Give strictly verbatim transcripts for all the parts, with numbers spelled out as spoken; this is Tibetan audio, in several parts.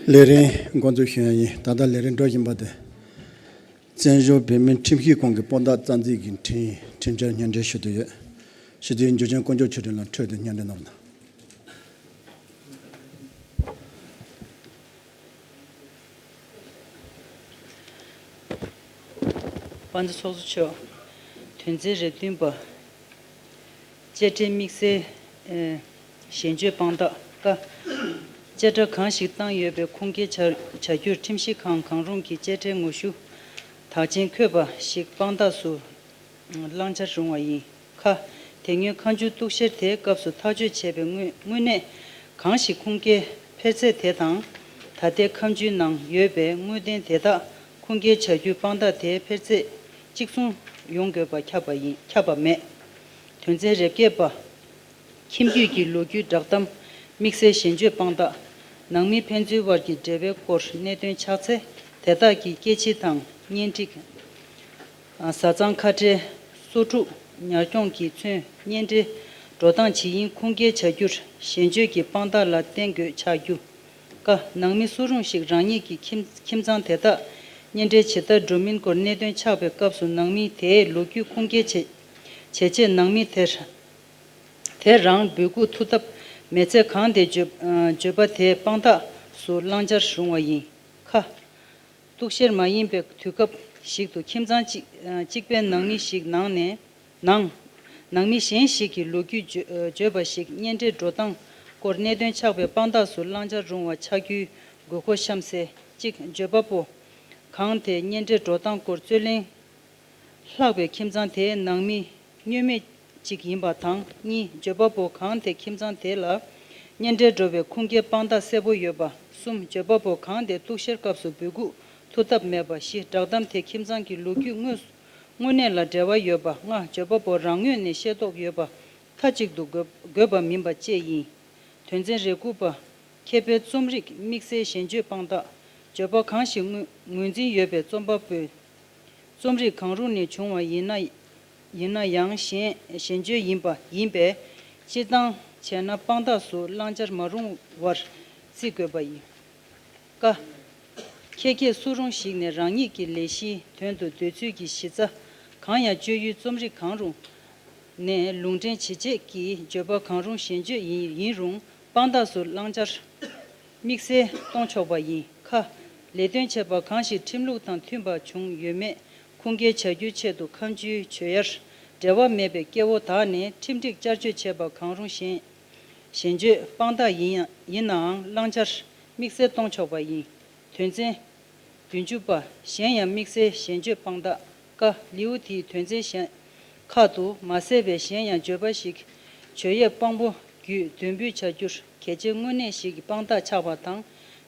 ལས་རིམ་འགོ་འཛུགས་ཞུ་ཡ་ཡིན། ད་ལྟ་ལས་རིམ་འགྲོ་བཞིན་པ་དེ། བཙན་བྱོལ་བོད་མིའི་ཁྲིམས་ཞིབ་ཁང་གི་དཔང་རྟགས་རྩ་འཛིན་གྱི་ཁྲིམས་ཁྲིམས་འཆར་སྙན་སྒྲོན་ཞུ་གི་ཡོད། ཞུ་དེའི་འཇུ་ཆེན་དཀོན་མཆོག་ཆོས་སྒྲོན་ལགས་འཕྲོས་ཏེ་སྙན་སྒྲོན་གནང་རོགས་གནང་། དཔལ་ལྡན་ཚོགས་གཙོ་མཆོག་དོན་ཚན་རེ་བདུན་པ། བཅད་ཁྲའི་དམིགས་བསལ་ཨེ་ཞེ་གཅོད་དཔང་རྟགས་ཀ། བཅད་ཁྲ་གང་ཞིག་བཏང་ཡོད་པའི་ཁུངས་སྐྱེལ་བྱ་བྱ་རྒྱུར་ཁྲིམས་ཞིབ་ཁང་གང་རུང་གིས་བཅད་ཁྲའི་ངོ་བཤུས་དག་མཆན་འཁོད་པ་ཞིག་དཔང་རྟགས་སུ་བླང་བྱར་རུང་བ་ཡིན། ཁ། དེ་སྔོན་ཁ་མཆུའི་གཏུག་བཤེར་དེའི་སྐབས་སུ་ཐག་གཅོད་བྱས་པའི་དངོས་དངོས་གནས་གང་ཞིག་ཁུངས་སྐྱེལ་འཕེར་ཚད་དེ་དང་། ད་ལྟའི་ཁ་མཆུའི་ནང་ཡོད་པའི་དངོས་བདེན་དེ་དག་ཁུངས་སྐྱེལ་བྱ་རྒྱུའི་དཔང་རྟགས་དེའི་འཕེར་ཚད་གཅིག་མཚུངས་ཡོང་དགོས་པ་ཁྱབ་པ་ཡིན། ཁྱབ་པ་མེད། དོན་ཚན་རེ་བརྒྱད་པ། ཁྱིམ་རྒྱུད་ཀྱི་ལོ་རྒྱུས་བསྒྲགས་གཏམ་དམིགས་བསལ་ཞེ་གཅོད་དཔང་རྟགས། ནང་མི་ཕན་ཚུན་དབར་གྱི་འབྲེལ་བའི་སྐོར་གནད་དོན་ཆགས་ཚེ། དེ་དག་གི་སྐྱེ་འཆི་དང་གཉེན་སྒྲིག་བཟའ་ཚང་ཁ་བྲལ། སོ་འཁྲུག་ཉར་སྐྱོང་གིས་མཚོན། གཉེན་འབྲེལ་འགྲོ་སྟངས་ཇི་ཡིན་ཁུངས་སྐྱེལ་བྱ་རྒྱུར་ཞེ་གཅོད་ཀྱི་དཔང་རྟགས་ལ་བརྟེན་དགོས་ཆགས་རྒྱུ། ཀ། ནང་མི་སུ་རུང་ཞིག་རང་ཉིད་ཀྱི་ཁྱིམ་ཁྱིམ་ཚང་དེ་དག་གཉེན་འབྲེལ་ཇི་ལྟར་འགྲོ་མིན་སྐོར་གནད་དོན་ཆགས་པའི་སྐབས་སུ་ནང་མི་དེའི་ལོ་རྒྱུས་ཁུངས་སྐྱེལ་བྱེད་བྱེད་ཆེད་ནང་མི་དེར་དེ་རང་འབོད་འགུག་ཐུབ་ཐབས་མེད་ཚེ། གང་དེ་བརྗོད་བརྗོད་པ་དེའི་དཔང་རྟགས་སུ་བླང་བྱར་རུང་བ་ཡིན། ཁ། གཏུག་བཤེར་མ་ཡིན་པའི་དུས་སྐབས་ཤིག་ཏུ་ཁྱིམ་ཚང་གཅིག་གཅིག་པའི་ནང་མི་ཞིག་ནང་ནས་ནང་། ནང་མི་གཞན་ཞིག་གིས་ལོ་རྒྱུས་བརྗོད་བརྗོད་པ་ཞིག་གཉེན་འབྲེལ་འགྲོ་སྟངས་སྐོར་གནད་དོན་ཆགས་པའི་དཔང་རྟགས་སུ་བླང་བྱར་རུང་བ་ཆགས་རྒྱུའི་དགོས་མཁོ་གཤམ་གསལ། གཅིག་བརྗོད་པ་པོ་གང་དེ་གཉེན་འབྲེལ་འགྲོ་སྟངས་སྐོར་རྩོད་གླེང་ལྷག་པའི་ཁྱིམ་ཚང་དེའི་ནང་མི་བསྙོན་མེད་ཅིག་ཡིན་པ་དང་། གཉིས་བརྗོད་པ་པོ་གང་དེ་ཁྱིམ་ཚང་དེ་ལ་གཉེན་འབྲེལ་འགྲོ་བའི་ཁུངས་སྐྱེལ་དཔང་རྟགས་གསལ་པོ་ཡོད་པ། གསུམ་བརྗོད་པ་པོ་གང་དེ་གཏུག་བཤེར་སྐབས་སུ་འབོད་འགུག་ཐུབ་ཐབས་མེད་པ། བཞི་བསྒྲགས་གཏམ་དེ་ཁྱིམ་ཚང་གི་ལོ་རྒྱུས་དངོས་དངོས་གནས་ལ་འབྲེལ་བ་ཡོད་པ། ལྔ་བརྗོད་པ་པོ་རང་ངོས་ནས་ཤེས་རྟོགས་ཡོད་པ་མཐའ་གཅིག་ཏུ་དགོས་དགོས་པ་མིན་པ་བཅས་ཡིན། དོན་ཚན་རེ་དགུ་པ། མཁས་པའི་རྩོམ་རིག་དམིགས་བསལ་ཞེ་གཅོད་དཔང་རྟགས། བརྗོད་པ་གང་ཞིག་ངོས་ངོས་འཛིན་ཡོད་པའི་རྩོམ་པ་པོའི་རྩོམ་རིག་གང་རུང་ནས་བྱུང་བ་ཡིན་ན། ཡིན་ན་ཡང་ཞེ་ཞེ་གཅོད་ཡིན་པ་ཡིན་པས། སྤྱིར་བཏང་བྱས་ན་དཔང་རྟགས་སུ་བླང་བྱར་མ་རུང་བར་བརྩི་དགོས་པ་ཡིན། ཀ། ཁྱད་ཁྱད་སུ་རུང་ཞིག་ནས་རང་ཉིད་ཀྱི་ལས་གཞིའི་དོན་དུ་འདོད་ཚུལ་གྱི་གཞི་རྩ་གང་ཡང་བཅོལ་ཡུལ་རྩོམ་རིག་གང་རུང་ནས་ལུང་འདྲེན་ཇི་བྱེད་ཀྱིས་བརྗོད་པ་གང་རུང་ཞེ་གཅོད་ཡིན་ཡིན་རུང་དཔང་རྟགས་སུ་བླང་བྱར་དམིགས་བསལ་གཏོང་ཆོག་པ་ཡིན། ཁ། ལས་དོན་བྱེད་པ་གང་ཞིག་ཁྲིམས་ལུགས་དང་མཐུན་པ་བྱུང་ཡོད་མེད་ཁུངས་སྐྱེལ་བྱ་རྒྱུའི་ཆེད་དུ་ཁ་མཆུའི་ཆོད་ཡར་འབྲེལ་བ་མེད་པའི་སྐྱེ་བོ་དག་ནས་ཁྲིམས་སྒྲིག་བསྐྱར་བཅོས་བྱས་པ་གང་རུང་ཞེ་ཞེ་གཅོད་དཔང་རྟགས་ཡིན་ཡང་ཡིན་ནའང་བླང་བྱར་དམིགས་བསལ་གཏོང་ཆོག་པ་ཡིན། དོན་ཚན་བདུན་ཅུ་པ། གཞན་ཡང་དམིགས་བསལ་ཞེ་གཅོད་དཔང་རྟགས། ཀ། ལེའུ་དེའི་དོན་ཚན་གཞན་ཁག་ཏུ་མ་གསལ་བའི་གཞན་ཡང་བརྗོད་པ་ཞིག་ཆོད་ཡས་དཔང་པོ་བརྒྱུད་འདོན་འབུལ་བྱ་རྒྱུར་གལ་ཆེའི་དངོས་གནས་ཤིག་གི་དཔང་རྟགས་ཆགས་པ་དང་།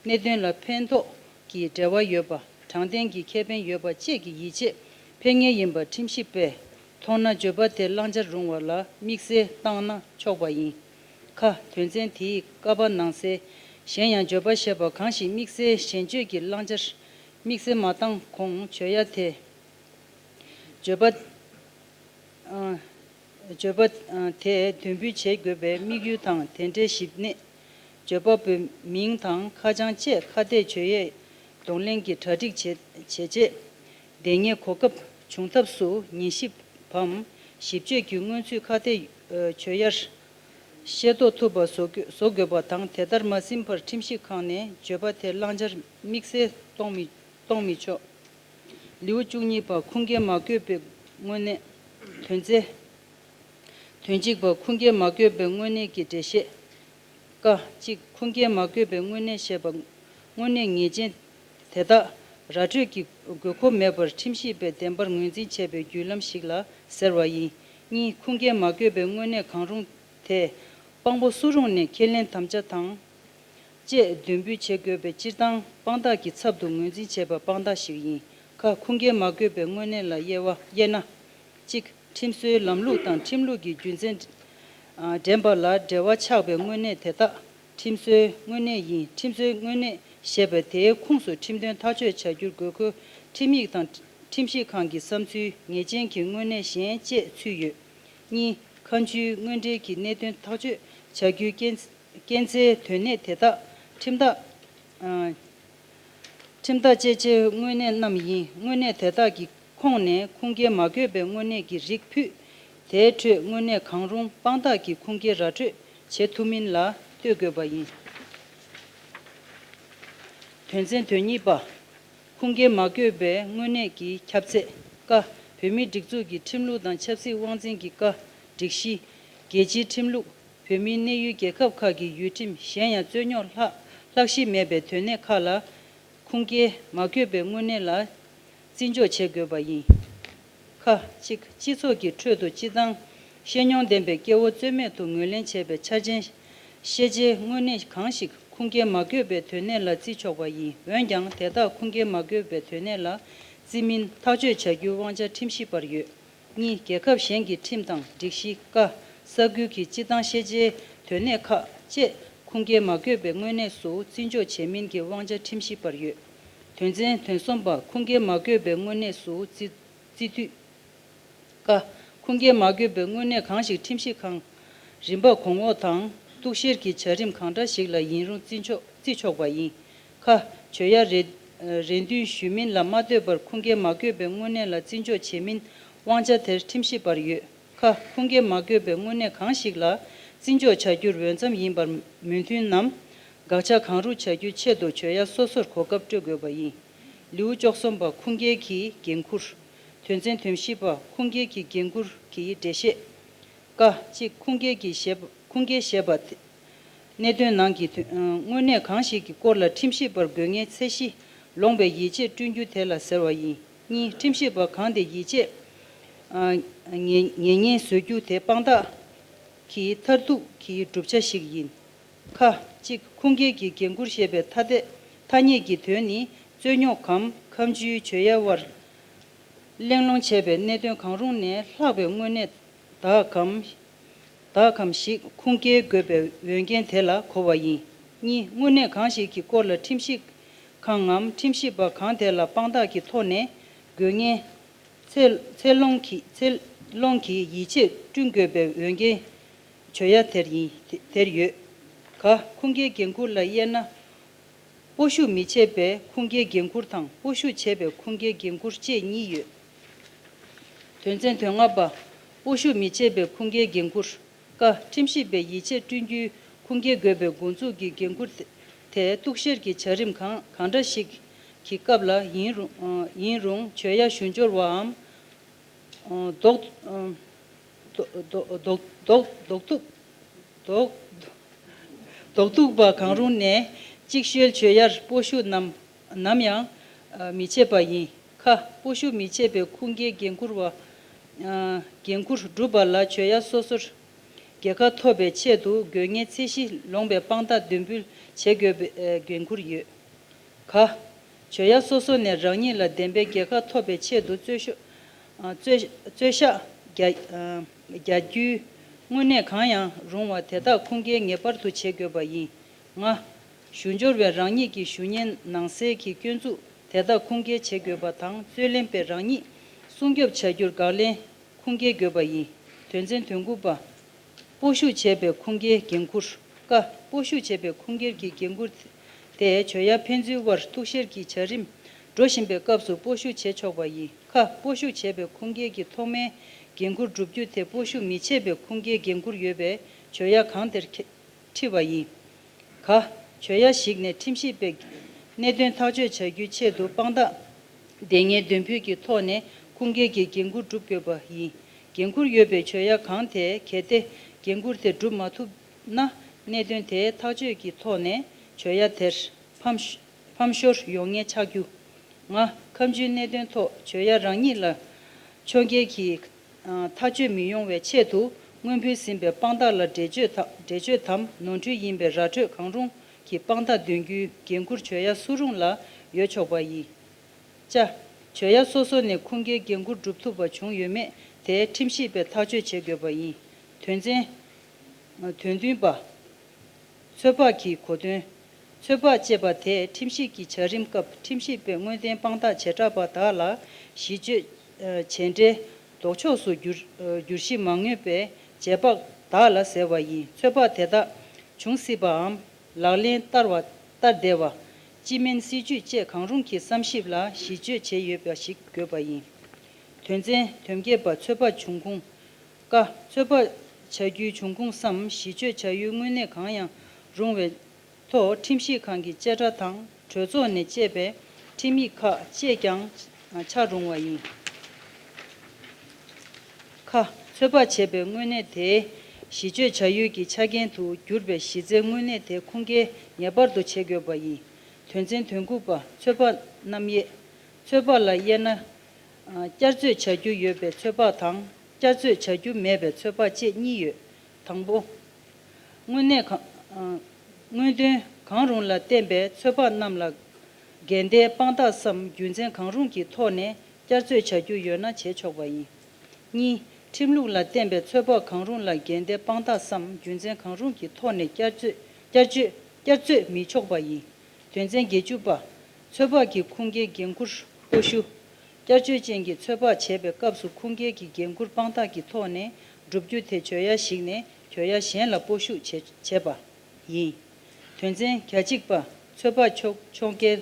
གནད་དོན་ལ་ཕན་ཐོགས་ཀྱི་འབྲེལ་བ་ཡོད་པ། དྲང་བདེན་གྱི་ཁེ་ཕན་ཡོད་པ་བཅས་ཀྱི་ཡིད་ཆེས་ཕན་ངེས་ཡིན་པ་ཁྲིམས་ཞིབ་པས་མཐོང་ན་བརྗོད་པ་དེ་བླང་བྱར་རུང་བ་ལ་དམིགས་བསལ་བཏང་ན་ཆོག་པ་ཡིན། ཁ། དོན་ཚན་དེའི་ཀ་པ་ནང་གསལ་གཞན་ཡང་བརྗོད་པ་ཞེས་པ་གང་ཞིག་དམིགས་བསལ་ཞེ་གཅོད་ཀྱི་བླང་བྱར་དམིགས་བསལ་མ་བཏང་གོང་ཆོད་ཡ་དེ། བརྗོད་པ། ཨ། བརྗོད་པ། ཨ། དེ་འདོན་འབུལ་བྱེད་དགོས་པའི་དམིགས་ཡུལ་དང་དེ་འབྲེལ་གཞི་གནས། བརྗོད་པ་པོའི་མིང་དང་ཁ་བྱང་བཅས་ཁ་གཏད་ཆོད་ཡས་གདོང་ལེན་གྱི་གྲ་སྒྲིག་བྱེད་བྱེད་ཆེད། དེ་སྔའི་གོ་སྐབས་བྱུང་ཐབས་སུ་ཉན་ཞིབ་བམ་ཞིབ་དཔྱོད་ཀྱི་སྔོན་ཚུད་ཁ་གཏད་ཆོད་ཡར་ཤེས་རྟོགས་ཐུབ་པ་བཟོ་དགོས་བཟོ་དགོས་པ་དང་། དེ་ལྟར་མ་ཟིན་བར་ཁྲིམས་ཞིབ་ཁང་ནས་བརྗོད་པ་དེ་བླང་བྱར་དམིགས་བསལ་གཏོང་མི་གཏོང་མི་ཆོག་ལེའུ་བཅུ་གཉིས་པ། ཁུངས་སྐྱེལ་མ་དགོས་པའི་དངོས་གནས། དོན་ཚན། དོན་གཅིག་པ། ཁུངས་སྐྱེལ་མ་དགོས་པའི་དངོས་གནས་ཀྱི་འགྲེལ་བཤད། ཀ། གཅིག་ཁུངས་སྐྱེལ་མ་དགོས་པའི་དངོས་གནས་ཞེས་པ། དངོས་གནས་ངེས་ཅན་དེ་དག་ར་སྤྲོད་ཀྱི་དགོས་མཁོ་མེད་པར་ཁྲིམས་ཞིབ་པས་བདེན་པར་ངོས་འཛིན་བྱས་པའི་བརྒྱུད་ལམ་ཞིག་ལ་ཟེར་བ་ཡིན། གཉིས། ཁུངས་སྐྱེལ་མ་དགོས་པའི་དངོས་གནས་གང་རུང་དེ་དཔང་པོ་སུ་རུང་ནས་ཁས་ལེན་དམ་བཅའ་དང་ བཅས་འདོན་འབུལ་བྱེད་དགོས་པའི་སྤྱིར་བཏང་དཔང་རྟགས་ཀྱི་ཚབ་ཏུ་ངོས་འཛིན་བྱས་པ་དཔང་རྟགས་ཤིག་ཡིན། ཁ། ཁུངས་སྐྱེལ་མ་དགོས་པའི་དངོས་གནས་ལ་དབྱེ་བ་དབྱེ་ན། གཅིག་ཁྲིམས་སྲོལ་ལམ་ལུགས་དང་ཁྲིམས་ལུགས་ཀྱི་རྒྱུ་མཚན་འདྲེན་པ་ལ་འབྲེལ་བ་ཆགས་པའི་དངོས་གནས་དེ་དག་ཁྲིམས་སྲོལ་དངོས་གནས་ཡིན། ཁྲིམས་སྲོལ་དངོས་གནས་ཞེས་པ་དེའི་ཁོངས་སུ་ཁྲིམས་དོན་ཐག་གཅོད་བྱ་རྒྱུར་དགོས་མཁོའི་ཁྲིམས་ཡིག་དང་ཁྲིམས་ཞིབ་ཁང་གི་བསམ་ཚུལ་ངེས་ཅན་གྱི་དངོས་གནས་གཞན་བཅས་ཚུད་ཡོད། གཉིས། ཁ་མཆུའི་དངོས་འབྲེལ་གྱི་གནད་དོན་ཐག་གཅོད་བྱ་རྒྱུའི་རྐྱེན་རྐྱེན་རྩའི་དོན་གནད་དེ་དག་ཁྲིམས་ཐག་ཨ། ཁྲིམས་ཐག་བཅད་བྱའི་དངོས་གནས་རྣམས་ཡིན། དངོས་གནས་དེ་དག་གི་ཁོངས་ནས་ཁུངས་སྐྱེལ་མ་དགོས་པའི་དངོས་གནས་ཀྱི་རིགས་ཕུད། དེའི་ཁྲོད་དངོས་གནས་གང་རུང་དཔང་རྟགས་ཀྱི་ཁུངས་སྐྱེལ་ར་སྤྲོད་བྱེད་ཐུབ་མིན་ལ་ལྟོས་དགོས་པ་ཡིན། དོན་ཚན་དོན་གཉིས་པ། ཁུངས་སྐྱེལ་མ་དགོས་པའི་དངོས་གནས་ཀྱི་ཁྱབ་ཚད། ཀ། བོད་མིའི་སྒྲིག་འཛུགས་ཀྱི་ཁྲིམས་ལུགས་དང་ཆབ་སྲིད་དབང་འཛིན་གྱི་ཀ། སྒྲིག་གཞི། རྒྱལ་སྤྱིའི་ཁྲིམས་ལུགས། བོད་མིའི་གནས་ཡུལ་རྒྱལ་ཁབ་ཁག་གི་ཡུལ་ཁྲིམས། གཞན་ཡང་རྩོད་རྙོག་ལྷག་ལྷག་གཞི་མེད་པའི་དོན་གནད་ཁག་ལ་ཁུངས་སྐྱེལ་མ་དགོས་པའི་དངོས་གནས་ལ་བརྩི་འཇོག་བྱེད་དགོས་པ་ཡིན། ཁ། གཅིག་སྤྱི་ཚོགས་ཀྱི་ཁྲོད་དུ་སྤྱི་བཏང་ཤེས་མྱོང་ལྡན་པའི་སྐྱེ་བོ་རྩོད་མེད་དུ་ངོས་ལེན་བྱས་པའི་འཆར་ཅན་ཤེས་བྱའི་དངོས་གནས་གང་ཞིག་ཁུངས་སྐྱེལ་མ་དགོས་པའི་དོན་གནད་ལ་བརྩི་ཆོག་པ་ཡིན། འོན་ཀྱང་དེ་དག་ཁུངས་སྐྱེལ་མ་དགོས་པའི་དོན་གནད་ལ་བརྩི་མིན་ཐག་གཅོད་བྱ་རྒྱུའི་དབང་ཆ་ཁྲིམས་ཞིབ་པར་ཡོད། གཉིས། རྒྱལ་ཁབ་གཞན་གྱི་ཁྲིམས་དང་སྒྲིག་གཞི། ཀ། ས་ཁུལ་གྱི་སྤྱི་བཏང་ཤེས་བྱའི་དོན་གནད་ཁག་བཅས་ཁུངས་སྐྱེལ་མ་དགོས་པའི་དངོས་གནས་སུ་བརྩི་འཇོག་བྱེད་མིན་གྱི་དབང་ཆ་ཁྲིམས་ཞིབ་པར་ཡོད། དོན་ཚན་དོན་གསུམ་པ། ཁུངས་སྐྱེལ་མ་དགོས་པའི་དངོས་གནས་སུ་བརྩི་བརྩི་དུས། ཀ། ཁུངས་སྐྱེལ་མ་དགོས་པའི་དངོས་གནས་གང་ཞིག་ཁྲིམས་ཞིབ་ཁང་རིམ་པ་གོང་འོག་དང་གཏུག་བཤེར་གྱི་བྱ་རིམ་གང་འདྲ་ཞིག་ལ་ཡིན་རུང་བརྩི་ཆོག་བརྩི་ཆོག་པ་ཡིན། ཁ། གྱོད་ཡ་རེ་རེ་འདུན་ཞུ་མིན་ལ་མ་ལྟོས་པར་ཁུངས་སྐྱེལ་མ་དགོས་པའི་དངོས་གནས་ལ་བརྩི་འཇོག་བྱེད་མིན་དབང་ཆ་དེར་ཁྲིམས་ཞིབ་པར་ཡོད། ཁ། ཁུངས་སྐྱེལ་མ་དགོས་པའི་དངོས་གནས་གང་ཞིག་ལ་བརྩི་འཇོག་བྱ་རྒྱུར་འོས་འཚམ་ཡིན་པར་མོས་མཐུན་ནམ། དགག་བྱ་གང་རུང་བྱ་རྒྱུའི་ཆེད་དུ་གྱོད་ཡ་སོ་སོར་གོ་སྐབས་སྤྲོད་དགོས་པ་ཡིན། ལེའུ་བཅུ་གསུམ་པ། ཁུངས་སྐྱེལ་གྱི་འགན་འཁུར། དོན་ཚན་དོན་བཞི་པ། ཁུངས་སྐྱེལ་གྱི་འགན་འཁུར་གྱི་འགྲེལ་བཤད། ཀ། གཅིག་ཁུངས་སྐྱེལ་གྱི་ཞེས་པ། ཁུངས་སྐྱེལ་ཞེས་པ་དེ། གནད་དོན་ནང་གི་དོན། དངོས་གནས་གང་ཞིག་གི་སྐོར་ལ་ཁྲིམས་ཞིབ་པར་དགོས་ངེས་ཚད་གཞི་ལོངས་པའི་ཡིད་ཆེས་བསྐྲུན་རྒྱུ་དེ་ལ་ཟེར་བ་ཡིན། གཉིས། ཁྲིམས་ཞིབ་པ་གང་དེ་ཡིད་ཆེས་ཨ་ངེས་ངེས་ངེས་བཟོ་རྒྱུ་དེ་དཔང་རྟགས་ཀྱི་མཐར་ཐུག་གི་གྲུབ་ཆ་ཞིག་ཡིན། ཁ། གཅིག་ཁུངས་སྐྱེལ་གྱི་འགན་འཁུར་ཞེས་པའི་ཐ་དད་ཐ་སྙད་ཀྱི་དོན་ནི་རྩོད་རྙོག་གམ་ཁ་མཆུའི་གྱོད་ཡ་བར་གླེང་སློང་བྱས་པའི་གནད་དོན་གང་རུང་ནས་ལྷག་པའི་དངོས་གནས་དག་གམ་དག་གམ་ཞིག་ཁུངས་སྐྱེལ་དགོས་པའི་འོས་འགན་དེ་ལ་གོ་བ་ཡིན། གཉིས། དངོས་གནས་གང་ཞིག་གི་སྐོར་ལ་ཁྲིམས་ཞིབ་ཁང་ངམ་ཁྲིམས་ཞིབ་པ་གང་དེ་ལ་དཔང་རྟགས་ཀྱི་ཐོག་ནས་དགོས་ངེས་ཚད་ཚད་ལོངས་ཀྱི་ཚད་ལོངས་ཀྱི་ཡིད་ཆེས་བསྐྲུན་དགོས་པའི་འོས་འགན་གྱོད་ཡ་དེར་ཡིན། དེར་ཡོད། ག་ཁུངས་སྐྱེལ་འགན་འཁུར་ལ་དབྱེ་ན། སྤོ་ཤུགས་མི་བྱེད་པའི་ཁུངས་སྐྱེལ་འགན་འཁུར་དང་སྤོ་ཤུགས་བྱེད་པའི་ཁུངས་སྐྱེལ་འགན་འཁུར་བཅས་གཉིས་ཡོད། དོན་ཚན་དོན་ལྔ་པ། སྤོ་ཤུགས་མི་བྱེད་པའི་ཁུངས་སྐྱེལ་འགན་འཁུར། ཀ་ཁྲིམས་ཞིབ་པས་ཡིད་ཆེས་བསྐྲུན་རྒྱུའི་ཁུངས་སྐྱེལ་དགོས་པའི་འགོ་འཛུགས་ཀྱི་འགན་འཁུར་དེ་གཏུག་བཤེར་གྱི་བྱ་རིམ་གང་གང་འདྲ་ཞིག་གི་སྐབས་ལ་ཡིན་རུང་ཡིན་རུང་གྱོད་ཡ་ཞུ་སྦྱོར་བའམ། ལྡོག་ལྡོག་ལྡོག་ལྡོག་ཐུབ། ལྡོག་ལྡོག་ཐུབ་པ་གང་རུང་ནས་གཅིག་ཤོས་གྱོད་ཡར་སྤོ་ཤུགས་ནམ་ནམ་ཡང་མི་བྱེད་པ་ཡིན། ཁ་སྤོ་ཤུགས་མི་བྱེད་པའི་ཁུངས་སྐྱེལ་འགན་འཁུར་བ། འགན་འཁུར་སྒྲུབ་པ་ལ་གྱོད་ཡ་སོ་སོར་རྒྱལ་ཁ་ཐོབ་པའི་ཆེད་དུ་དགོས་ངེས་ཚད་གཞི་ལོངས་པའི་དཔང་རྟགས་འདོན་འབུལ་བྱེད་དགོས་པའི་འགན་འཁུར་ཡོད། ག་གྱོད་ཡ་སོ་སོ་ནས་རང་ཉིད་ལ་བདེན་པའི་རྒྱལ་ཁ་ཐོབ་པའི་ཆེད་དུ་རྩོད་ཤོ་རྩོད་རྩོད་གཞག་རྒྱག་རྒྱག་རྒྱུའི་དངོས་གནས་གང་ཡང་རུང་བ་དེ་དག་ཁུངས་སྐྱེལ་ངེས་པར་དུ་བྱེད་དགོས་པ་ཡིན། ལྔ། ཞུ་སྦྱོར་བས་རང་ཉིད་ཀྱི་ཞུ་སྙན་ནང་གསལ་གྱི་སྐྱོན་འཛུགས་དེ་དག་ཁུངས་སྐྱེལ་བྱེད་དགོས་པ་དང་རྩོད་ལེན་པས་རང་ཉིད་སྲུང་སྐྱོབ་བྱ་རྒྱུར་དགག་ལན་ཁུངས་སྐྱེལ་དགོས་པ་ཡིན། དོན་ཚན་དོན་དགུ་པ། སྤོ་ཤུགས་བྱས་པའི་ཁུངས་སྐྱེལ་འགན་འཁུར། ཀ་སྤོ་ཤུགས་བྱས་པའི་ཁུངས་སྐྱེལ་གྱི་འགན་འཁུར་དེ་གྱོད་ཡ་ཕན་ཚུན་དབར་གཏུག་བཤེར་གྱི་བྱ་རིམ་འགྲོ་བཞིན་པའི་སྐབས་སུ་སྤོ་ཤུགས་བྱེད་ཆོག་པ་ཡིན། ཁ་སྤོ་ཤུགས་བྱས་པའི་ཁུངས་སྐྱེལ་གྱི་ཐོག་མའི་འགན་འཁུར་བསྒྲུབ་རྒྱུ་དེ་སྤོ་ཤུགས་མི་བྱེད་པའི་ཁུངས་སྐྱེལ་འགན་འཁུར་ཡོད་པའི་གྱོད་ཡ་གང་དེར་ཁྲིད་པ་ཡིན། ག་གྱོད་ཡ་ཞིག་ནས་ཁྲིམས་ཞིབ་པས་གནད་དོན་ཐག་གཅོད་བྱ་རྒྱུའི་ཆེད་དུ་དཔང་རྟགས་འདེང་ངེས་འདོན་འབུལ་གྱི་ཐོག་ནས་ཁུངས་སྐྱེལ་གྱི་འགན་འཁུར་སྒྲུབ་དགོས་པ་ཡིན། འགན་འཁུར་ཡོད་པའི་གྱོད་ཡ་གང་དེ་གལ་ཏེ་འགན་འཁུར་དེ་སྒྲུབ་མ་ཐུབ་ན་གནད་དོན་དེའི་ཐག་གཅོད་ཀྱི་ཐོག་ནས་གྱོད་ཡ་དེར་ཕམ་ཕམ་ཤོར་ཡོང་ངེས་ཆགས་རྒྱུ། ལྔ། ཁ་མཆུའི་གནད་དོན་ཐོག་གྱོད་ཡ་རང་ཉིད་ལ་ཕྱོགས་འགལ་གྱི་ཐག་གཅོད་མི་ཡོང་བའི་ཆེད་དུ་དངོས་འབུལ་ཟིན་པའི་དཔང་རྟགས་ལ་འགྲེལ་བརྗོད་དམ་འགྲེལ་བརྗོད་དམ་ནོར་འཁྲུལ་ཡིན་པའི་ར་སྤྲོད་གང་རུང་ གི་དཔང་རྟགས་འདོན་རྒྱུའི་འགན་འཁུར་གྱོད་ཡ་སུ་རུང་ལ་ཡོད་ཆོག་པ་ཡིན། ཅ། གྱོད་ཡ་སོ་སོ་ནས་ཁུངས་སྐྱེལ་འགན་འཁུར་སྒྲུབ་ཐུབ་པ་བྱུང་ཡོད་མེད་དེ་ཁྲིམས་ཞིབ་པས་ཐག་གཅོད་བྱེད་དགོས་པ་ཡིན། དོན་ཚན། དོན་བདུན་པ། ཚོད་དཔག་གི་གོ་དོན། ཚོད་དཔག་ཅེས་པ་དེ་ཁྲིམས་ཞིབ་ཀྱི་བྱ་རིམ་སྐབས་ཁྲིམས་ཞིབ་པས་དངོས་བདེན་དཔང་རྟགས་བྱེ་བྲག་པ་དག་ལ་གཞི་བཅོལ་བྱས་འབྲེལ་ལྡོག་ཕྱོགས་སུ་བསྒྱུར་བསྒྱུར་གཞི་མ་དངོས་པའི་རྗེས་དཔག་དག་ལ་ཟེར་བ་ཡིན། ཚོད་དཔག་དེ་དག་འབྱུང་སྲིད་པའམ། ལག་ལེན་བསྟར་བ་བསྟར་བདེ་བ། སྤྱི་སྨན་སྲིད་ཇུས་བཅས་གང་རུང་གི་བསམ་ཞིབ་ལ་གཞི་བཅོལ་བྱས་ཡོད་པ་ཞིག་དགོས་པ་ཡིན། དོན་ཚན་དོན་བརྒྱད་པ། ཚོད་དཔག་འབྱུང་ཁུངས། ཀ། ཚོད་དཔག་བྱ་རྒྱུའི་འབྱུང་ཁུངས་སམ་གཞི་བཅོལ་བྱ་ཡུལ་དངོས་གནས་གང་ཡང་རུང་བའི་ཐོག་ཁྲིམས་ཞིབ་ཁང་གི་བཅད་ཁྲ་དང་གྲོས་ཚོགས་ནས་བཅད་པའི་ཁྲིམས་ཡིག་ཁག་བཅས་ཀྱང་ཆགས་རུང་བ་ཡིན། ཁ། ཚོད་དཔག་བྱས་པའི་དངོས་གནས་དེའི་གཞི་བཅོལ་བྱ་ཡུལ་གྱི་ཆ་རྐྱེན་དུ་གྱུར་པའི་གཞི་རྩའི་དངོས་གནས་དེ་ཁུངས་སྐྱེལ་ངེས་པར་དུ་བྱེད་དགོས་པ་ཡིན། དོན་ཚན་དོན་དགུ་པ། ཚོད་དཔག་རྣམ་དབྱེ། ཚོད་དཔག་ལ་དབྱེ་ན། བསྐྱར་བཅོས་བྱ་རྒྱུ་ཡོད་པའི་ཚོད་དཔག་དང་བསྐྱར་བཅོས་བྱ་རྒྱུ་མེད་པའི་ཚོད་དཔག་བཅས་གཉིས་ཡོད། དང་པོ། དངོས་གནས་གང་། དངོས་དོན་གང་རུང་ལ་བརྟེན་པའི་ཚོད་དཔག་རྣམས་ལ་འགལ་ཟླའི་དཔང་རྟགས་སམ་རྒྱུ་མཚན་གང་རུང་གི་ཐོག་ནས་བསྐྱར་བཅོས་བྱ་རྒྱུ་ཡོད་ན་བྱེད་ཆོག་པ་ཡིན། གཉིས། ཁྲིམས་ལུགས་ལ་བརྟེན་པའི་ཚོད་དཔག་གང་རུང་ལ་འགལ་ཟླའི་དཔང་རྟགས་སམ་རྒྱུ་མཚན་གང་རུང་གི་ཐོག་ནས་བསྐྱར་བཅོས་བསྐྱར་བཅོས་བསྐྱར་བཅོས་མི་ཆོག་པ་ཡིན། དོན་ཚན་བརྒྱད་ཅུ་པ། ཚོད་དཔག་གི་ཁུངས་སྐྱེལ་འགན་འཁུར་སྤོ་ཞུ། བསྐྱར་བཅོས་ཅན་གྱི་ཚོད་དཔག་བྱས་པའི་སྐབས་སུ་ཁུངས་སྐྱེལ་གྱི་འགན་འཁུར་དཔང་རྟགས་ཀྱི་ཐོག་ནས་བསྒྲུབ་རྒྱུ་དེ་གྱོད་ཡ་ཞིག་ནས་གྱོད་ཡ་གཞན་ལ་སྤོ་ཤུགས་བྱེད་བྱེད་པ་ཡིན། དོན་ཚན་གྱ་གཅིག་པ། ཚོད་དཔག་ཕྱོགས་ཕྱོགས་འགལ།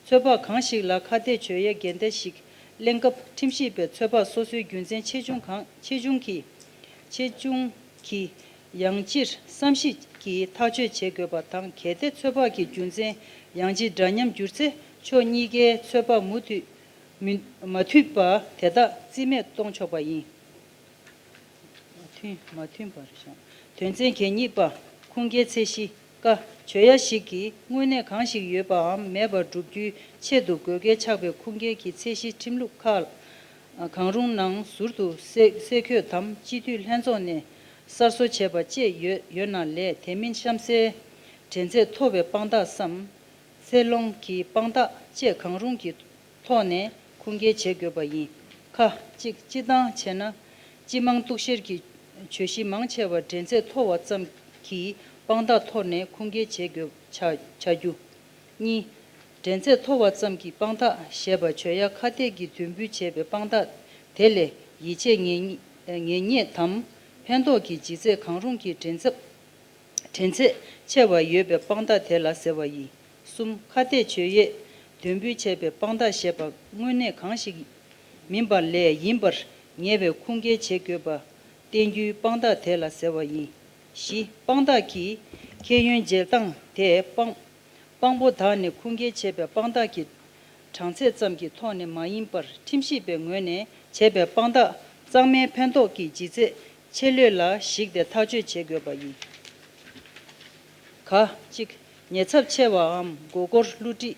ཚོད་དཔག་གང་ཞིག་ལ་ཁ་གཏད་གྱོད་ཡའི་འགལ་ཟླ་ཞིག་གླེང་སྐབས་ཁྲིམས་ཞིབ་པས་ཚོད་དཔག་སོ་སོའི་རྒྱུ་མཚན་ཆེ་ཆུང་གང་ཆེ་ཆུང་གི་ཆེ་ཆུང་གི་ཡང་ཕྱིར་བསམ་གཞིག་གིས་ཐག་གཅོད་བྱེད་དགོས་པ་དང་། གལ་ཏེ་ཚོད་དཔག་གི་རྒྱུ་མཚན་ཡང་ཕྱིར་འདྲ་མཉམ་གྱུར་ཚེ་ཕྱོགས་གཉིས་ཀའི་ཚོད་དཔག་མུ་མཐུད་མི་མ་མཐུད་པ་དེ་དག་རྩིས་མེད་གཏོང་ཆོག་པ་ཡིན། མ་མཐུན་མ་མཐུན་པར་བཞག་དོན་ཚན་གྱ་གཉིས་པ། ཁུངས་སྐྱེལ་ཚད་གཞི། ཀ། གྱོད་ཡ་ཞིག་གིས་དངོས་གནས་གང་ཞིག་ཡོད་པའམ་མེད་པར་བསྒྲུབ་རྒྱུའི་ཆེད་དུ་དགོས་གལ་ཆགས་པའི་ཁུངས་སྐྱེལ་གྱི་ཚད་གཞི་ཁྲིམས་ལུགས་ཁག་གང་རུང་ནང་ཟུར་དུ་གསལ་གསལ་འཁོད་དམ་སྤྱི་འཐུས་ལྷན་ཚོགས་ནས་གསར་བཟོ་བྱས་པ་བཅས་ཡོད་ཡོད་ན་ལས་དེ་མིན་གཤམ་གསལ་འགྲན་ཚད་མཐོ་བའི་དཔང་རྟགས་སམ། ཚད་ལོངས་ཀྱི་དཔང་རྟགས་བཅས་གང་རུང་གི་ཐོག་ནས་ཁུངས་སྐྱེལ་བྱེད་དགོས་པ་ཡིན། ཁ་ཅིག་སྤྱི་བཏང་བྱས་ན། སྤྱི་དམངས་གཏུག་བཤེར་གྱི་གྱོད་གཞི་མང་ཆེ་བ་འགྲན་ཚད་མཐོ་བ་ཙམ་གྱི་དཔང་རྟགས་ཐོག་ནས་ཁུངས་སྐྱེལ་བྱེད་དགོས་བྱ་བྱ་རྒྱུ། གཉིས། འགྲན་ཚད་མཐོ་བ་ཙམ་གྱི་དཔང་རྟགས་ཞེས་པ་གྱོད་ཡ་ཁ་གཏད་ཀྱིས་འདོན་འབུལ་བྱས་པའི་དཔང་རྟགས་དེ་ལས་ཡིད་ཆེས་ངེས་ངེས་རྙེད་དམ་ཕན་ཐོགས་ཀྱི་ལྗིད་ཚད་གང་རུང་གི་འགྲན་ཚབ་འགྲན་ཚད་ཆེ་བ་ཡོད་པའི་དཔང་རྟགས་དེ་ལ་ཟེར་བ་ཡིན། གསུམ། ཁ་གཏད་གྱོད་ཡས་འདོན་འབུལ་བྱས་པའི་དཔང་རྟགས་ཞེས་པ་དངོས་གནས་གང་ཞིག་མིན་པ་ལས་ཡིན་པར་ངེས་པའི་ཁུངས་སྐྱེལ་བྱེད་དགོས་པ་བསྟན་རྒྱུའི་དཔང་རྟགས་དེ་ལ་ཟེར་བ་ཡིན། བཞི། དཔང་རྟགས་ཀྱི་ཁྱད་ཡོན་འཇལ་སྟངས་དེ་དཔང་དཔང་པོ་དག་ནས་ཁུངས་སྐྱེལ་བྱས་པའི་དཔང་རྟགས་ཀྱི་གྲངས་ཚད་ཙམ་གྱི་ཐོག་ནས་མ་ཡིན་པར་ཁྲིམས་ཞིབ་པའི་ངོས་ནས་བྱས་པའི་དཔང་རྟགས་གཙང་མའི་ཕན་ཐོགས་ཀྱི་ལྗིད་ཚད་ཆེ་ལོས་ལ་གཞིགས་ཏེ་ཐག་གཅོད་བྱེད་དགོས་པ་ཡིན། ག་གཅིག་ཉེན་ཚབས་ཆེ་བའམ་མགོ་སྐོར་བསླུ་བྲིད།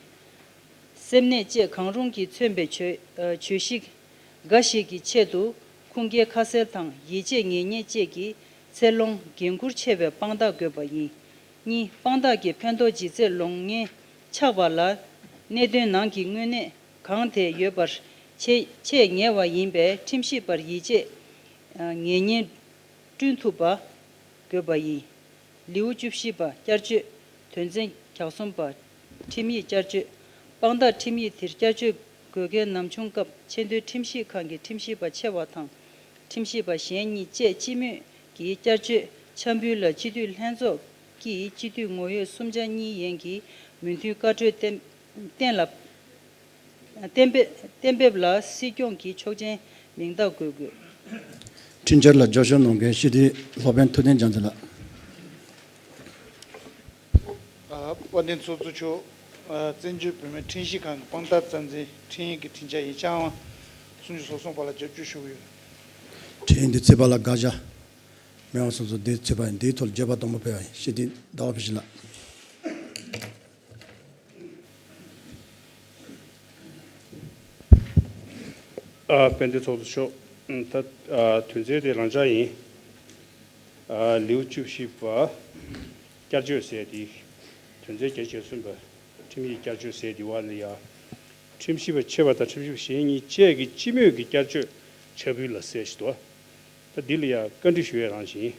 སེམས་ནད་བཅས་གང་རུང་གིས་མཚོན་པའི་གྱོད་གྱོད་གཞི་འགའ་ཞིག་གི་ཆེད་དུ་ཁུངས་སྐྱེལ་ཁ་གསལ་དང་ཡིད་ཆེས་ངེས་རྙེད་བཅས་ཀྱི་ཚད་ལོངས་འགན་འཁུར་ཆེ་བའི་དཔང་རྟགས་དགོས་པ་ཡིན། གཉིས། དཔང་རྟགས་ཀྱི་ཕན་ཐོགས་ལྗིད་ཚད་ལོངས་ངེས་ཆགས་པ་ལ་གནད་དོན་ནང་གི་དངོས་གནས་གང་དེ་ཡོད་པར་ཆེས་ཆེས་ཉེ་བ་ཡིན་པས་ཁྲིམས་ཞིབ་པར་ཡིད་ཆེས་ངེས་རྙེད་བསྐྲུན་ཐུབ་པ་དགོས་པ་ཡིན། ལེའུ་བཅུ་བཞི་པ། བསྐྱར་བཅོས། དོན་ཚན་གྱ་གསུམ་པ། ཁྲིམས་ཡིག་བསྐྱར་བཅོས། དཔང་རྟགས་ཁྲིམས་ཡིག་དེར་བསྐྱར་བཅོས་དགོས་གལ་ནམ་བྱུང་སྐབས་ཆེས་མཐོའི་ཁྲིམས་ཞིབ་ཁང་གི་ཁྲིམས་ཞིབ་པ་ཆེ་བ་དང་ཁྲིམས་ཞིབ་པ་གཞན་གཉིས་བཅས་སྤྱི་མོས་ཀྱིས་བསྐྱར་བཅོས་འཆར་འབུལ་ལ་སྤྱི་འཐུས་ལྷན་ཚོགས་ཀྱིས་སྤྱི་འཐུས་ངོ་ཡོད་གསུམ་ཆ་གཉིས་ཡན་གྱི་མོས་མཐུན་བཀའ་འཁྲོལ་གཏན་གཏན་ལ། གཏན་འབེབས་གཏན་འབེབས་ལ་སྲིད་སྐྱོང་གིས་ཆོག་མཆན་མིང་རྟགས་འགོད་དགོས། འཕྲིན་བཅར་ལ་རྒྱབ་སྐྱོར་གནང་མཁན་སྤྱི་འཐུས་ལྷོ་བན་ཐུབ་བསྟན་རྒྱ་མཚོ་ལགས། ཨ། དཔལ་ལྡན་ཚོགས་གཙོ་མཆོག་ཨ། བཙན་བྱོལ་བོད་མིའི་ཁྲིམས་ཞིབ་ཁང་གི་དཔང་རྟགས་རྩ་འཛིན་འཕྲིན་ཡིག་གི་འཕྲིན་བཅར་ཡིག་ཆ་ཨང་སུམ་ཅུ་སོ་གསུམ་པ་ལ་རྒྱབ་སྐྱོར་ཞུ་གི་ཡོད། འཕྲིན་ཡིག་འདི་རྩིས་པ་ལ་དགག་བྱ་མེད་པ་སོང་ཙང་འདི་རྩིས་པ་ཡིན། འདིའི་ཐོག་ལ་བརྗོད་པ་དང་པོ་ཕེབས་པ་ཡིན། སྤྱི་འཐུས་ཟླ་བ་བྷི་ཞི་ལགས། ཨ། དཔལ་ལྡན་ཚོགས་གཙོ་མཆོག་ད་ཨ། དོན་ཚན་དེ་རང་འཇགས་ཡིན། ཨ། ལེའུ་བཅུ་བཞི་པ། བསྐྱར་བཅོས་ཟེར་དེ། དོན་ཚན་བརྒྱད་ཅུ་གྱ་གསུམ་པ། ཁྲིམས་ཡིག་བསྐྱར་བཅོས་ཟེར་དེ་བ་ལ་ཡ། ཁྲིམས་ཞིབ་པ་ཆེ་བ་དང་ཁྲིམས་ཞིབ་པ་གཞན་གཉིས་བཅས་ཀྱི་སྤྱི་མོས་ཀྱི་བསྐྱར་བཅོས་ཕྱག་ཕུལ་ལ་ཟེར་ཞིག་འདུག་ད་འདི་ལ་ཡ་བཀའ་འདྲི་ཞུ་ཡས་རང་བཞིན།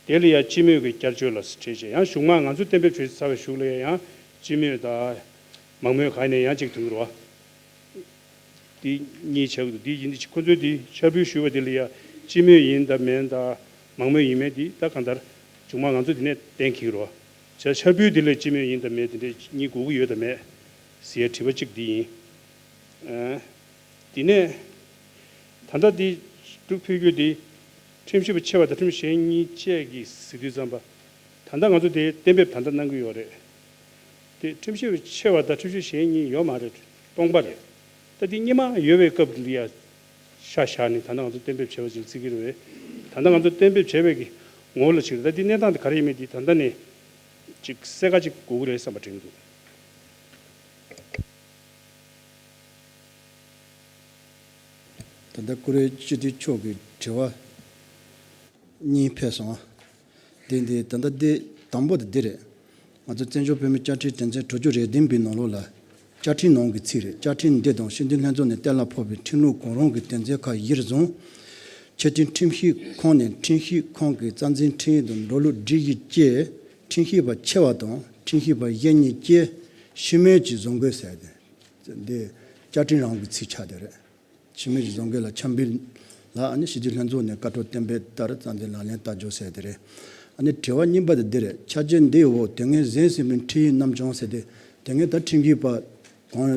དེ་ལ་ཡ་སྤྱི་མོས་ཀྱི་བསྐྱར་བཅོས་ལ་ཟེར་བྱས་ཡང་གཞུག་མ་ང་ཚོ་གཏན་འབེབས་བྱས་ཚར་བའི་གཞུག་ལ་ཡང་སྤྱི་མོས་དང་མང་མོས་གང་ནས་ཡང་གཅིག་ཐོན་གྱི་རེད་བ། འདི་གཉིས་བྱ་དགོས་འདུག་འདི་ཡིན་འདི་ཁོ་ཚོས་འདི་ཕྱག་ཕུལ་ཞུས་པ་འདི་ལ་ཡ་སྤྱི་མོས་ཡིན་དང་མིན་དང་མང་མོས་ཡིན་མིན་འདི་ད་གང་ལྟར་མཇུག་མ་ང་ཚོ་འདི་ནས་གཏན་འཁེལ་རོགས། བྱ་ཕྱག་ཕུལ་འདི་ལ་སྤྱི་མོས་ཡིན་དང་མིན་འདི་འདྲས་གཉིས་དགོས་ཀྱི་ཡོད་དང་མེད་ཟེར་ཡ་དྲི་བ་གཅིག་འདི་ཡིན། ཨ། འདི་ནས་ད་ལྟ་འདི་སྒྲུབ་ཕུལ་རྒྱུ་འདི་ཁྲིམས་ཞིབ་པ་ཆེ་བ་དང་ཁྲིམས་ཞིབ་གཞན་གཉིས་བཅས་ཀྱིས་ཟེར་དུས་ཙམ་པ། ད་ལྟ་ང་ཚོ་དེ་གཏན་འབེབས་ད་ལྟ་གནང་གི་ཡོད་རེད། དེ་ཁྲིམས་ཞིབ་ཆེ་བ་དང་ཁྲིམས་ཞིབ་གཞན་གཉིས་ཡོད་མ་རེད། སྟོང་པ་རེད། ད་དེ་སྔོན་མ་ཡོད་པའི་སྐབས་འདི་ཡ་ཤ་ཤ་ནས་ད་ལྟ་ང་ཚོ་གཏན་འབེབས་བྱས་པ་ཅིག་བརྩི་གི་རེད་པས། ད་ལྟ་ང་ཚོ་གཏན་འབེབས་བྱས་པའི་གི་ངོ་བོ་ལ་ཅིག་རེད། ད་དེ་གནས་སྟངས་དེ་ག་རེ་ཡིན་མིན་དེ་ད་ལྟ་ནས་ཅིག་གསལ་ཁ་ཅིག་དགོས་ཀྱི་རེད་བསམ་པ་དྲན་གྱི་འདུག་ད་ལྟ་བཀུར་འོས་སྤྱི་འཐུས་མཆོག་གི་དྲི་བ་གཉིས་ཕེབས་སོང་། དེ་འདི་ད་ལྟ་འདི་དང་པོ་དེ་འདི་རེད། ང་ཚོ་བཙན་བྱོལ་བོད་མིའི་བཅའ་ཁྲིམས་དོན་ཚན་དྲུག་ཅུ་རེ་བདུན་པའི་ནང་ལོགས་ལ་བཅའ་ཁྲིམས་ནང་གི་ཚིག་རེད། བཅའ་ཁྲིམས་འདི་དང་སྤྱི་འཐུས་ལྷན་ཚོགས་ནས་གཏན་ལ་ཕབ་པའི་ཁྲིམས་ལུགས་གང་རུང་གི་དོན་ཚན་ཁག་གཞིར་བཟུང་། ཆེས་མཐོའི་ཁྲིམས་ཞིབ་ཁང་ནས་ཁྲིམས་ཞིབ་ཁང་གི་རྩ་འཛིན་ཁྲིམས་ཡིག་དང་འགྲོ་ལུགས་སྒྲིག་གཞི་བཅས་ཁྲིམས་ཞིབ་པ་ཆེ་བ་དང་ཁྲིམས་ཞིབ་པ་གཞན་གཉིས་བཅས་སྤྱི་མོས་ཀྱིས་བཟོ་དགོས་ཟེར་ཏེ། འདི་བཅའ་ཁྲིམས་རང་གི་ཚིག་ཆགས་བསྡད་རེད། སྤྱི་མོས་ཀྱིས་བཟོ་དགོས་ལ་ཆབ་འབིལ་ལ་ཨ་ནི་སྤྱི་འཐུས་ལྷན་ཚོགས་ནས་བཀའ་འཁྲོལ་གཏན་འབེབས་ལྟར་རྩ་འཛིན་ལག་ལེན་བསྟར་རྒྱུ་ཟེར་དེ་རེད། ཨ་ནི་དྲི་བ་གཉིས་པ་དེ་འདི་རེད། ཆ་རྐྱེན་འདིའི་འོག་དེ་སྔའི་གཟིགས་ཟིན་པའི་ཁྲིམས་ཡིག་རྣམས་ཀྱང་ཟེར་ཏེ། དེ་སྔའི་ད་ཁྲིམས་ཞིབ་པ་གང་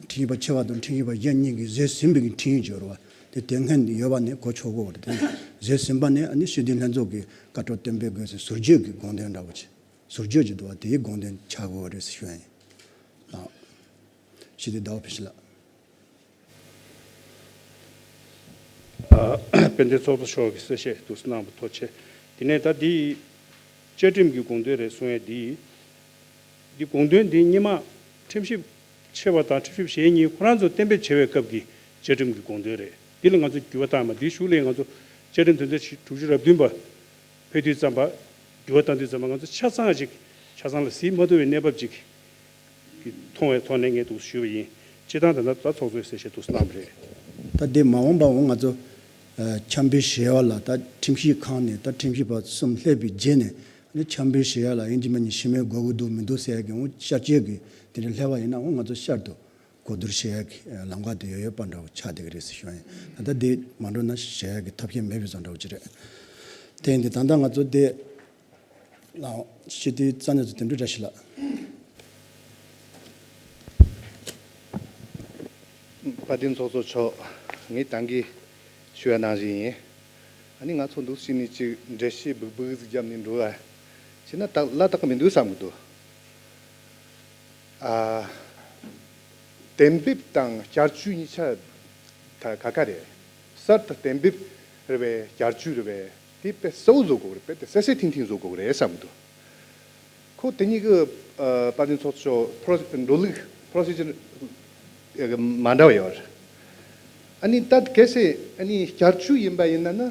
ཁྲིམས་ཞིབ་པ་ཆེ་བ་དང་ཁྲིམས་ཞིབ་པ་གཞན་གཉིས་ཀྱིས་གཟིགས་ཟིན་པའི་ཁྲིམས་ཡིག་བརྗོད་རོགས། དེ་དེ་སྔའི་ཡོད་པ་ནས་གོ་ཆོད་གོ་རེད། དེ་གཟིགས་ཟིན་པ་ནས་ཨ་ནི་སྤྱི་འཐུས་ལྷན་ཚོགས་ཀྱིས་བཀའ་འཁྲོལ་གཏན་འབེབས་དགོས་ཟེར་ཟུར་བརྗོད་ཀྱི་དགོངས་དོན་འདྲ་བོ་ཆེ། ཟུར་བརྗོད་ཀྱི་འདུག་བ་དེའི་དགོངས་དོན་ཆགས་གོ་རེད་ཟེར་ཞུ་ཡ་ཡིན། ལགས། སྤྱི་འཐུས་ཟླ་བ་ཕུན་ཚོགས་ལགས། ཨ། དཔལ་ལྡན་ཚོགས་གཙོ་མཆོག་གིས་གསལ་བཤད་ཐུགས་གནང་བ་ཐུགས་རྗེ་ཆེ། དེ་ནས་ད་འདི་བཅའ་ཁྲིམས་ཀྱི་དགོངས་དོན་རེད་གསུང་ཡས་འདི། འདི་དགོངས་དོན་འདི་སྔོན་མ་ཁྲིམས་ཞིབ་ཆེ་བ་དང་ཁྲིམས་ཞིབ་གཞན་གཉིས་ཁོ་རང་ཚོ་གཏན་འབེབས་བྱས་པའི་སྐབས་ཀྱི་བཅའ་ཁྲིམས་ཀྱི་དགོངས་དོན་རེད། འདི་ལ་ང་ཚོ་འགྱུར་བ་བཏང་མ། འདིའི་གཞུག་ལ་ང་ཚོ་བཅའ་ཁྲིམས་དོན་ཚན་དྲུག་ཅུ་རེ་བདུན་པ་ཕེབས་དུས་ཙམ་པ། འགྱུར་བ་བཏང་དུས་ཙམ་པ་ང་ཚོ་ཆ་ཚང་ཅིག་ཆ་ཚང་ལ་གཟིགས་མ་ཐུབ་པའི་གནས་བབ་ཅིག་གི་མཐོང་བའི་ཐོག་ནས་ངས་འདུག་ཞུས་པ་ཡིན། སྤྱིར་བཏང་ད་ལྟ་ད་ཚོགས་གཙོས་གསལ་བཤད་འདུག་གནང་བ་རེད། ད་དེ་མ་འོངས་པ་འོང་ང་ཚོ་ཨ་ཆབ་འབིལ་བྱེད་ཡ་ལ་ད་ཁྲིམས་ཞིབ་ཁང་ནས་ད་ཁྲིམས་ཞིབ་པ་གསུམ་སླེབས་པའི་རྗེས་ནས་ཨ་ནི་ཆབ་འབིལ་བྱེད་ཡ་ལ་ཡིན་གཅིག་མིན་གཅིག་སྤྱི་མོས་དགོས་ཀྱི་འདུག་མི་འདུག་ཟེར་ཡ་གི་འོང་བསྐྱར་བཅོས་ཀྱི་དེ་འདྲ་སླེབས་པ་ཡིན་ན་འོང་ང་ཚོ་བསྐྱར་དུ་གོ་བསྡུར་བྱེད་ཡ་གི་ལམ་ཁ་དེ་ཡོད་ཡོད་པ་འདྲ་བོ་ཆགས་བསྡད་ཀྱི་རེད་ཟེར་ཞུ་ཡ་ཡིན། ད་ལྟ་དེ་མ་འགྲོ་ན་བྱེད་ཡ་གི་ཐབས་ཤེས་མེད་པའི་བཟོ་འདྲ་བོ་ཅིག་རེད། དེ་ཡིན་དུས་ད་ལྟ་ང་ཚོ་དེ། ལགས། སྤྱི་འཐུས་རྩ་གནད་ཚོ་དོན་གྲུབ་བཀྲ་ཤིས་ལགས། དཔལ་ལྡན་ཚོགས་གཙོ་མཆོག་ངས་ད་གིན་ཞུ་བ་ནང་བཞིན་ཡིན། ཨ་ནི་ང་ཚོ་འདུག་བྱས་ནས་ཅིག་འགྲེལ་བཤད་སྦུག་སྦུག་ཟིག་བརྒྱབ་ནས་འགྲོ་བ་བྱས་ན་ད་ལ་དག་གི་མི་འདུག་བསམ་གི་འདུག་ཨ། གཏན་འབེབས་དང་བསྐྱར་བཅོས་གཉིས་ཆ་ད་ཁ་ཁ་རེད། གསར་དུ་གཏན་འབེབས་རེད་པས། བསྐྱར་བཅོས་རེད་པས། དེ་དཔེ་གསལ་བོ་བཟོ་དགོས་རེད་པས། དེ་གསལ་གསལ་ཐིང་ཐིང་བཟོ་དགོས་རེད་བསམ་གི་འདུག་ཁོ་དེ་གཉིས་ཀྱི་ཨ་དཔལ་ལྡན་ཚོགས་གཙོ་པོ་རོ་འགྲོ་ལུགས་པོ་རོ་སི་ཇར་མ་འདྲ་བ་ཡོད་རེད། ཨ་ནི་ད་གལ་སྲིད་ཨ་ནི་བསྐྱར་བཅོས་ཡིན་པ་ཡིན་ན་ནི་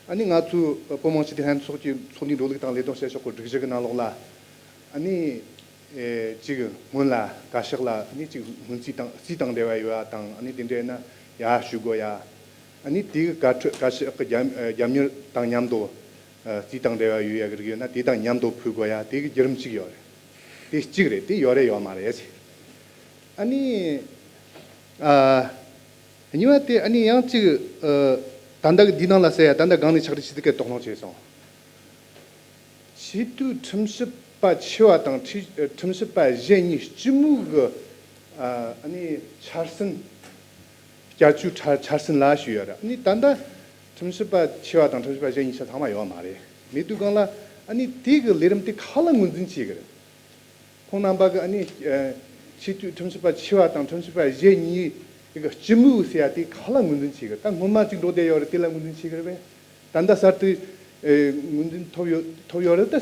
ཨ་ནི་ང་ཚོའི་བོད་མི་མང་སྤྱི་འཐུས་ལྷན་ཚོགས་ཀྱི་ཚོགས་འདུའི་འགྲོ་ལུགས་དང་ལས་དོན་བྱེད་ཕྱོགས་ཀྱི་སྒྲིག་གཞི་གི་ནང་ལོགས་ལ་ཨ་ནི་ཨེ་གཅིག་སྔོན་ལ་བཀའ་ཤག་ལ་ཨ་ནི་གཅིག་སྔོན་རྩིས་དང་རྩིས་དང་འབྲེལ་བ་ཡོད་པ་དང་ཨ་ནི་དེ་འདྲ་ཡིན་ན་ཡར་ཞུ་དགོས་ཡ། ཨ་ནི་དེ་གི་བཀའ་ཁྲོལ་བཀའ་ཤག་གི་རྒྱབ་རྒྱབ་གཉེར་དང་མཉམ་དུ་ཨ་རྩིས་དང་འབྲེལ་བ་ཡོད་ཡ་གི་རིགས་ཡོད་ན་དེ་དང་མཉམ་དུ་ཕུལ་དགོས་ཡ། དེ་གི་བརྒྱུད་རིམ་གཅིག་ཡོད་རེད། དེ་གཅིག་རེད། དེ་ཡོད་རེད་ཡོད་མ་རེད་ཟེར། ཨ་ནི་ཨ་གཉིས་པ་དེ་ཨ་ནི་ཡང་གཅིག་ཨ་ད་ལྟ་གི་འདི་ནང་ལ་ཟེར་ཡ་ད་ལྟ་སྒང་ནས་ཕྱག་བྲིས་ཞུས་དུས་སྐད་དོགས་སྣང་བྱས་སོང་། ཆེས་མཐོའི་ཁྲིམས་ཞིབ་པ་ཆེ་བ་དང་ཁྲི་ཁྲིམས་ཞིབ་པ་གཞན་གཉིས་སྤྱི་མོས་ཀྱི་ཨ་ནི་འཆར་ཟིན་བསྐྱར་བཅོས་འཆར་འཆར་ཟིན་ལ་ཞུས་ཡོད་རེད། ཨ་ནི་ད་ལྟ་ཁྲིམས་ཞིབ་པ་ཆེ་བ་དང་ཁྲིམས་ཞིབ་པ་གཞན་གཉིས་ཆ་ཚང་མ་ཡོད་མ་རེད། མེད་དུས་སྒང་ལ་ཨ་ནི་དེ་གི་ལས་རིམ་དེ་ག་ལ་ངོས་འཛིན་བྱེད་གི་རེད། ཁོང་རྣམ་པ་གི་ཨ་ནི་ཨ་ཆེས་མཐོའི་ཁྲིམས་ཞིབ་པ་ཆེ་བ་དང་ཁྲིམས་ཞིབ་པ་གཞན་གཉིས་ཀྱི་སྤྱི་མོས་ཟེར་ཡ་དེ་ག་ལ་ངོས་འཛིན་བྱེད་གི་རེད། ད་སྔོན་མ་གཅིག་འགྲོ་བསྡད་ཡོད་རེད། དེ་ལ་ངོས་འཛིན་བྱེད་གི་རེད་པས། ད་ལྟ་གསར་དུ་ཨེ་ངོས་འཛིན་ཐོབ་ཡོད་ཐོབ་ཡོད་རེད། ད་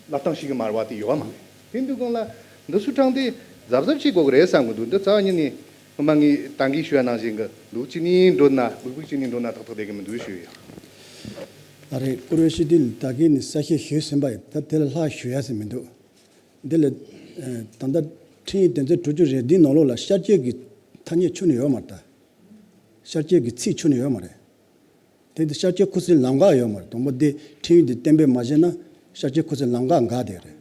ལབ་སྟངས་ཤིག་གི་མ་རེད་པ། དེ་ཡོད་མ་རེད། དེ་འདུག་གོང་ལ་འདི་ཚོ་དྲངས་ཏེ་གཟབ་གཟབ་བྱེད་དགོས་ཀྱི་རེད་བསམ་གི་འདུག་འདི་རྩ་བ་ཉིད་ནས་སྔོན་མ་ངས་ད་གིན་ཞུ་ཡ་ནང་བཞིན་གི་འདུག་གཅིག་ནས་འགྲོ་ན་སྦུག་སྦུག་གཅིག་ནས་འགྲོ་ན་ཏག་ཏག་བསྡད་གི་མི་འདུག་ཞུ་ཡ། ཨ་རེད། བཀུར་འོས་སྤྱི་འཐུས་ད་གིན་ནས་གསལ་བཤད་ཞུས་ཟིན་པ་ཡིན། ད་དེ་ལ་ལྷག་ཞུ་ཡ་ཟིག་མི་འདུག་འདི་ལ་ཨ་ད་ལྟ་ཁྲིམས་ཡིག་དོན་ཚན་དྲུག་ཅུ་རེ་བདུན་ནང་ལོགས་ལ་ཤར་སྐྱོད་ཀྱི་ཐ་སྙད་ཁྱོན་ནས་ཡོད་མ་རེད་ད། ཤར་སྐྱོད་ཀྱི་ཚིག་ཁྱོན་ནས་ཡོད་མ་རེད། དེ་འདི་ཤར་སྐྱོད་ཁུ་སིམ་ལམ་ཁ་ཡོད་མ་རེད། དང་པོ་འདི་ཁྲིམས་ཡིག་འདི་གཏན་འབེབས་མ་བྱས་ན་ཤར་སྐྱོད་ཁུ་སིམ་ལམ་ཁ་འགག་བསྡད་རེད།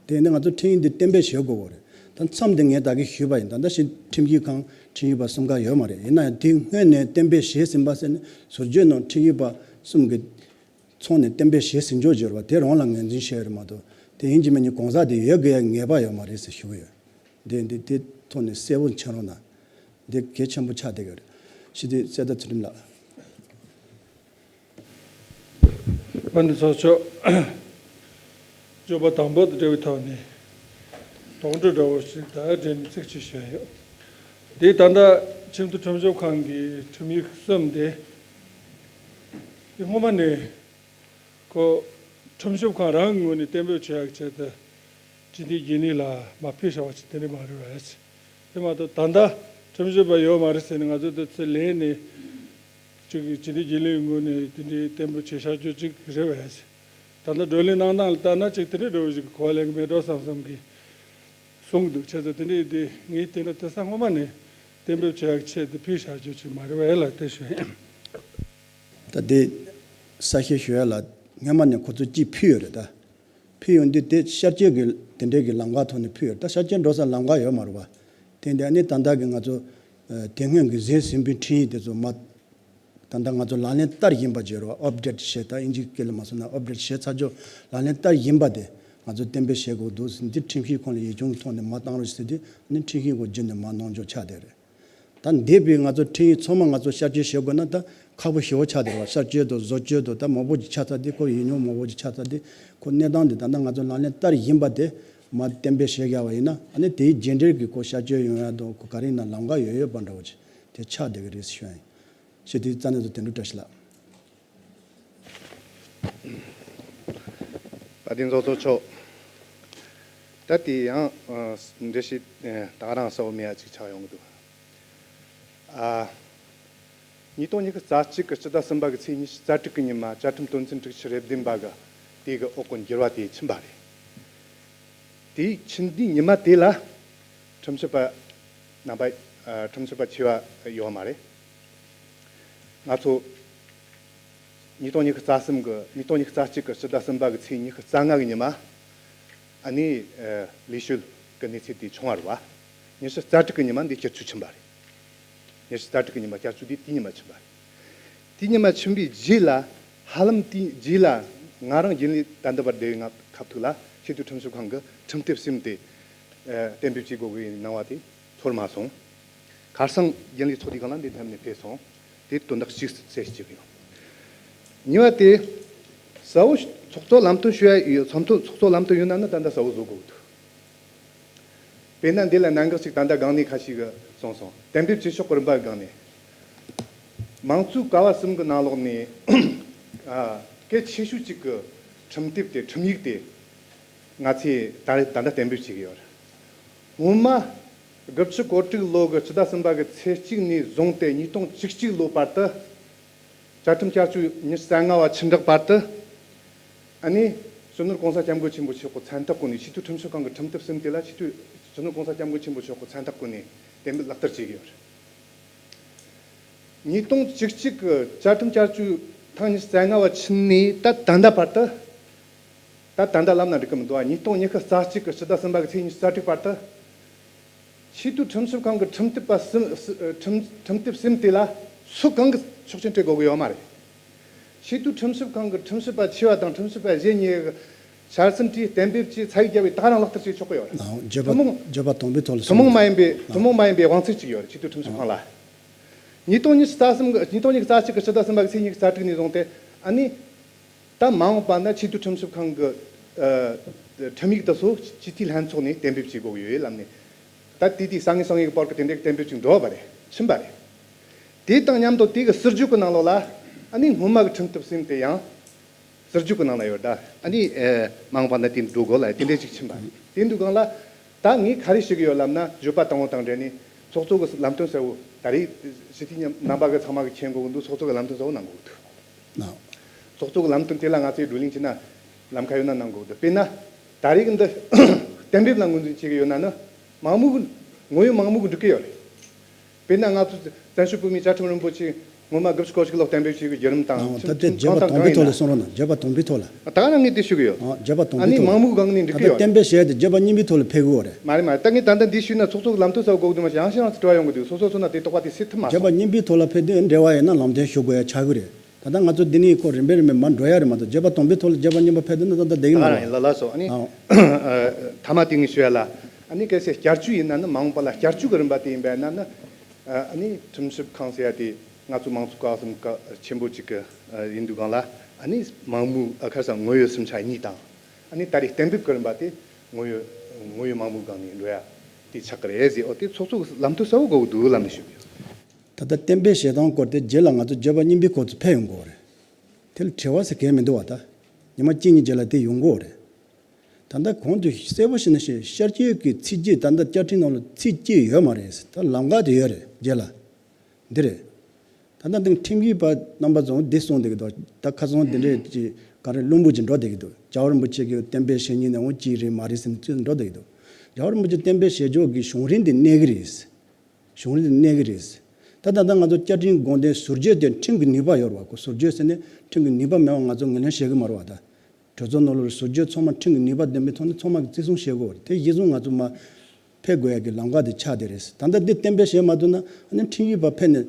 དེ་ནི་ང་ཚོ་ཁྲིམས་ཡིག་འདི་གཏན་འབེབས་བྱེད་དགོས་པ་རེད། ད་མཚམས་འདི་ངས་ད་གིན་ཞུས་པ་ཡིན། ད་ལྟ་ཕྱིན་ཁྲིམས་ཞིབ་ཁང་ཁྲིམས་ཞིབ་པ་གསུམ་ཀ་ཡོད་མ་རེད། ཡིན་ན་ཡང་དེ་སྔོན་ནས་གཏན་འབེབས་བྱས་ཟིན་པ་ཟེར་ནས་ཟུར་བརྗོད་ནང་ཁྲིམས་ཞིབ་པ་གསུམ་གྱི་ཚོགས་ནས་གཏན་འབེབས་བྱས་ཟིན་ཆོག་ཟེར་བ་དེ་རང་ལ་ངོས་འཛིན་བྱས་རེད་མ་གཏོགས། དེ་ཡིན་གཅིག་མིན་གཉིས་གང་ཟག་དེ་ཡོད་དགོས་ཡ་ངེས་པ་ཡོད་མ་རེད་ཟེར་ཞུ་གི་ཡོད། འདི་འདི་དེ་ཐོག་ནས་གསལ་པོ་མཁྱེན་རོགས་གནང་། འདི་གལ་ཆེན་པོ་ཆགས་བསྡད་ཡོད་རེད། ཞི་བདེ་གསེར་རྟ་ཚུལ་ཁྲིམས་ལགས། དཔལ་ལྡན་ཚོགས་གཙོ། བརྗོད་པ་དང་པོ་དང་འབྲེལ་བའི་ཐོག་ནས་དོགས་འདྲི་འདྲ་བོ་ཞིག་དང་འབྲེལ་ནས་ཚིག་གཅིག་ཞུ་ཡ་ཡོད། འདི་ད་ལྟ་ཆེས་མཐོའི་ཁྲིམས་ཞིབ་ཁང་གི་ཁྲིམས་ཡིག་གསུམ་དེ། དེ་སྔོན་མ་ནས་ཁོ་ཁྲིམས་ཞིབ་ཁང་རང་ངོས་ནས་གཏན་འབེབས་བྱེད་ཡག་ཆེད་དུ་སྤྱི་འཐུས་རྒྱུན་ལས་ལ་མ་ཕུལ་བྱ་བ་ཞིག་དེ་འདྲ་མ་རེད་པས། དེ་མ་གཏོགས་ད་ལྟ་ཁྲིམས་ཞིབ་པ་ཡོད་མ་རེད་ཟེར་ནས་ང་ཚོ་དེ་ཚོ་ལེན་ནས་ཅིག་སྤྱི་འཐུས་རྒྱུན་ལས་ངོས་ནས་དེ་འདྲའི་གཏན་འབེབས་བྱས་བཞག་རྒྱུ་ཅིག་རེད་པས། ད་ལྟ་བགྲོ་གླེང་གནང་སྟངས་ལ་ལྟ་ན་ཅིག་དེ་འདྲའི་འདྲ་བོ་ཞིག་གོ་བ་ལེན་གི་མེད་འགྲོ་བསམ་བསམ་གི་གསུངས་འདུག་བྱས་ཙང་དེ་འདྲའི་དེ་ངས་བལྟས་ན་དེང་སང་སྔོན་མ་ནས་གཏན་འབེབས་བྱེད་ཡག་ཆེད་དུ་ཕུལ་བཞག་རྒྱུ་ཅིག་མ་རེད་པས་ལ་དེ་ཞུ་ཡིན། ད་དེ་གསལ་བཤད་ཞུ་ཡ་ལ་སྔོན་མ་ནས་ཁོ་ཚོ་གཅིག་ཕུལ་ཡོད་རེད་ད། ཕུལ་ཡོང་དུས་དེ་ཤར་སྐྱོད་ཀྱི་དེ་འདྲའི་གི་ལམ་ཁ་ཐོག་ནས་ཕུལ་ཡོད། ད་ཤར་སྐྱོད་འགྲོ་ས་ལམ་ཁ་ཡོད་མ་རེད་པ། དེ་འདི་ཨ་ནི་ད་ལྟ་གི་ང་ཚོ་ཨ་དེ་སྔོན་གྱི་ཟིན་ཟིན་པའི་ཁྲིམས་ཡིག་དེ་ཚོ་མ། ད་ལྟ་ང་ཚོ་ལག་ལེན་བསྟར་བཞིན་པ་བརྗོད་རོགས་ཨབ་ཌེཊ་བྱས། ད་ཨིན་ཇིའི་སྐད་ལ་མ་སོང་ན་ཨབ་ཌེཊ་བྱས་ཚར་ཆོག་ལག་ལེན་བསྟར་བཞིན་པ་དེ་ང་ཚོ་གཏན་འབེབས་བྱེད་དགོས་འདུག་ཟེར། འདི་ཁྲིམས་ཞིབ་ཁང་ལ་ཡིག་ཆུང་ཐོག་ནས་མ་བཏང་རོགས་ཟེར་དུས་ཨ་ནི་ཁྲིམས་ཞིབ་ཁང་རྒྱུན་ནས་མ་གནང་ཆོག་ཆགས་བསྡད་རེད། ད་འདས་པའི་ང་ཚོ་ཁྲིམས་ཡིག་ཚང་མ་ང་ཚོ་ཤར་སྐྱོད་བྱེད་དགོས་ན་ད་ཁག་པོ་ཞེ་པོ་ཆགས་བསྡད་རེད་བ། ཤར་སྐྱོད་དང་བཟོ་བཅོས་དང་ད་མང་པོ་ཅིག་ཆགས་ཚར་དུས་ཁོ་ཡིག་ཉུང་མང་པོ་ཅིག་ཆགས་ཚར་དུས་ཁོ་གནས་སྟངས་འདི་ད་ལྟ་ང་ཚོ་ལག་ལེན་བསྟར་བཞིན་པ་དེ་མ་གཏན་འབེབས་བྱེད་དགོས་པ་ཡིན་ན་ཨ་ནི་དེའི་རྗེས་འབྲེལ་གྱི་ཁོ་ཤར་སྐྱོད་ཡོང་ཡ་དང་ཁོ་ག་རེ་ཡིན་ན་ལམ་ཁ་ཡོད་ཡོད་པ་འདྲ་བོ་ཅིག་དེ་ཆགས་བསྡད་ཀྱི་རེད་ཞུ་ཡ་ཡིན། ཞེས་དེའི་རྩ་ནས་དུ་དོན་གྲུབ་བཀྲ་ཤིས་ལགས། དཔལ་ལྡན་ཚོགས་གཙོ་མཆོག་ད་དེ་ཡང་འགྲེལ་བཤད་ད་ག་རང་གསལ་པོ་མེད་ཡ་ཅིག་ཆགས་ཡོང་གི་འདུག་ཨ། ཉིས་སྟོང་ཉི་ཤུ་རྩ་གཅིག་གི་སྤྱི་ཟླ་གསུམ་པ་གི་ཚེས་ཉི་ཤུ་རྩ་དྲུག་གི་ཉིན་མ་བཅའ་ཁྲིམས་དོན་ཚན་དྲུག་ཅུ་རེ་བདུན་པ་གི་དེ་གི་འོག་གི་འགྱུར་བ་དེ་ཕྱིན་པ་རེད། དེའི་ཕྱིན་དུས་ཉི་མ་དེ་ལ་ཁྲིམས་ཞིབ་པ་རྣམ་པ་ཨ་ཁྲིམས་ཞིབ་པ་ཆེ་བ་ཡོད་མ་རེད། ང་ཚོ་ཉིས་སྟོང་ཉི་ཤུ་རྩ་གསུམ་གི་ཉིས་སྟོང་ཉི་ཤུ་རྩ་གཅིག་གི་སྤྱི་ཟླ་གསུམ་པ་གི་ཚེས་ཉི་ཤུ་རྩ་ལྔ་གི་ཉི་མ་ཨ་ནི་ཨ་ལས་བྱེད་ཀྱི་གནས་ཚུལ་དེ་བྱུང་བ་རེད་བ། ཉི་ཤུ་རྩ་དྲུག་གི་ཉི་མ་འདི་བསྐྱར་ཚུགས་ཕྱིན་པ་རེད། ཉི་ཤུ་རྩ་དྲུག་གི་ཉི་མ་བསྐྱར་ཚུགས་དེ་དེ་ཉི་མ་ཕྱིན་པ་རེད། དེ་ཉི་མ་ཕྱིན་པའི་རྗེས་ལ་ཧ་ལམ་དེའི་རྗེས་ལ་ང་རང་རྒྱུན་ལས་ད་འདི་བར་བསྡད་ཡོད་ང་ཁ་ཐུག་ལ་ཆེས་མཐོའི་ཁྲིམས་ཞིབ་ཁང་གི་ཁྲིམས་དེབ་གསུམ་དེ་ཨ་གཏན་འབེབས་བྱེད་དགོས་ཀྱི་ཡིན་གནང་བ་དེ་ཚོར་མ་སོང་། ཁ་སང་རྒྱུན་ལས་ཚོགས་སྡེའི་སྒང་ལ་འདི་མཉམ་ནས་ཕེབས་སོང་། དེ་དོན་དག་གཅིག་གསལ་བཤད་ཅིག་ཡོད། གཉིས་པ་དེ་གསལ་བོ་ཚོགས་གཙོ་ལམ་སྟོན་ཞུ་ཡ་ཡོད། ཚོགས་གཙོ་ཚོགས་གཙོ་ལམ་སྟོན་ཡོད་ན་ནི་ད་ལྟ་གསལ་བོ་བཟོ་དགོས་འདུག་དཔེར་ན་འདི་ལ་གནད་འགག་ཅིག་ད་ལྟ་སྒང་ནས་ཁ་ཤས་ཀྱིས་གསུངས་སོང་། གཏན་འབེབས་བྱེད་ཕྱོགས་ཀྱི་རིམ་པ་སྒང་ནས། མང་གཙོའི་ཀ་བ་གསུམ་གྱི་ནང་ལོགས་ནས་ཨ་གལ་ཆེ་ཤོས་གཅིག་གི་ཁྲིམས་དེབ་དེ་ཁྲིམས་ཡིག་དེ་ང་ཚོས་ད་ད་ལྟ་གཏན་འབེབས་བྱེད་ཀྱི་ཡོད་རེད། སྔོན་མ་དགུ་བཅུ་གོ་དྲུག་ལོ་གི་ཕྱི་ཟླ་གསུམ་པ་གི་ཚེས་གཅིག་ནས་བཟུང་སྟེ་ཉིས་སྟོང་བཅུ་གཅིག་ལོ་བར་དུ། བཅའ་ཁྲིམས་བསྐྱར་བཅོས་ཉི་ཤུ་རྩ་ལྔ་བ་ཆིག་འབྲག་བར་དུ། ཨ་ནི་སྤྱི་ནོར་༸གོང་ས་༸སྐྱབས་མགོན་ཆེན་པོ་མཆོག་གི་མཚན་རྟགས་བཀོད་ནས་ཆེས་མཐོའི་ཁྲིམས་ཞིབ་ཁང་གི་ཁྲིམས་དེབ་གསུམ་དེ་ལ་ཆེས་མཐོའི་སྤྱི་ནོར་༸གོང་ས་༸སྐྱབས་མགོན་ཆེན་པོ་མཆོག་གི་མཚན་རྟགས་བཀོད་ནས་གཏན་འབེབས་ལག་བསྟར་བྱེད་ཀྱི་ཡོད་རེད། ཉིས་སྟོང་བཅུ་གཅིག་གི་བཅའ་ཁྲིམས་བསྐྱར་བཅོས་ཐེངས་ཉི་ཤུ་རྩ་ལྔ་བ་ཕྱིན་ནས་ད་ད་ལྟ་བར་དུ། ད་ད་ལྟ་ལབ་ན་འགྲིག་གི་མི་འདུག་ཨ། ཉིས་སྟོང་ཉི་ཤུ་རྩ་གཅིག་གི་ཕྱི་ཟླ་གསུམ་པ་གི་ཚེས་ཉི་ཤུ་རྩ་དྲུག་བར་དུ། ཆེས་མཐོའི་ཁྲིམས་ཞིབ་ཁང་གི་ཁྲིམས་དེབ་པ་གསུམ། ཁྲིམས་ཁྲིམས་དེབ་གསུམ་དེ་ལ་སུ་གང་གིས་ཆོག་མཆན་སྤྲད་དགོས་ཀྱི་ཡོད་མ་རེད། ཆེས་མཐོའི་ཁྲིམས་ཞིབ་ཁང་གི་ཁྲིམས་ཞིབ་པ་ཆེ་བ་དང་ཁྲིམས་ཞིབ་པ་གཞན་གཉིས་ཀྱིས་འཆར་ཟིན་བྲིས་གཏན་འབེབས་ཀྱིས་ཚ་ཡིག་བརྒྱབ་པའི་ད་ག་རང་ལག་བསྟར་བྱེད་ཆོག་གི་ཡོད་རེད། ཨ། བརྗོད་པ་ཐུན་མོང་ཐུན་མོང་མ་ཡིན་པའི་ཐུན་མོང་མ་ཡིན་པའི་དབང་ཚད་ཅིག་ཡོད་རེད། ཆེས་མཐོའི་ཁྲིམས་ཞིབ་ཁང་ལ། ཉིས་སྟོང་ཉི་ཤུ་རྩ་གསུམ་གི་ཉིས་སྟོང་ཉི་ཤུ་རྩ་གཅིག་གི་ཕྱི་ཟླ་གསུམ་པ་གི་ཚེས་ཉི་ཤུ་རྩ་དྲུག་ནས་བཟུང་སྟེ་ཨ་ནི། ད་མ་འོངས་པ་ན་ཆེས་མཐོའི་ཁྲིམས་ཞིབ་ཁང་གི་ཨ་ཁྲིམས་ཡིག་དེ་ཚོ་སྤྱི་འཐུས་ལྷན་ཚོགས་ནས་གཏན་འབེབས་བྱེད་དགོས་ཀྱི་ཡོད་ལབ་ནས། ད་དེ་དུས་སང་ཉིན་སང་ཉིན་གྱི་བར་གྱི་དེ་འདྲའི་གཏན་འབེབས་ཅིག་འགྲོ་བ་རེད། ཕྱིན་པ་རེད། དེ་དང་མཉམ་དུ་དེ་གི་ཟུར་བརྗོད་ཀྱི་ནང་ལོགས་ལ་ཨ་ནི་སྔོན་མ་གི་ཁྲིམས་དེབ་གསུམ་དེ་ཡང་ཟུར་བརྗོད་ཀྱི་ནང་ལ་ཡོད་ད། ཨ་ནི་ཨ་མ་འོངས་པ་ན་དེ་འགྲོ་དགོས་ལ་དེ་འདྲའི་ཅིག་ཕྱིན་པ་རེད། དེ་འདུག་གང་ལ། ད་ངས་ག་རེ་ཞུ་གི་ཡོད་ལབ་ན་བརྗོད་པ་དང་པོ་དང་འབྲེལ་ནས་ཚོགས་གཙོ་གི་ལམ་སྟོན་གསལ་བོ་ད་རེས་སྤྱི་འཐུས་རྣམ་པ་གི་ཚང་མ་གི་མཁྱེན་དགོས་ཀྱི་འདུག་ཚོགས་གཙོ་གི་ལམ་སྟོན་གསལ་བོ་གནང་དགོས་ཀྱི་འདུག་ལགས། ཚོགས་གཙོ་གི་ལམ་སྟོན་དེ་ལ་ང་ཚོས་བགྲོ་གླེང་བྱས་ན་ལམ་ཁ་ཡོད་ན་གནང་དགོས་འདུག་དཔེར་ན། ད་རེས་ཀྱི་འདི་ གཏན་འབེབས་ལ་ངོས་འཛིན་བྱེད་ཀྱི་ཡོད་ན་ནི་མང་མོས་ཀྱི་ངོ་བོས་མང་མོས་ཀྱིས་འགྲིག་གི་ཡོད་རེད། དཔེར་ན་ང་ཚོ་བཙན་བྱོལ་བོད་མིའི་བཅའ་ཁྲིམས་རིམ་པོ་ཆེ་སྔོན་མ་དགུ་བཅུ་གོ་གཅིག་ལོར་གཏན་འབེབས་བྱས་པའི་བརྒྱུད་རིམ་དང་ཁྲིམས་ཁང་དང་གང་ཡིན་ན། བརྗོད་པ་དང་པོའི་ཐོག་ལ། ད་ག་ནང་ངས་དེ་ཞུ་གི་ཡོད། ཨ། བརྗོད་པ་དང་པོའི་ཐོག་ལ། ཨ་ནི་མང་མོས་སྒང་ནས་འགྲིག་གི་ད་ལྟ་ཡོད་རེད། གཏན་འབེབས་བྱས་ཏེ་བརྗོད་པ་གཉིས་པའི་ཐོག་ལ་ཕེབས་དགོས་རེད། མ་རེད་མ་རེད། ད་ངས་ད་ལྟ་འདི་ཞུས་ན་ཚོགས་གཙོ་གི་ལམ་སྟོན་ཟེར་དགོས་ཀྱི་འདུག་མ་གཞི་ཡང་ཤེས་རང་ཚོ་དྲི་བ་ཡོང་གི་འདུག་སོ་སོ་སོ་ན་དེ་དོགས་པ་དེ་སེལ་ཐུབ་མ་སོང་། བརྗོད་པ་གཉིས་པའི་ཐོག་ལ་ཕེབས་དུས་འབྲེལ་བ་ཡོད་ན་ལམ་སྟོན་ཞུ་དགོས་ཡ་ཆགས་ཀྱི་རེད། ད་ལྟ་ང་ཚོ་འདི་ནས་ཁོ་རིམ་པས་རིམ་པས་མར་འགྲོ་ཡ་རེད་མ་གཏོགས་བརྗོད་པ་དང་པོའི་ཐོག་ལ་བརྗོད་པ་གཉིས་པ་ཕེབས་དུས་ན་ད་ལྟ་བསྡད་ཀྱི་མ་རེད། ལ་ལ་སོ་ཨ་ནི། ཨ། ཐ་མ་དེ་ངས་ཞུ་ཡ་ལ། ཨ་ནི་གལ་སྲིད་བསྐྱར་བཅོས་ཡིན་ན་ནི་མ་འོངས་པ་ལ་བསྐྱར་བཅོས་ཀྱི་རིམ་པ་དེ་ཡིན་པ་ཡིན་ན་ནི། ཨ་ནི་ཁྲིམས་ཞིབ་ཁང་ཟེར་ཡ་དེ་ང་ཚོ་མང་གཙོ་བཀའ་ཟུར་ཆེན་པོ་གཅིག་གི་ཡིན་དུས་སྒང་ལ་ཨ་ནི་མང་མོས་ཨ་ཁ་སང་ངོ་བོའི་ཟིང་ཆ་གཉིས་དང་། ཨ་ནི་ད་རེས་གཏན་འབེབས་ཀྱི་རིམ་པ་དེ་ངོ་བོའི་ངོ་བོའི་མང་མོས་སྒང་ནས་འགྲོ་ཡ་དེ་ཆགས་ཀྱི་རེད་ཟེར། འོ་དེ་ཚོགས་གཙོ་གི་ལམ་སྟོན་གསལ་བོ་དགོས་ཀྱི་འདུག་ལབ་ནས་ཞུ་གི་ཡོད། ད་ལྟ་གཏན་འབེབས་བྱེད་སྟངས་སྐོར་དེ་རྗེས་ལ་ང་ཚོ་བརྗོད་པ་གཉིས་པའི་སྐོར་དུ་ཕེབས་ཡོང་དགོས་རེད། དེ་ལ་དྲི་བ་ཟེར་གང་ཡང་མི་འདུག་བ། ད་ཉི་མ་གཅིག་གཉིས་རྗེས་ལ་དེ་ཡོང་དགོས་རེད། ད་ལྟ་གོང་དུ་གསལ་པོ་བྱས་ནས་བཤད། བསྐྱར་བཅོས་ཀྱི་ཚིག་བརྗོད་ད་ལྟ་བཅའ་ཁྲིམས་ནང་ལ་ཚིག་བརྗོད་ཡོད་མ་རེད། ད་ལམ་ཁ་དེ་ཡོད་རེད་རྗེས་ལ། འདི་རེད། ད་ལྟ་འདི་ཁྲིམས་ཞིབ་པ་རྣམ་པ་ཚོ་འདི་གསུངས་བསྡད་ཀྱི་འདུག་ད་ཁ་སང་འདི་འདྲས་ཀྱི་ག་རེ་བླུན་པོ་ཅིག་འགྲོ་བསྡད་ཀྱི་འདུག་རྒྱལ་བ་རིན་པོ་ཆེ་གི་གཏན་འབེབས་བྱེད་མཁན་ནས་འོང་གཅིག་རེད་མ་རེད་ཟེར་ནས་ཚུར་འགྲོ་བསྡད་ཀྱི་འདུག་རྒྱལ་བ་རིན་པོ་ཆེ་གཏན་འབེབས་བྱེད་ཕྱོགས་ཀྱི་གཞུང་རིམ་དེ་གནས་ཀྱི་རེད། གཞུང་རིམ་དེ་གནས་ཀྱི་རེད། ད་ད་ལྟ་ང་ཚོ་བཅའ་ཁྲིམས་དགོངས་དོན་ཟུར་བརྗོད་དེ་ཁྲིམས་ཀྱི་ནུས་པ་ཡོད་རེད་བ། ཁོ་ཟུར་བརྗོད་ཟེར་ནས་ཁྲིམས་ཀྱི་ནུས་པ་མེད་པ་ང་ཚོ་ངོས་ལེན་བྱེད་ཀྱི་མ་རེད་བ། ད་གྲོས་ཚོགས་ནང་ལོགས་ལ་ཟུར་བརྗོད་ཚང་མ་ཁྲིམས་ཀྱི་ནུས་པ་ལྡན་པའི་ཐོག་ནས་ཚང་མ་གིས་བརྩི་སྲུང་བྱེད་དགོས་རེད། དེ་གཞི་བཟུང་ང་ཚོ་མར་ཕེབས་དགོས་ཡ་གི་ལམ་ཁ་དེ་ཆགས་བསྡད་རེད། ད་ལྟ་འདི་གཏན་འབེབས་བྱེད་མ་ཐུབ་ན་ཨ་ནི་ཁྲིམས་ཞིབ་པ་ཕེབས་ནས་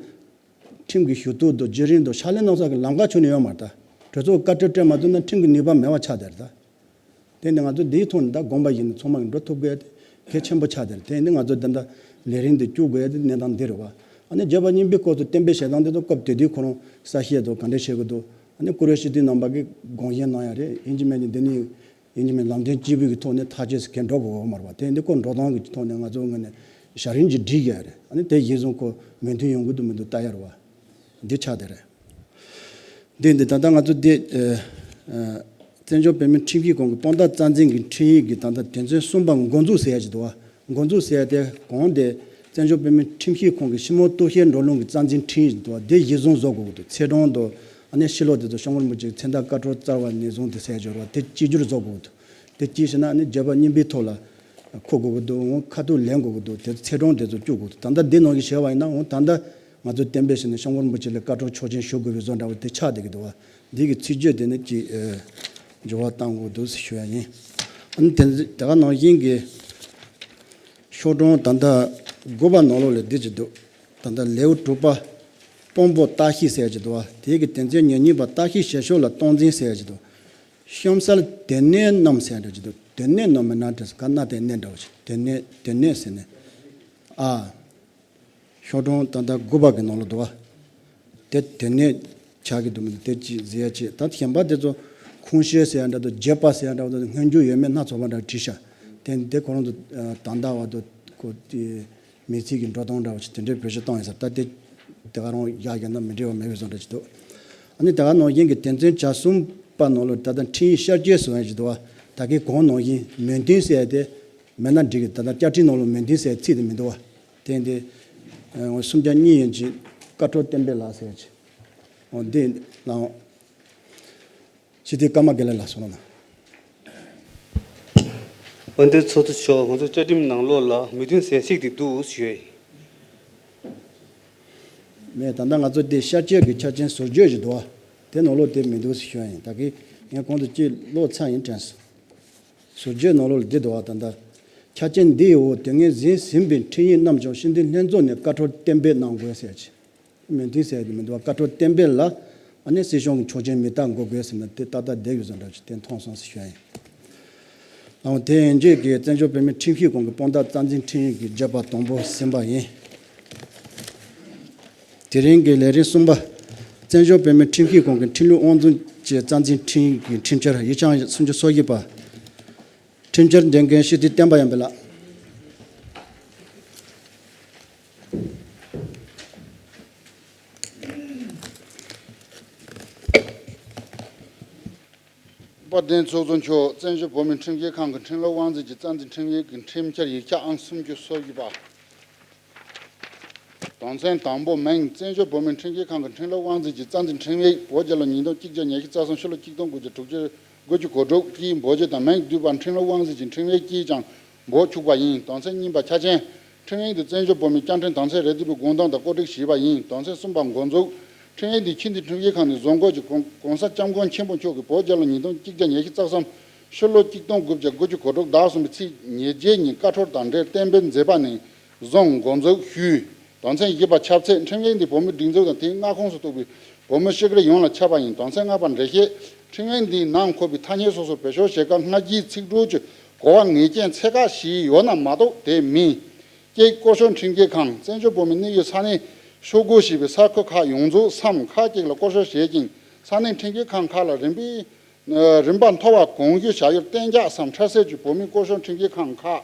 ཁྲིམས་ཀྱི་ཞུ་གཏུག་དང་བརྒྱུད་རིམ་དང་ཕྱག་ལེན་གནང་ས་གི་ལམ་ཁ་ཁྱོན་ནས་ཡོད་མ་རེད། ད་གྲོས་ཚོགས་བཀའ་འཁྲོལ་སྤྲད་མ་ཐུབ་ན་ཁྲིམས་ཀྱི་ནུས་པ་མེད་པ་ཆགས་བསྡད་རེད་ད། དེ་ནི་ང་ཚོ་འདིའི་ཐོག་ནས་ད་དགོངས་པ་བཞེས་ནས་ཚང་མ་གིས་འགྲོ་ཐུབ་དགོས་ཡ་དེ་གལ་ཆེན་པོ་ཆགས་བསྡད་རེད། དེ་ནི་ང་ཚོ་ད་ལྟ་ལས་རིམ་འདི་བསྐྱོད་དགོས་ཡ་དེ་གནས་སྟངས་འདི་རེད་བ། ཨ་ནི་བརྗོད་པ་གཉིས་པའི་སྐོར་དུ་གཏན་འབེབས་བྱེད་སྟངས་འདི་ཚོ་སྐབས་དེ་དུས་ཁོ་རང་གསལ་བཤད་དང་ག་འདྲ་བྱེད་དགོས་འདུག་ཨ་ནི་བཀུར་འོས་སྤྱི་འཐུས་རྣམ་པ་གིས་དགོངས་བཞེས་གནང་ཡ་རེད། ཡིན་གཅིག་མིན་གཅིག་འདི་ནི་ཡིན་གཅིག་མིན་ལམ་སྟོན་གཅིག་པུའི་གི་ཐོག་ནས་ཐག་གཅོད་ཟེར་མཁན་འགྲོ་དགོས་ཀྱི་མ་རེད་བ། དེ་འདི་ཁོ་འགྲོ་སྟངས་ཀྱི་ཐོག་ནས་ང་ཚོ་ངོས་ནས་བྱ་རིམ་གཅིག་སྒྲིག་ཡ་རེད། ཨ་ནི་དེ་གཞི་བཟུང་ཁོ་མོས་མཐུན་ཡོང་གི་འདུག་མི་འདུག་ལྟ་ཡ་རེད་བ། འདི་ཆགས་བསྡད་རེད། འདི་འདི་ད་ལྟ་ང་ཚོ་འདི་ཨ་ཨ་བཙན་བྱོལ་བོད་མིའི་ཁྲིམས་ཞིབ་ཁང་གི་དཔང་རྟགས་རྩ་འཛིན་གྱི་ཁྲིམས་ཡིག་གི་ད་ལྟ་དོན་ཚན་གསུམ་པ་འགོ་འཛུགས་ཟེར་ཡ་ཅིག་འདུག་བ། འགོ་འཛུགས་ཟེར་ཡ་དེ་གོང་དེ་བཙན་བྱོལ་བོད་མིའི་ཁྲིམས་ཞིབ་ཁང་གི་སྤྱི་མོས་གཏུག་བཤེར་འགྲོ་ལུགས་ཀྱི་རྩ་འཛིན་ཁྲིམས་ཡིག་ཅིག་འདུག་བ། དེ་གཞི་བཟུང་བཟོ་དགོས་ཀྱི་འདུག་ཚེས་གྲངས་དང་ཨ་ནི་ཕྱི་ལོགས་དེ་ཚོ་སྐྱབས་མགོན་རིན་པོ་ཆེའི་མཚན་རྟགས་བཀའ་འཁྲོལ་བསྩལ་བ་ནས་བཟུང་དེ་ཟེར་ཡ་འབྱོར་བ་དེ་གཅིག་གྱུར་བཟོ་དགོས་ཀྱི་འདུག་དེ་གཅིག་བྱས་ན་ཨ་ནི་བརྗོད་པ་གཉིས་པའི་ཐོག་ལ་འཁོད་དགོས་ཀྱི་འདུག་འོང་ཁ་ཐུག་ལེན་དགོས་ཀྱི་འདུག་དེ་ཚེས་གྲངས་དེ་ཚོ་བཅུག་དགོས་འདུག་ད་ལྟ་འདི་ནང་བཞིན་བྱས་པ་ཡིན་ན་འོང་ད་ལྟ་ང་ཚོ་གཏན་འབེབས་བྱས་ནས་སྐྱབས་མགོན་རིན་པོ་ཆེ་ལ་བཀའ་འཁྲོལ་ཆོག་མཆན་ཞུ་དགོས་པའི་བཟོ་འདྲ་བོ་དེ་ཆགས་བསྡད་ཀྱི་འདུག་བ། འདི་གི་ཚིག་བརྗོད་དེ་ནི་ཅིག་ཨ་འགྱུར་བ་གཏང་དགོས་འདུག་ཟེར་ཞུ་ཡ་ཡིན། ཨ་ནི་དེ་དེ་ག་ནང་བཞིན་གྱི་ཤོག་གྲངས་ད་ལྟ་དགུ་པ་ནང་ལོགས་ལ་འདི་ཅིག་འདུག་ད་ལྟ་ལེའུ་དྲུག་པ་དཔང་པོ་བརྟག་ཞིབ་ཟེར་ཡ་ཅིག་འདུག་བ། དེ་གི་དོན་ཚན་ཉེར་གཉིས་པ་བརྟག་ཞིབ་བྱེད་ཕྱོགས་ལ་སྟངས་འཛིན་ཟེར་ཡ་ཅིག་འདུག་གཤམ་གསལ་དོན་གནད་རྣམས་ཟེར་འདྲ་ཅིག་འདུག་དོན་གནད་རྣམས་མི་སྣ་དྲིས་ག་ན་དོན་གནད་འདྲ་བ་ཞིག་དོན་གནད་དོན་གནད་ཟེར་ནས། ཨ། ཤོག་གྲངས་ད་ལྟ་དགུ་པ་གི་ནང་ལ་འདུག་བ། དེ་དོན་གནད་ཆགས་ཀྱི་འདུག་མི་འདུག་དེ་ཅིག་ཟེར་ཡ་ཅིག་ད་གཞན་པ་དེ་ཚོ་ཁུངས་སྐྱེལ་ཟེར་ཡ་འདྲ་འདུག་བརྗོད་པ་ཟེར་ཡ་འདྲ་འདུག་སྔོན་འཇུག་ཡོད་མེད་སྣ་ཚོགས་པ་འདྲ་བྲིས་ཤག་དེ་དེ་ཁོ་རང་ཚོ་ད་ལྟ་བར་དུ་ཁོ་དེ་མི་ཚེ་གི་འགྲོ་སྟངས་འདྲ་བ་ཞིག་དེ་འདྲའི་བེད་སྤྱོད་བཏང་ཡོད་ས་ད་དེ་དེ་ག་རང་ཡག་ཡོད་ན་མི་འགྲིག་པ་མེད་པའི་བཟོ་འདྲ་ཅིག་འདུག་ཨ་ནི་དེ་ག་ནང་བཞིན་གྱི་དོན་ཚན་གྱ་གསུམ་པ་ནང་ལ་ད་ལྟ་འཕྲིན་ཡིག་བསྐྱར་བཅོས་སོང་ཡ་ཅིག་འདུག་བ། ད་གིན་གོང་ནང་བཞིན་མོས་མཐུན་ཟེར་ཡ་དེ་མེད་ན་འགྲིག་གི་ད་ལྟ་བཅའ་ཁྲིམས་ནང་ལ་མོས་མཐུན་ཟེར་ཡ་ཚིག་དེ་མི་འདུག་བ། དེ་འདི་ཨ་སུམ་བརྒྱ་གཉིས་ཡན་གྱི་བཀའ་འཁྲོལ་གཏན་འབེབས་ལགས་ཟེར་ཡ་ཅིག་འོ་འདི་ལའང་། སྤྱི་འཐུས་ཀརྨ་དགེ་ལེགས་ལགས་གསུང་རོགས་གནང་། འོན་ཏེ་ཚོགས་གཙོ་མཆོག་ང་ཚོ་བཅའ་ཁྲིམས་ནང་ལོགས་ལ་མོས་མཐུན་ཟེར་ཚིག་དེ་འདུག་ཞུ་ཡ་ཡིན། མེད་ད་ལྟ་ང་ཚོ་དེ་བསྐྱར་བཅོས་ཀྱི་ཆ་རྐྱེན་ཟུར་བརྗོད་ཅིག་འདུག་བ། དེ་ནང་ལོགས་དེ་མི་འདུག་ཟེར་ཞུ་ཡ་ཡིན། ད་གིན་ངས་གོང་དུ་ཅིག་ཀློག་ཚར་ཡིན་དྲན་སོང་། ཟུར་བརྗོད་ནང་ལོགས་ལ་འདི་འདུག་བ། ད་ལྟ་ཆ་རྐྱེན་འདིའི་འོག་དེ་སྔའི་ཟིན་ཟིན་པའི་འཕྲིན་ཡིག་རྣམས་ཀྱང་སྤྱི་འཐུས་ལྷན་ཚོགས་ནས་བཀའ་འཁྲོལ་གཏན་འབེབས་གནང་དགོས་ཟེར་ཅིག་མོས་མཐུན་ཟེར་གྱི་མི་འདུག་བ། བཀའ་འཁྲོལ་གཏན་འབེབས་ལ་ཨ་ནི་སྲིད་སྐྱོང་གི་ཆོག་མཆན་མི་བཏང་དགོས་དགོས་ཟེར་ན་དེ་ཏག་ཏག་བསྡད་ཡོད་བཟོ་འདྲ་ཅིག་དེ་མཐོང་སོང་ཟེར་ཞུ་ཡ་ཡིན། ཨང་དེ་ཡན་ཆད་ཀྱི་བཙན་བྱོལ་བོད་མིའི་ཁྲིམས་ཞིབ་ཁང་གི་དཔང་རྟགས་རྩ་འཛིན་ཁྲིམས་ཡིག་གི་བརྗོད་པ་དང་པོ་ཟིན་པ་ཡིན། དེ་རིང་གི་ལས་རིམ་གསུམ་པ། བཙན་བྱོལ་བོད་མིའི་ཁྲིམས་ཞིབ་ཁང་གི་ཁྲིམས་ལུགས་དབང་འཛིན་གྱི་རྩ་འཛིན་ཁྲིམས་ཡིག་གི་ཁྲིམས་འཆར་ཡིག་ཆ་སུམ་ཅུ་སོ་བཞི་པ། ཁྲིམས་འཆར་འདོན་མཁན་སྤྱི་འཐུས་བསྟན་པ་ཡར་འཕེལ་ལགས། དཔལ་ལྡན་ཚོགས་གཙོ་མཆོག་བཙན་བྱོལ་བོད་མིའི་ཁྲིམས་ཞིབ་ཁང་གི་ཁྲིམས་ལུགས་དབང་འཛིན་གྱི་རྩ་འཛིན་ཁྲིམས་ཡིག་གི་ཁྲིམས་འཆར་ཡིག་ཆ་ཨང་སུམ་ཅུ་སོ་བཞི་པ། དོན་ཚན་དང་པོ་མིང་བཙན་བྱོལ་བོད་མིའི་ཁྲིམས་ཞིབ་ཁང་གི་ཁྲིམས་ལུགས་དབང་འཛིན་གྱི་རྩ་འཛིན་ཁྲིམས་ཡིག་བོད་རྒྱལ་ལོ་ཉིས་སྟོང་གཅིག་བརྒྱ་ཉི་ཤུ་རྩ་གསུམ་ཕྱི་ལོ་གཅིག་སྟོང་དགུ་བརྒྱ་དྲུག་ཅུ་དགུ་བཅུ་གོ་དྲུག་གི་འབོད་སྒྱུར་དང་མིང་བསྡུས་པ་ཁྲིམས་ལུགས་དབང་འཛིན་གྱི་ཁྲིམས་ཡིག་ཅེས་ཀྱང་ འབོ་བཅུག་པ་ཡིན། དོན་ཚན་གཉིས་པ་ཆ་རྐྱེན། ཁྲིམས་ཡིག་འདི་བཙན་བྱོལ་བོད་མིའི་བཅའ་ཁྲིམས་དོན་ཚན་རེ་བདུན་པའི་དགོངས་དོན་དང་བཀོད་སྒྲིག་བྱས་པ་ཡིན། དོན་ཚན་གསུམ་པ་འགོ་འཛུགས། ཁྲིམས་ཡིག་འདི་ཁྱིམ་སྡེ་ཁྲིམས་ཞིབ་ཁང་ནས་བཟོ་འགོད་ཀྱིས་གོང་གོང་ས་སྐྱབས་མགོན་ཆེན་པོ་མཆོག་གིས་བོད་རྒྱལ་ལོ་ཉིས་སྟོང་གཅིག་བརྒྱ་ཉི་ཤུ་རྩ་གསུམ་ཕྱི་ལོ་གཅིག་སྟོང་དགུ་བརྒྱ་དགུ་བཅུ་གོ་དྲུག་ཟླ་གསུམ་པའི་ཚེས་ཉེར་བརྒྱད་ཉིན་བཀའ་འཁྲོལ་དང་འབྲེལ་གཏན་འབེབས་མཛད་པ་ནས་བཟུང་འགོ་འཛུགས་ཞུས། དོན་ཚན་བཞི་པ་ཁྱབ་ཚད། ཁྲིམས་ཡིག་འདི་བོད་མིའི་སྒྲིག་འཛུགས་དང་དེའི་མངའ་ཁོངས་སུ་གཏོགས་པའི་བོད་མི་སྤྱི་སྒེར་ཡོངས་ལ་ཁྱབ་པ་ཡིན། དོན་ཚན་ལྔ་པ་འགྲེལ་བཤད། ཁྲིམས་ཡིག་འདིའི་ནང་འཁོད་པའི་ཐ་སྙད་སོ་སོར་བེད་སྤྱོད་བྱེད་སྐབས་སྔ་རྒྱུའི་ཚིག་འབྲུ་གྱི་གོ་བ་ངེས་ཅན་ཚད་བཀག་བྱས་ཡོད་ན་མ་གཏོགས་དེ་མིན། གཅིག་སྐོར་ཞོགས་ཁྲིམས་ཞིབ་ཁང་། བཙན་བྱོལ་བོད་མིའི་གནས་ཡུལ་ས་གནས་ཤོག་སྒོ་ཞེས་པའི་ས་ཁུལ་ཁག་ཡོངས་རྫོགས་སམ་ཁག་ཅིག་ལ་སྐོར་ཞོགས་བྱེད་ཅིང་། ས་གནས་ཁྲིམས་ཞིབ་ཁང་ཁག་ལ་རིམ་པས། ཨ། རིམ་པ་མཐོ་བ་གོང་ཞུས་བྱ་ཡུལ་གཏན་འཇགས་སམ་འཕྲལ་སེལ་གྱི་བོད་མིའི་སྐོར་ཞོགས་ཁྲིམས་ཞིབ་ཁང་ཁག་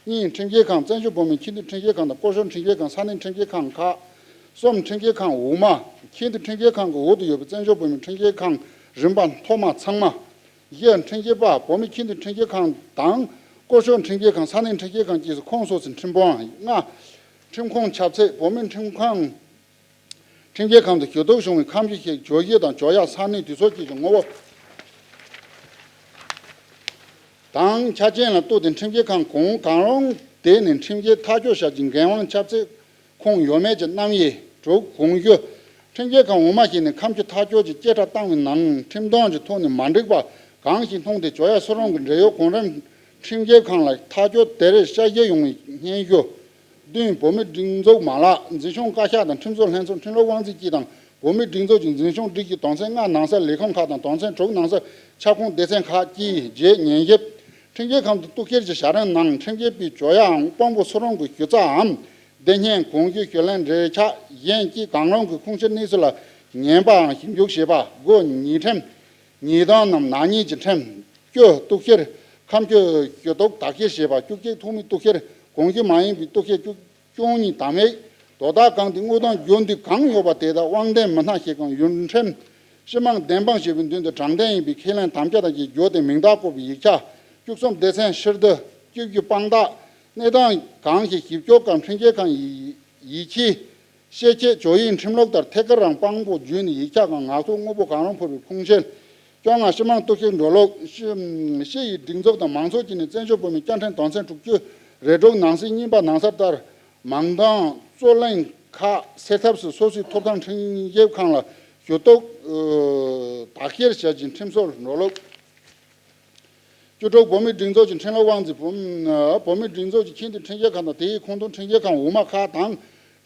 གཉིས། ཁྲིམས་ཞིབ་ཁང་། བཙན་བྱོལ་བོད་མིའི་ཁྱིམ་སྡེ་ཁྲིམས་ཞིབ་ཁང་དང་སྐོར་ཞོགས་ཁྲིམས་ཞིབ་ཁང་། ས་གནས་ཁྲིམས་ཞིབ་ཁང་ཁག་གསུམ། ཁྲིམས་ཞིབ་ཁང་འོག་མ། ཁྱིམ་སྡེ་ཁྲིམས་ཞིབ་ཁང་གི་འོག་ཏུ་ཡོད་པའི་བཙན་བྱོལ་བོད་མིའི་ཁྲིམས་ཞིབ་ཁང་རིམ་པ་མཐོ་དམའ་ཚང་མ། བཞི། ཁྲིམས་ཞིབ་པ། བོད་མིའི་ཁྱིམ་སྡེ་ཁྲིམས་ཞིབ་ཁང་དང་སྐོར་ཞོགས་ཁྲིམས་ཞིབ་ཁང་། ས་གནས་ཁྲིམས་ཞིབ་ཁང་བཅས་སུ་ཁོངས་སོ་སོའི་ཁྲིམས་དཔོན། ལྔ། ཁྲིམས་ཁང་ཁྱབ་ཚད། བོད་མིའི་ཁྲིམས་ཁང་། ཁྲིམས་ཞིབ་ཁང་དུ་ཞུ་གཏུག་བྱུང་བའི་ཁ་མཆུ་ཞིག་འབྱོར་གཞི་དང་འབྱོར་ཡག་ས་གནས་དུས་ཚོད་བཅས་ཀྱི་ངོ་བོ་དང་ཆ་རྐྱེན་ལ་ལྟོས་ཏེ་ཁྲིམས་ཞིབ་ཁང་གང་གང་རུང་དེ་ནས་ཁྲིམས་ཞིབ་མཐའ་འཁྱོལ་བྱ་རྒྱུའི་འགན་དབང་ཁྱབ་ཚད་ཁོངས་ཡོད་མེད་ཀྱི་རྣམ་དབྱེ། དྲུག་གོང་ཞུས། ཁྲིམས་ཞིབ་ཁང་འོག་མ་ཞིག་ནས་ཁ་མཆུ་མཐའ་འཁྱོལ་གྱི་བཅད་ཁྲ་བཏང་བའི་ནང་ཁྲིམས་དོན་གྱི་ཐོག་ནས་མ་འགྲིག་པ་གང་ཞིག་མཐོང་སྟེ་འབྱོར་ཡག་སུ་རུང་གི་འབྲེལ་ཡོད་གོང་རིམ་ཁྲིམས་ཞིབ་ཁང་ལ་མཐའ་འཁྱོལ་དེར་བསྐྱར་ཞིབ་ཡོང་བའི་སྙན་ཞུ། བདུན། བོད་མིའི་སྒྲིག་འཛུགས་མ་ལག་འཛིན་སྐྱོང་བཀའ་ཤག་དང་ཁྲིམས་བཟོ་ལྷན་ཚོགས། ཁྲིམས་ལུགས་དབང་འཛིན་གྱིས་དང་བོད་མིའི་སྒྲིག་འཛུགས་ཀྱི་འཛིན་སྐྱོང་སྒྲིག་གཞི་དོན་ཚན་ལྔ་ནང་གསལ་ལས་ཁུངས་ཁག་དང་དོན་ཚན་དྲུག་ནང་གསལ་ཁྱབ་ཁོངས་སྡེ་ཚན་ཁག་གིས་བརྗེད་ཉན་ཞིབ། ཁྲིམས་ཞིབ་ཁང་དུ་གཏུག་བཤེར་གྱི་བྱ་རིམ་ནང་ཁྲིམས་ཞིབ་པའི་སྦྱོར་ཡའམ་དཔང་པོ་སུ་རུང་གི་ཞུ་རྩའམ་སྡེ་སྙན། གོང་ཞུས་ཞུ་ལན་འབྲེལ་ཆགས་གཞན་གྱི་གང་རུང་གི་ཁུངས་སྐྱེལ་གནས་ཚུལ་ལ་ཉན་པའམ་ཞིབ་འཇུག་བྱེད་པ། དགུ། ཉེས་ཁྲིམས། ཉེས་རྡུང་ནམ་ནག་ཉེས་ཀྱི་ཁྲིམས། བཅུ། གཏུག་བཤེར། ཁ་མཆུ་ཞུ་གཏུག་དག་བཤེར་བྱེད་པ། བཅུ་གཅིག་ཐོག་མའི་གཏུག་བཤེར། གོང་ཞུས་མ་ཡིན་པའི་གཏུག་བཤེར། བཅུ་བཅུ་གཉིས། དམ་བེད། དོ་བདག་གང་དེས་དངོས་དོན་རྒྱུ་མཐུན་གང་ཡོད་པ་དེ་དག་དབང་ལྡན་མི་སྣ་ཞིག་གམ་ཡུལ་ཁྲིམས། སྤྱི་དམངས་བདེན་དཔང་ཞེས་པའི་མདུན་དུ་དྲང་བདེན་ཡིན་པའི་ཁས་ལེན་དམ་བཅའ་དང་བཅས་བརྗོད་དེ་མིང་རྟགས་བཀོད་པའི་ཡིག་ཆ། བཅུ་གསུམ། སྡེ་ཚན་ཕྱིར་བསྡུ། བཅུ་བཞི། དཔང་རྟགས། གནས་སྟངས་གང་ཞིག་ཞིབ་སྐྱོར་སྐབས་ཁྲིམས་ཞིབ་ཁང་ཡིག་ཆའི་ཤེས་ཆེད་སྦྱོར་ཡིག་ཁྲིམས་ལུགས་ལྟར་ཐད་ཀར་རམ་དཔང་པོ་བརྒྱུད་ནས་ཡིག་ཆ་གམ་ངག་ཐོག་དངོས་པོ་གང་རུང་ཕུལ་བའི་ཁུངས་སྐྱེལ། བཅོ་ལྔ། སྤྱི་དམངས་གཏུག་བཤེར་འགྲོ་ལུགས། ཕྱི་ཕྱི་ཡི་སྒྲིག་འཛུགས་དང་མང་ཚོགས་ཀྱི་ནས་བཙན་བྱོལ་བོད་མིའི་བཅའ་ཁྲིམས་དོན་ཚན་དྲུག་ཅུ་རེ་དྲུག་ནང་གསེས་གཉིས་པ་ནང་གསལ་ལྟར་མང་དང་རྩོད་གླེང་ཁག་སེལ་ཐབས་སུ་སོ་སོའི་ཐོབ་ཐང་ཁྲིམས་ཞིབ་ཁང་ལ་ཞུ་གཏུག་ཨ་དག་བཤེར་བྱ་རྒྱུའི་ཁྲིམས་སྲོལ་འགྲོ་ལུགས། བཅུ་དྲུག་བོད་མིའི་སྒྲིག་འཛུགས་ཀྱི་ཁྲིམས་ལུགས་དབང་འཛིན། བོད་བོད་མིའི་སྒྲིག་འཛུགས་ཀྱི་ཁྱིམ་སྡེ་ཁྲིམས་ཞིབ་ཁང་དང་དེའི་ཁོངས་གཏོགས་ཁྲིམས་ཞིབ་ཁང་འོག་མ་ཁག་དང་།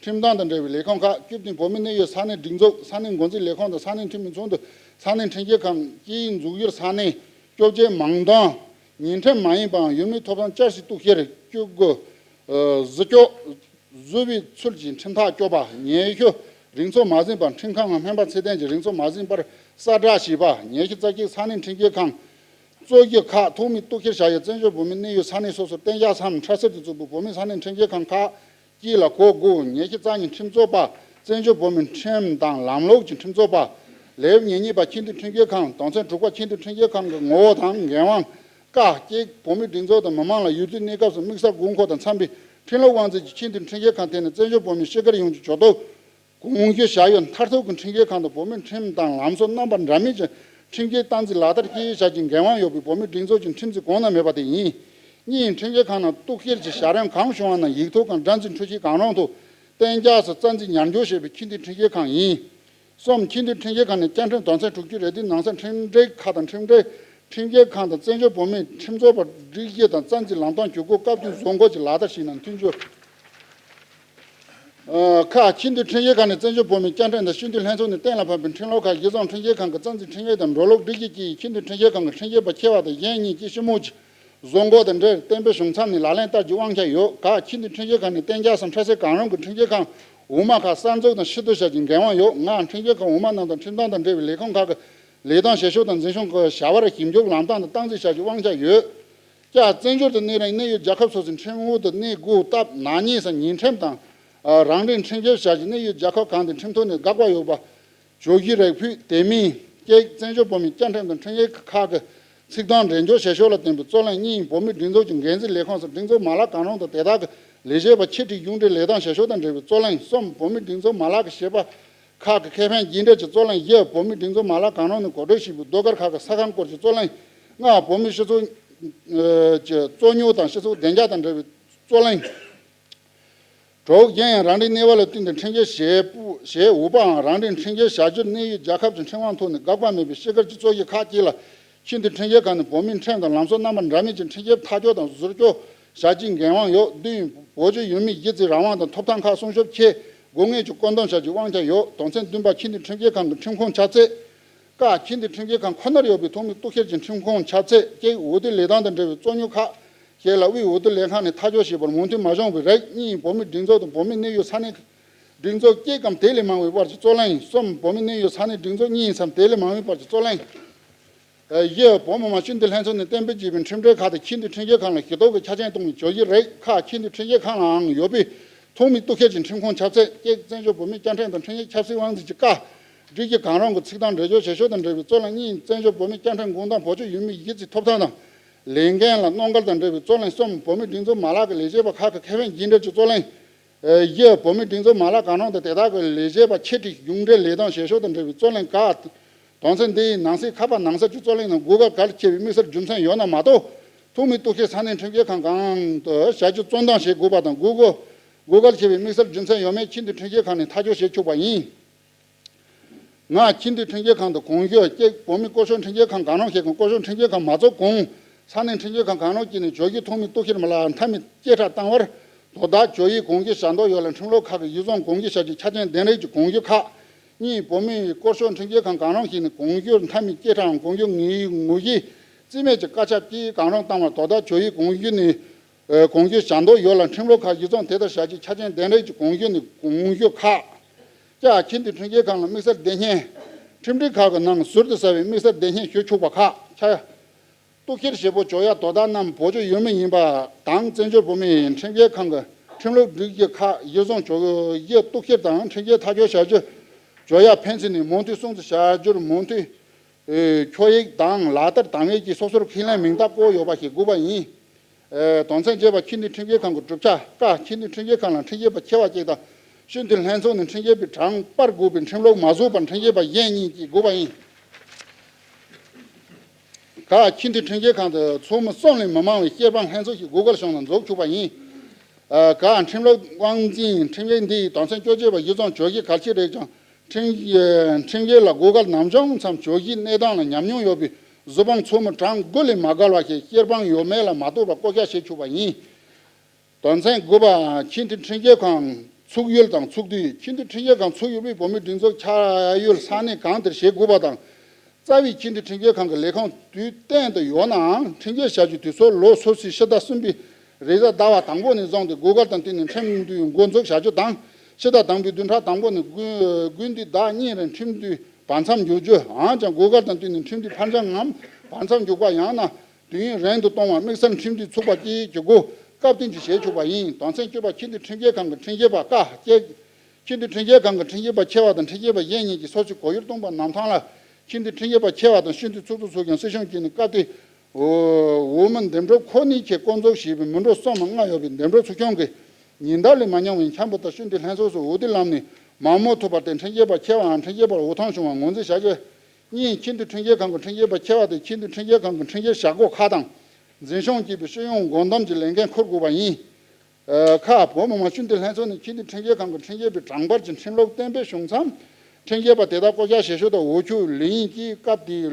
ཁྲིམས་དོན་དང་འབྲེལ་བའི་ལས་ཁུངས་ཁག་བཅུ་བདུན་བོད་མིའི་གནས་ཡུལ་ས་གནས་སྒྲིག་འཛུགས། ས་གནས་འགོ་འཛིན་ལས་ཁུངས་དང་ས་གནས་ཁྲིམས་མི་ཚོགས་འདུ། ས་གནས་ཁྲིམས་ཞིབ་ཁང་། སྤྱིའི་འཛུགས་ཡུལ་ས་གནས། བཅོ་བརྒྱད་མང་དོན། ཉེས་ཁྲིམས་མ་ཡིན་པའམ་ཡུལ་མིའི་ཐོབ་ཐང་བསྐྱར་ཞིབ་གཏུག་བཤེར། བཅུ་དགུ། ཨ་བཟོ་བཅོས། བཟོ་བའི་ཚུལ་གྱི་ཁྲིམས་ཐག་གཅོད་པ། ཉེས་ཞུ་རིགས་ཚོགས་མ་ཟིན་པར་ཁྲིམས་ཁང་ངམ་སྨན་པ་ཚད་ལྡན་གྱི་རིགས་ཚོགས་མ་ཟིན་པར་གསལ་བསྒྲགས་བྱས་པ། ཉེས་ཞུ་རྩ་གཅིག་ས་གནས་ཁྲིམས་ཞིབ་ཁང་། རྩོད་གཞི་ཁག་ཐོག་མའི་གཏུག་བཤེར་བྱ་ཡུལ་བཙན་བྱོལ་བོད་མིའི་གནས་ཡུལ་ས་གནས་སོ་སོར་གཏན་འཇགས་སམ་འཕྲལ་སེལ་དུ་བཙུགས་པའི་བོད་མིའི་ས་གནས་ཁྲིམས་ཞིབ་ཁང་ཁག་ཅིག་ལ་གོ་དགོས། ཉེས་ཞུ་རྩ་གཉིས་ཁྲིམས་རྩོད་པ། བཙན་བྱོལ་བོད་མིའི་ཁྲིམས་དང་ལམ་ལུགས་ཀྱི་ཁྲིམས་རྩོད་པ། ལེའུ་ཉེར་གཉིས་པ་ཁྱིམ་སྡེ་ཁྲིམས་ཞིབ་ཁང་། དོན་ཚན་དྲུག་པ་ཁྱིམ་སྡེ་ཁྲིམས་ཞིབ་ཁང་གི་ངོ་བོ་དང་འགན་དབང་། ཀ་གཅིག་བོད་མིའི་སྒྲིག་འཛུགས་དང་མི་མང་ལ་ཡུལ་དུས་གནས་སྐབས་སུ་དམིགས་བསལ་དགོས་མཁོ་དང་འཚམ་པའི་ཁྲིམས་ལུགས་དབང་འཛིན་གྱི་ཁྱིམ་སྡེ་ཁྲིམས་ཞིབ་ཁང་དེ་ནི་བཙན་བྱོལ་བོད་མིའི་སྤྱི་སྒེར་ཡོངས་ཀྱི་ཞུ་གཏུག་གོང་ཞུས་བྱ་ཡུལ་མཐར་ཐུག་གི་ཁྲིམས་ཞིབ་ཁང་དུ་བོད་མིའི་ཁྲིམས་དང་ལམ་སྲོལ་རྣམ་པ་འདྲ་མིན་གྱི་ཁྲིམས་ཞིབ་སྟངས་འཛིན་ལག་བསྟར་སྤྱི་ཡོངས་བྱ་རྒྱུའི་འགན་དབང་ཡོད་པའི་བོད་མིའི་སྒྲིག་འཛུགས་ཀྱི་ཁྲིམས་འཛིན་གོང་ན་མེད་པ་དེ་ཡིན། གཉིས། ཁྲིམས་ཞིབ་ཁང་ནང་གཏུག་བཤེར་གྱི་བྱ་རིམ་གང་བྱུང་བ་ན་ཡིག་ཐོག་གམ་སྒྲ་འཛིན་འཕྲུལ་ཆས་གང་རུང་དུ་གཏན་འཇགས་སུ་རྩ་འཛིན་ཉར་འཇོག་བྱེད་པའི་ཁྱིམ་སྡེ་ཁྲིམས་ཞིབ་ཁང་ཡིན། གསུམ། ཁྱིམ་སྡེ་ཁྲིམས་ཞིབ་ཁང་ནས་བཅའ་ཁྲིམས་དོན་ཚན་དྲུག་ཅུ་རེ་བདུན་ནང་གསལ་ཁྲིམས་སྒྲིག་ཁག་དང་ཁྲིམས་སྒྲིག་ཁྲིམས་ཞིབ་ཁང་དང་བཙན་བྱོལ་བོད་མིའི་ཁྲིམས་རྩོད་པ་སྒྲིག་གཞི་དང་རྩ་འཛིན་ལམ་སྟོན་གྱི་སྒོ་བཀའ་བཀྱོན་བཟོ་འགོད་ཀྱི་ལག་བསྟར་ཞིག་ནང་མཐུན་འགྱུར། ཨ་ཁག་ཁྱིམ་སྡེ་ཁྲིམས་ཞིབ་ཁང་ནས་བཙན་བྱོལ་བོད་མིའི་བཅའ་ཁྲིམས་དང་སྤྱི་འཐུས་ལྷན་ཚོགས་ནས་གཏན་ལ་ཕབ་པའི་ཁྲིམས་ལུགས་ཁག་གཞི་བཟུང་ཁྲིམས་ཞིབ་ཁང་གི་རྩ་འཛིན་ཁྲིམས་ཡིག་དང་འགྲོ་ལུགས་སྒྲིག་གཞི་བཅས་ཁྱིམ་སྡེ་ཁྲིམས་ཞིབ་ཁང་གི་ཁྲིམས་ཞིབ་པ་ཆེ་བ་དང་གཞན་གཉིས་ཀྱིས་ཞིབ་མོ་གྱིས་བཟོ་འགོད་དང་འབྲེལ་གཏན་འབེབས་བྱུང་མཚམས་ནས་ལག་ལེན་བསྟར་རྒྱུའི་དབང་ཆ་ཡོད། ཁག་ཁྱིམ་སྡེ་ཁྲིམས་ཞིབ་ཁང་ནས་གཏན་འཇགས་སམ་འཕྲལ་སེལ་གང་རུང་གི་ཁྲིམས་ཞིབ་ཁང་འོག་མ་ཁག་གསར་འཛུགས་དང་ཕྱིར་བསྡུ་བྱ་རྒྱུའི་འགན་དབང་ཡོད། ལྔ། ཁྲིམས་ཞིབ་ཁང་འོག་མ་རྣམས་དང་ཁྲིམས་དོན་དང་འབྲེལ་བའི་ལས་ཁུངས་ཁག་གི་ལས་དོན་བྱེད་ཕྱོགས་དང་འཛིན་སྐྱོང་གི་བྱ་བར་ཞིབ་འཇུག་ལམ་སྟངས་དང་སྟངས་འཛིན་བྱ་རྒྱུའི་དབང་ཆ་ཡོད། བཅུ། བཙན་བྱོལ་དུ་གནས་རིང་གནས་ཡུལ་རྒྱལ་ཁབ་སོ་སོའི་ཁྲིམས་འོག་ཏུ་གནས་དགོས་སྟབས་ནག་ཉེས་སམ་ཉེས་ཁྲིམས་དང་། ཨ་རང་རེའི་ཁྲིམས་ཞིབ་བྱ་རྒྱུའི་གནས་ཡུལ་རྒྱལ་ཁབ་གང་དེ་ཁྲིམས་ཐོག་ནས་དགག་པ་ཡོད་པ། བརྗོད་གཞི་རེ་ཕུད་དེ་མིན། གཅིག་བཙན་བྱོལ་བོད་མིའི་བཅའ་ཁྲིམས་དང་ཁྲིམས་ཡིག་ཁག་གི་ཚིག་དོན་འགྲེལ་བརྗོད་བྱེད་ཕྱོགས་ལ་བརྟེན་པའི་རྩོད་གླེང་གཉིས། བོད་མིའི་སྒྲིག་འཛུགས་ཀྱི་འགན་འཛིན་ལས་ཁུངས་སུ་སྒྲིག་འཛུགས་མ་ལག་གང་རུང་དང་དེ་དག་གི་ལས་བྱེད་པ་ཕྱི་དྲིལ་གཞུང་འབྲེལ་ལས་དོན་བྱེད་ཕྱོགས་དང་འབྲེལ་བའི་རྩོད་གླེང་། གསུམ། བོད་མིའི་སྒྲིག་འཛུགས་མ་ལག་གི་བྱེད་པ་ཁག་གི་ཁེ་ཕན་རྒྱུ་འབྲས་ཀྱི་རྩོད་གླེང་། བཞི། བོད་མིའི་སྒྲིག་འཛུགས་མ་ལག་གང་རུང་ནས་གོ་སྒྲིག་བྱས་པའི་ཟློས་གར་ཁག་གི་ས་ཁང་སྐོར་གྱི་རྩོད་གླེང་། ལྔ། བོད་མིའི་སྤྱི་ཚོགས་ ཀྱི་རྩོད་རྙོག་དང་སྤྱི་ཚོགས་བདེ་འཇགས་དང་འབྲེལ་བའི་རྩོད་གླེང་། གྲོགས་གཞན་ཡང་རང་འགྲིག་གནས་བབ་ལ་བསྟུན་ཏེ་ཁྲིམས་འགལ་བྱེད་པོ་བྱེད་འོས་པའམ་རང་འགྲིག་ཁྲིམས་འགལ་བྱ་རྒྱུར་གནས་ཡུལ་རྒྱལ་ཁབ་ཀྱི་ཁྲིམས་དབང་ཐོག་ནས་དགག་པ་མེད་པའི་སྤྱི་སྒེར་གྱི་རྩོད་གཞི་ཁག་ཅིག་ལ་ཁྱིམ་སྡེ་ཁྲིམས་འགལ་ཁང་ནས་བོད་མིའི་ཁྲིམས་དང་ལམ་སྲོལ་རྣམ་པ་འདྲ་མིན་གྱི་ཁྲིམས་འགལ་ཐག་གཅོད་དང་ཟུར་སྐྱོང་བྱ་རྒྱུའི་འགན་དབང་ཡོད། བདུན། བོད་ཀྱི་ཡུལ་མིའི་གཞི་རྩའི་རང་དབང་དང་ཐོབ་ཐང་ཁག་སྲུང་སྐྱོབ་ཆེད་དགོས་ངེས་ཀྱི་བཀོད་འདོམས་བྱ་རྒྱུའི་དབང་ཆ་ཡོད། དོན་ཚན་བདུན་པ། ཁྱིམ་སྡེ་ཁྲིམས་འགལ་ཁང་གི་ཁྲིམས་ཁང་ཆ་ཚད། ཀ། ཁྱིམ་སྡེ་ཁྲིམས་འགལ་ཁང་ཁོ་ནར་ཡོད་པའི་ཐོག་མའི་གཏུག་བཤེར་གྱི་ཁྲིམས་ཁང་ཆ་ཚད། ཀྱེ། འོས་བསྡུ་ལས་སྟངས་དང་འབྲེལ་བའི་རྩོད་རྙོག་ཁག་ཞིག་ལ་དབུས་འོས་བསྡུ་ལས་ཁང་ནས་ཐག་གཅོད་བྱས་པར་མོས་མཐུན་མ་བྱུང་བའི་རིགས། གཉིས། བོད་མིའི་སྒྲིག་འཛུགས་དང་བོད་མིའི་གནས་ཡུལ་ས་གནས་སྒྲིག་འཛུགས་གཅིག་གམ་དེ་ལས་མང་བའི་དབར་གྱི་རྩོད་གླེང་། གསུམ། བོད་མིའི་གནས་ཡུལ་ས་གནས་སྒྲིག་འཛུགས་གཉིས་སམ་དེ་ལས་མང་བའི་བར་གྱི་རྩོད་གླེང་། བཞི། བོད་མི་མང་སྤྱི་འཐུས་ལྷན་ཚོགས་ནས་གཏན་འབེབས་བྱས་པའི་ཁྲིམས་འབྲེལ་ཁག་དང་ཁྱིམ་སྡེ་ཁྲིམས་འགལ་ཁང་ལ་ཞུ་གཏུག་གི་ཆ་རྐྱེན་གཏོང་བའི་བྱ་གཞི་རིགས། ཁ། ཁྱིམ་སྡེ་ཁྲིམས་འགལ་ཁང་ལའང་ཡོད་པའི་ཐོག་མའི་གཏུག་བཤེར་གྱི་ཁྲིམས་ཁང་ཆ་ཚད། གཅིག། བཙན་བྱོལ་བོད་མིའི་བཅའ་ཁྲིམས་དང་ཁྲིམས་ཡིག་ཆབ་སྲིད་དབང་འཛིན་གྱི་ཀ། སྒྲིག་གཞི་གང་རུང་གི་ཚིག་དོན་འགྲེལ་བརྗོད་བྱེད་ཕྱོགས་དང་འབྲེལ་བའི་རྩོད་གླེང་། གཉིས། བཙན་བྱོལ་བོད་མིའི་བཅའ་ཁྲིམས་དགོངས་དོན་བོད་ཀྱི་ཡུལ་མིའི་གཞི་རྩའི་ཐོབ་ཐང་དང་ལས་འགན་ལ་གནོད་འགལ་དང་འབྲེལ་བའི་རྩོད་གླེང་། གསུམ། བོད་མིའི་སྒྲིག་འཛུགས་མ་ལག་གི་ལས་བྱེད་པ་ཁག་གི་ཁེ་ཕན་རྒྱུན་འབྲེལ་གྱི་རྩོད་གླེང་། བཞི། བོད་མིའི་སྒྲིག་འཛུགས་མ་ལག་གང་རུང་དང་དེ་དག་གི་ལས་བྱེད་པ་ཆེད་ཁྲིད་གཞུང་འབྲེལ་ལས་དོན་བྱེད་ཕྱོགས་དང་འབྲེལ་བའི་རྩོད་གླེང་ཁག། དོན་ཚན་འདིའི་ནང་གསེས་ཁ་པར་ནང་གསེས་ཀྱི་རྩོད་གླེང་ནང་དགོས་གལ་གལ་ཆེ་བའི་དམིགས་བསལ་རྒྱུ་མཚན་ཡོད་ན་མ་གཏོགས། ཐོག་མའི་གཏུག་བཤེར་ས་གནས་ཁྲིམས་འགལ་ཁང་གང་དུ་བྱ་རྒྱུ་རྩོད་འདང་བྱེད་དགོས་པ་དང་། དགོས་དགོས་གལ་ཆེ་བའི་དམིགས་བསལ་རྒྱུ་མཚན་ཡོད་མེད་ཁྱིམ་སྡེ་ཁྲིམས་འགལ་ཁང་ནས་ཐག་གཅོད་བྱེད་ཆོག་པ་ཡིན། ལྔ། ཁྱིམ་སྡེ་ཁྲིམས་འགལ་ཁང་དུ་གོང་ཞུས། གཅིག། བོད་མིའི་སྐོར་ཤོག་ཁྲིམས་འགལ་ཁང་གང་རུང་ཞིག་གམ་སྐོར་ཤོག་ཁྲིམས་འགལ་ཁང་མ་རྫོགས་གོང་ས་གནས་ཁྲིམས་འགལ་ཁང་གང་རུང་གཅིག་ནས་བྱ་རྒྱུའི་ཐོག་མའི་གཏུག་བཤེར་མ་ལག་མཐའ་མའི་བཅད་ཁྲ་བཏང་བར་དོ་བདག་བྱ་ཡུལ་གོང་ཞུས་བྱ་འདོད་ཡོད་ལ་ཁྲིམས་ལུགས་ཁག་གི་གཞི་བཟུང་གོང་ཞུས་བྱ་རྒྱུའི་ཆ་རྐྱེན་ལྡན་རིགས་ཀྱི་གོང་ཞུས་ཁག། གཉིས། བོད་མིའི་སྐོར་ཤོག་ཁྲིམས་འགལ་ཁང་གང་རུང་ཞིག་ནས་གོང་ཞུས་མཐའ་མའི་བཅད་ཁྲའམ་གོང་ཞུས་ངོས་ངོས་བཞེས་རྩིས་མེད་ཀྱི་བཀའ་ཁྱབ་ཀྱིས་གང་རུང་བཏང་བར་དོ་བདག་བྱ་ཡུལ་གོང་ཞུས་ནས། ཨ། གོང་ཞུས་བྱ་འདོད་ཡོད་ལ་ཁྲིམས་ལུགས་ཁག་གཞི་བཟུང་དེ་ལྟར་བྱ་རྒྱུའི་ཆ་རྐྱེན་ལྡན་རིགས་ཀྱི་གོང་ཞུས་ནས་གོང་ཞུས་ཁག། ཀྱ། ཁྱིམ་སྡེ་ཁྲིམས་འགལ་ཁང་ལ་དམིགས་བསལ་སྡེ་བརྙན། ཁྲིམས་སྒྲིག་ཁག་གི་ནང་ཟུར་དུ་གསལ་བའི་དམིགས་བསལ་སྡེ་བརྙན་ཞུ་ཆོག་པ་ཁག། ཁྱ། གཏུག་བཤེར་བྱེད་པོ་བྱ་ཡ་དོ་བདག་རྣམས་བོད་ཀྱི་ཡུལ་མི་ཡིན་པ་དང་བཙན་བྱོལ་བོད་མིའི་ཁྲིམས་འགལ་ཁང་གི་ཁྲིམས་ལུགས་སྒྲིག་གཞི་ཁག་གཞི་བཟུང་བྱ་ཡ་གཏུག་བཤེར་དང་ཁྲིམས་འགལ་ཐག་གཅོད་བྱ་རྒྱུ་བྱ་ཡ་ཕན་ཚུན་ནས་མོས་མཐུན་སྲུང་བརྩི་བྱ་རྒྱུར་མོས་མཐུན་ཨེ། ཁྱོད་ཡིག་དང་ལག་བསྟར་དང་ངེས་ཀྱི་སོ་སོར་ཁས་ལེན་མིང་རྟགས་བཀོད་ཡོད་པ་ཞིག་དགོས་པ་ཡིན། ཨེ། དོན་ཚན་བརྒྱད་པ། ཁྱིམ་སྡེ་ཁྲིམས་འགལ་ཁང་གི་གྲུབ་ཆ། ཀ། ཁྱིམ་སྡེ་ཁྲིམས་འགལ་ཁང་ལ་ཁྲིམས་འགལ་པ་ཆེ་བ་གཅིག་དང་སྤྱི་འཐུས་ལྷན་ཚོགས་ནས་ཁྲིམས་འགལ་པའི་གྲངས་སྤར་དགོས་པའི་ཁྲིམས་ལུགས་མ་བཟོས་པར་ཁྲིམས་འགལ་པ་གཞན་གཉིས་ཀྱིས་དགོས་པ་ཡིན། ཀ། ཁྱིམ་སྡེ་ཁྲིམས་འགལ་ཁང་དུ་ཚོགས་མི་གསུམ་ལས་མི་མང་བའི་སྐྱོད་སྤང་ལྷན་ཚོགས་ཤིག་དགོས་གལ་བྱུང་ན་འཛུགས་ཆོག་པ་ཡིན། ཨ། ཀ། ཁྲིམས་ལུགས་དབང་འཛིན་ཁྲིམས་འགལ་འདིའི་དོན་ཚན་བཅོ་བརྒྱད་པ་གཞི་བཟུང་བྱ་རྒྱུ་གལ་ཆེ་རིགས་ཀྱང་། ཁྲིམས་ཁྲིམས་འགལ་ལ་དགོས་གལ་ནམ་བྱུང་མཚམས་བྱ་རྒྱུའི་གནས་སྟངས་ལ་ཉམས་མྱོང་ཡོད་པའི་གཟུ་དཔང་ཚོགས་མི་གྲངས་དགུ་ལས་མ་བརྒལ་བ་ཞིག་སྐྱོད་སྤང་ཡོད་མེད་ལ་མ་ལྟོས་པར་བསྐོ་གཞག་བྱེད་ཆོག་པ་ཡིན། དོན་ཚན་དགུ་པ། ཁྱིམ་སྡེ་ཁྲིམས་འགལ་ཁང་ཚུགས་ཡུལ་དང་ཚུགས་དུས། ཁྱིམ་སྡེ་ཁྲིམས་འགལ་ཁང་ཚུགས་ཡུལ་དབུས་བོད་མིའི་སྒྲིག་འཛུགས་ཆགས་ཡུལ་ས་གནས་གང་དེར་བྱེད་དགོས་པ་དང་། རྩ་བའི་ཁྱིམ་སྡེ་ཁྲིམས་འགལ་ཁང་གི་ལས་ཁུངས་དུས་གཏན་དུ་ཡོད་ནའང་ཁྲིམས་འགལ་བྱ་རྒྱུ་དུས་ཚོད་ལོ་སོ་སོའི་ཕྱི་ཟླ་གསུམ་པའི་རེས་གཟའ་ཟླ་བ་དང་པོ་ནས་བཟུང་སྟེ་དགོས་གལ་དང་བསྟུན་ནས་ཁྲིམས་འདུན་འགོ་འཛུགས་བྱ་རྒྱུ་དང་། ཕྱི་ཟླ་དང་པོའི་བདུན་ཕྲག་དང་པོ་ནས་དགུན་དགུན་དུས་ཟླ་གཉིས་རིང་ཁྲིམས་འདུན་བར་མཚམས་འཇོག་རྒྱུ། འོན་ཀྱང་དགོས་གལ་དང་བསྟུན་ནས་ཁྲིམས་འདུན་ཕར་འགྱངས་ངམ་བར་མཚམས་འཇོག་པ། ཡང་ན་དུས་ཡུན་རིང་དུ་གཏོང་བར་དམིགས་བསལ་ཁྲིམས་འདུན་ཚུགས་པ་བཅས་ཀྱི་སྒོ་སྐབས་བསྟུན་གྱིས་བྱེད་ཆོག་པ་ཡིན། དོན་ཚན་བཅུ་པ། ཁྱིམ་སྡེ་ཁྲིམས་འགལ་ཁང་གི་ཁྲིམས་འགལ་པ། ཀ། ཁྱིམ་སྡེ་ཁྲིམས་འགལ་ཁང་གི་ཁྲིམས་འགལ་པ་ཆེ་བ་དང་ཁྲིམས་འགལ་པ་གཞན་གཉིས་ཀྱིས་སོ་སོའི་གོ་ཡུལ་སྟོང་པ་གནམ་ཐང་ལ་ཁྱིམ་སྡེ་ཁྲིམས་འགལ་པ་ཆེ་བ་དང་སྤྱི་འཐུས་ཚོགས་གཙོ་སོགས་ཀྱང་སྲིད་གཞུང་བརྒྱུད་ནས་སྐབས་དེའི་འོས་མི་འདེམས་སྒྲུག་ཁོ་ནའི་ཆེད་བསྐོ་འཛུགས་བྱས་པའི་མི་འགྲོ་གསུམ་མ་ལྔ་ཡོད་པའི་འདེམས་སྒྲུག་ཚོགས་ཆུང་གིས་ཉིན་ལྟར་ལས་མ་ཉུང་བའི་འཆར་འབུལ་ལྟར་སྤྱི་འཐུས་ལྷན་ཚོགས་སུ་འོས་བསྡུའི་ལམ་ནས་མང་མོས་ཐོབ་པར་བརྟེན་ཁྲིམས་འགལ་པ་ཆེ་བའམ་ཁྲིམས་འགལ་པར་འོས་ཐོན་བྱུང་བ་ངོས་འཛིན་བྱ་རྒྱུ། གཉིས། ཁྱིམ་སྡེ་ཁྲིམས་འགལ་ཁང་གི་ཁྲིམས་འགལ་པ་ཆེ་བ་དེ་ཁྱིམ་སྡེ་ཁྲིམས་འགལ་ཁང་གི་ཁྲིམས་འགལ་བྱ་སྒོ་ཁག་དང་འཛིན་སྐྱོང་བྱེད་པའི་སྤྱི་ཡོངས་འགོ་འདོམས་ཀྱི་ལས་འགན་འཁུར་དགོས་པ་ཡིན། ཁ། བོད་མི་མང་སྤྱི་འཐུས་ལྷན་ཚོགས་ནས་ཁྱིམ་སྡེ་ཁྲིམས་འགལ་ཁང་གི་ཁྲིམས་འགལ་པའི་གྲངས་འབོར་གྱི་ཁྲིམས་ལུགས་གཏན་འབེབས་བྱུང་མཚམས། ཁྲིམས་འགལ་པ་དེ་དག་བསྐོ་གཞག་བྱེད་ཕྱོགས་དང་འོས་ཆོས་ལས་ཡིན་གྱི་སྐབས་དེའི་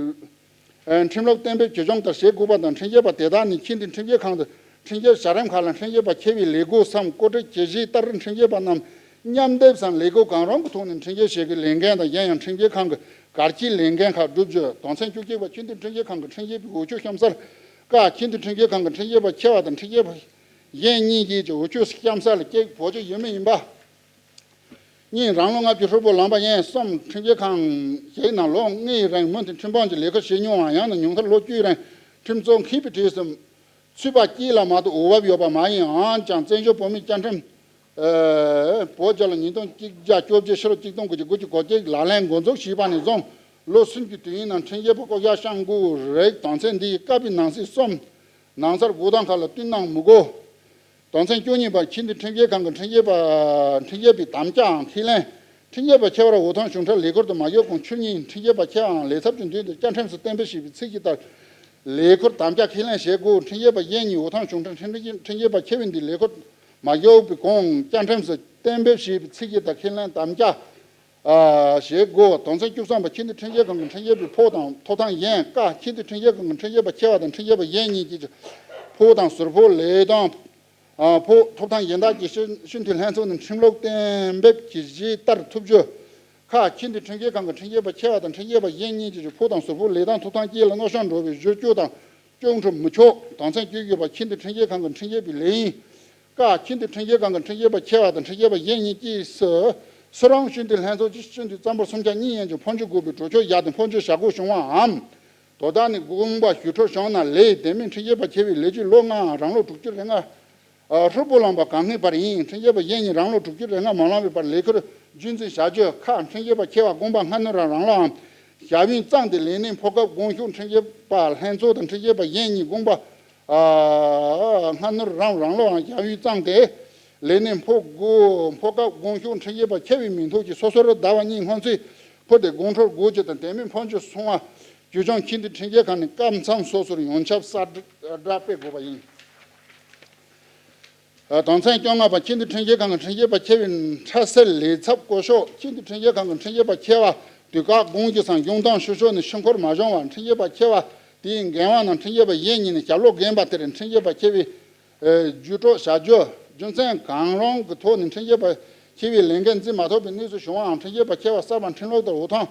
ཁྲིམས་ལུགས་གཏན་འབེབས་ཇི་བྱུང་ལྟར་བྱེད་དགོས་པ་དང་། ཁྲིམས་འགལ་པ་དེ་དག་ནི་ཁྱིམ་སྡེ་ཁྲིམས་འགལ་ཁང་དུ་ཁྲིམས་འགལ་བྱ་རིམ་ཁག་ལ་ཁྲིམས་འགལ་པ་ཆེ་བའི་ལས་སྒོ་སམ་བཀོད་སྒྲིག་བྱེད་གཞི་ལྟར་ཁྲིམས་འགལ་པ་རྣམས་མཉམ་སྡེབ་སམ་ལས་སྒོ་གང་རུང་གི་ཐོག་ནས་ཁྲིམས་འགལ་བྱེད་དགོས་ལས་འགན་དང་། གཞན་ཡང་ཁྲིམས་འགལ་ཁང་གི་གལ་ཆེའི་ལས་འགན་ཁག་བསྒྲུབ་རྒྱུ། དོན་ཚན་བཅུ་གཅིག་པ། ཁྱིམ་སྡེ་ཁྲིམས་འགལ་ཁང་གི་ཁྲིམས་འགལ་པའི་འོས་ཆོས་གཤམ་གསལ། ཀ། ཁྱིམ་སྡེ་ཁྲིམས་འགལ་ཁང་གི་ཁྲིམས་འགལ་པ་ཆེ་བ་དང་ཁྲིམས་འགལ་པ་གཞན་གཉིས་ཀྱི་འོས་ཆོས་གཤམ་གསལ། གཅིག། བོད་ཀྱི་ཡུལ་མི་ཡིན་པ། གཉིས། རང་ལོ་ལྔ་བཅུ་ཧྲིལ་པོ་ལངས་པ་ཡིན། གསུམ། ཁྲིམས་འགལ་ཁང་ཞིག་ནང་ལོ་ལྔའི་རིང་མུ་མཐུད་ཁྲིམས་དཔོན་གྱི་ལས་ཀ་བྱེད་མྱོང་བ་ཡང་ན་ཉུང་མཐར་ལོ་བཅུའི་རིང་ཁྲིམས་བཟོ་མཁས་པའི་གྲས་སུ་ཚུད་པ་གཅིག་ལ་མ་གཏོགས་འོས་བབ་ཡོད་པ་མ་ཡིན། འོན་ཀྱང་བཙན་བྱོལ་བོད་མིའི་བཅའ་ཁྲིམས། ཨ། བོད་རྒྱལ་ལོ་ཉིས་སྟོང་གཅིག་བརྒྱ་བཅོ་བརྒྱད་ཕྱི་ལོ་གཅིག་སྟོང་དགུ་བརྒྱ་དགུ་བཅུ་གོ་གཅིག་ལག་ལེན་འགོ་འཛུགས་བྱས་པ་ནས་བཟུང་ལོ་གསུམ་གྱི་དུས་ཡུན་ནང་ཁྲིམས་འགལ་པ་བསྐོ་གཞག་བྱ་དགོས་རིགས་དོན་ཚན་འདིའི་ཀ་པའི་ནང་གསེས་གསུམ་ནང་གསར་འགོད་སྟངས་ཁག་ལ་བསྟུན་གནང་མི་དགོས། དོན་ཚན་བཅུ་གཉིས་པ། ཁྱིམ་སྡེ་ཁྲིམས་འགལ་ཁང་གི་ཁྲིམས་འགལ་པ་ཁྲིམས་འགལ་པའི་དམ་བཅའ་འམ་ཁས་ལེན། ཁྲིམས་འགལ་པ་ཆེ་བར་འོས་ཐོན་བྱུང་འཕྲལ་ལས་ཁུར་དུ་མ་ཡོང་གོང་ཆུ་གཉིས་ཁྲིམས་འགལ་པ་ཆེ་བའམ་ལས་ཚབ་ཀྱི་མདུན་དུ་བཅའ་ཁྲིམས་སུ་གཏན་འབེབས་བྱས་པའི་ཚིག་གཞི་ལྟར་ ལས་ཁུར་དམ་བཅའ་ཁས་ལེན་བྱེད་དགོས། ཁྲིམས་ཞིབ་པ་གཞན་གཉིས་འོས་ཐོག་གཞུང་འབྲེལ་ཁྲིམས་ཁྲིམས་ཞིབ་པ་ཁྱེད་བོད་འདི་ལས་ཁུར་མ་བཞག་པའི་གོང་བཅའ་ཁྲིམས་སུ་གཏན་འབེབས་བྱས་པའི་ཚིག་གི་དང་ཁས་ལེན་དམ་བཅའ་བྱེད་དགོས། དོན་ཚན་བཅུ་གསུམ་པ། ཆེས་མཐོའི་ཁྲིམས་ཞིབ་ཁང་གི་ཁྲིམས་ཞིབ་པའི་ཕོགས་དང་ཐོབ་ཐང་གཞན། ཀ་ཆེས་མཐོའི་ཁྲིམས་ཞིབ་ཁང་གི་ཁྲིམས་ཞིབ་པ་ཆེ་བ་དང་ཁྲིམས་ཞིབ་པ་གཞན་གཉིས་ཀྱི་ཕོགས་དང་ཟུར་ཕོགས་ལས་དོན། ཕོགས་ཐོབ་ཐང་གཞན་དག་གི་སྤྱི་འཐུས་ལྷན་ཚོགས་ནས་ཁྲིམས་ལུགས་གཏན་འབེབས་ཀྱི་གཞི་ལྟར་ཐོབ་རྒྱུ། ཁ་ཆེས་མཐོའི་ཁྲིམས་ཞིབ་ཁང་གི་ཁྲིམས་ཞིབ་པ་ཆེ་བ་དང་ཁྲིམས་ཞིབ་པ་གཞན་གཉིས་ཀྱི་ཕོགས་དང་ཟུར་ཕོགས་ལས་དོན་ཐོབ་ཐང་བཅས་ལ་གནོད་སྐྱོན་འགྲོ་བའི་བཟོ་བཅོས་དང་སྐྱོན་འགྲོ་མི་ཆོག་དོན་ཚན་བཅུ་དགུ་པ། ཆེས་མཐོའི་ཁྲིམས་ཞིབ་ཁང་གི་ཁྲིམས་ཞིབ་པའི་ལས་ཡིན། ཀ་ཆེས་མཐོའི་ཁྲིམས་ཞིབ་ཁང་གི་ཁྲིམས་ཞིབ་པ་ཆེ་བ་དང་ཁྲིམས་ཞིབ་པ་གཞན་གཉིས་ཀྱིས་སུ། སུ་རང་སྤྱི་འཐུས་ལྷན་ཚོགས་ཀྱི་སྤྱི་འཐུས་རྩ་འབོར་སུམ་ཆ་གཉིས་ཡན་གྱི་ཕོགས་འགྱུར་དགོས་པའི་གྲོས་ཆོད་བཞག་སྟེ་ཕོགས་འགྱུར་བྱ་དགོས་བྱུང་བའམ། དོ་བདག་ནས་དགོངས་པ་ཞུ་འཕྲོ་བྱུང་ན་ལས་དེ་མིན་ཁྲིམས་ཞིབ་པ་ཆེ་བའི་ལས་བྱེད་ལོ་ལྔའམ་རང་ལོ་དྲུག་ཅུ་རེ་ལྔ། ཧྲིལ་པོ་ལངས་པ་གང་ལྔའི་བར་ཡིན། ཁྲིམས་ཞིབ་པ་གཞན་གཉིས་རང་ལོ་དྲུག་ཅུ་རེ་ལྔ་མ་ལངས་པའི་བར་ལས་ཁུར་རྒྱུན་འཛིན་བྱ་རྒྱུ། ཁ་ཁྲིམས་ཞིབ་པ་ཆེ་བ་དགོངས་པ་སྔ་སྣུར་རང་རང་ལོའམ་ཞབས་ཡུན་ཚང་སྟེ་ལས་གནས་འཕོ་སྐབས་དགོངས་ཞུ། ཁྲིམས་ཞིབ་པ་ལྷན་ཚོགས་དང་ཁྲིམས་ཞིབ་པ་གཞན་གཉིས་དགོངས་པ་སྔ་སྣུར་རང་རང་ལོའམ་ཞབས་ཡུན་ཚང་སྟེ་ལས་གནས་འཕོ་དགོས། འཕོ་སྐབས་དགོངས་ཞུ། ཁྲིམས་ཞིབ་པ་ཆེ་བའི་མིང་ཐོ་གི་སོ་སོར་ཟླ་བ་གཉིས་སྔོན་ཚུད་ཕུལ་ཏེ་དགོངས་འཕྲོ་དགོས་རྒྱུ་དང་དེ་མིན་ཕོགས་འགྱུར་སོང་བ་བྱུང་ན་ཆེས་མཐོའི་ཁྲིམས་ཞིབ་ཁང་ནས་སྐབས་མཚམས་སོ་སོར་ཡོངས་ཁྱབ་གསལ་བསྒྲགས་སྤེལ་དགོས་པ་ཡིན། དོན་ཚན་བཅོ་ལྔ་པ། ཆེས་མཐོའི་ཁྲིམས་ཞིབ་ཁང་གི་ཁྲིམས་ཞིབ་པ་ཆེ་བའི་ཁྲལ་སེལ་ལས་ཚབ་བསྐོ་ཤོག་ཆེས་མཐོའི་ཁྲིམས་ཞིབ་ཁང་གི་ཁྲིམས་ཞིབ་པ་ཆེ་བ་དུས་བཀག་དགོངས་ཞུ་སམ་གཞུང་དོན་ཞུ་ཕྱོགས་ནས་ཤེས་འཁོར་མ་བྱུང་བར་ཁྲིམས་ཞིབ་པ་ཆེ་བ་དེའི་འགན་དབང་ནང་ཁྲིམས་ཞིབ་པ་གཞན་གཉིས་ནས་ཞབས་ལོ་རྒན་པ་དེར་ཁྲིམས་ཞིབ་པ་ཆེ་བའི་བརྒྱུད་སྤྲོད་བྱ་རྒྱུ། རྒྱུ་མཚན་གང་རུང་གི་ཐོག་ནས་ཁྲིམས་ཞིབ་པ་ཆེ་བའི་ལས་འགན་འཛིན་མ་ཐུབ་པའི་གནས་ཚུལ་བྱུང་བའམ་ཁྲིམས་ཞིབ་པ་ཆེ་བ་གསར་པ་ཁྲིམས་ལུགས་ལྟར་འོས་ཐོག་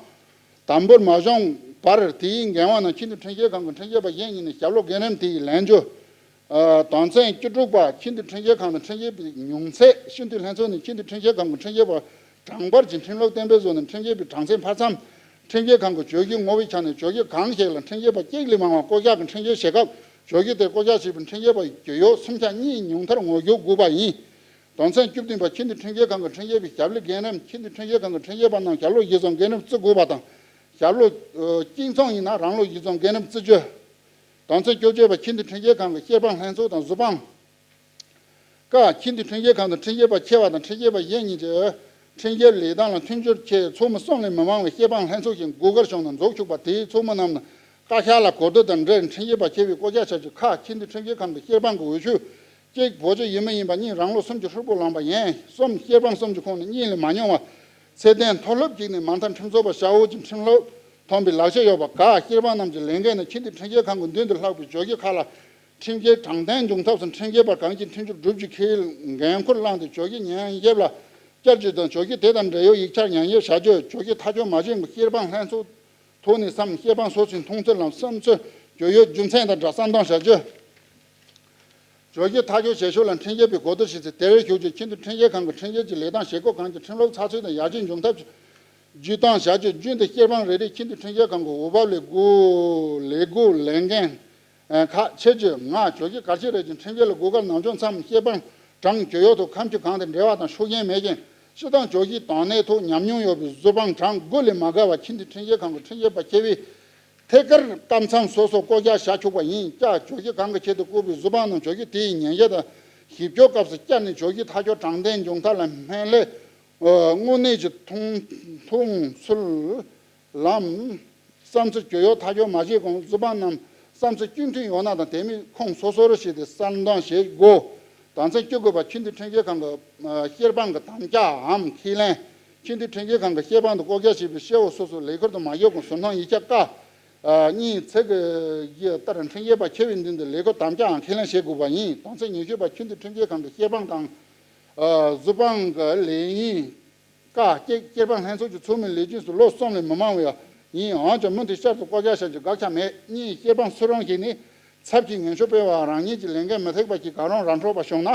དམ་པོར་མ་བྱུང་བར་དེའི་འགན་དབང་ནང་ཆེས་མཐོའི་ཁྲིམས་ཞིབ་ཁང་གི་ཁྲིམས་ཞིབ་པ་གཞན་གཉིས་ནས་ཞབས་ལོ་རྒན་རབས་དེ་ཡི་ལེན་རྒྱུ། དོན་ཚན་བཅུ་དྲུག་པ། ཆེས་མཐོའི་ཁྲིམས་ཞིབ་ཁང་དང་ཁྲིམས་ཞིབ་པའི་ཉུང་ཚད། སྤྱི་འཐུས་ལྷན་ཚོགས་ནས་ཆེས་མཐོའི་ཁྲིམས་ཞིབ་ཁང་གི་ཁྲིམས་ཞིབ་པ་གྲངས་འབོར་གྱི་ཁྲིམས་ལུགས་གཏན་འབེབས་བཟོ་ནས་ཁྲིམས་ཞིབ་པའི་གྲངས་ཚད་འཕར་མཚམས། ཁྲིམས་ཞིབ་ཁང་གི་བཅོས་སྒྱུར་ངོ་བོའི་ཆ་ནས་བཅོས་སྒྱུར་གང་ཞིག་ལ་ཁྲིམས་ཞིབ་པ་གཅིག་ལས་མང་བ་བསྐོ་གཞག་གི་ཁྲིམས་ཞིབ་བྱེད་སྐབས་བཅོས་སྒྱུར་དེ་བསྐོ་གཞག་བྱས་པའི་ཁྲིམས་ཞིབ་པ་གྱོད་གཡོག་སུམ་ཆ་གཉིས་ཉུང་མཐར་ངོ་སྒྱུར་དགོས་པ་ཡིན། དོན་ཚན་བཅུ་བདུན་པ། ཆེས་མཐོའི་ཁྲིམས་ཞིབ་ཁང་གི་ཁྲིམས་ཞིབ་པའི་ཞབས་ལས་རྒན་རབས། ཆེས་མཐོའི་ཁྲིམས་ཞིབ་ཁང་གི་ཁྲིམས་ཞིབ་པ་རྣམས་ཞབས་ལོ་བཞི་ཙམ་རྒན་རབས་བརྩི་དགོས་པ་དང་། ཞབས་ལོ་གཅིག་མཚུངས་ཡིན་ན་རང་ལོ་བཞི་ཙམ་རྒན་རབས་བརྩི་རྒྱུ། དོན་ཚན་བཅོ་བརྒྱད་པ། ཆེས་མཐོའི་ཁྲིམས་ཞིབ་ཁང་གི་སྐྱོད་དཔང་ལྷན་ཚོགས་དང་གཟུ་དཔང་། ཀ་ཆེས་མཐོའི་ཁྲིམས་ཞིབ་ཁང་དུ་ཁྲིམས་ཞིབ་པ་ཆེ་བ་དང་ཁྲིམས་ཞིབ་པ་གཞན་གཉིས་ཀྱི་ཁྲིམས་ཞིབ་ལས་སྟངས་ལ་མཐུན་འགྱུར་ཆེད་ཚོགས་མི་གསུམ་ལས་མི་མང་བའི་སྐྱོད་དཔང་ལྷན་ཚོགས་ཤིག་དགོས་གལ་བྱུང་ན་འཛུགས་ཆོག་པ། དེའི་ཚོགས་མི་རྣམས་ནི་བཀའ་ཤག་ལ་གོ་བསྡུར་དང་འབྲེལ་ཁྲིམས་ཞིབ་པ་ཆེ་བས་བསྐོ་གཞག་བྱ་རྒྱུ། ཁ་ཆེས་མཐོའི་ཁྲིམས་ཞིབ་ཁང་གི་སྐྱོད་དཔང་གི་འོས་ཤོག་གཅིག་བོད་ཕྱི་ཡུལ་མི་ཡིན་པ། གཉིས་རང་ལོ་སུམ་ཅུ་ཧྲིལ་པོ་ལངས་པ་ཡན། གསུམ་སྐྱོད་དཔང་གསུམ་གྱི་ཁོངས་ནས་གཉིས་ལས་མ་ཉུང་བ། ཚད་ལྡན་མཐོ་སློབ་ཅིག་ནས་མ་མཐའ་ཁྲིམས་རྩོད་པ་ཤ་བོ་ཅིག་ཁྲིམས་ལུགས་མཐོན་པའི་ལག་ཆ་ཡོད་པ། ག་སྐྱོད་དཔང་རྣམས་ཀྱི་ལས་འགན་ནི་ཆེས་མཐོའི་ཁྲིམས་ཞིབ་ཁང་གི་མདུན་དུ་ལྷག་པའི་བཅོས་སྒྱུར་ཁག་ལ་ཁྲིམས་ཀྱི་དྲང་བདེན་འབྱུང་ཐབས་སུ་ཁྲིམས་ཞིབ་པ་གང་ཅིའི་མཐུན་འགྱུར་སྒྲུབ་རྒྱུ། ཁེ་འགན་ཁུར་བླངས་ཏེ་བཅོས་སྒྱུར་ཉན་ཞིབ་ལ་བསྐྱར་ཞིབ་དང་བཅོས་སྒྱུར་དེ་དང་འབྲེལ་ཡོད་ཡིག་ཆར་ཉན་ཞིབ་བྱ་རྒྱུ། བཅོས་སྒྱུར་མཐའ་འཁྱོལ་མ་བྱུང་བར་སྐྱོད་དཔང་ལྷན་ཚོགས་ཐོག་ནས་སམ་སྐྱོད་དཔང་སོ་སོའི་མཐོང་ཚུལ་ལམ་བསམ་ཚུལ་བརྗོད་ཡོད་རྒྱུ་མཚན་དང་སྦྲགས་གསལ་སྟོན་བྱ་རྒྱུ། བཅོས་སྒྱུར་མཐའ་འཁྱོལ་བྱེད་ཕྱོགས་ལ་ཁྲིམས་ཞིབ་པའི་གོ་བསྡུར་བྱས་ཚེ་དེར་ཞུགས་རྒྱུ། ཆེས་མཐོའི་ཁྲིམས་ཞིབ་ཁང་གི་ཁྲིམས་ཞིབ་ཀྱི་ལས་སྟངས་བྱེད་སྒོ་གང་ཅི་ཁྲིམས་ལུགས་ཚགས་ཚུད་དང་ཡར་རྒྱས་འབྱུང་ཐབས་ཀྱི་བརྒྱུད་གཏོང་བྱ་རྒྱུ། རྒྱུན་དུ་སྐྱོད་དཔང་རེ་རེ་ཆེས་མཐོའི་ཁྲིམས་ཞིབ་ཁང་གི་འོས་བབ་ལས་བགོས་ལས་བགོས་ལས་འགན་ཁག་ཆེ་རྒྱུ། ང་བཅོས་སྒྱུར་གལ་ཆེ་རེད་ཅིང་ཁྲིམས་ཞིབ་ལ་དགོས་སྐལ་ནམ་བྱུང་མཚམས་སྐྱོད་དཔང་གྲངས་གྱོད་ཡོད་ཐོག་ཁ་མཆུ་གང་དང་འབྲེལ་བ་དང་ཤུགས་རྐྱེན་མེད་ཅིང་སྤྱི་བཏང་བཅོས་སྒྱུར་དོན་གནད་ཐོག་ཉམས་མྱོང་ཡོད་པའི་གཟུ་དཔང་གྲངས་དགུ་ལས་མ་བརྒལ་བ་ཆེས་མཐོའི་ཁྲིམས་ཞིབ་ཁང་གི་ཁྲིམས་ཞིབ་པ་ཆེ་བས། ཐད་ཀར་སྐབས་མཚམས་སོ་སོ་བསྐོ་གཞག་བྱ་ཆོག་པ་ཡིན། ཀྱ་བཅོས་སྒྱུར་གང་གི་ཆེད་དུ་བསྐོས་པའི་གཟུ་དཔང་རྣམས་བཅོས་སྒྱུར་དེའི་ཉན་ཞིབ་དང་ཞིབ་སྐྱོར་སྐབས་སུ་བསྐྱར་ནས་བཅོས་སྒྱུར་མཐའ་འཁྱོལ་དྲང་བདེན་འབྱུང་ཐབས་ལ་སྨན་ལས་དངོས་གནས་ཀྱི་མཐོང་མཐོང་ཚུལ་ལམ་བསམ་ཚུལ་གྱོད་གཡོག་མཐའ་འཁྱོལ་མ་བྱས་གོང་གཟུ་དཔང་རྣམས་བསམ་ཚུལ་གཅིག་མཐུན་ཡོད་ན་དང་དེ་མིན་ཁོངས་སོ་སོར་བྱས་ཏེ་གསལ་འདོན་བྱེད་དགོས། དོན་ཚན་བཅུ་དགུ་པ། ཆེས་མཐོའི་ཁྲིམས་ཞིབ་ཁང་གི་སྐྱོད་དཔང་གི་དམ་བཅའམ་ཁས་ལེན། ཆེས་མཐོའི་ཁྲིམས་ཞིབ་ཁང་གི་སྐྱོད་དཔང་དུ་བསྐོ་གཞག་བྱས་པའི་སྐྱེ་བོ་སོ་སོའི་ལས་ཁུར་དུ་མ་ཞུགས་གོང་ཟུར་སྣོན་ཡིག་ཆ་ཀ་གཉིས་ཚིག་གི་བཞི་ལྟར་ཁྲིམས་ཞིབ་པ་ཆེ་བའི་མདུན་དུ་ལས་ཁུར་དམ་བཅའའང་ཁས་ལེན་བྱེད་དགོས་པ་ཡིན། དོན་ཚན་ཉི་ཤུ་པ། ཆེས་མཐོའི་ཁྲིམས་ཞིབ་ཁང་གི་སྐྱོད་དཔང་དང་གཟུ་དཔང་གི་ལས་ཡིན། ཀ་སྐྱེད་སྐྱོད་དཔང་ལྷན་ཚོགས་ཀྱི་ཚོགས་མི་ལས་རྒྱུན་སུ་ལོ་གསུམ་ལས་མི་མང་བ་ཡིན་འོང་ཀྱང་མུ་མཐུད་བསྐྱར་དུ་བསྐོ་གཞག་བྱ་རྒྱུ་དགག་བྱ་མེད། གཉིས་སྐྱོད་དཔང་སུ་རུང་ཞིག་ནས་ཚབ་ཀྱིས་ངན་ཤོས་སྤེལ་བའམ་རང་ཉིད་ཀྱི་ལས་འགན་མི་ཐེག་པ་ཞིག་གང་རུང་ར་འཕྲོད་པ་བྱུང་ན་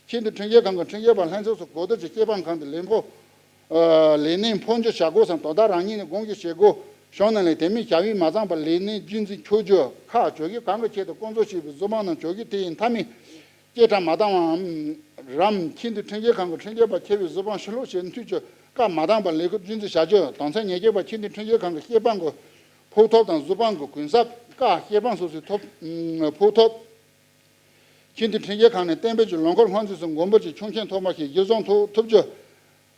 ཆེས་མཐོའི་ཁྲིམས་ཞིབ་ཁང་གི་ཁྲིམས་ཞིབ་པ་ལྷན་ཚོགས་སུ་གོ་བསྡུར་གྱིས་སྐྱོད་དཔང་གང་དུ་ལས་འཕོ་ལས་གནས་འཕོ་འགྱུར་བྱ་དགོས་སམ་དོ་བདག་རང་ཉིད་ནས་དགོངས་ཞུ་བྱེད་དགོས་བྱུང་ན་ལས་དེ་མིན་བྱ་བའི་མ་ཚང་པར་ལས་གནས་རྒྱུན་འཛིན་འཁྱོར་རྒྱུ། ཁག་བཅོས་སྒྱུར་གང་གི་ཆེད་དུ་བསྐོ་འཛུགས་བྱས་པའི་གཟུ་དཔང་ནང་བཅོས་སྒྱུར་དེ་ཡི་མཐའ་མའི་སྐྱེད་གྲབས་མ་བཏང་བའམ་རམ་ཆེས་མཐོའི་ཁྲིམས་ཞིབ་ཁང་གི་ཁྲིམས་ཞིབ་པ་ཆེ་བའི་གཟུ་དཔང་ཕྱིར་སློག་བྱེད་འཐུས་ཀྱི་སྐབས་མ་འདང་པར་ལས་ཁུར་རྒྱུན་འཛིན་བྱ་རྒྱུ། དོན་ཚན་ཉེར་བརྒྱད་པ། ཆེས་མཐོའི་ཁྲིམས་ཞིབ་ཁང་གི་སྐྱོད་དཔང་གི་ཕོགས་ཐོབ་དང་གཟུ་དཔང་གི་གུན་གསབ། ཀ་སྐྱོད་དཔང་སོ་སོའི་ཐོབ་ཕོགས་ཐོབ། ཆེས་མཐོའི་ཁྲིམས་ཞིབ་ཁང་ནས་གཏན་འབེབས་ཀྱི་ལོ་འཁོར་སྔོན་རྩིས་སུ་མགོན་པོ་གྱི་ཆོག་མཆན་ཐོབ་མ་ཞིག་གཞིར་བཟུང་ཐོབ་ཐུབ་རྒྱུ།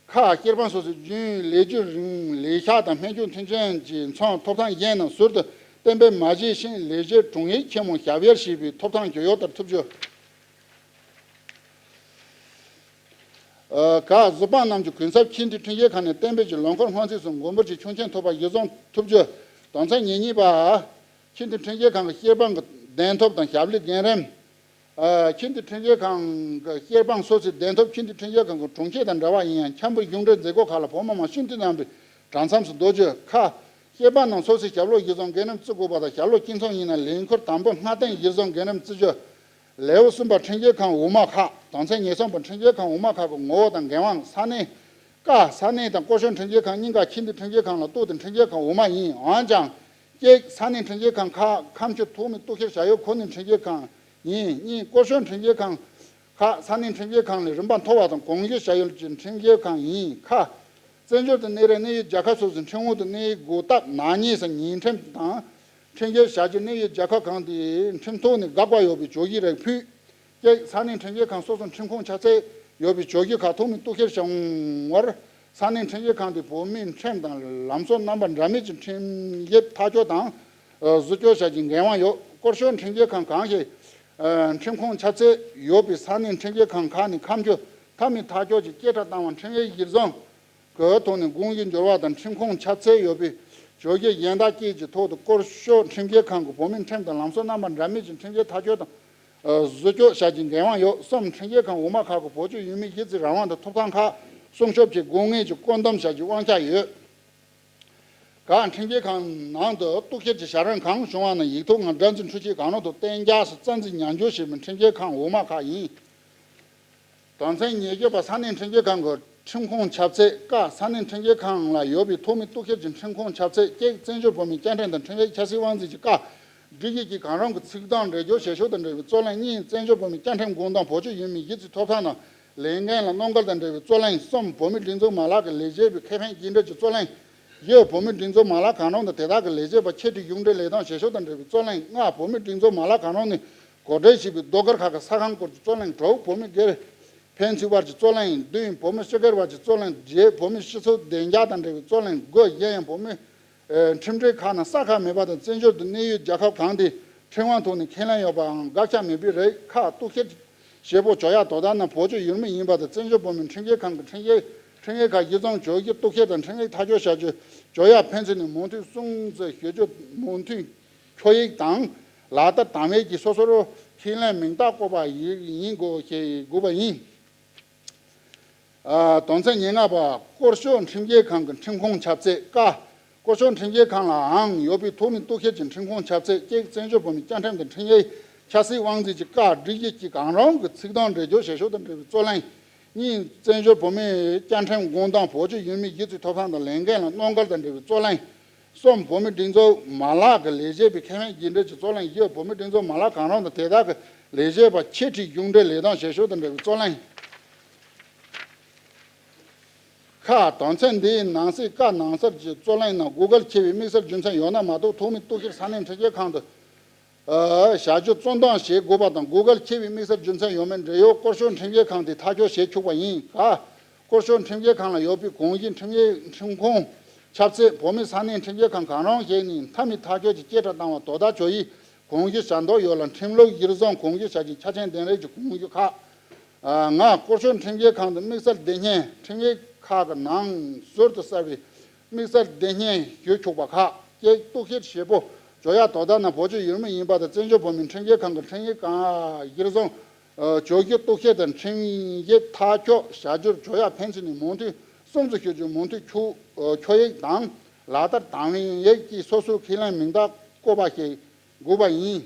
ཁག་སྐྱོད་དཔང་སོ་སོའི་རྒྱུན་ལས་རྒྱུན་རིང་ལས་ཤག་དང་སྨན་བཅོས་མཐུན་རྐྱེན་གྱི་མཚོན་ཐོབ་ཐང་གཞན་རྣམས་ཟུར་དུ་ གཏན་འབེབས་མ་བྱས་ཤིང་ལས་བྱེད་དྲུང་ཡིག་ཆེན་མོ་ཞབས་གཡར་བྱེད་པའི་ཐོབ་ཐང་ཇི་ཡོད་ལྟར་ཐོབ་རྒྱུ། ཨ། ཁ། གཟུ་དཔང་རྣམས་ཀྱི་གུན་གསབ་ཆེས་མཐོའི་ཁྲིམས་ཞིབ་ཁང་ནས་གཏན་འབེབས་ཀྱི་ལོ་འཁོར་སྔོན་ཚུད་སུ་མགོན་པོར་གྱི་ཆོག་མཆན་ཐོབ་པ་གཞིར་བཟུང་ཐོབ་རྒྱུ། དོན་ཚན་ཉེར་གཉིས་པ། ཆེས་མཐོའི་ཁྲིམས་ཞིབ་ཁང་གི་སྐྱེས་པ་གདན་ཐོབ་དང་ཞབས་ལས་འགན་རིམ། ཨ། ཆེས་མཐོའི་ཁྲིམས་ཞིབ་ཁང་གི་སྐྱེས་པ་སོ་སོའི་གདན་ཐོབ་ཆེས་མཐོའི་ཁྲིམས་ཞིབ་ཁང་གི་དྲུང་ཆེ་དང་འདྲ་བ་ཡིན་ཡང་འཆམ་པོའི་གཞུང་འབྲེལ་མཛད་སྒོ་ཁག་ལ་བོད་མི་མང་སྤྱི་འཐུས་རྣམ་པའི་གྲལ་མཚམས་སུ་སྡོད་རྒྱུ། ཁ། སྐྱེས་པ་རྣམས་སོ་སོའི་ཞབས་ལོག་གཞིར་བཟུང་འགན་རིམ་བརྩི་དགོས་པ་དང་། ཞབས་ལོག་སྤྱི་ཚོགས་ཡིན་ན་ལས་འཁུར་དང་པོ་སྔ་རྟིང་གཞིར་བཟུང་འགན་རིམ་བརྩི་རྒྱུ། ལེའུ་གསུམ་པ། ཁྲིམས་ཞིབ་ཁང་འོག་མ་ཁག་དོན་ཚན་ཉེར་གསུམ་པ། ཁྲིམས་ཞིབ་ཁང་འོག་མ་ཁག་གི་ངོ་བོ་དང་འགན་དབང་། ས་གནས། ཀ། ས་གནས་དང་སྐོར་ཞོགས་ཁྲིམས་ཞིབ་ཁང་གཉིས་ཀ་ཆེས་མཐོའི་ཁྲིམས་ཞིབ་ཁང་ལ་གཏོགས་ཏེ་ཁྲིམས་ཞིབ་ཁང་འོག་མ་ཡིན། འོན་ཀྱང་། གཅིག་ས་གནས་ཁྲིམས་ཞིབ་ཁང་ཁག་ཁ་མཆུ་ཐོག་མའི་གཏུག་བཤེར་བྱ་ཡུལ་ཁོ་ནའི་ཁྲིམས་ཞིབ་ཁང་ཡིན། གཉིས། སྐོར་ཞོགས་ཁྲིམས་ཞིབ་ཁང་ཁག་ས་གནས་ཁྲིམས་ཞིབ་ཁང་ལས་རིམ་པ་མཐོ་བ་དང་གོང་ཞུས་བྱ་ཡུལ་གྱི་ཁྲིམས་ཞིབ་ཁང་ཡིན། ཁ། བཙན་བྱོལ་དུ་གནས་རིགས་གནས་ཡུལ་རྒྱལ་ཁབ་སོ་སོའི་ཁྲིམས་འོག་ཏུ་གནས་ཡུལ་འགོག་ཐབས་ནག་ཉེས་སམ་ཉེས་ཁྲིམས་དང་། ཁྲིམས་ཞིབ་བྱ་རྒྱུ་གནས་ཡུལ་རྒྱལ་ཁབ་གང་དེའི་ཁྲིམས་ཐོག་ནས་དགག་པ་ཡོད་པའི་བརྗོད་གཞི་རིགས་ཕུད། གཅིག་ས་གནས་ཁྲིམས་ཞིབ་ཁང་སོ་སོའི་ཁྲིམས་ཁང་ཆ་ཚད་ཡོད་པའི་བརྗོད་གཞི་ཁག་ཐོག་མའི་གཏུག་བཤེར་བྱུང་བར། ས་གནས་ཁྲིམས་ཞིབ་ཁང་དེ་བོད་མིའི་ཁྲིམས་དང་ལམ་སྲོལ་རྣམ་པ་འདྲ་མིན་གྱི་ཁྲིམས་ཞིབ་ཐག་གཅོད་དང་བཟོ་བཅོས་བྱ་རྒྱུའི་འགན་དབང་ཡོད། སྐོར་ཞོགས་ཁྲིམས་ཞིབ་ཁང་གང་ཞིག་ཁྲིམས་ཁང་ཆ་ཚད་ཡོད་པའི་ས་གནས་ཁྲིམས་ཞིབ་ཁང་ཁག་ནས་ཁ་མཆུ་མཐའ་མའི་ཐག་གཅོད་ཀྱི་བཅད་ཁྲ་བཏང་བ་ཁྲིམས་ཡིག་གཞིར་བཟུང་གི་ཐོག་ནས་དགོངས་ཞུ་འབྱོར་བ་དང་། ཁྲིམས་ཁང་ཆ་ཚད་ཡོད་པའི་བརྗོད་གཞི་གཞན་དག་བཅས་ཀྱི་ཐོག་ཏུ་སྐོར་ཞོགས་ཁྲིམས་ཞིབ་ཁང་གི་བོད་མིའི་ཁྲིམས་དང་ལམ་སྲོལ་རྣམ་པ་འདྲ་མིན་གྱི་ཁྲིམས་ཞིབ་ཐག་གཅོད་དང་བཟོ་བཅོས་བྱ་རྒྱུའི་འགན་དབང་ཡོད། གསུམ། ཁྲིམས་ཞིབ་ཁང་འོག་མ་ཁག་གི་བོད་ཀྱི་ཡུལ་མིའི་གཞི་རྩའི་རང་དབང་དང་ཐོབ་ཐང་ཁག་སྲུང་སྐྱོབ་ཆེད་དགོས་ངེས་ཀྱི་བཀོད་འདོམས་བྱ་རྒྱུའི་དབང་ཆ་ཡོད། ཁ། ཁྲིམས་ཞིབ་ཁང་ནང་དུ་གཏུག་བཤེར་གྱི་བྱ་རིམ་གང་བྱུང་བ་ན་ཡིག་ཐོག་ངམ་སྒྲ་འཛིན་འཕྲུལ་ཆས་གང་རུང་དུ་གཏན་འཇགས་སུ་རྩ་འཛིན་ཉར་འཇོག་བྱེད་མི་ཁྲིམས་ཞིབ་ཁང་འོག་མ་ཁག་ཡིན། དོན་ཚན་ཉེར་བརྒྱད་པ། ས་གནས་ཁྲིམས་ཞིབ་ཁང་གི་ཁྲིམས་ཁང་ཆ་ཚད། ཀ། ས་གནས་ཁྲིམས་ཞིབ་ཁང་ལ་ཡོད་པའི་ཐོག་མའི་གཏུག་བཤེར་གྱི་ཁྲིམས་ཁང་ཆ་ཚད། གཅིག་བཙན་བྱོལ་བོད་མིའི་བཅའ་ཁྲིམས་དང་ཁྲིམས་ཡིག་ཆབ་སྲིད་དབང་འཛིན་གྱི་ཀ། སྒྲིག་གཞི་གཅིག་གང་རུང་གི་ཚིག་དོན་འགྲེལ་བརྗོད་བྱེད་ཕྱོགས་དང་འབྲེལ་བའི་རྩོད་གླེང་། གཉིས་བཙན་བྱོལ་བོད་མིའི་བཅའ་ཁྲིམས་དགོངས་དོན་བོད་ཀྱི་ཡུལ་མིའི་གཞི་རྩའི་ཐོབ་ཐང་དང་ལས་འགན་ལ་གནོད་འགེལ་དང་འབྲེལ་བའི་རྩོད་གླེང་། གསུམ་བོད་མིའི་སྒྲིག་འཛུགས་མ་ལག་གི་ལས་བྱེད་པའི་ཁེ་ཕན་རྒྱུན་འབྲེལ་གྱི་རྩོད་གླེང་། བཞི་བོད་མིའི་སྒྲིག་འཛུགས་མ་ལག་གང་རུང་དང་དེ་དག་གི་ལས་བྱེད་པ་ཆེད་དུ་གཞུང་འབྲེལ་ལས་དོན་བྱེད་ཕྱོགས་དང་འབྲེལ་བའི་རྩོད་གླེང་། ལྔ་བོད་མིའི་སྒྲིག་འཛུགས་མ་ལག་གང་རུང་ནས་གོ་སྒྲིག་བྱས་པའི་ཟློས་གར་ཁག་གི་ས་ཁང་སྐོར་གྱི་རྩོད་གླེང་། དྲུག་བོད་མི་སྒེར་ཕན་ཚུན་བར་གྱི་རྩོད་གླེང་། བདུན་བོད་མི་སྤྱི་སྒེར་བར་གྱི་རྩོད་གླེང་། བརྒྱད་བོད་མིའི་སྤྱི་ཚོགས་བདེ་འཇགས་དང་འབྲེལ་བའི་རྩོད་གླེང་། དགུ་གཞན་ཡང་བོད་མིའི་ཨེ། ཁྲིམས་འབྲེལ་ཁག་ནང་ས་ཁག་མེད་པ་དང་བཙན་བྱོལ་དུ་གནས་ཡུལ་རྒྱལ་ཁབ་གང་དེའི་ཁྲིམས་དབང་ཐོག་ནས་ཁས་ལེན་ཡོད་པའམ་དགག་བྱ་མེད་པའི་རིགས། ཁག་གཏུག་བཤེར་བྱེད་པོ་ཇོ་ཡ་དོ་བདག་རྣམས་བོད་ཀྱི་ཡུལ་མི་ཡིན་པ་དང་བཙན་བྱོལ་བོད་མིའི་ཁྲིམས་ཞིབ་ཁང་གི་ཁྲིམས་ཞིབ་ཁྲིམས་ཞིབ་ཁག་གཞིར་བཟུང་བརྗོད་གཞི་གཏུག་བཤེར་དང་ཁྲིམས་ཡིག་ཐག་གཅོད་བྱ་རྒྱུ་ཇོ་ཡ་ཕན་ཚུན་ནས་མོས་མཐུན་སྲུང་བརྩི་ཞུ་རྒྱུ་མོས་མཐུན་ཁྱོད་ཡིག་དང་ལག་བསྟར་དམ་ཡིག་གིས་སོ་སོར་ཁས་ལེན་མིང་རྟགས་བཀོད་པ་ཡིན་དགོས་ཞེས་དགོས་པ་ཡིན། ཨ། དོན་ཚན་ཉེར་ལྔ་པ། སྐོར་ཞོགས་ཁྲིམས་ཞིབ་ཁང་གི་ཁྲིམས་ཁང་ཆ་ཚད། ཀ། སྐོར་ཞོགས་ཁྲིམས་ཞིབ་ཁང་ལའང་ཡོད་པའི་ཐོག་མའི་གཏུག་བཤེར་གྱི་ཁྲིམས་ཁང་ཆ་ཚད། གཅིག་བཙན་བྱོལ་བོད་མིའི་བཅའ་ཁྲིམས་དང་ཁྲིམས་ཡིག་ཆབ་སྲིད་དབང་འཛིན་གྱི་ཀ། སྒྲིག་གཞི་གཅིག་གང་རུང་གི་ཚིག་དོན་འགྲེལ་བརྗོད་བྱེད་ཕྱོགས་དང་འབྲེལ་བའི་རྩོད་གླེང་། གཉིས་བཙན་བྱོལ་བོད་མིའི་བཅའ་ཁྲིམས་དགོངས་དོན་བོད་ཀྱི་ཡུལ་མིའི་གཞི་རྩའི་ཐོབ་ཐང་དང་ལས་འགན་ལ་གནོད་འགེལ་དང་འབྲེལ་བའི་རྩོད་གླེང་། གསུམ། བོད་མིའི་སྒྲིག་འཛུགས་མ་ལག་གི་ལས་བྱེད་པའི་ཁེ་ཕན་རྒྱུན་འབྲེལ་གྱི་རྩོད་གླེང་བཞི། བོད་མིའི་སྒྲིག་འཛུགས་མ་ལག་གང་རུང་དང་དེ་དག་གི་ལས་བྱེད་པ་ཆེད་ཁྲིད་གཞུང་འབྲེལ་ལས་དོན་བྱེད་ཕྱོགས་དང་འབྲེལ་བའི་རྩོད་གླེང་། ཁ། དོན་ཚན་འདིའི་ནང་གསེས་ཀ་ནང་གསར་གྱི་རྩོད་གླེང་ནང་དགོས་གལ་ཆེ་བའི་དམིགས་བསལ་རྒྱུ་མཚན་ཡོད་ན་མ་གཏོགས་ཐོག་མའི་གཏུག་བཤེར་ས་གནས་ཁྲིམས་ཞིབ་ཁང་དུ་ཨ། བྱ་རྒྱུ་གཙོ་འདོན་བྱེད་དགོས་པ་དང་དགོས་གལ་ཆེ་བའི་དམིགས་བསལ་རྒྱུ་མཚན་ཡོད་མེད་འབྲེལ་ཡོད་སྐོར་ཞོགས་ཁྲིམས་ཞིབ་ཁང་དེས་ཐག་གཅོད་བྱེད་ཆོག་པ་ཡིན། ཀ། སྐོར་ཞོགས་ཁྲིམས་ཞིབ་ཁང་ལ་ཡོད་པའི་གོང་ཞུས་ཁྲིམས་ཞིབ་ཁྲིམས་ཁང་ཆབ་སྲིད་བོད་མིའི་ས་གནས་ཁྲིམས་ཞིབ་ཁང་གང་རུང་ཞིག་ནས་མཐའ་མའི་ཐག་གཅོད་ཀྱི་བཅད་ཁྲ་བཏང་བ་དོ་བདག་ཇོ་ཡིས་གོང་ཞུས་བྱ་འདོད་ཡོད་ལ་ཁྲིམས་ལུགས་གཞིར་བཟུང་གོང་ཞུས་བྱ་རྒྱུའི་ཆ་རྐྱེན་ལྡན་རིགས་ཀྱི་གོང་ཞུས་ཁག་ཨ། ལྔ། སྐོར་ཞོགས་ཁྲིམས་ཞིབ་ཁང་དུ་དམིགས་བསལ་སྡེ་བརྙན་ཁྲིམས་ཡིག་ཁག་གི་ནང་ཟུར་དུ་གསལ་བའི་དམིགས་བསལ་སྡེ་བརྙན་ཞུ་ཆོག་པ་ཁག་གཅིག་གཏུག་བཤེར་བྱེད་པོ་ཇོ་ཡ་དོ་བདག་རྣམས་བོད་ཀྱི་ཡུལ་མི་ཡིན་པ་དང་བཙན་བྱོལ་བོད་མིའི་ཁྲིམས་ཞིབ་ཁང་གི་ཁྲིམས་ཡིག་གང་གཞིར་བཟུང་ཨ། བརྗོད་གཞི་གཏུག་བཤེར་དང་ཁྲིམས་ཡིག་ཐག་གཅོད་བྱ་རྒྱུར་ཇོ་ཡ་ཕན་ཚུན་ནས་མོས་མཐུན་སྲུང་བརྩི་ཞུ་རྒྱུའི་མོས་མཐུན་ཁྱོད་ཁྱོད་ཡིག་དང་ལག་བསྟར་དམ་ཡིག་ཀྱིས་སོ་སོའི་ཁས་ལེན་མིང་རྟགས་བཀོད་པ་ཞིག་དགོས་པ་ཡིན།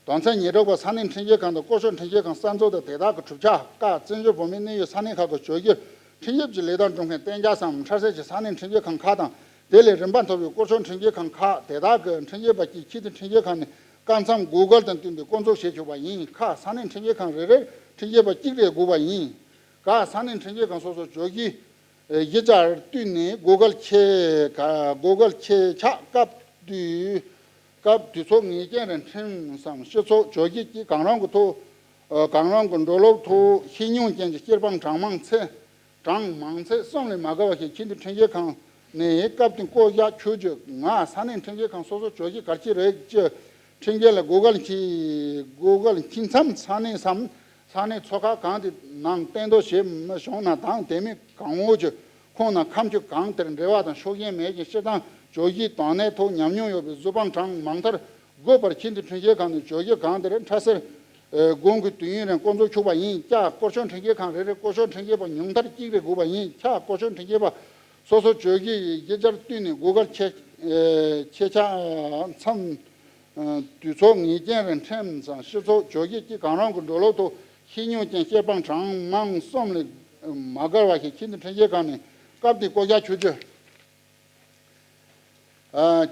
དོན་ཚན་ཉེར་དྲུག་པ། ས་གནས་ཁྲིམས་ཞིབ་ཁང་དང་སྐོར་ཞོགས་ཁྲིམས་ཞིབ་ཁང་གསར་འཛུགས་དང་དེ་དག་གི་གྲུབ་ཆ། ཀ། བཙན་བྱོལ་བོད་མིའི་གནས་ཡུལ་ས་གནས་ཁག་གི་བརྗོད་གཞིར་ཁྲིམས་ཞིབ་ཀྱི་ལས་དོན་སྒྲུབ་མཁན་གཏན་འཇགས་སམ་འཕྲལ་སེལ་གྱི་ས་གནས་ཁྲིམས་ཞིབ་ཁང་ཁག་དང་དེ་ལས་རིམ་པ་མཐོ་བའི་སྐོར་ཞོགས་ཁྲིམས་ཞིབ་ཁང་ཁག་དེ་དག་གི་ཁྲིམས་ཞིབ་པ་གཅིག་ཆེས་མཐོའི་ཁྲིམས་ཞིབ་ཁང་ནས་སྐབས་མཚམས་དགོས་གལ་དང་བསྟུན་ཏེ་བསྐོ་འཛུགས་བྱེད་ཆོག་པ་ཡིན། ཁ། ས་གནས་ཁྲིམས་ཞིབ་ཁང་རེ་རེར་ཁྲིམས་ཞིབ་པ་གཅིག་རེ་དགོས་པ་ཡིན། ག། ས་གནས་ཁྲིམས་ཞིབ་ཁང་སོ་སོའི་བརྗོད་གཞི་གཞི་རྩར་བསྟུན་ནས་དགོས་གལ་ཆེ་ག་དགོས་གལ་ཆེ་ཆགས་སྐབས་དུས་སྐབས་དུས་ཚོད་ངེས་ཅན་རིང་ཁྲིམས་སམ་སྤྱི་ཚོགས་བརྗོད་གཞི་གཅིག་གང་རུང་གི་ཐོག་གང་རུང་གི་འགྲོ་ལུགས་ཐོག་ཤེས་མྱོང་ཅན་གྱི་སྐྱེས་པ་གྲངས་མང་ཚེ་གྲངས་མང་ཚེ་གསུམ་ལས་མ་བརྒལ་བ་ཞིག་ཆེས་མཐོའི་ཁྲིམས་ཞིབ་ཁང་ ནས་སྐབས་དེ་བསྐོ་བཞག་ཆོག་རྒྱུ། ང་ས་གནས་ཁྲིམས་འགལ་ཁང་སོ་སོ་བྱོས་རྒྱུ་གལ་ཆེ་རེད་ཅེས་ཁྲིམས་འགལ་ལ་གོ་སྐབས་འཁྱེར་གོ་སྐབས་འཁྱེར་མཚམས་ས་གནས་སམ་ས་གནས་ཚོགས་ཁག་གང་དེ་ནང་གཏན་འདོགས་བྱས་མི་བྱུང་ན་དང་དེ་མིན་གང་འོས་ཀྱི་ཁོངས་ན་ཁ་མཆུ་གང་དེར་འབྲེལ་བ་དང་ཤུགས་རྐྱེན་མེད་ཅིང་སྤྱིར་བཏང་བྱོས་རྒྱུའི་དོན་གནད་ཐོག་ཉམས་མྱོང་ཡོད་པའི་བཟོ་དཔང་གྲངས་མང་མཐར་དགོས་པར་ཁྱིམ་སྡེ་ཁྲིམས་འགལ་ཁང་ནས་བྱོས་རྒྱུ་གང་དེར་འཕྲལ་སེལ་དགོངས་ཀྱི་དུས་ཡུན་རིང་བསྐོ་འཛུགས་ཆོག་པ་ཡིན། ཀྱ་སྐོར་སྐྱོད་ཁྲིམས་འགལ་ཁང་རེ་རེ་སྐོར་སྐྱོད་ཁྲིམས་འགལ་པ་ཉུང་མཐར་གཅིག་རེ་དགོས་པ་ཡིན། ཁྱ་སྐོར་སྐྱོད་ཁྲིམས་འགལ་པ་སོ་སོ་བྱོས་རྒྱུ་ཡི་གཞི་རྒྱར་བསྟུན་ནས་གོ་སྐབས་ཁྱད་ཁྱད་ཆ་མཚམས་དུས་ཚོད་ངེས་ཅན་རིང་ཁྲིམས་སམ་སྤྱི་ཚོགས་བྱོས་རྒྱུ་གཅིག་གང་རུང་གི་འགྲོ་ལུགས་ཐོག་ཤེས་མྱོང་ཅན་སྐྱེས་པ་གྲངས་མང་གསུམ་ལས་མ་བརྒལ་བ་ཞིག་ཁྱིམ་སྡེ་ཁྲིམས་འགལ་ཁང་ནས་སྐབས་དེ་བསྐོ་བཞག་ཆོག་རྒྱུ།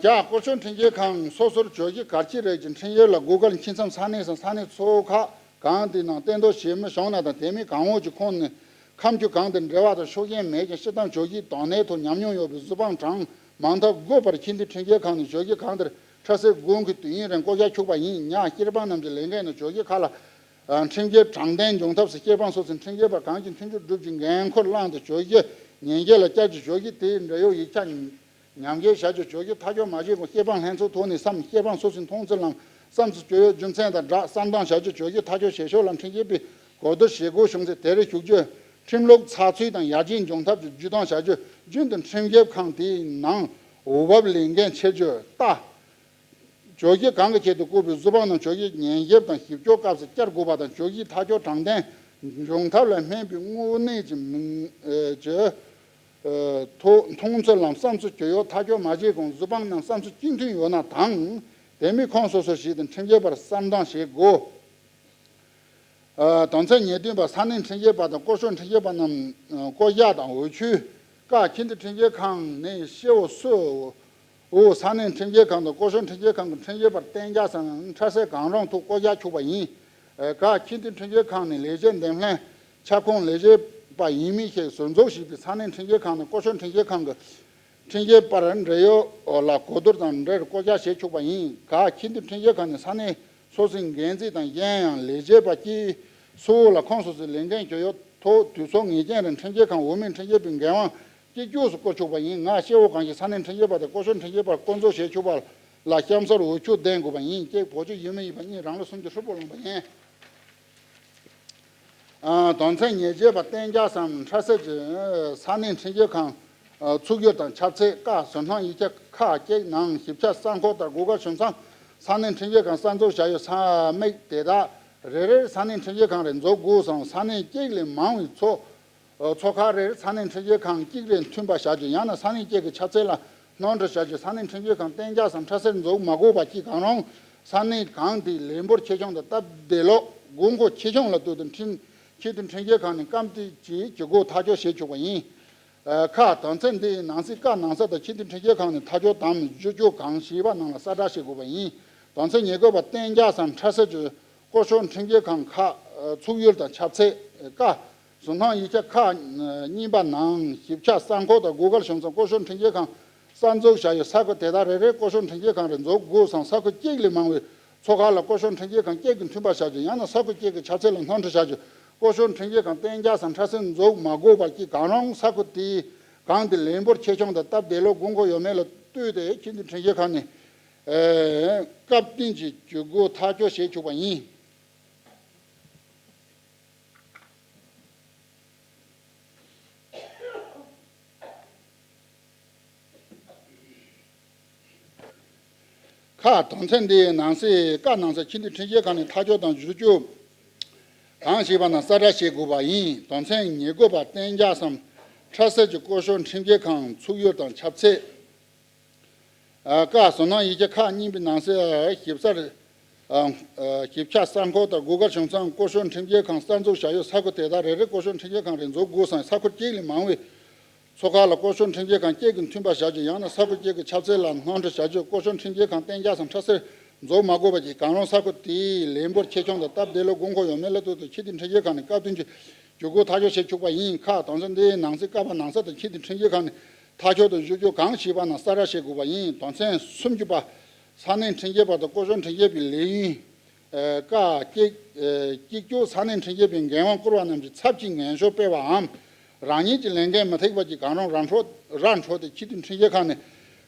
ཀྱ་སྐོར་སྐྱོད་ཁྲིམས་འགལ་ཁང་སོ་སོར་བྱོས་རྒྱུ་གལ་ཆེ་རེད་ཅེས་ཁྲིམས་འགལ་ལ་གོ་སྐབས་འཁྱེར་མཚམས་ས་གནས་སམ་ས་གནས་ཚོགས་ཁག་གང་དེའི་ནང་གཏན་འདོགས་བྱས་མི་བྱུང་ན་དང་དེ་མིན་གང་འོས་ཀྱི་ཁོངས་ནས་ཁ་མཆུ་གང་དེར་འབྲེལ་བ་དང་ཤུགས་རྐྱེན་མེད་ཅིང་སྤྱིར་བཏང་བྱོས་རྒྱུའི་དོན་གནད་ཐོག་ཉམས་མྱོང་ཡོད་པའི་བཟོ་དཔང་གྲངས་མང་མཐར་དགོས་པར་ཁྱིམ་སྡེ་ཁྲིམས་འགལ་ཁང་ནས་བྱོས་རྒྱུ་གང་དེར་འཕྲལ་སེལ་དགོངས་ཀྱི་དུས་ཡུན་རིང་བསྐོ་བཞག་ཆོག་པ་ཡིན། ཉ་སྐྱེས་པ་རྣམས་ཀྱི་ལས་འགན་ནི་བྱོས་རྒྱུ་ཁག་ལ་ཁྲིམས་འགལ་དྲང་བདེན་འབྱུང་ཐབས་སུ་སྐྱེས་པ་སོ་སོའི་ཁྲིམས་འགལ་པ་གང་ཞིག་མཐུན་འགྱུར་སྒྲུབ་ཀྱི་འགན་འཁུར་བླངས་ཏེ་བྱོས་རྒྱུ་ཉེན་སྐྱེལ་ལ་བསྐྱར་གྱི་བྱོས་རྒྱུ་དེའི་འབྲེལ་ཡོད་ཡིག་ཆ་ཉམས་རྒུད་བྱ་རྒྱུ་བྱོས་རྒྱུ་ཐག་གཅོད་མ་བྱས་གོང་སྐྱེས་པ་ལྷན་ཚོགས་ཐོག་ནས་སམ་སྐྱེས་པ་སོ་སོའི་མཐོང་ཚུལ་ལམ་བསམ་ཚུལ་སྤྱོད་ཡོད་རྒྱུ་མཚན་དང་སྦྲགས་བསམ་སྟངས་བྱ་རྒྱུ་བྱོས་རྒྱུ་ཐག་གཅོད་བྱེད་ཕྱོགས་ལ་ཁྲིམས་འགལ་པས་གོ་བསྡུར་བྱེད་དགོས་བྱུང་ཚེ་དེར་ཞུགས་རྒྱུ། ཁྲིམས་ལུགས་ཚགས་ཚུད་དང་ཡར་རྒྱས་འབྱུང་ཐབས་ཀྱི་བརྒྱུད་གཏོང་བྱ་རྒྱུ་རྒྱུན་དུ་ཁྲིམས་འགལ་ཁང་དེའི་ནང་འོས་བབ་ལས་འགན་འཁྱེར་རྒྱུ་ལྟ། བྱོས་རྒྱུ་གང་གི་ཆེད་དུ་བསྐོས་པའི་བཟོ་དཔང་རྣམས་བྱོས་རྒྱུ་ཉན་ཞིབ་དང་ཞིབ་སྐྱོར་སྐབས་སུ་བསྐྱར་དགོས་པ་དང་བྱོས་རྒྱུའི་ཐག་གཅོད་དྲང་བདེན་འབྱུང་ཐབས་ལ་སྨན་པའི་དངོས་གནས་ཀྱི་མིང་ཨེ་ཀྱི་ཨེ་ཐོག་མཐོང་ཚུལ་ལམ་བསམ་ཚུལ་སྤྱོད་ཡོད་ཐག་གཅོད་མ་བྱས་གོང་བཟོ་དཔང་རྣམས་བསམ་ཚུལ་གཅིག་མཐུན་ཡོད་ན་དང་དེ་མིན་ཁོངས་སོ་སོར་གཞིགས་ཏེ་ཁྲིམས་འགལ་པར་གསལ་སྟོན་བྱེད་དགོས། ཨ་དོན་ཚན་ཉེར་བདུན་པ་ས་གནས་ཁྲིམས་འགལ་པ་དང་སྐོར་སྐྱོད་ཁྲིམས་འགལ་པ་རྣམས་ཨ་བསྐོ་གཞག་དང་འོས་ཆོས། ཀ་ཁྱིམ་སྡེ་ཁྲིམས་འགལ་ཁང་ནས་སྐྱེ་བོ་སུ་འོས་ས་གནས་ཁྲིམས་འགལ་ཁང་དང་སྐོར་སྐྱོད་ཁྲིམས་འགལ་ཁང་གི་ཁྲིམས་འགལ་པར་གཏན་འཇགས་སམ་འཕྲལ་སེལ་གང་རུང་ཐོག་བསྐོ་གཞག་ཆོག་པ་ཡིན། ཨ་ཀ་ཁྱིམ་སྡེ་ཁྲིམས་འགལ་ཁང་ནས་ལས་བྱེད་འདེམས་ལྷན་ཁྱབ་ཁོངས་ལས་བྱེད་པ་ཡིན་མིན་ཞིག་ཟུར་འཛུགས་བྱས་པའི་ས་གནས་ཁྲིམས་འགལ་ཁང་ནས་སྐོར་སྐྱོད་ཁྲིམས་འགལ་ཁང་གི་ཁྲིམས་འགལ་པར་འབྲེལ་ཡོད་ལ་གོ་བསྡུར་དང་འབྲེལ་བསྐོ་གཞག་བྱེད་ཆོག་པ་ཡིན། ག་ཁྱིམ་སྡེ་ཁྲིམས་འགལ་ཁང་ནས་ས་གནས་སོ་སོའི་འགན་འཛིན་དང་གཞན་ཡང་ལས་བྱེད་པ་གཅིག་སུ་ལ་ཁོངས་སོ་སོའི་ལས་འགན་གྱོད་ཡོད་ཐོག་དུས་ཚོད་ངེས་ཅན་རིང་ཁྲིམས་འགལ་ཁང་འོས་མིའི་ཁྲིམས་འགལ་པའི་འགན་དབང་གཅིག་གྱུར་སུ་བསྐོ་ཆོག་པ་ཡིན། ང་སྐྱེ་བོ་གང་ཞིག་ས་གནས་ཁྲིམས་འགལ་པ་དང་སྐོར་སྐྱོད་ཁྲིམས་འགལ་པར་བསྐོ་འཛུགས་བྱེད་ཆོག་པ་ལ་གཤམ་གསལ་འོས་ཆོས་ལྡན་དགོས་པ་ཡིན། གཅིག་བོད་ཕྱི་ཡུལ་མི་ཡིན་པ། གཉིས་རང་ལོ་སུམ་ཅུ་ཧྲིལ་པོ་ལོངས་པ་ཡིན། ཨ་དོན་ཚན་ཉེར་བརྒྱད་པ་གཏན་འཇགས་སམ་འཕྲལ་སེལ་གྱི་ས་གནས་ཁྲིམས་འགལ་ཁང་ཚུགས་ཡུལ་དང་ཁྱབ་ཚད། ཀ་ཟུར་སྣོན་ཡིག་ཆ་ཁག་ཅིག་ནང་ཞིབ་ཆ་གསར་འགོད་ལྟར་གོ་སྐབས་བྱུང་ཙང་ས་གནས་ཁྲིམས་འགལ་ཁང་གསར་འཛུགས་བྱ་ཡུལ་ས་མིག་དེ་དག་རེ་རེར་ས་གནས་ཁྲིམས་འགལ་ཁང་རེ་འཛུགས་དགོས་སམ་ས་གནས་གཅིག་ལས་མང་བའི་ཚོགས་ཚོགས་ཁག་རེར་ས་གནས་ཁྲིམས་འགལ་ཁང་གཅིག་རེ་མཐུན་པ་བྱ་རྒྱུ། ཡང་ན་ས་གནས་གཅིག་གི་ཁྱབ་ཚད་ལ་སྣོན་འཕྲི་བྱ་རྒྱུ། ས་གནས་ཁྲིམས་འགལ་ཁང་གཏན་འཇགས་སམ་འཕྲལ་སེལ་འཛུགས་མ་དགོས་པ་གཅིག་གང་རུང་ས་གནས་གང་དེའི་ལས་འབོར་ཆེ་ཆུང་དང་སྟབས་བདེ་ལོག་དགོས་མཁོ་ཆེ་ཆུང་ལ་ལྟོས་ཏེ་ཁྲིམས་ཁྱིམ་སྡེ་ཁྲིམས་འགལ་ཁང་ནས་སྐབས་དེ་གཅིག་གི་སྒོ་ཐག་གཅོད་བྱེད་ཆོག་པ་ཡིན། ཁ་དོན་ཚན་འདིའི་ནང་གསེས་ཀ་ནང་གསེས་དང་ཁྱིམ་སྡེ་ཁྲིམས་འགལ་ཁང་ནས་ཐག་གཅོད་དམ་བཞི་བཅུ་གང་ཞེས་པ་ནང་ལ་གསལ་བསྒྲགས་བྱེད་དགོས་པ་ཡིན། དོན་ཚན་ཉེར་དགུ་པ་གཏན་འཇགས་སམ་འཕྲལ་སེལ་གྱི་སྐོར་སྐྱོད་ཁྲིམས་འགལ་ཁང་ཁག་ཚུགས་ཡུལ་དང་ཁྱབ་ཚད། ཀ་ཟུར་སྣོན་ཡིག་ཆ་ཁག་གཉིས་པ་ནང་ཞིབ་ཆ་གསར་འགོད་དང་གོ་སྐབས་བྱུང་ཙང་སྐོར་སྐྱོད་ཁྲིམས་འགལ་ཁང་གསར་འཛུགས་བྱ་ཡུལ་ས་ཁུལ་དེ་དག་རེ་རེར་སྐོར་སྐྱོད་ཁྲིམས་འགལ་ཁང་རེ་འཛུགས་དགོས་སམ་ས་ཁུལ་གཅིག་ལས་མང་བའི་ཚོགས་ཁག་ལ་སྐོར་སྐྱོད་ཁྲིམས་འགལ་ཁང་གཅིག་གིས་མཐུན་པར་བྱ་རྒྱུ། ཡང་ན་ས་ཁུལ་གཅིག་གི་ཁྱབ་ཚད་ལ་སྣོན་འཕྲི་བྱ་རྒྱུ། སྐོར་སྐྱོད་ཁྲིམས་འགལ་ཁང་གཏན་འཇགས་སམ་འཕྲལ་སེལ་འཛུགས་མ་དགོས་པ་གཅིག་གང་རུང་ས་ཁུལ་དེའི་གང་དེ་ལས་འབོར་ཆེ་ཆུང་དང་སྟབས་བདེ་ལོག་དགོས་མཁོ་ཡོད་མེད་ལ་ལྟོས་ཏེ་ཁྱིམ་སྡེ་ཁྲིམས་འགལ་ཁང་ནས་སྐབས་བསྟུན་གྱིས་གྱོད་དགོས་ཐག་གཅོད་བྱེད་ཆོག་པ་ཡིན། ཁ་དོན་ཚན་འདིའི་ནང་གསེས་ཀ་ནང་གསེས་ཁྱིམ་སྡེ་ཁྲིམས་འགལ་ཁང་ནས་ཐག་གཅོད་དམ་བཞི་བཅུ་གང་ཞེས་པ་ནང་གསལ་བསྒྲགས་བྱེད་དགོས་པ་ཡིན། དོན་ཚན་ཉེར་དགུ་པ་གཏན་འཇགས་སམ་འཕྲལ་སེལ་གྱི་སྐོར་སྐྱོད་ཁྲིམས་འགལ་ཁང་ཚུགས་ཡུལ་དང་ཁྱབ་ཚད། ཀ་ཟུར་སྣོན་ཡིག་ཆ་ཁག་གཉིས་པའི་ནང་གསེས་ཞིབ་གསལ། ཞིབ་ཆ་གསར་འགོད་དང་གོ་སྐབས་བྱུང་ཙང་སྐོར་སྐྱོད་ཁྲིམས་འགལ་ཁང་གསར་འཛུགས་བྱ་ཡུལ་ས་ཁུལ་དེ་དག་རེ་རེར་སྐོར་སྐྱོད་ཁྲིམས་འགལ་ཁང་རེ་འཛུགས་དགོས་སམ་ས་ཁུལ་གཅིག་ལས་མང་བའི་ཚོགས་ཁག་ལ་སྐོར་སྐྱོད་ཁྲིམས་འགལ་ཁང་གཅིག་གིས་མཐུན་པར་བྱ་རྒྱུ། ཡང་ན་ས་ཁུལ་གཅིག་གི་ཁྱབ་ཚད་ལ་སྣོན་འཕྲི་བྱ་རྒྱུ། སྐོར་སྐྱོད་ཁྲིམས་འགལ་ཁང་གཏན་འཇགས་སམ་འཕྲལ་སེལ་འཛུགས་མ་དགོས་པ་གཅིག་གང་རུང་ས་ཁུལ་དེའི་ལས་འབོར་ཆེ་ཆུང་དང་སྟབས་བདེ་ལོག་དགོས་མཁོ་ཡོད་མེད་ལ་ལྟོས་ཏེ་ཁྱིམ་སྡེ་ཁྲིམས་འགལ་ཁང་ནས་སྐབས་བསྟུན་གྱིས་གྱོད་དགོས་ཐག་གཅོད་བྱེད་ཆོག་པ་ཡིན། ཁ་དོན་ཚན་འདིའི་ནང་གསེས་ཀ་པ་ནང་གསེས་དང་ཁྱིམ་སྡེ་ཁྲིམས་འགལ་ཁང་ནས་ཐག་གཅོད་དམ་བཞི་བཅུ་གང་ཞེས་པ་ནང་གསལ་བསྒྲགས་བྱེད་དགོས་པ་ཡིན། དོན་ཚན་སུམ་ཅུ་པ། ས་གནས་ཁྲིམས་འགལ་པ་དང་སྐོར་སྐྱོད་ཁྲིམས་འགལ་པའི་ལས་ཡུན། ཀ་གཅིག་གཅིག་གྱུར་ས་གནས་ཁྲིམས་འགལ་པའི་འགན་དབང་བསྐུར་བ་རྣམས་ཀྱི་ཚབ་ཀྱིས་ངན་ཤོས་སྤེལ་བའམ། རང་ཉིད་ཀྱི་ལས་འགན་མི་ཐེག་པ་གྱིས་གང་རུང་ར་འཕྲོད་ར་འཕྲོད་དེ་ཁྱི་དུད་འཕྲིན་སྐྱེལ་ཁང་ནས་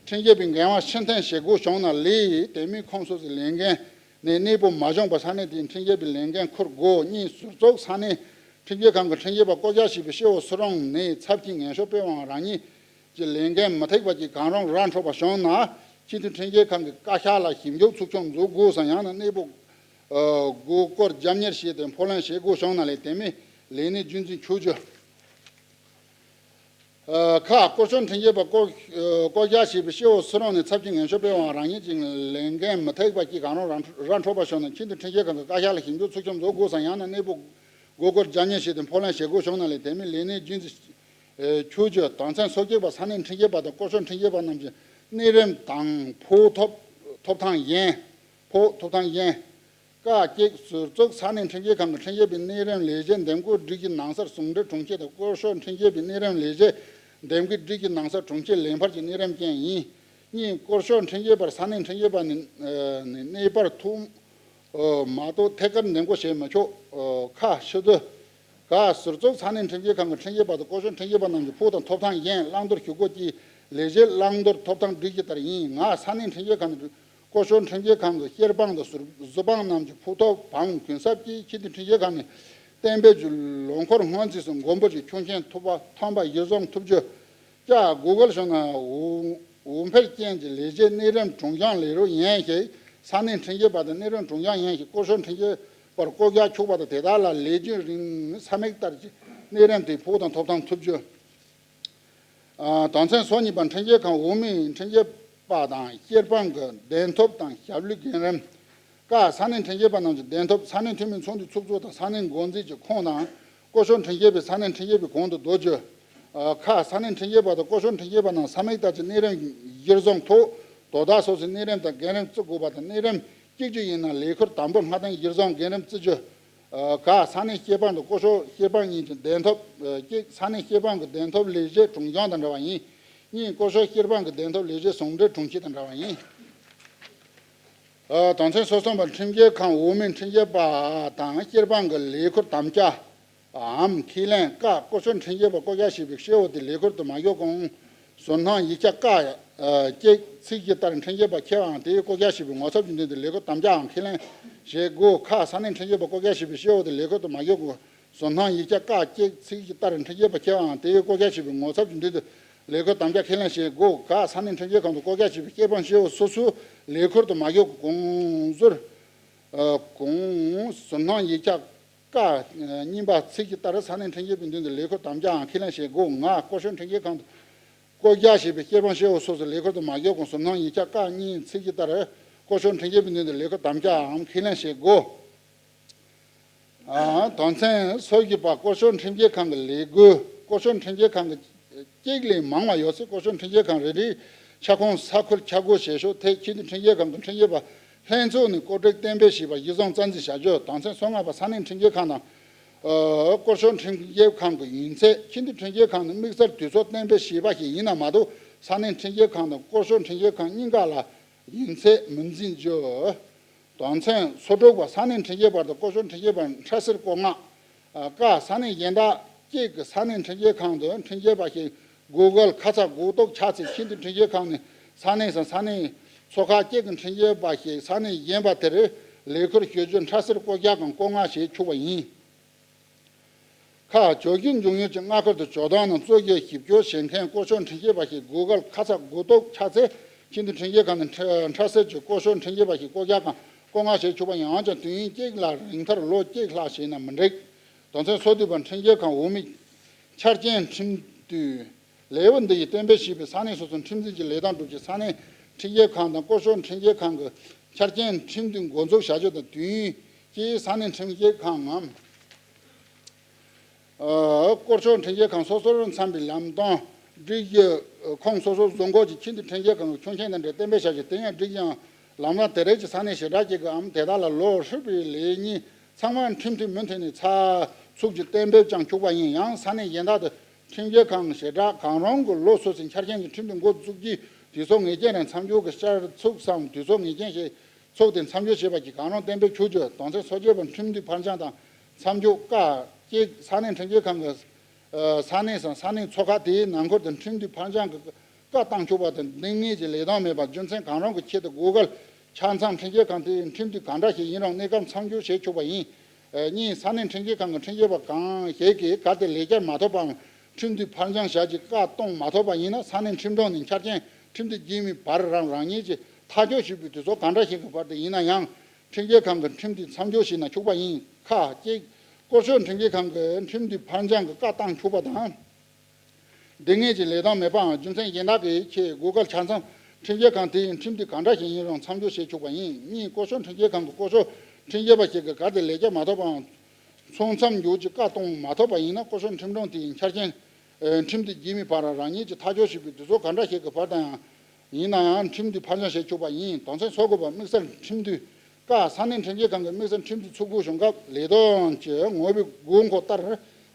འཕྲིན་སྐྱེལ་པའི་འགན་དབང་ཕྱིར་འཐེན་བྱེད་དགོས་བྱུང་ན་ལས་དེ་མིན་ཁོང་སོ་སོའི་ལས་འགན་ནས་གནས་སྤོ་མ་བྱུང་བར་ས་གནས་དེའི་འཕྲིན་སྐྱེལ་པའི་ལས་འགན་འཁུར་དགོས། གཉིས། ཟུར་བཙུགས་ས་གནས་འཕྲིན་སྐྱེལ་ཁང་གི་འཕྲིན་སྐྱེལ་པ་བསྐོ་གཞག་བྱས་པའི་སྤྱི་འོག་སུ་རུང་ནས་ཚབ་ཀྱི་ངན་ཤོས་སྤེལ་བའམ་རང་ཉིད་ཀྱི་ལས་འགན་མི་ཐེག་པ་གྱིས་གང་རུང་ར་འཕྲོད་པ་བྱུང་ན་ཁྱི་དུད་འཕྲིན་སྐྱེལ་ཁང་གི་བཀའ་ཤག་ལ་ཞིབ་འཇུག་ཚུགས་ཆུང་འཛུགས་དགོས་སམ། ཡང་ན་གནས་སྤོ་དགོས་སྐོར་རྒྱབ་གཉེར་བྱས་ཏེ་ཕབ་ལེན་བྱེད་དགོས་བྱུང་ན་ལས་དེ་མིན་ལས་གནས་རྒྱུན་འཛིན་བྱེད་རྒྱུ། ཁ། སྐོར་སྐྱོད་འཕྲིན་སྐྱེལ་པ་བསྐོ་བསྐོ་གཞག་བྱས་པའི་སྤྱི་འོག་སུ་རུང་ནས་ཚབ་ཀྱི་ངན་ཤོས་སྤེལ་བའམ་རང་ཉིད་ཀྱི་ལས་འགན་མི་ཐེག་པ་གྱིས་གང་རུང་ར་འཕྲོད་པ་བྱུང་ན་ཁྱི་དུད་འཕྲིན་སྐྱེལ་ཁང་གི་བཀའ་ཤག་ལ་ཞིབ་འཇུག་ཚུགས་ཆུང་འཛུགས་དགོས་སམ། ཡང་ན་གནས་སྤོ་དགོས་སྐོར་རྒྱབ་གཉེར་བྱས་ཏེ་ཕབ་ལེན་བྱེད་དགོས་བྱུང་ན་ལས་དེ་མིན་ལས་གནས་རྒྱུན་འཛིན་བྱེད་རྒྱུ། དོན་ཚན་སོ་གཅིག་པ། ས་གནས་འཕྲིན་སྐྱེལ་པ་དང་སྐོར་སྐྱོད་འཕྲིན་སྐྱེལ་པ་རྣམས་ཀྱི་གནས་རིམ་དང་ཕོགས་ཐོབ་ཐོབ་ཐང་གཞན། ཕོགས་ཐོབ་ཐང་གཞན། ཀ། གཅིག་ཟུར་བཙུགས་ས་གནས་འཕྲིན་སྐྱེལ་ཁང་གི་འཕྲིན་སྐྱེལ་པའི་གནས་རིམ་ལས་བྱེད་འདེམས་བསྐོ་སྒྲིག་གཞི་ནང་གསར་ཟུང་འབྲེལ་དྲུང་ཆེ་དང་སྐོར་སྐྱོད་འཕྲིན་སྐྱེལ་པའི་གནས་རིམ་ལས་བྱེད་འདེམས་བསྐོ་སྒྲིག་གཞི་ནང་གསར་དྲུང་ཆེ་ལས་འཕར་གྱི་གནས་རིམ་ཅན་ཡིན། གཉིས། སྐོར་སྐྱོད་འཕྲིན་སྐྱེལ་པར་ས་གནས་འཕྲིན་སྐྱེལ་པ་ནས་ནས་གནས་སྤར་ཐུབ་མ་གཏོགས་ཐད་ཀར་འདེམས་བསྐོ་བྱེད་མི་ཆོག་ཁ། ཕྱི་དུ། ག། ཟུར་བཙུགས་ས་གནས་འཕྲིན་སྐྱེལ་ཁང་གི་འཕྲིན་སྐྱེལ་པ་དང་སྐོར་སྐྱོད་འཕྲིན་སྐྱེལ་པ་རྣམས་ཀྱི་ཕོགས་དང་ཐོབ་ཐང་གཞན་བླང་དོར་ཞུ་སྒོ་བཅས་ལས་བྱེད་བླང་དོར་ཐོབ་ཐང་སྒྲིག་གཞི་ལྟར་ཡིན། ང་། ས་གནས་འཕྲིན་སྐྱེལ་ཁང་ནས་སྐོར་སྐྱོད་འཕྲིན་སྐྱེལ་ཁང་གི་སྐྱེལ་དཔང་དང་ཟུར་ཟུར་དཔང་རྣམས་ཀྱི་ཕོགས་ཐོབ་བམ་གུན་གསབ་ཀྱིས་ཁྱི་དུད་འཕྲིན་སྐྱེལ་ཁང་ནས་གཏན་འབེབས་ཀྱི་ལོ་འཁོར་སྔོན་རྩིས་སུ་མགོན་པོ་གྱི་ཁྱུ་མཆེད་ཐུབ་པ་ཐོན་པ་གཞིར་བཟུང་ཐུབ་རྒྱུ། ཀྱ། Google་བྱུང་ན་འོ་འོ་འཕེར་ཅན་གྱི་ལས་བྱེད་གནས་རིམ་དྲུང་འཇོག་ལས་རོགས་ཡན་ཞིག་ས་གནས་འཕྲིན་སྐྱེལ་པ་དང་གནས་རིམ་དྲུང་འཇོག་ཡན་ཞིག་སྐོར་སྐྱོད་འཕྲིན་སྐྱེལ་པར་བསྐོ་གཞག་ཆོག་པ་དང་དེ་དག་ལ་ལས་རྒྱུན་རིང་ས་མིག་ལྟར་གྱི་གནས་རིམ་དེའི་ཕོགས་དང་ཐོབ་ཐང་ཐོབ་རྒྱུ། དོན་ཚན་སོ་གཉིས་པ། འཕྲིན་སྐྱེལ་ཁང་འོག་མའི་འཕྲིན་སྐྱེལ་པ་དང་སྐྱེལ་དཔང་གི་གདན་ཐོབ་དང་ཞབས་ལུས་འགན་རིམ། ཀ། ས་གནས་འཕྲིན་སྐྱེལ་པ་རྣམས་ཀྱི་གདན་ཐོབ། ས་གནས་འཐུས་མིའི་ཚོགས་འདུའི་ཚོགས་གཙོ་དང་ས་གནས་འགོ་འཛིན་གྱི་ཁོངས་དང་སྐོར་སྐྱོད་འཕྲིན་སྐྱེལ་པའི་ས་གནས་འཕྲིན་སྐྱེལ་པའི་གོང་དུ་བསྡུ་རྒྱུ། ཁ། ས་གནས་འཕྲིན་སྐྱེལ་པ་དང་སྐོར་སྐྱོད་འཕྲིན་སྐྱེལ་པ་རྣམས་ས་མིག་ལྟར་གྱི་གནས་རིམ་གཞིར་བཟུང་ཐོག་དོ་བདག་སོ་སོའི་གནས་རིམ་དང་འགན་རིམ་བརྩི་དགོས་པ་དང་། གནས་རིམ་གཅིག་གྱུར་ཡིན་ན་ལས་ཁུར་དང་པོ་སྔ་རྟིང་གཞིར་བཟུང་འགན་རིམ་བརྩི་རྒྱུ། ག། ས་གནས་སྐྱེལ་དཔང་དང་སྐོར་སྐྱོད་སྐྱེལ་དཔང་གཉིས་ཀྱི་གདན་ཐོབ། གཅིག་ས་གནས་སྐྱེལ་དཔང་གི་གདན་ཐོབ་ལས་བྱེད་དྲུང་འཇོག་དང་འདྲ་བ་ཡིན། གཉིས་སྐོར་སྐྱོད་སྐྱེལ་དཔང་གི་གདན་ཐོབ་ལས་བྱེད་ཟུང་འབྲེལ་དྲུང་ཆེ་དང་འདྲ་བ་ཡིན། དོན་ཚན་སོ་གསུམ་པ། འཕྲིན་སྐྱེལ་ཁང་འོག་མའི་འཕྲིན་སྐྱེལ་པ་དང་སྐྱེལ་དཔང་གི་ལས་ཁུར་དམ་བཅའ་འམ་ཁས་ལེན། ཀ། སྐོར་སྐྱོད་འཕྲིན་སྐྱེལ་པ་བསྐོ་གཞག་བྱས་པའི་སྤྱི་འོག་དེ་ལས་ཁུར་དུ་མ་བཞག་གོང་ཟུར་སྣོན་ཡིག་ཆ་ཀ། གཅིག་ཚིག་གི་ལྟར་འཕྲིན་སྐྱེལ་པ་ཁྱེད་དབང་དེས་བསྐོ་གཞག་བྱས་པའི་ངོ་ཚབ་ཀྱི་མདུན་དུ་ལས་ཁུར་དམ་བཅའ་འམ་ཁས་ལེན་བྱེད་དགོས། ཁ། ས་གནས་འཕྲིན་སྐྱེལ་པ་བསྐོ་གཞག་བྱས་པའི་སྤྱི་འོག་དེ་ལས་ཁུར་དུ་མ་བཞག་གོང་ཟུར་སྣོན་ཡིག་ཆ་ཀ་གཅིག་ཚིག་གི་ལྟར་འཕྲིན་སྐྱེལ་པ་ཁྱེད་དབང་དེས་བསྐོ་གཞག་བྱས་པའི་ངོ་ཚབ་ཀྱི་མདུན་དུ་ལས་ཁུར་དམ་བཅའ་ཁས་ལེན་བྱེད་དགོས། ག། ས་གནས་འཕྲིན་སྐྱེལ་ཁང་དུ་བསྐོ་གཞག་བྱས་པའི་སྐྱེལ་དཔང་སྤྱི་འོག་སོ་སོའི་ལས་ཁུར་དུ་མ་བཞག་གོང་ཟུར། གོང་ཟུར་སྣོན་ཡིག་ཆ་ཀ། གཉིས་པ་ཚིག་གི་ལྟར་ས་གནས་འཕྲིན་སྐྱེལ་པའི་མདུན་དུ་ལས་ཁུར་དམ་བཅའའམ་ཁས་ལེན་བྱེད་དགོས། ང་། སྐོར་སྐྱོད་འཕྲིན་སྐྱེལ་ཁང་དུ་བསྐོ་གཞག་བྱས་པའི་སྐྱེལ་དཔང་སྤྱི་འོག་སོ་སོའི་ལས་ཁུར་དུ་མ་བཞག་གོང་ཟུར་སྣོན་ཡིག་ཆ་ཀ་གཉིས་ཚིག་གི་ལྟར་སྐོར་སྐྱོད་འཕྲིན་སྐྱེལ་པའི་མདུན་དུ་ལས་ཁུར་དམ་བཅའའམ་ཁས་ལེན་བྱེད་དགོས། དོན་ཚན་སོ་བཞི་པ། སྐོར་སྐྱོད་འཕྲིན་སྐྱེལ་ཁང་གི་ལས་བགོས། སྐོར་སྐྱོད་འཕྲིན་སྐྱེལ་ཁང་གི་གཅིག་ལས་མང་བ་ཡོད་ཚེ་སྐོར་སྐྱོད་འཕྲིན་སྐྱེལ་ཁང་རེ་རེའི་ཁྱབ་ཁོངས་ས་ཁུལ་ཆ་བགོས་བྱེད་ཕྱོགས་ཐད་ཁྱིམ་སྡེ་འཕྲིན་སྐྱེལ་ཁང་གི་འཕྲིན་སྐྱེལ་པ་ལྷན་ཚོགས་ནས་བཀོད་སྒྲིག་གཏན་འབེབས་བྱས་པ་གཞིར་བཟུང་རྩ་འཛིན་བྱ་རྒྱུ། དོན་ཚན་སོ་ལྔ་པ། ས་གནས་འཕྲིན་སྐྱེལ་ཁང་དང་སྐོར་སྐྱོད་འཕྲིན་སྐྱེལ་ཁང་དང་ཁྱིམ་སྡེ་འཕྲིན་སྐྱེལ་ཁང་ནི་དམིགས་བསལ་དུས་ཚོད་གཏན་འབེབས་བྱས་པ་ཞིག་ཡིན་ན་མ་གཏོགས་ས་གནས་འཕྲིན་སྐྱེལ་ཁང་དང་སྐོར་སྐྱོད་འཕྲིན་སྐྱེལ་ཁང་གཉིས་ཀ་ལ་ཡུན་ཚད་མི་འཛིན་རྒྱུ། དོན་ཚན་སོ་དྲུག་པ། ས་གནས་འཕྲིན་སྐྱེལ་པ་དང་སྐོར་སྐྱོད་འཕྲིན་སྐྱེལ་པར་འཕྲལ་སེལ་བཀོད་མངགས། ཀ། ས་གནས་གཞན་དག་གཅིག་གི་ས་གནས་འཕྲིན་སྐྱེལ་ཁང་དུ་འཕྲིན་སྐྱེལ་པ་ཞིག་Google་ཁ་ཚ་དགོས་གཏུགས་ཆགས་ཚེ་ཁྱིམ་སྡེ་འཕྲིན་སྐྱེལ་ཁང་ནས་ས་གནས་སམ་ས་གནས་ཚོ་ཁག་གཅིག་གི་འཕྲིན་སྐྱེལ་པ་ཞིག་ས་གནས་གཞན་པ་དེར་ལས་ཁུར་ཞུ་རྒྱུ་འཕྲལ་སེལ་བཀོད་རྒྱ་གམ་བཀོད་མངགས་བྱེད་ཆོག་པ་ཡིན། ཁ། བརྗོད་གཞིའི་འབྱུང་ཡུལ་གྱི་སྔ་ཁུལ་དུ་བརྗོད་དོན་ནང་རྩོད་རྒྱུའི་ཞིབ་སྐྱོར་བྱེད་མཁན་སྐོར་སྐྱོད་འཕྲིན་སྐྱེལ་པ་ཞིག་Google་ཁ་ཚ་དགོས་གཏུགས་ཆགས་ཚེ་ཁྱིམ་སྡེ་འཕྲིན་སྐྱེལ་ཁང་ནས་འཕྲལ་འཕྲལ་སེལ་གྱིས་སྐོར་སྐྱོད་འཕྲིན་སྐྱེལ་པ་ཞིག་བསྐོ་གཞག་གམ་བསྐོ་མངགས་བྱེད་ཆོག་པ་ཡིན། འོན་ཀྱང་དུས་ཡུན་གཅིག་ལ་རིང་མཐར་ལོ་གཅིག་ལྷག་བྱས་ན་མི་འགྲིག། དོན་ཚན་སོ་བདུན་པ། འཕྲིན་སྐྱེལ་ཁང་འོག་མའི་ཆ་རྐྱེན་ཁྲིམས་དུས། ལེའུ་འདི་ཡིས་གཏན་འབེབས་བྱས་པའི་ས་གནས་སོ་སོའི་ཁྲིམས་འཛིན་གྱི་ལས་དོན་སྒྲུབ་ཆེད་ས་གནས་འཕྲིན་སྐྱེལ་ཁང་དང་སྐོར་སྐྱོད་འཕྲིན་སྐྱེལ་ཁང་གི་ཆ་རྐྱེན་ཁྲིམས་དུས་འགོ་འཛུགས་བྱ་རྒྱུ་དང་དུས་ཡུན་གྱིས་ས་གནས་འཕྲིན་སྐྱེལ་ཁང་ངམ། ཨ། སྐོར་སྐྱོད་འཕྲིན་སྐྱེལ་ཁང་སོ་སོར་འཚམ་པའི་ལམ་སྟོན་སྒྲིག་གཞི་ཁོངས་སོ་སོའི་བཟོ་འགོད་ཀྱི་ཁྱིམ་སྡེ་འཕྲིན་སྐྱེལ་ཁང་གི་ཁྱོན་ཆེན་དང་འབྲེལ་གཏན་འབེབས་བྱ་རྒྱུ། དེ་ཡང་སྒྲིག་གཞིའམ་ལམ་ལྷོང་དེ་རིགས་ཀྱི་ས་གནས་ཞེ་དྲག་ཅིག་གམ་དེ་དག་ལ་ལོ་ཧྲིལ་པོའི་ལས་གཉིས་ཚང་མ་ཁྲིམས་མཐུན་མུ་མཐུད་ནས་ཚགས་ཚུད་ཀྱིས་གཏན་འབེབས་ཀྱང་ཆོག་པ་ཡིན་ཡང་ས་གནས་གཞན་དག་ཏུ་ཁྲིམས་སྐྱེལ་ཁང་ཞེ་དྲག་གང་རུང་གི་ལོ་སོ་སོའི་ཆ་རྐྱེན་གྱི་ཁྲིམས་དུས་འགོ་བཙུགས་རྒྱུའི་དུས་ཚོད་ངེས་ཅན་རང་མཚམས་འཇོག་གི་བསྐྱར་ཚུགས་སམ་དུས་ཚོད་ངེས་ཅན་ཞིག་ཚུགས་ཏེ་མཚམས་འཇོག་བྱས་པ་གྱིས་གང་རུང་གཏན་འབེབས་ཆོག་རྒྱུ། དོན་ཚན་སོ་བརྒྱད་པ། ཁྲིམས་དུས་ཕར་འགྱངས་དང་མཚམས་འཇོག་ཀ། གཅིག་ས་གནས་འཕྲིན་སྐྱེལ་ཁང་གི་ ས་གནས་སམ་ས་གནས་ཚོགས་ཁག་དེའི་ནང་ཁུལ་དུ་ཁྲིམས་མཐུན་ཕར་འགྱངས་ཀྱི་བཀའ་བཏང་ཆོག་པ་དང་། སྡུག་བསྔལ་གྱི་ལས་དོན་མེད་པར་རྒྱུ་མཚན་གང་རུང་གི་ཆེད་དུ་དགོས་གལ་ཆ་ཚང་ཁྲིམས་ཞིབ་ཁང་དེས་ཁྲིམས་མཐུན་གང་འདྲ་ཞིག་ཡིན་རུང་གནས་སྐབས་མཚམས་འཇོག་བྱེད་ཆོག་པ་ཡིན། གཉིས། ས་གནས་ཁྲིམས་ཞིབ་ཁང་གི་ཁྲིམས་ཞིབ་པ་གང་ཞིག་གིས་གལ་ཏེ་ལས་འཆར་མ་ཐོབ་པའམ་ཁྲིམས་མཐུན་ཕར་འགྱངས་བྱ་རྒྱུའི་བཀའ་གཏོང་མ་ཐུབ་པ་ཡིན་ན། ས་གནས་ཁྲིམས་དྲུང་ནས་འཆར་ཅན་ཁྲིམས་མཐུན་རྗེས་མའི་བར་རམ་རང་ཉིད་ཀྱིས་ཐག་གཅོད་བྱས་པའི་དུས་ཚོད་གང་འདྲ་ཞིག་གི་བར་དུ་ཡིན་ན་ཡང་། ཁྲིམས་ཞིབ་ཁང་གིས་ཁྲིམས་མཐུན་མཚམས་འཇོག་བྱས་ན་ཆོག་པ་ཡིན། ཁག་གཅིག་སྐོར་ཞོགས་ཁྲིམས་ཞིབ་ཁང་གིས་ཁྲིམས་མཐུན་ཕར་འགྱངས་ཀྱི་བཀའ་བཏང་ཆོག་པ་དང་། སྡུག་བསྔལ་གྱི་ལས་དོན་མེད་པའམ་རྒྱུ་མཚན་གཞན་དག་གི་ཆེད་དགོས་གལ་ཆ་ཚང་ཁྲིམས་ཞིབ་ཁང་དེས་ཁྲིམས་མཐུན་གང་འདྲ་ཞིག་ཡིན་རུང་མཚམས་འཇོག་བྱེད་ཆོག་པ་ཡིན། གཉིས། སྐོར་ཞོགས་ཁྲིམས་ཞིབ་ཁང་གིས་སྐོར་ཞོགས་ཁྲིམས་ཞིབ་པ་ཞིག་གིས་གལ་ཏེ་ལས་འཆར་མ་ཐོབ་པའམ་ཚུགས་མཚམས་འཇོག་རྒྱུའི་བཀའ་གཏོང་མ་ཐུབ་པ་ཡིན་ན། སྐོར་ཞོགས་ཁྲིམས་དྲུང་དེས་འཆར་ཅན་ཁྲིམས་མཐུན་རྗེས་མའི་བར་རང་ཉིད་ཀྱིས་ཐག་གཅོད་བྱས་པའི་དུས་ཚོད་གང་འདྲ་ཞིག་གི་བར་དུ་ཡང་ཡིན་ན་ཡང་ཁྲིམས་མཐུན་ཕར་འགྱངས་བྱེད་ཆོག་པ་ཡིན། དོན་ཚན་སོ་དགུ་པ། དམིགས་བསལ་ཁྲིམས་མཐུན་བཀའ། ས་གནས་ཁྲིམས་ཞིབ་ཁང་གིས་དམིགས་བསལ་ཁྲིམས་མཐུན་ཚོགས་དགོས་བྱུང་སྐབས། ལས་དོན་གྱི་ངོ་བོའི་དགོས་མཁོ་ལྟར་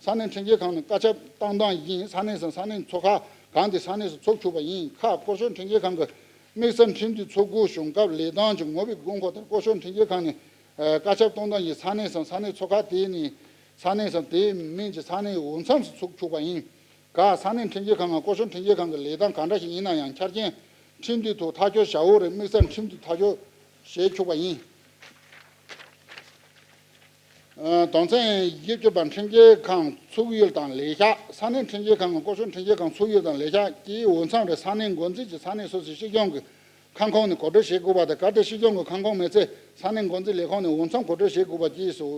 ས་གནས་ཁྲིམས་ཞིབ་ཁང་ནས་བཀའ་ཁྱབ་གཏོང་སྟངས་བཞིན་ས་གནས་སམ་ས་གནས་ཚོགས་ཁག་གང་དེ་ས་གནས་སུ་ཚོགས་ཆོག་པ་ཡིན། ཁག་སྐོར་ཞོགས་ཁྲིམས་ཞིབ་ཁང་གིས་དམིགས་བསལ་ཁྲིམས་མཐུན་ཚོགས་དགོས་བྱུང་སྐབས། ལས་དོན་གྱི་ངོ་བོའི་དགོས་མཁོ་ལྟར་སྐོར་ཞོགས་ཁྲིམས་ཞིབ་ཁང་ནས་བཀའ་ཁྱབ་གཏོང་སྟངས་བཞིན་ས་གནས་སམ་ས་གནས་ཚོགས་ཁག་དེ་ནས་ས་གནས་སམ་དེའི་མིང་གི་ས་གནས་འོས་འཚམ་སུ་ཚོགས་ཆོག་པ་ཡིན། ཁག་ས་གནས་ཁྲིམས་ཞིབ་ཁང་ངམ་སྐོར་ཞོགས་ཁྲིམས་ཞིབ་ཁང་གི་ལས་དོན་གང་འདྲ་ཞིག་ཡིན་ན་ཡང་འཆར་ཅན་ཁྲིམས་མཐུན་ཐོག་ཐག་གཅོད་བྱ་འོག་རེ་དམིགས་བསལ་ཁྲིམས་མཐུན་ཐག་གཅོད་བྱེད་ཆོག་པ་ཡིན། དོན་ཚན་བཞི་བཅུ་པ། ཁྲིམས་ཞིབ་ཁང་ཚུགས་ཡུལ་དང་ལས་ཤག་ས་གནས་ཁྲིམས་ཞིབ་ཁང་ངམ་སྐོར་ཞོགས་ཁྲིམས་ཞིབ་ཁང་ཚུགས་ཡུལ་དང་ལས་ཤག་གི་འོས་འཚམ་རེ་ས་གནས་འགོ་འཛིན་གྱིས་ས་གནས་སོ་སོའི་སྲིད་སྐྱོང་གི་ཁང་ཁོངས་ནས་གོ་སྒྲིག་བྱེད་དགོས་པ་དང་། གལ་ཏེ་སྲིད་སྐྱོང་གི་ཁང་ཁོངས་མེད་ཚེ་ས་གནས་འགོ་འཛིན་ལས་ཁུངས་ནས་འོས་འཚམ་གོ་སྒྲིག་བྱེད་དགོས་པ་བཅས་སོ།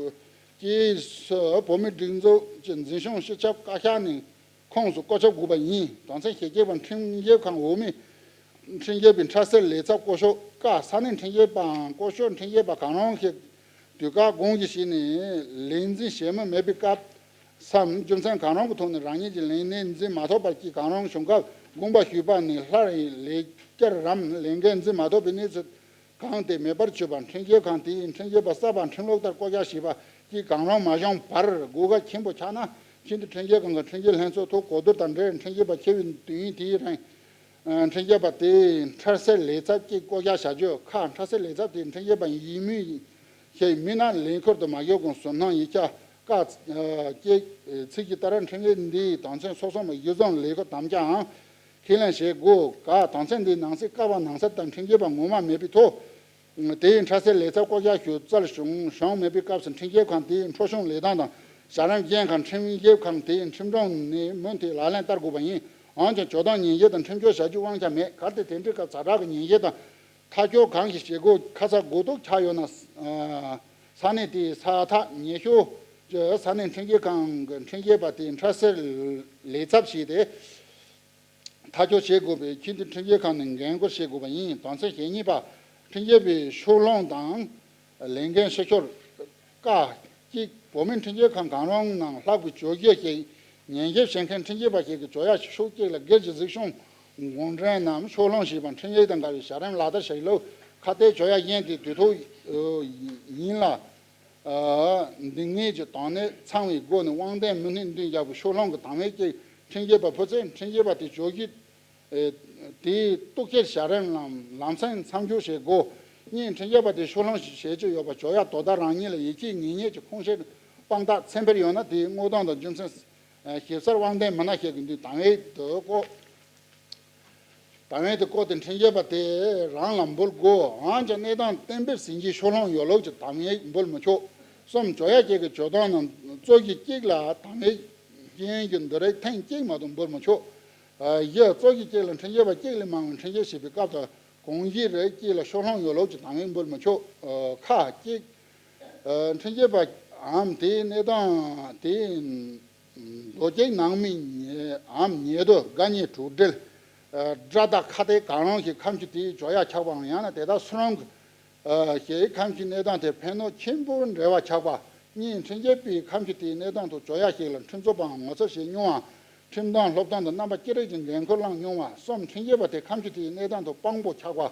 བཅས་སུ་བོད་མིའི་སྒྲིག་འཛུགས་ཀྱི་འཛིན་སྐྱོང་སྤྱི་ཁྱབ་བཀའ་ཤག་ནས་ཁོངས་སུ་བསྐོ་ཆོག་དགོས་པ་ཡིན། དོན་ཚན་ཞེ་གཅིག་པ། ཁྲིམས་ཞིབ་ཁང་འོག་མའི་ཁྲིམས་ཞིབ་པའི་འཕྲལ་སེལ་ལས་ཚབ་སྐོར་ཞོགས་བཀའ། ས་གནས་ཁྲིམས་ཞིབ་པའམ་སྐོར་ཞོགས་ཁྲིམས་ཞིབ་པ་གང་རུང་ཞིག་དུས་བཀག་དགོངས་ཀྱིས་བཞེས་ནས་ལས་འཛིན་བྱེད་མུས་མེད་པའི་སྐབས་སམ་རྒྱུ་མཚན་གང་རུང་གི་ཐོག་ནས་རང་ཉིད་ཀྱི་ལས་གནས་འཛིན་མ་ཐུབ་པ་བཅས་གང་རུང་བྱུང་སྐབས། དགོངས་པ་ཞུས་པ་ནས་སླར་ལས་བསྐྱར་རམ་ལས་འགན་འཛིན་མ་ཐུབ་པའི་གནས་ཚུལ་གང་དེ་མེད་པར་གྱུར་པ། ཁྲིམས་ཞིབ་ཁང་དེས་ཁྲིམས་ཞིབ་པ་གསར་པ་ཁྲིམས་ལུགས་ལྟར་བསྐོ་གཞག་བྱས་པ་བཅས་གང་རུང་མ་བྱུང་བར་དགོས་གལ་ཆེན་པོ་ཆགས་ན། ཁྲིམས་མཐུན་ཁྲིམས་ཞིབ་ཁང་གི་ཁྲིམས་ཞིབ་ལྷན་ཚོགས་ཐོག་གོ་བསྡུར་དང་འབྲེལ་ཁྲིམས་ཞིབ་པ་འཁྱེར་བའི་དུས་ཡུན་དེའི་རིང་། ཁྲིམས་ཞིབ་པ་དེས་འཕྲལ་སེལ་ལས་ཚབ་ཅིག་བསྐོ་གཞག་བྱ་རྒྱུ། ཁག་འཕྲལ་སེལ་ལས་ཚབ་དེས་ཁྲིམས་ཞིབ་པ་ཡིན་མིན་ཞིག་མིན་ན་ལས་ཁུར་དུ་མ་ཞུགས་གོང་ཟུར་སྣོན་ཡིག་ཆ་བཀའ་བཅས། ཚིག་གི་ལྟར་ཁྲིམས་ཞིབ་འདིའི་དོན་ཚན་སོ་སོ་མ་གཞི་བཟུང་ལས་ཁུར་དམ་བཅའ་ཨང་ཁས་ལེན་བྱེད་དགོས། བཀའ། དོན་ཚན་འདིའི་ནང་གསེས་བཀའ་པ་ནང་གསེས་ལྟར་ཁྲིམས་ཞིབ་པ་ངོ་མ་མེད་པའི་ཐོག་དེའི་འཕྲལ་སེལ་ལས་ཚབ་བསྐོ་གཞག་ཞུ་རྩིས་བྱུང་བྱུང་མེད་པའི་སྐབས་སུ་ཁྲིམས་ཞིབ་ཁང་དེའི་འཕྲོ་སྲུང་ལས་དོན་དང་བྱ་རིམ་གཞན་ཁག་ཁྲིམས་ཞིབ་ཁང་དེའི་ཁྲིམས་དྲུང་ནས་མུ་མཐུད་ལག་ལེན་བསྟར་དགོས་པ་ཡིན། འོན་ཀྱང་གྱོད་དོན་ཉེས་འགེལ་དང་ཁྲིམས་གཅོད་བྱ་རྒྱུའི་དབང་ཆ་མེད། གལ་ཏེ་དེ་འདྲའི་སྐབས་ཛ་དྲག་གི་ཉེས་འགེལ་དང་ཐག་གཅོད་གང་ཞིག་བྱེད་དགོས་ཁ་ཚ་དགོས་གཏུགས་ཆགས་ཡོད་ན། ས་གནས་དེའི་ས་ཐག་ཉེ་ཤོས་ཀྱི་ས་གནས་ཁྲིམས་ཞིབ་ཁང་གི་ཁྲིམས་ཞིབ་པ་དེས་འཕྲལ་སེལ་ལས་ཚབ་བྱས་ཏེ། ཐག་གཅོད་བྱེད་དགོས་པའི་ཆེས་མཐོའི་ཁྲིམས་ཞིབ་ཁང་ནས་འགན་འཁུར་བྱེད་དགོས་པ་ཡིན། དོན་ཚན་ཞེ་གཉིས་པ། ཁྲིམས་ཞིབ་པའི་ཕྱོགས་ལྷུང་དང་ལས་འགན་ཕྱིར་ཤོར། ཀ། གཅིག་བོད་མིའི་ཁྲིམས་ཞིབ་ཁང་གང་རུང་ནང་ལྷག་པའི་གྱོད་གཞི་ཞིག་ཉན་ཞིབ་བྱེད་མཁན་ཁྲིམས་ཞིབ་པ་ཞིག་གིས་གྱོད་ཡ་ཕྱོགས་གཅིག་ལ་སྒེར་གྱི་གཟིགས་སྐྱོང་དགོངས་འགྲེལ་ནམ་ཕྱོགས་ལྷུང་བྱས་པ། ཁྲིམས་ཡིག་དང་འགལ་བའི་བྱ་རིམ་ལག་བསྟར་བྱེད་ལུགས་ཁ་གཏད་གྱོད་ཡ་གཞན་དེ་དུས་ཐོག་ཡིན་ལ། སྡུག་བསྔལ་གྱི་དོན་གནད་ཚང་བའི་སྒོ་ནས་དབང་ལྡན་མི་སྣས་མདུན་བཞག་པའི་ཕྱོགས་ལྷུང་གི་དམ་བེ་གཅིག་ཁྲིམས་ཞིབ་པ་ཕུད་ཚེ་ཁྲིམས་ཞིབ་པ་དེས་གྱོད་གཞི་དེའི་གཏུག་བཤེར་བྱ་རིམ་ལམ་ལམ་སེང་མཚམས་འཇོག་བྱེད་དགོས། གཉིས། ཁྲིམས་ཞིབ་པ་དེས་ཕྱོགས་ལྷུང་བྱེད་ཀྱི་ཡོད་པ་གྱོད་ཡ་དོ་བདག་རང་ཉིད་ལ་ཡིད་ཆེས་ངེས་རྙེད་ཀྱི་ཁུངས་སྐྱེལ་དཔང་རྟགས་ཚད་འཕེར་ཡོད་ན། དེའི་དངོས་དོན་དང་རྒྱུ་མཚན་ཞིབ་གསལ་དབང་ལྡན་མི་སྣ་ཞིག་གི་མདུན་དམ་བེ་དུ་བཀོད། དམ་བེ་དུ་བཀོད་དེ་ཁྲིམས་ཞིབ་པ་དེས་རང་ལ་འབུལ་དགོས། འོན་ཀྱང་གནས་སྟངས་གཏན་འབེབས་ཟིན་རྗེས་ཕྱོགས་ལྷུང་ཡོད་ལུགས་ཀྱི་དམ་བེ་འབུལ་མི་ཆོག། གསུམ། གྱོད་ཡ་གཅིག་གི་གྱོད་དོན་ནང་རྩོད་གཞི་གཅིག་ལ་དམ་བེ་རྐྱེན་གྱི་འདུ་རེས་ཐེངས་གཅིག་མ་གཏོགས་འབུལ་མི་ཆོག། བཞི། རྩོད་གཞི་གཅིག་ལ་ཁྲིམས་ཞིབ་པ་གཅིག་ལས་མང་བའི་ཁྲིམས་ཞིབ་བྱེད་པའི་སྐབས་དང་གོང་གཞི་རེ་གཅིག་ལ་ཕྱོགས་ལྷུང་ཡོད་ལུགས་ཀྱི་དམ་བེ་འབུལ་མི་ཆོག། ཁག་གཅིག་ཁྲིམས་ཞིབ་པའམ་དེའི་གནས་སྟངས་དེའི་མདོ་རྒྱུད་ནང་མིའམ་ཉེ་དུ་དགའ་ཉེ་གྲོགས་འབྲེལ། དགྲ་དང་ཁ་གཏད་གང་རུང་ཞིག་ཁ་མཆུ་དེའི་གྱོད་ཡ་ཆགས་པའམ་ཡང་ན་དེ་དག་སུ་རུང་གི་ཞིག་ཁ་མཆུའི་གནས་སྟངས་དེར་ཕན་གནོད་ཆེན་པོའི་འབྲེལ་བ་ཆགས་པ། གཉིས། ཁྲིམས་ཞིབ་པས་ཁ་མཆུ་དེའི་གནས་སྟངས་ཐོག་གྱོད་ཡ་ཞིག་ལ་ཁྲིམས་རྩོད་པའམ་ངོ་ཚབ་བྱེད་མྱོང་བ། ཁྲིམས་དོན་སློབ་སྟོན་དང་རྣམ་པ་ཅི་རིགས་ཀྱི་འགན་ཁུར་བླངས་མྱོང་བ། གསུམ། ཁྲིམས་ཞིབ་པ་དེས་ཁ་མཆུ་དེའི་གནས་སྟངས་ཐོག་དཔང་པོ་ཆགས་པ།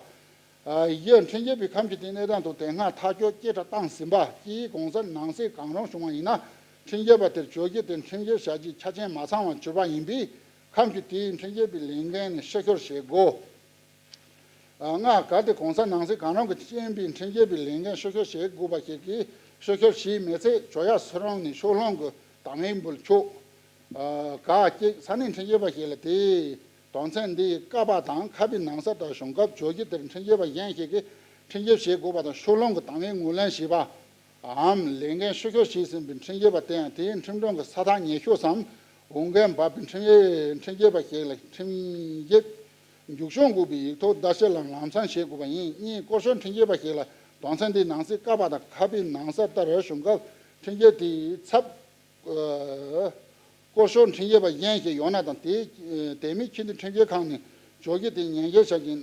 བཞི། ཁྲིམས་ཞིབ་པས་ཁ་མཆུ་དེའི་གནས་སྟངས་ཐོག་དེ་སྔ་ཐག་གཅོད་བཅད་ཁྲ་བཏང་ཟིན་པ་བཅས་གང་ཟག་ནང་གསེས་གང་རུང་བྱུང་བ་ཡིན་ན། ཁྲིམས་ཞིབ་པ་དེར་གྱོད་གཞི་དེ་ཁྲིམས་ཞིབ་བྱ་རྒྱུའི་ཆ་རྐྱེན་མ་ཚང་བར་གྱུར་པ་ཡིན་པས། ཁ་མཆུ་དེས་ཁྲིམས་ཞིབ་པའི་ལས་འགན་ནས་ཕྱིར་ཤོར་བྱེད་དགོས། ལྔ། གལ་ཏེ་གང་ཟག་ནང་གསེས་གང་རུང་གི་རྐྱེན་པས་ཁྲིམས་ཞིབ་པའི་ལས་འགན་ཕྱིར་ཤོར་བྱེད་དགོས་པ་ཞིག་གིས་ཕྱིར་ཤོར་བྱས་མེད་ཚེ། གྱོད་ཡ་སུ་རུང་ནས་ཕྱོགས་ལྷུང་གི་དམ་བེ་འབུལ་ཆོག། ཨ་ག་གཅིག་ས་གནས་འཕྲིན་ཞབས་པ་ཞིག་ལ་དེའི་དོན་ཚན་འདིའི་ཀ་པ་དང་ཁ་པའི་ནང་གསེས་ལྟར་བྱུང་སྐབས་བརྗོད་གཞི་དེར་འཕྲིན་ཞབས་པ་གཞན་ཞིག་གིས་འཕྲིན་ཞབས་བྱེད་དགོས་པ་དང་ཕྱོགས་ལྷུང་གི་དང་བའི་ངོས་ལེན་བྱས་པའམ་ལས་འགན་ཞུ་སྐྱོང་བྱས་ཟིན་པའི་འཕྲིན་ཞབས་པ་དེའང་དེའི་ཁྲིམས་མཐུན་གྱི་ས་ཐག་ཉེ་ཤོས་སམ་འོས་འགན་འབབ་པའི་འཕྲིན་འཕྲིན་ཞབས་པ་ཞིག་ལ་ཁྲིམས་ཞིབ་མཇུག་སྐྱོང་དགོས་པའི་ཡིག་ཐོག་བརྡ་ཆད་ལ་ལམ་སང་བྱེད་དགོས་པ་ཡིན། གཉིས། སྐོར་ཞོག་འཕྲིན་ཞབས་པ་ཞིག་ལ་དོན་ཚན་འདིའི་ནང་གསེས་ཀ་པ་དང་ཁ་པའི་ནང་གསེས་ལྟར་བྱུང་སྐབས་འཕྲིན་ཞབས་དེའི་ཚབ་ཨ་སྐོར་ཞོག་འཕྲིན་ཞབས་པ་གཞན་ཞིག་ཡོད་ན་དང་དེ་དེ་མིན་ཆེས་མཐོའི་འཕྲིན་སྐྱེལ་ཁང་ནས་བརྗོད་གཞི་དེ་ཉན་ཞིབ་བྱ་རྒྱུའི་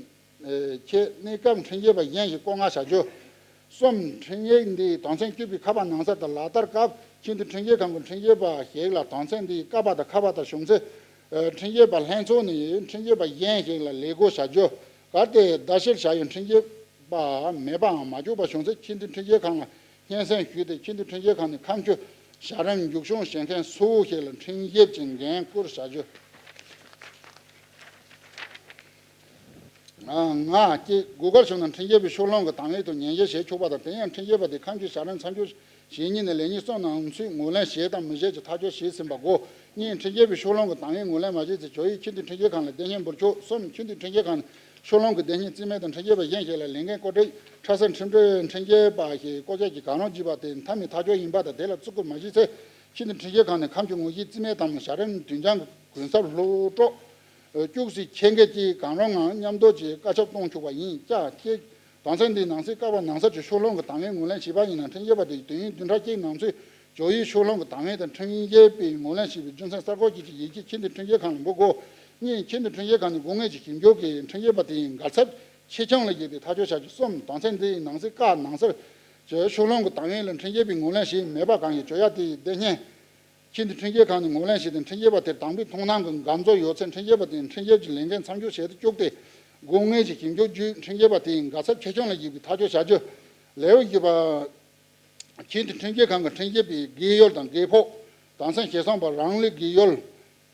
ཆེད་གནས་སྐབས་འཕྲིན་ཞབས་པ་གཞན་ཞིག་བསྐོ་མངགས་བྱ་རྒྱུ། གསུམ། འཕྲིན་ཡིག་འདིའི་དོན་ཚན་བཅུ་པའི་ཁ་པ་ནང་གསེས་ལྟར་ལག་བསྟར་སྐབས་ཆེས་མཐོའི་འཕྲིན་སྐྱེལ་ཁང་གི་འཕྲིན་ཞབས་པ་ཞིག་ལ་དོན་ཚན་འདིའི་ཀ་པ་དང་ཁ་པ་ལྟར་བྱུང་ཚེ། ཨ་འཕྲིན་ཞབས་པ་ལྷན་ཚོགས་ནས་འཕྲིན་ཞབས་པ་གཞན་ཞིག་ལ་ལས་བགོ་བྱ་རྒྱུ། གལ་ཏེ་ཟླ་ཕྱེད་བྱ་ཡུལ་འཕྲིན་ཞབས་པ་མེད་པའམ་མ་བཅུག་པ་བྱུང་ཚེ་ཆེས་མཐོའི་འཕྲིན་སྐྱེལ་ཁང་ལ་སྙན་སེང་ཞུས་ཏེ་ཆེས་མཐོའི་འཕྲིན་སྐྱེལ་ཁང་ནས་ཁ་མཆུ་བྱ་རིམ་མཇུག་སྐྱོང་བྱེད་མཁན་སུ་ཞིག་ལ་འཕྲིན་ཞབས་ཀྱི་འགན་བསྐུར་བྱ་རྒྱུ། ལྔ། གཅིག་དགོས་གལ་བྱུང་ན་འཕྲིན་ཞབས་པའི་ཕྱོགས་ལྷུང་གི་དང་བའི་ཐོག་ཉན་ཞིབ་བྱེད་ཆོག་པ་དང་དེ་ཡང་འཕྲིན་ཞབས་པ་དེས་ཁ་མཆུ་བྱ་རིམ་མཚམས་འཇོག་བྱེད་ཉིན་ནས་ལས་ཉིན་གསུམ་ནང་ཚུད་ངོས་ལེན་བྱས་དང་མི་བྱེད་ཀྱི་ཐག་གཅོད་བྱས་ཟིན་པ་དགོས། གཉིས། འཕྲིན་ཞབས་པའི་ཕྱོགས་ལྷུང་གི་དང་བའི་ངོས་ལེན་མ་བྱས་ཚེ་བྱ་ཡུལ་ཆེས་མཐོའི་འཕྲིན་སྐྱེལ་ཁང་ལ་བདེ་སྙིང་འབུལ་ཆོག་གསུམ། ཆེས་མཐོའི་འཕྲིན་སྐྱེལ་ཁང་ནས་ཕྱོགས་ལྷུང་གི་བདེ་སྙིང་རྩིས་མེད་དང་འཕྲིན་སྐྱེལ་པ་གཞན་ཞིག་ལ་ལས་འགན་བཀོད་སྒྲིག་ཁྲ་སེར་འཕྲིན་སྤྲོད་འཕྲིན་སྐྱེལ་པ་ཞིག་བཀོད་ཁྱབ་ཀྱི་གང་རུང་བགྱིས་པ་དེ་མཐའ་མའི་ཐག་གཅོད་ཡིན་པ་དང་དེ་ལ་བརྩི་བཀུར་མ་བྱས་ཚེ་ཆེས་མཐོའི་འཕྲིན་སྐྱེལ་ཁང་ནས་ཁ་མཆུ་ངོས་བཞེས་རྩིས་མེད་དང་བྱ་རིམ་དུས་འགྱངས་ཀྱི་གུན་གསབ་ལྷོག་གྲོགས་སྐྱུག་སའི་ཆད་འགེལ་བཅས་གང་རུང་ངང་མཉམ་དུ་བཅས་བཀའ་ཁྱབ་གཏོང་ཆོག་པ་ཡིན། བཅའ་ཁྱེད་དོན་ཚན་འདིའི་ནང་གསེས་ཀ་པ་ནང་གསེས་ཀྱི་ཕྱོགས་ལྷུང་གི་དང་བའི་ངོས་ལེན་བྱས་པ་ཡིན་ན་འཕྲིན་སྐྱེལ་པ་དེས་དུས་ཡུན་བདུན་ཕྲག་གཅིག་ནང་ཚུད་བྱ་ཡུལ་ཕྱོགས་ལྷུང་གི་དང་བའི་དང་འཕྲིན་སྐྱེལ་པའི་ངོས་ལེན་བྱས་པའི་རྒྱུ་མཚན་གསར་འགོད་བྱེད་ཀྱི་ཡིག་ཆ་ཆེས་མཐོའི་འཕྲིན་སྐྱེལ་ཁང་ལ་འབུལ་དགོས། གཉིས། ཆེས་མཐོའི་འཕྲིན་སྐྱེལ་ཁང་ནས་དགོས་ངེས་ཀྱི་ཞིབ་འཇུག་གིས་འཕྲིན་སྐྱེལ་པ་དེའི་འགལ་ཚབས་ཆེ་ཆུང་ལ་གཞིགས་ཏེ་ཐག་གཅོད་བྱ་རྒྱུ། གསུམ། དོན་ཚན་འདིའི་ནང་གསེས་ཀ་ནང་གསེས་ཀྱི་ཕྱོགས་ལྷུང་གི་དང་བའི་ལ་འཕྲིན་སྐྱེལ་པས་ངོས་ལེན་བྱས་མེད་པ་གང་ཡིན་བརྗོད་ཡག་དེའི་བདེ་སྙིང་ཆེས་མཐོའི་འཕྲིན་སྐྱེལ་ཁང་ནས་ངོས་ལེན་བྱས་ཏེ་འཕྲིན་སྐྱེལ་པ་དེར་དང་པོའི་མཐོང་སྣང་གི་འགབ་རྩོལ་ཡོད་ཚེ་འཕྲིན་སྐྱེལ་པ་དེས་འཕྲིན་སྐྱེལ་གྱི་ལས་འགན་མཚམས་འཇོག་བྱེད་དུ་བཅུག་སྟེ་དགོས་ངེས་ཀྱི་ཞིབ་འཇུག་བརྒྱུད་འཕྲིན་སྐྱེལ་པ་དེའི་འགལ་ཚབས་ཆེ་ཆུང་ལ་གཞིགས་པའི་ཐག་གཅོད་བྱ་རྒྱུ། ལེའུ་བཞི་པ། ཆེས་མཐོའི་འཕྲིན་སྐྱེལ་ཁང་གི་འཕྲིན་སྐྱེལ་པའི་རྒས་ཡོལ་དང་རྒས་ཕོགས། དོན་ཚན་ཞེ་སོང་པ་རང་ལུས་རྒས་ཡོལ།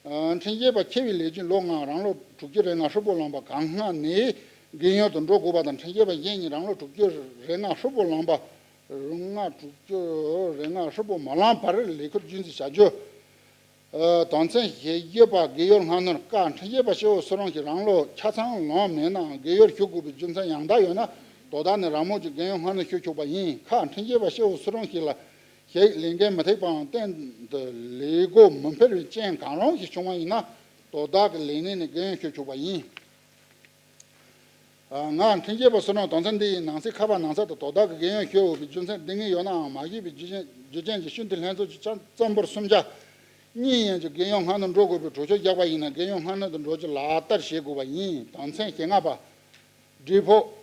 ཨ་འཕྲིན་སྐྱེལ་པ་ཆེ་བའི་ལས་བྱེད་ལོ་ལྔ་རང་ལོ་དྲུག་ཅུ་རེ་ལྔ་ཧྲིལ་པོ་ལོན་པ་གང་སྔ་ནས་རྒས་ཡོལ་དུ་འགྲོ་དགོས་པ་དང་འཕྲིན་སྐྱེལ་པ་གཞན་གཉིས་རང་ལོ་དྲུག་ཅུ་རེ་ལྔ་ཧྲིལ་པོ་ལོན་པ། ལྔ་དྲུག་ཅུ་རེ་ལྔ་ཧྲིལ་པོ་མ་ལོན་བར་ལས་ཁུར་རྒྱུན་འཛིན་བྱ་རྒྱུ། ཨ་དོན་ཚན་ཞེ་བརྒྱད་པ་རྒས་ཡོལ་སྔ་སྣུར། ཀ་འཕྲིན་སྐྱེལ་པ་སྐྱེ་བོ་སུ་རུང་ཞིག་རང་ལོ་ཆ་ཚང་ལོན་མེད་ནའང་རྒས་ཡོལ་ཞུ་དགོས་པའི་རྒྱུ་མཚན་ཡང་དག་ཡོད་ན་དོ་བདག་ནས་རང་མོས་ཀྱིས་རྒས་ཡོལ་སྔ་སྣུར་ཞུ་ཆོག་པ་ཡིན། ཁ་འཕྲིན་སྐྱེལ་པ་སྐྱེ་བོ་སུ་རུང་ཞིག་ལ་ཞིག་ལས་འགན་མི་ཐེག་པའམ་གཏན་དུ་ལས་བགོ་མི་འཕེར་བའི་རྐྱེན་གང་རུང་ཞིག་བྱུང་བ་ཡིན་ན་དོ་བདག་གི་ལས་གནས་ནས་རྒས་ཡོལ་ཞུ་ཆོག་པ་ཡིན། ལྔ། འཕྲིན་སྐྱེལ་པ་སུ་རུང་དོན་ཚན་འདི་ཡི་ནང་གསེས་ཁ་པ་ནང་གསེས་དུ་དོ་བདག་གི་རྒས་ཡོལ་ཞུ་འོས་པའི་རྒྱུ་མཚན་འདི་ངེས་ཡོད་ནའང་མ་ཞུས་པའི་རྒྱུ་རྐྱེན་རྒྱུ་རྐྱེན་གྱིས་ཤིན་ཏུ་ལྷན་ཚོགས་ཀྱི་ཆ་ཙམ་པར་གསུམ་ཆ་གཉིས་ཡན་གྱི་རྒས་ཡོལ་སྔ་སྣུར་འགྲོ་དགོས་པའི་གྲོས་ཆོད་བཞག་པ་ཡིན་ན་རྒས་ཡོལ་སྔ་སྣུར་དུ་འགྲོ་རྒྱུ་ལག་བསྟར་བྱེད་དགོས་པ་ཡིན། དོན་ཚན་ཞེ་ལྔ་པ། བགྲེས་ཕོགས།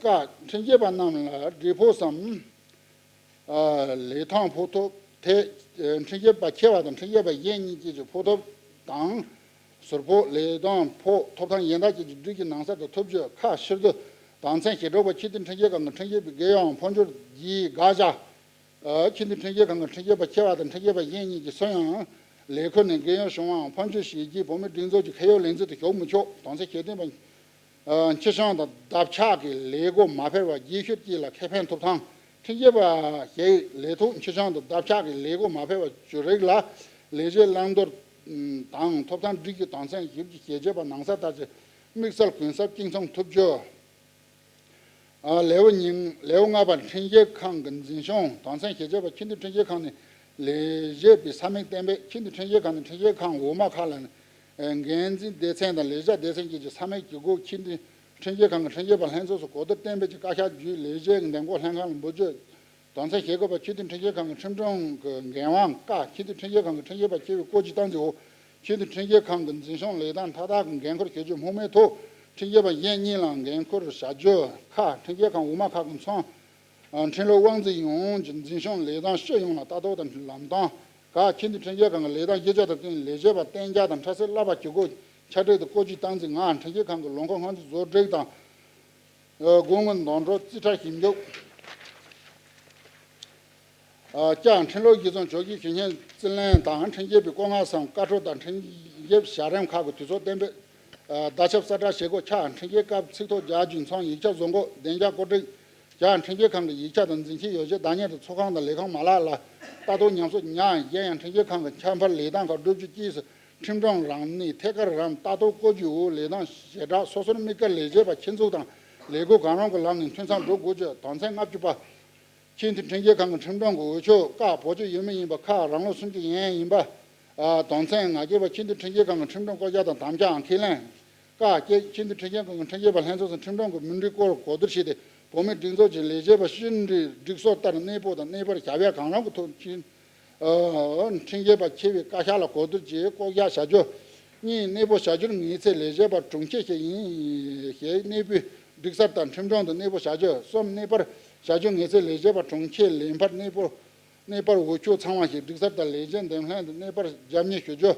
ཀ་འཕྲིན་སྐྱེལ་པ་རྣམས་ལ་བགྲེས་ཕོགས་སམ། ལས་ཐོག་ཕོགས་ཐོབ་དེ། འཕྲིན་སྐྱེལ་པ་ཆེ་བ་དང་འཕྲིན་སྐྱེལ་པ་གཞན་གཉིས་བཅས་ཀྱི་ཕོགས་ཐོབ་དང་། ཟུར་ཕོགས། ལས་ཐོག་ཕོགས། ཐོབ་ཐང་གཞན་དག་བཅས་ཀྱི་སྒྲིག་གཞི་ནང་གསལ་དུ་ཐོབ་རྒྱུ། ཁ་ཕྱིར་བསྡུ། དོན་ཚན་ཞེ་དྲུག་པ། ཆེས་མཐོའི་འཕྲིན་སྐྱེལ་ཁང་གི་འཕྲིན་སྐྱེལ་པའི་རྒས་ཡོལ་འཕོ་འགྱུར་གྱིས་དགག་བྱ། ཆེས་མཐོའི་འཕྲིན་སྐྱེལ་ཁང་གི་འཕྲིན་སྐྱེལ་པ་ཆེ་བ་དང་འཕྲིན་སྐྱེལ་པ་གཞན་གཉིས་ཀྱིས་སུ་ཡང་ལས་ཁུར་ནས་རྒས་ཡོལ་བྱུང་བའམ་འཕོ་འགྱུར་བྱས་རྗེས་བོད་མིའི་སྒྲིག་འཛུགས་ཀྱི་ཁེ་ཡོད་ལས་འཛིན་དུ་ཞུགས་མི་ཆོག་དོན་ཚན་ཞེ་བདུན་པ། ཨ་ཕྱིར་བྱང་དང་ལྡབ་ཆག་གི་ལས་བགོ་མ་འཕེར་བར་རྗེས་ཤོལ་བཅས་ལ་ཁེ་ཕན་ཐོབ་ཐང་། འཕྲིན་སྐྱེལ་པ་ཞིག་ལས་ཐོག་ཕྱིར་བྱང་དང་ལྡབ་ཆག་གི་ལས་བགོ་མ་འཕེར་བར་གྱུར་རིགས་ལ་ལས་བྱེད་བླང་དོར་དང་ཐོབ་ཐང་སྒྲིག་གཞི་དོན་ཚན་བཞི་བཅུ་ཞེ་བརྒྱད་པ་ནང་གསལ་ལྟར་གྱི་དམིགས་བསལ་གུན་གསབ་གཅིག་མཚུངས་ཐོབ་རྒྱུ། ཨ་ལེའུ་ཉིན་ལེའུ་ལྔ་པར་འཕྲིན་སྐྱེལ་ཁང་གི་འཛིན་སྐྱོང་དོན་ཚན་ཞེ་བརྒྱད་པ། ཆེས་མཐོའི་འཕྲིན་སྐྱེལ་ཁང་ནས་ལས་བྱེད་པའི་ས་མིག་གཏན་འབེབས། ཆེས་མཐོའི་འཕྲིན་སྐྱེལ་ཁང་ནས་འཕྲིན་སྐྱེལ་ཁང་འོག་མ་ཁག་ལ་འགན་འཛིན་སྡེ་ཚན་དང་ལས་བྱ་སྡེ་ཚན་བཅས་ཀྱི་ས་མིག་གྱི་སྒོ་ཆེས་མཐོའི་འཕྲིན་སྐྱེལ་ཁང་གི་འཕྲིན་སྐྱེལ་པ་ལྷན་ཚོགས་སུ་གོ་བསྡུར་གཏན་འབེབས་ཀྱི་བཀའ་ཤག་བརྒྱུད་ལས་བྱེད་འདེམས་བསྐོ་ལྷན་ཁང་ལ་འབུལ་རྒྱུ། དོན་ཚན་ཞེ་དགུ་པ། ཆེས་མཐོའི་འཕྲིན་སྐྱེལ་ཁང་གི་ཁྲིམས་སྐྱོང་གི་འགན་དབང་བཀའ། ཆེས་མཐོའི་འཕྲིན་སྐྱེལ་ཁང་གི་འཕྲིན་སྐྱེལ་པ་ཆེ་བའི་བཀོད་ཇུས་སྟངས་འཛིན་འོག་ཆེས་མཐོའི་འཕྲིན་སྐྱེལ་ཁང་གི་འཛིན་སྐྱོང་ལས་སྟངས་མཐའ་དག་གི་འགན་ཁུར་བྱེད་རྒྱུ་སྨོས་མེད་ཐོག་འཕྲིན་སྐྱེལ་པ་གཞན་གཉིས་ལའང་འགན་ཁུར་བྱ་རྒྱུ། ཁ་འཕྲིན་སྐྱེལ་ཁང་འོག་མ་ཁག་གི་ཚོང་། འཕྲིན་ལས་དབང་འཛིན་ཡོངས་ཀྱི་འཛིན་སྐྱོང་ལས་སྟངས་སྤྱི་ཡོངས་ལ་ལྟ་རྟོག་དང་ལམ་སྟོན། ག་ཆེས་མཐོའི་འཕྲིན་སྐྱེལ་ཁང་གི་ལས་སྟངས་གཞི་རྒྱ་དང་བསྟུན་ལས་བྱེད་པ་གཏན་འཇགས་དང་འཕྲལ་སེལ་གླ་པ་གྱི་སྒོ་ཆ་འགྲིག་ཏུ་བཀོད་ཇུས་སྟངས་འཛིན། ང་འཕྲིན་སྐྱེལ་ཁང་གི་ལོ་འཁོར་སྔོན་རྩིས་བཟོ་སྒྲིག་དང་། དགོས་ངེས་འདོན་སྤྲོད་རྩིས་ཁྲ་ཞིབ་འཇུག་ཨ་ཅ་འཕྲིན་ལུགས་གཞི་བཟུང་བྱོས་ཀྱི་ཞུ་སྙན་རྩིས་ལེན་དང་འཕྲིན་སྐྱེལ་པའི་བཀོད་མངགས་སམ་བཀའ་འཁྲོལ་དང་འཕྲིན་ཞབས་བྱ་རིམ་ཁག་གི་དུས་ཚོད་གཏན་འབེབས། ཨ་བརྡ་ཁྱབ་གསལ་བསྒྲགས་བྱེད་སྒོ་ཆ་འཕྲིན་སྐྱེལ་སྐབས་ཚིག་ཐོ་རྒྱག་རྒྱུ་མཚམས་ཡིག་ཆ་བཟོ་འགོད་བདེ་འཇགས་བཀོད་སྒྲིག་བཞག་ཁྲིམས་ཞིབ་ཁང་གི་ཡིག་ཆ་དང་འཛིན་གྱི་ཡོ་བྱད་བདག་གཉེར་དང་ཚོགས་ཁང་དང་ལས་ཁང་མ་ལག་ལ་ལྟ་རྟོག་ཉམས་གསོ་ཉར། གཞན་ཡང་ཁྲིམས་ཞིབ་ཁང་གི་འཆར་འཕར་ལས་སྟངས་ཁག་བསྒྲུབ་རྒྱུ་དཀྱིལ་སུ་ཁྲིམས་སྦྱོང་རང་ནུས་ཐད་ཀར་རམ་ལྟ་རྟོག་སྐོར་གྱི་འོག་ལས་སྟངས་ཞེ་དྲག་སོ་སོར་དམིགས་བཀར་ལས་བྱེད་པ་ཁྱིམ་འཛུགས་དང་ལས་སྒོ་གང་རུང་གི་ལམ་ནས་འཐུས་ཚང་འགྲོ་དགོས་རྒྱུ། དོན་ཚན་ལྔ་བཅུ་པ། ཆེས་མཐོའི་ཁྲིམས་ཞིབ་ཁང་གི་ཁྲིམས་སྦྱོང་གི་འོས་ཆོས། ཀ་བོད་ཆོས་ཡུལ་མི་ཡིན་པ། ཁ་རང་ལོ་སུམ་ཅུ་ཡན་ཡིན་པ། ཨ། དོན་ཚན་ང་བརྒྱད་པ། ཆེས་མཐོའི་ཁྲིམས་ཞིབ་ཁང་གི་ཁྲིམས་སྦྱོང་བསྐོ་བཞག་དང་དམ་བཅའ་ཁས་ལེན། ཀ་ཆེས་མཐོའི་ཁྲིམས་ཞིབ་ཁང་གི་ཁྲིམས་ཞིབ་པ་ལྷན་ཚོགས་སུ་ཁྲིམས་སྦྱོང་གི་མུ་འབྲེལ་སྐོར་གོ་བསྡུར་བྱས་ཏེ། བོད་མིའི་སྒྲིག་འཛུགས་ཀྱི་ལས་བྱེད་པ་ཤེས་ཡོན་སྒྲིག་སྒྲིག་སྲོལ་ལྟར་གནས་སྤོ་དང་གནས་སྤར་བྱ་བའི་གང་རུང་གི་ཐོག་ཁྲིམས་ཨ། ཁྲིམས་ཞིབ་པ་ཁྱེད་པའི་བཀའ་ཤག་ལ་གོ་བསྡུར་གྱིས་བསྐོ་བཞག་བྱ་རྒྱུ། གཉིས། གནས་སྤོ་བྱ་རྒྱུར་ངེས་ཚེ་ལས་བྱེད་པ་གྲོང་ཁྱེར་ཞིག་ཡིན་ཞེས་གནས་སྤོའི་སྒྲིག་གསར་ལྟར་ཁྲིམས་སྦྱོང་དུ་གནས་སྤོ་བྱ་རྒྱུ། གསུམ། གནས་སྤར་བྱ་རྒྱུར་ངེས་ཚེ་ལས་བྱེད་པ་གྲོང་ཁྱེར་ལས་འཕར་གནས་སྤོ་གནས་སྤར་འོས་ཆོས་ཚང་བ་ཞིག་སྒྲིག་གསར་ལྟར་ལས་བྱེད་འདེམས་ལྷན་དུ་གནས་སྤར་རྒྱབ་གཉེར་ཞུ་རྒྱུ།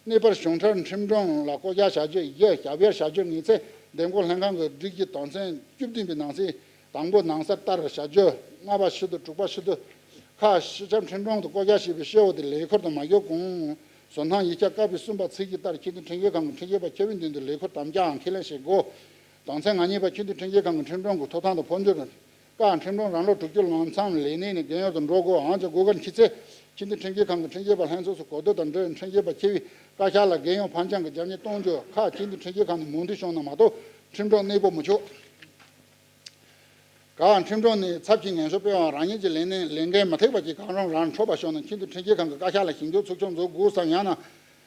གནས་སྤར་གཞུང་འབྲེལ་ཁྲིམས་སྦྱོང་ལ་བསྐོ་བཞག་བྱ་རྒྱུ། བཞི། བྱ་བའི་བྱ་རྒྱུར་ངེས་ཚེ་འདེམས་བསྐོ་ལྷན་ཁང་གི་སྒྲིག་གཞི་དོན་ཚན་བཅུ་བདུན་པའི་ནང་གསེས་དང་པོ་ནང་གསལ་ལྟར་བྱ་རྒྱུ། ལྔ་པ་ཕྱིར་བསྡུ། དྲུག་པ་ཕྱིར་བསྡུ། ཁ་སྤྱི་ཁྱབ་ཁྲིམས་སྦྱོང་དུ་བསྐོ་བཞག་བྱས་པའི་སྤྱི་འོག་དེ་ལས་འཁུར་དུ་མ་བསྐྱོད་གོང་བཟོ་སྣང་ཡིག་ཆ་ཀ་པའི་གསུམ་པ་ཚིག་གི་ལྟར་ཆེས་མཐོའི་ཁྲིམས་ཞིབ་ཁང་གི་ཁྲིམས་ཞིབ་པ་ཁྱབ་སྤེལ་དོན་དུ་ལས་འཁུར་དམ་བཅའ་ཁས་ལེན་བྱེད་དགོས། དོན་ཚན་ང་གཉིས་པ། ཆེས་མཐོའི་ཁྲིམས་ཞིབ་ཁང་གི་ཁྲིམས་སྦྱོང་གི་ཐོབ་ཐང་དང་འཕོ་འགྱུར། ཀ་ཁྲིམས་སྦྱོང་རང་ལོ་དྲུག་ཅུ་ལང་མཚམས་ལས་གནས་ནས་རྒན་ཡོལ་དུ་འགྲོ་དགོས། འང་ཅག་དགོས་གལ་ཆེ་ཚེ་ཆེས་མཐོའི་ཁྲིམས་ཞིབ་ཁང་གི་ཁྲིམས་ཞིབ་པ་ལྷན་ཚོགས་སུ་གོ་བསྡུར་དང་འབྲེལ་ཁྲིམས་ཞིབ་པ་ཁྱེད་པའི་བཀའ་ཤག་ལ་རྒན་ཡོལ་ཕར་འགྱངས་ཀྱི་རྒྱབ་གཉེར་གཏོང་རྒྱུ། ཁ་ཆེས་མཐོའི་ཁྲིམས་ཞིབ་ཁང་ནས་མོས་མཐུན་བྱུང་ན་མ་གཏོགས་ཁྲིམས་སྦྱོང་གནས་སྤོ་མི་ཆོག་ག་ཁྲིམས་སྦྱོང་ནས་ཚབ་ཀྱིས་ངན་ཤོས་སྤེལ་བའམ་རང་ཉིད་ཀྱི་ལས་གནས་ལས་འགན་མི་ཐེག་པ་ཅིག་གང་རུང་རང་འཕྲོད་པ་བྱུང་ན་ཆེས་མཐོའི་ཁྲིམས་ཞིབ་ཁང་གི་བཀའ་ཤག་ལ་ཞིབ་འཇུག་ཚུལ་འཆོས་འཛུགས་དགོས་སམ། ཡང་ན།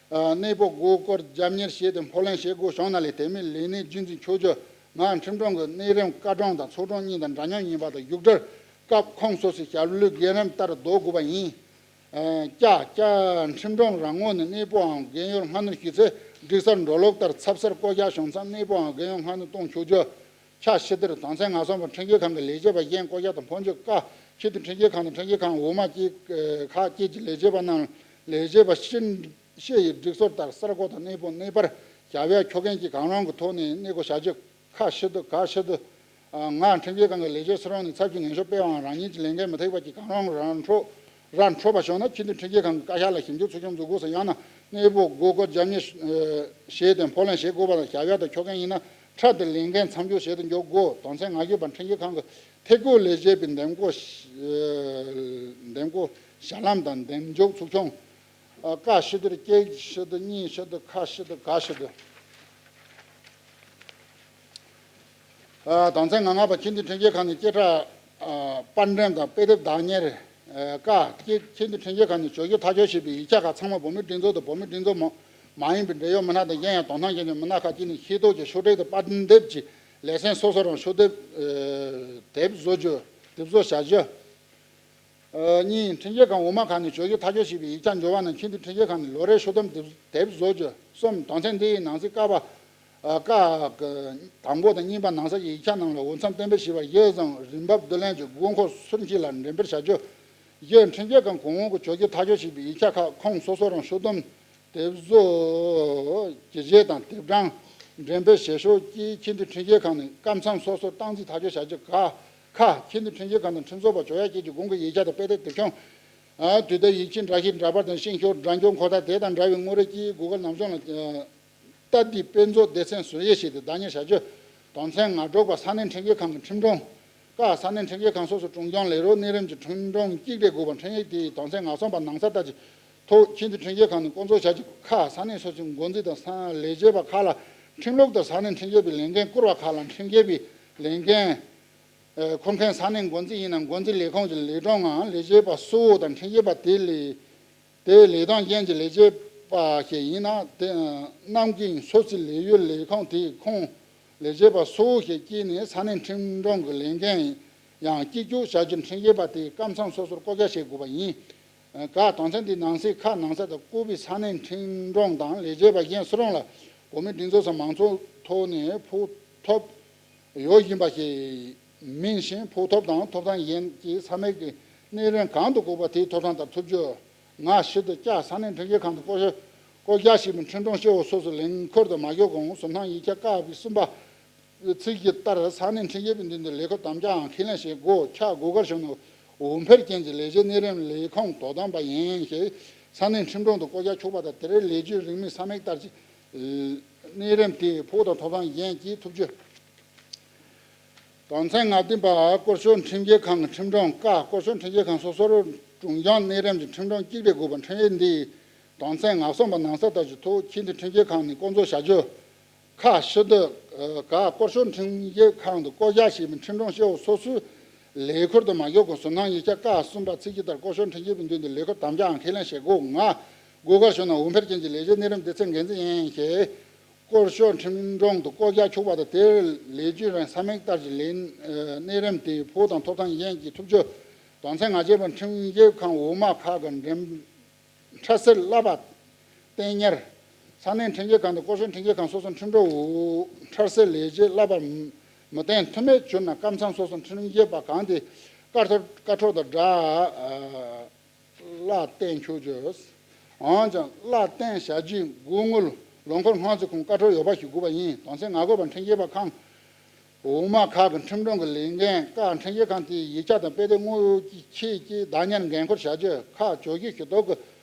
ཨ། གནས་སྤོ་དགོས་སྐོར་རྒྱབ་གཉེར་བྱས་ཏེ་འཕོ་ལེན་བྱེད་དགོས་བྱུང་ན་ལས་དེ་མིན་ལས་གནས་རྒྱུན་འཛིན་ཆོག་རྒྱུ། ང་ཁྲིམས་སྦྱོང་གི་གནས་རིམ་སྐར་གྲངས་དང་ཚོགས་གྲངས་གཉིས་དང་འདྲ་མཉམ་ཡིན་པ་དང་བཞུགས་གྲལ་སྐབས་ཁོངས་སོ་སོའི་ཞབས་ལུས་འགན་རིམ་ལྟར་འདོགས་དགོས་པ་ཡིན། ཨ། ཀ་ཀ་ཁྲིམས་སྦྱོང་རང་ངོས་ནས་གནས་སྤོའམ་རྒན་ཡོལ་སྔ་སྣུར་ཞུས་ཚེ་སྒྲིག་གསར་འགྲོ་ལུགས་ལྟར་ཚབ་གསར་བསྐོ་བཞག་བྱུང་ཚེ་གནས་སྤོའམ་རྒན་ཡོལ་སྔ་སྣུར་གཏོང་ཆོག་རྒྱུ། ཁ་ཕྱི་བསྡུར། དོན་ཚན་ང་གསུམ་པ། ཁྲིམས་ཞིབ་ཁང་གི་ལས་བྱེད་པ་གཞན་བསྐོ་བཞག་དང་འཕོ་འགྱུར། ཀ་ཆེས་མཐོའི་ཁྲིམས་ཞིབ་ཁང་དང་ཁྲིམས་ཞིབ་ཁང་འོག་མ་བཅས་ཁག་བཅས་ཀྱི་ལས་བྱེད་པ་རྣམས་ལས་བྱེད་པ་ཕྱི་ཕྱི་ཡི་སྒྲིག་སྲོལ་ལྟར་གསར་བསྐོ་དང་གནས་སྤོ། གནས་སྤར་བྱ་བའི་ཆོག་མཆན་བཅས་གང་རུང་གི་ཐོག་ནས་གནས་སྤོ་བྱ་རྒྱུ། ཁ་ཕྱིར་བསྡུ། ག་ཕྱིར་བསྡུ། ང་ཁྲིམས་ཞིབ་ཁང་གི་ལས་བྱེད་སུ་རུང་ནས་ཚབ་ཀྱིས་ངན་ཤོས་སྤེལ་བའམ་རང་ཉིད་ཀྱི་ལས་འགན་མི་ཐེག་པ་ཅིག་གང་རུང་རང་འཕྲོད་རང་འཕྲོད་པ་བྱུང་ན་ཆེས་མཐོའི་ཁྲིམས་ཞིབ་ཁང་གི་བཀའ་ཤག་ལ་ཞིབ་འཇུག་ཚུལ་འཆོས་འཛུགས་དགོས་སམ། ཡང་ན་གནས་སྤོ་དགོས་སྐོར་རྒྱབ་གཉེར་བྱས་ཏེ་འཕོ་ལེན་བྱེད་དགོས་པ་དང་། བྱ་བ་དང་ཆོག་མཆན་ཡིན་ན་འཕྲལ་དུ་ལས་འགན་མཚམས་འཇོག་བྱེད་དུ་འཇུག་དགོས། དོན་ཚན་ང་བརྒྱད་པ། ཁྲིམས་ཞིབ་ཁང་གི་ཐད་བསྐོའི་ལས་བྱེད་པའི་འདེམས་བསྐོ་འདེམས་བསྐོ་བྱ་ལམ་དང་འདེམས་འཇོག་ཚུལ་འཆོས། ཀ་ཕྱིར་བསྡུ། གཅིག་ཕྱིར་བསྡུ། གཉིས་ཕྱིར་བསྡུ། ཁ་ཕྱིར་བསྡུ། ག་ཕྱིར་བསྡུ། ཨ། དོན་ཚན་ང་ལྔ་པ། ཆེས་མཐོའི་ཁྲིམས་ཞིབ་ཁང་ནས་བཅད་ཁྲ། ཨ། པར་འགྲེམས་དང་དཔེ་དེབ་བདག་གཉེར། ཨ། ཀ་ཆེས་མཐོའི་ཁྲིམས་ཞིབ་ཁང་ནས་བཅོས་སྒྱུར་ཐག་གཅོད་བྱས་པའི་ཡིག་ཆ་ཁག་ཚང་མ་བོད་མིའི་སྒྲིག་འཛུགས་དང་བོད་མིའི་སྒྲིག་འཛུགས་མ་མ་ཡིན་པའི་འབྲེལ་ཡོད་མི་སྣ་དང་གཞན་ཡང་དོ་སྣང་བྱེད་མཁན་མི་སྣ་ཁག་ཅིག་ནས་ཤེས་རྟོགས་ཀྱི་ཤོག་དྲིལ་དང་པར་འདེབས་ཀྱི་ལེ་ཚན་སོ་སོ་རང་ཤོག་དེབ། ཨ། དེབ་བཟོ་རྒྱུ། དེབ་བཟོ་བྱ་རྒྱུ། ཨ། གཉིས། ཁྲིམས་ཞིབ་ཁང་འོག་མ་ཁག་ནས་བཅོས་སྒྱུར་ཐག་གཅོད་བྱས་པའི་ཡིག་ཆ་འབྱོར་བ་རྣམས་ཆེས་མཐོའི་ཁྲིམས་ཞིབ་ཁང་ནས་ལོ་རེའི་ཤོག་ཐམ་དེབ་དེབ་བཟོ་རྒྱུ། གསུམ། དོན་ཚན་འདི་ཡི་ནང་གསེས་ཀ་པ། ཨ། ཀ་གི་དང་པོ་དང་གཉིས་པ་ནང་གསེས་ཀྱི་ཡིག་ཆ་རྣམས་ལ་འོས་འཚམ་གཏན་འབེབས་བྱས་པར་གཞིར་བཟུང་རིན་འབབ་བསྡུ་ལེན་གྱི་དགོས་མཁོ་སུ་མཆིས་ལ་འགྲེམས་སྤེལ་བྱ་རྒྱུ། བཞི། ཁྲིམས་ཞིབ་ཁང་གོང་འོག་གི་བཅོས་སྒྱུར་ཐག་གཅོད་བྱས་པའི་ཡིག་ཆ་ཁག་ཁོངས་སོ་སོ་རང་ཤོག་ཐམ་དེབ་བཟོ་གི་རྗེས་དང་དེབ་གྲངས་འགྲེམས་སྤེལ་བྱེད་ཕྱོགས་ཀྱི་ཆེས་མཐོའི་ཁྲིམས་ཞིབ་ཁང་ནས་སྐབས་མཚམས་སོ་སོར་སྟངས་འཛིན་ཐག་གཅོད་བྱ་རྒྱུ། ག་ཁ། ཆེས་མཐོའི་ཁྲིམས་ཞིབ་ཁང་དང་ཁྲིམས་བཟོ་བ་ཇོ་ཡ་བཅས་ཀྱི་གོང་གི་ཡིག་ཆ་དང་དཔེ་དེབ་དེབ་ཆུང་། ཨ། དུས་དེབ། ཡིག་ཆའི་འདྲ་བཤུས། འདྲ་པར་དང་ཤིང་ཤོག་སྒྲ་འཇུག་འཁོར་ཐག་དེ་དང་འདྲ་བའི་དངོས་རིགས་ཀྱི་གོ་སྐབས་ནམ་བྱུང་ལ། ཨ། ལྟ་དེབ། དཔེ་མཛོད། སྡེ་ཚན་ཟུར་དབྱེ་བྱས་ཏེ་བདག་གཉེར་བྱ་རྒྱུ། དོན་ཚན་ང་དྲུག་པ། ས་གནས་ཁྲིམས་ཞིབ་ཁང་གི་ཁྲིམས་སྦྱོང་། ཀ་ས་གནས་ཁྲིམས་ཞིབ་ཁང་སོ་སོའི་གྲོང་ཆུང་ལས་རོགས་གནས་རིམ་གྱི་ཁྲིམས་སྦྱོང་གཅིག་སྤྲད་དགོས་པ། ཁྲིམས་ཡིག་དེའི་དོན་ཚན་ང་གསུམ་པ་ནང་གསལ་ལྟར་གྱི་ཐོག་ཆེས་མཐོའི་ཁྲིམས་ཞིབ་ཁང་ནས་བསྐོ་འཛུགས་བྱ་རྒྱུ། ཁ་ས་གནས་སོ་སོའི་འགོ་འཛིན་དང་ས་ལས་བྱེད་པ་ཁག་ལ་ཁྲིམས་ལུགས་ལྟར་ས་གནས་ཁྲིམས་ཞིབ་པའི་ལས་འགན་བསྐུར་བ་ཁག་ལ་ཁྲིམས་ཞིབ་པའི་ལས་འགན་འཁུར་མཁན་ས་གནས་འགོ་འཛིན་ཡིན་ན་འགོ་འཛིན་ལས་ཁུངས་ཀྱི་ལས་བྱེད་པའམ་ལས་བྱེད་པ་གཙོ་བོ་དང་ཁྲིམས་ཞིབ་པ་དེ་ལས་དེའི་ལས་སྟངས་ཅན་གྱི་ལས་བྱེད་པ་ཞིག་ཡིན་ན་དེ་རྣམས་ཀྱིས་སོ་སོའི་ལས་ཡུལ་ལས་ཁུངས་དེའི་ཁོངས་ལས་བྱེད་པ་གཙོ་བོ་ཞིག་བསྐྱེད་ནས་ས་གནས་ཁྲིམས་སྦྱོང་གི་ལས་འགན་ཡང་གཅིག་གྱུར་བྱ་རྒྱུར་ཁྲིམས་ཞིབ་པ་དེས་སྐབས་མཚམས་སོ་སོར་བསྐོ་བཞག་བྱེད་དགོས་པ་ཡིན། ག་དོན་ཚན་འདིའི་ནང་གསེས་ཁ་ནང་གསལ་ལྟར་བསྐོས་པའི་ས་གནས་ཁྲིམས་སྦྱོང་དང་ལས་བྱེད་པ་གཞན་སུ་རུང་ལ་བོད་མིའི་སྒྲིག་འཛུགས་སམ་མང་གཙོའི་ཐོག་ནས་ཕོགས་ཐོབ་ཡོད་བཞིན་པ་ཞིག་མིན་ཞིང་། ཕོགས་ཐོབ་དང་ཐོབ་ཐང་ཡན་གྱི་ས་མིག་གི་གནས་རིམ་གང་དུ་བཀོད་པ་དེའི་ཐོབ་ཐང་ལྟར་ཐོབ་རྒྱུ། ང་ཕྱིར་བསྡུ། ཀྱ་ས་གནས་ཁྲིམས་ཞིབ་ཁང་དུ་བསྐོ་བཞག་བསྐོ་བཞག་བྱས་པའི་ཁྲིམས་སྦྱོང་སྤྱི་འོག་སོ་སོའི་ལས་འཁུར་དུ་མ་བཞག་གོང་བཟོ་སྣང་ཡིག་ཆ་ཀ་པའི་གསུམ་པ་ཚིག་གི་ལྟར་ས་གནས་ཁྲིམས་ཞིབ་པའི་མདུན་དུ་ལས་ཁུར་དམ་བཅའ་ཁས་ལེན་བྱེད་དགོས། ཁྱ་དགོས་གལ་བྱུང་ན་འོས་འཕེན་ཅན་གྱི་ལས་བྱེད་གནས་རིམ་ལས་ཁུངས་དོ་དམ་པ་ཡིན་ཞིང་ས་གནས་ཁྲིམས་སྦྱོང་དུ་བསྐོ་བཞག་ཆོག་པ་དང་། དེར་ལས་བྱེད་རིང་མོའི་ས་མིག་ལྟར་གྱི་གནས་རིམ་དེའི་ཕོགས་དང་ཐོབ་ཐང་གཞན་གྱིས་ཐོབ་རྒྱུ། དོན་ཚན་ང་བདུན་པ། སྐོར་ཤོག་ཁྲིམས་འགལ་ཁང་གི་ཁྲིམས་སྒྲོམ། ཀ་སྐོར་ཤོག་ཁྲིམས་འགལ་ཁང་སོ་སོར་གྲོང་ལྗོངས་གནས་རིམ་གྱི་ཁྲིམས་སྒྲོམ་གཅིག་རེ་དགོས་པ། འཕྲིན་ཡིག་འདིའི་དོན་ཚན་ང་གསུམ་པ་ནང་གསལ་ལྟར་གྱི་ཐོག་ཆེས་མཐོའི་ཁྲིམས་འགལ་ཁང་ནས་བསྐོ་འཛུགས་བྱ་རྒྱུ། ཁ་ཕྱི་དུ་ག་སྐོར་ཤོག་ཁྲིམས་འགལ་ཁང་དུ་བསྐོ་བཞག་བྱས་པའི་ཁྲིམས་སྒྲོམ་སྤྱི་འོག་སོ་སོའི་ལས་ཁུར་དུ་མ་ཞུགས་གོང་ཟིན་ཐང་ཡིག་ཆ་ཀ་གསུམ་པ་ཚིག་གཅིག་ལྟར་སྐོར་ཤོག་ཁྲིམས་འགལ་བའི་མདུན་དུ་ལས་ཁུར་དམ་བཅའ་ཁས་ལེན་བྱེད་དགོས། ང་དགོས་གལ་བྱུང་ན་འོས་འཕེན་མཁན་གྱི་ལས་བྱེད་གནས་རིམ་སྡེ་ཚན་འགན་འཛིན་ཡིན་ཞེས། སྐོར་ཤོག་ཁྲིམས་སྒྲོམ་དུ་བསྐོ་བཞག་ཆོག་པ་དང་། དེར་ལས་བྱེད་རང་ས་མིག་ལྟར་གྱི་ལས་གནས་རིམ་དེའི་ཕོགས་དང་ཐོབ་ཐང་གཞན་གྱི་ཐོབ་རྒྱུ། དོན་ཚན་ང་བརྒྱད་པ། ཁྲིམས་འགལ་ཁང་འོག་མ་ཁག་གི་འགྲེམས་འཕྲལ་སེལ་གླ་པ་བསྟེན་གཉེར། ས་གནས་ཁྲིམས་འགལ་ཁང་དང་སྐོར་ཤོག་ཁྲིམས་འགལ་ཁང་སོ་སོའི་ཁྲིམས་སྒྲོམ་འོག་འཕྲལ་སེལ་ལས་བྱེད་གླ་པ་མི་བསྟེན་ཐུབ་མེད་གྱུར་ན། སྐབས་མཚམས་སོ་སོའི་ཁྲིམས་འགལ་པ་གང་དེ་བཀའ་ཁྲོལ་བཀའ་ཁྲོལ་དང་སྦྲགས། གླ་བསྟེན་ཆོག་རྒྱུ། འོན་ཀྱང་གླ་བསྟེན་བྱ་རྒྱུའི་དགོས་དངུལ་ལོ་འཁོར་སྔོན་ཚུད་གོང་བཀའ་འཁྲོལ་ཡོད་པ་ཞིག་དགོས་པ་ཡིན། དོན་ཚན་ང་དགུ་པ། ཁྲིམས་འགལ་པ་ཁང་འོག་མ་ཁག་གི་ཁྲིམས་སྒྲོམ་གྱི་ལས་འགན། ཀ་ཁྲིམས་འགལ་ཁང་དེའི་ཡིག་ཆ་དང་དཔེ་དེབ་དངོས་ཡོད་ཀྱི་ཆེད་ཀྱི་བདག་གཉེར་འགན་འཁུར་བྱ་རྒྱུ། ཁག་བཅོ་བརྒྱད་ཞུ་གཏུག་གི་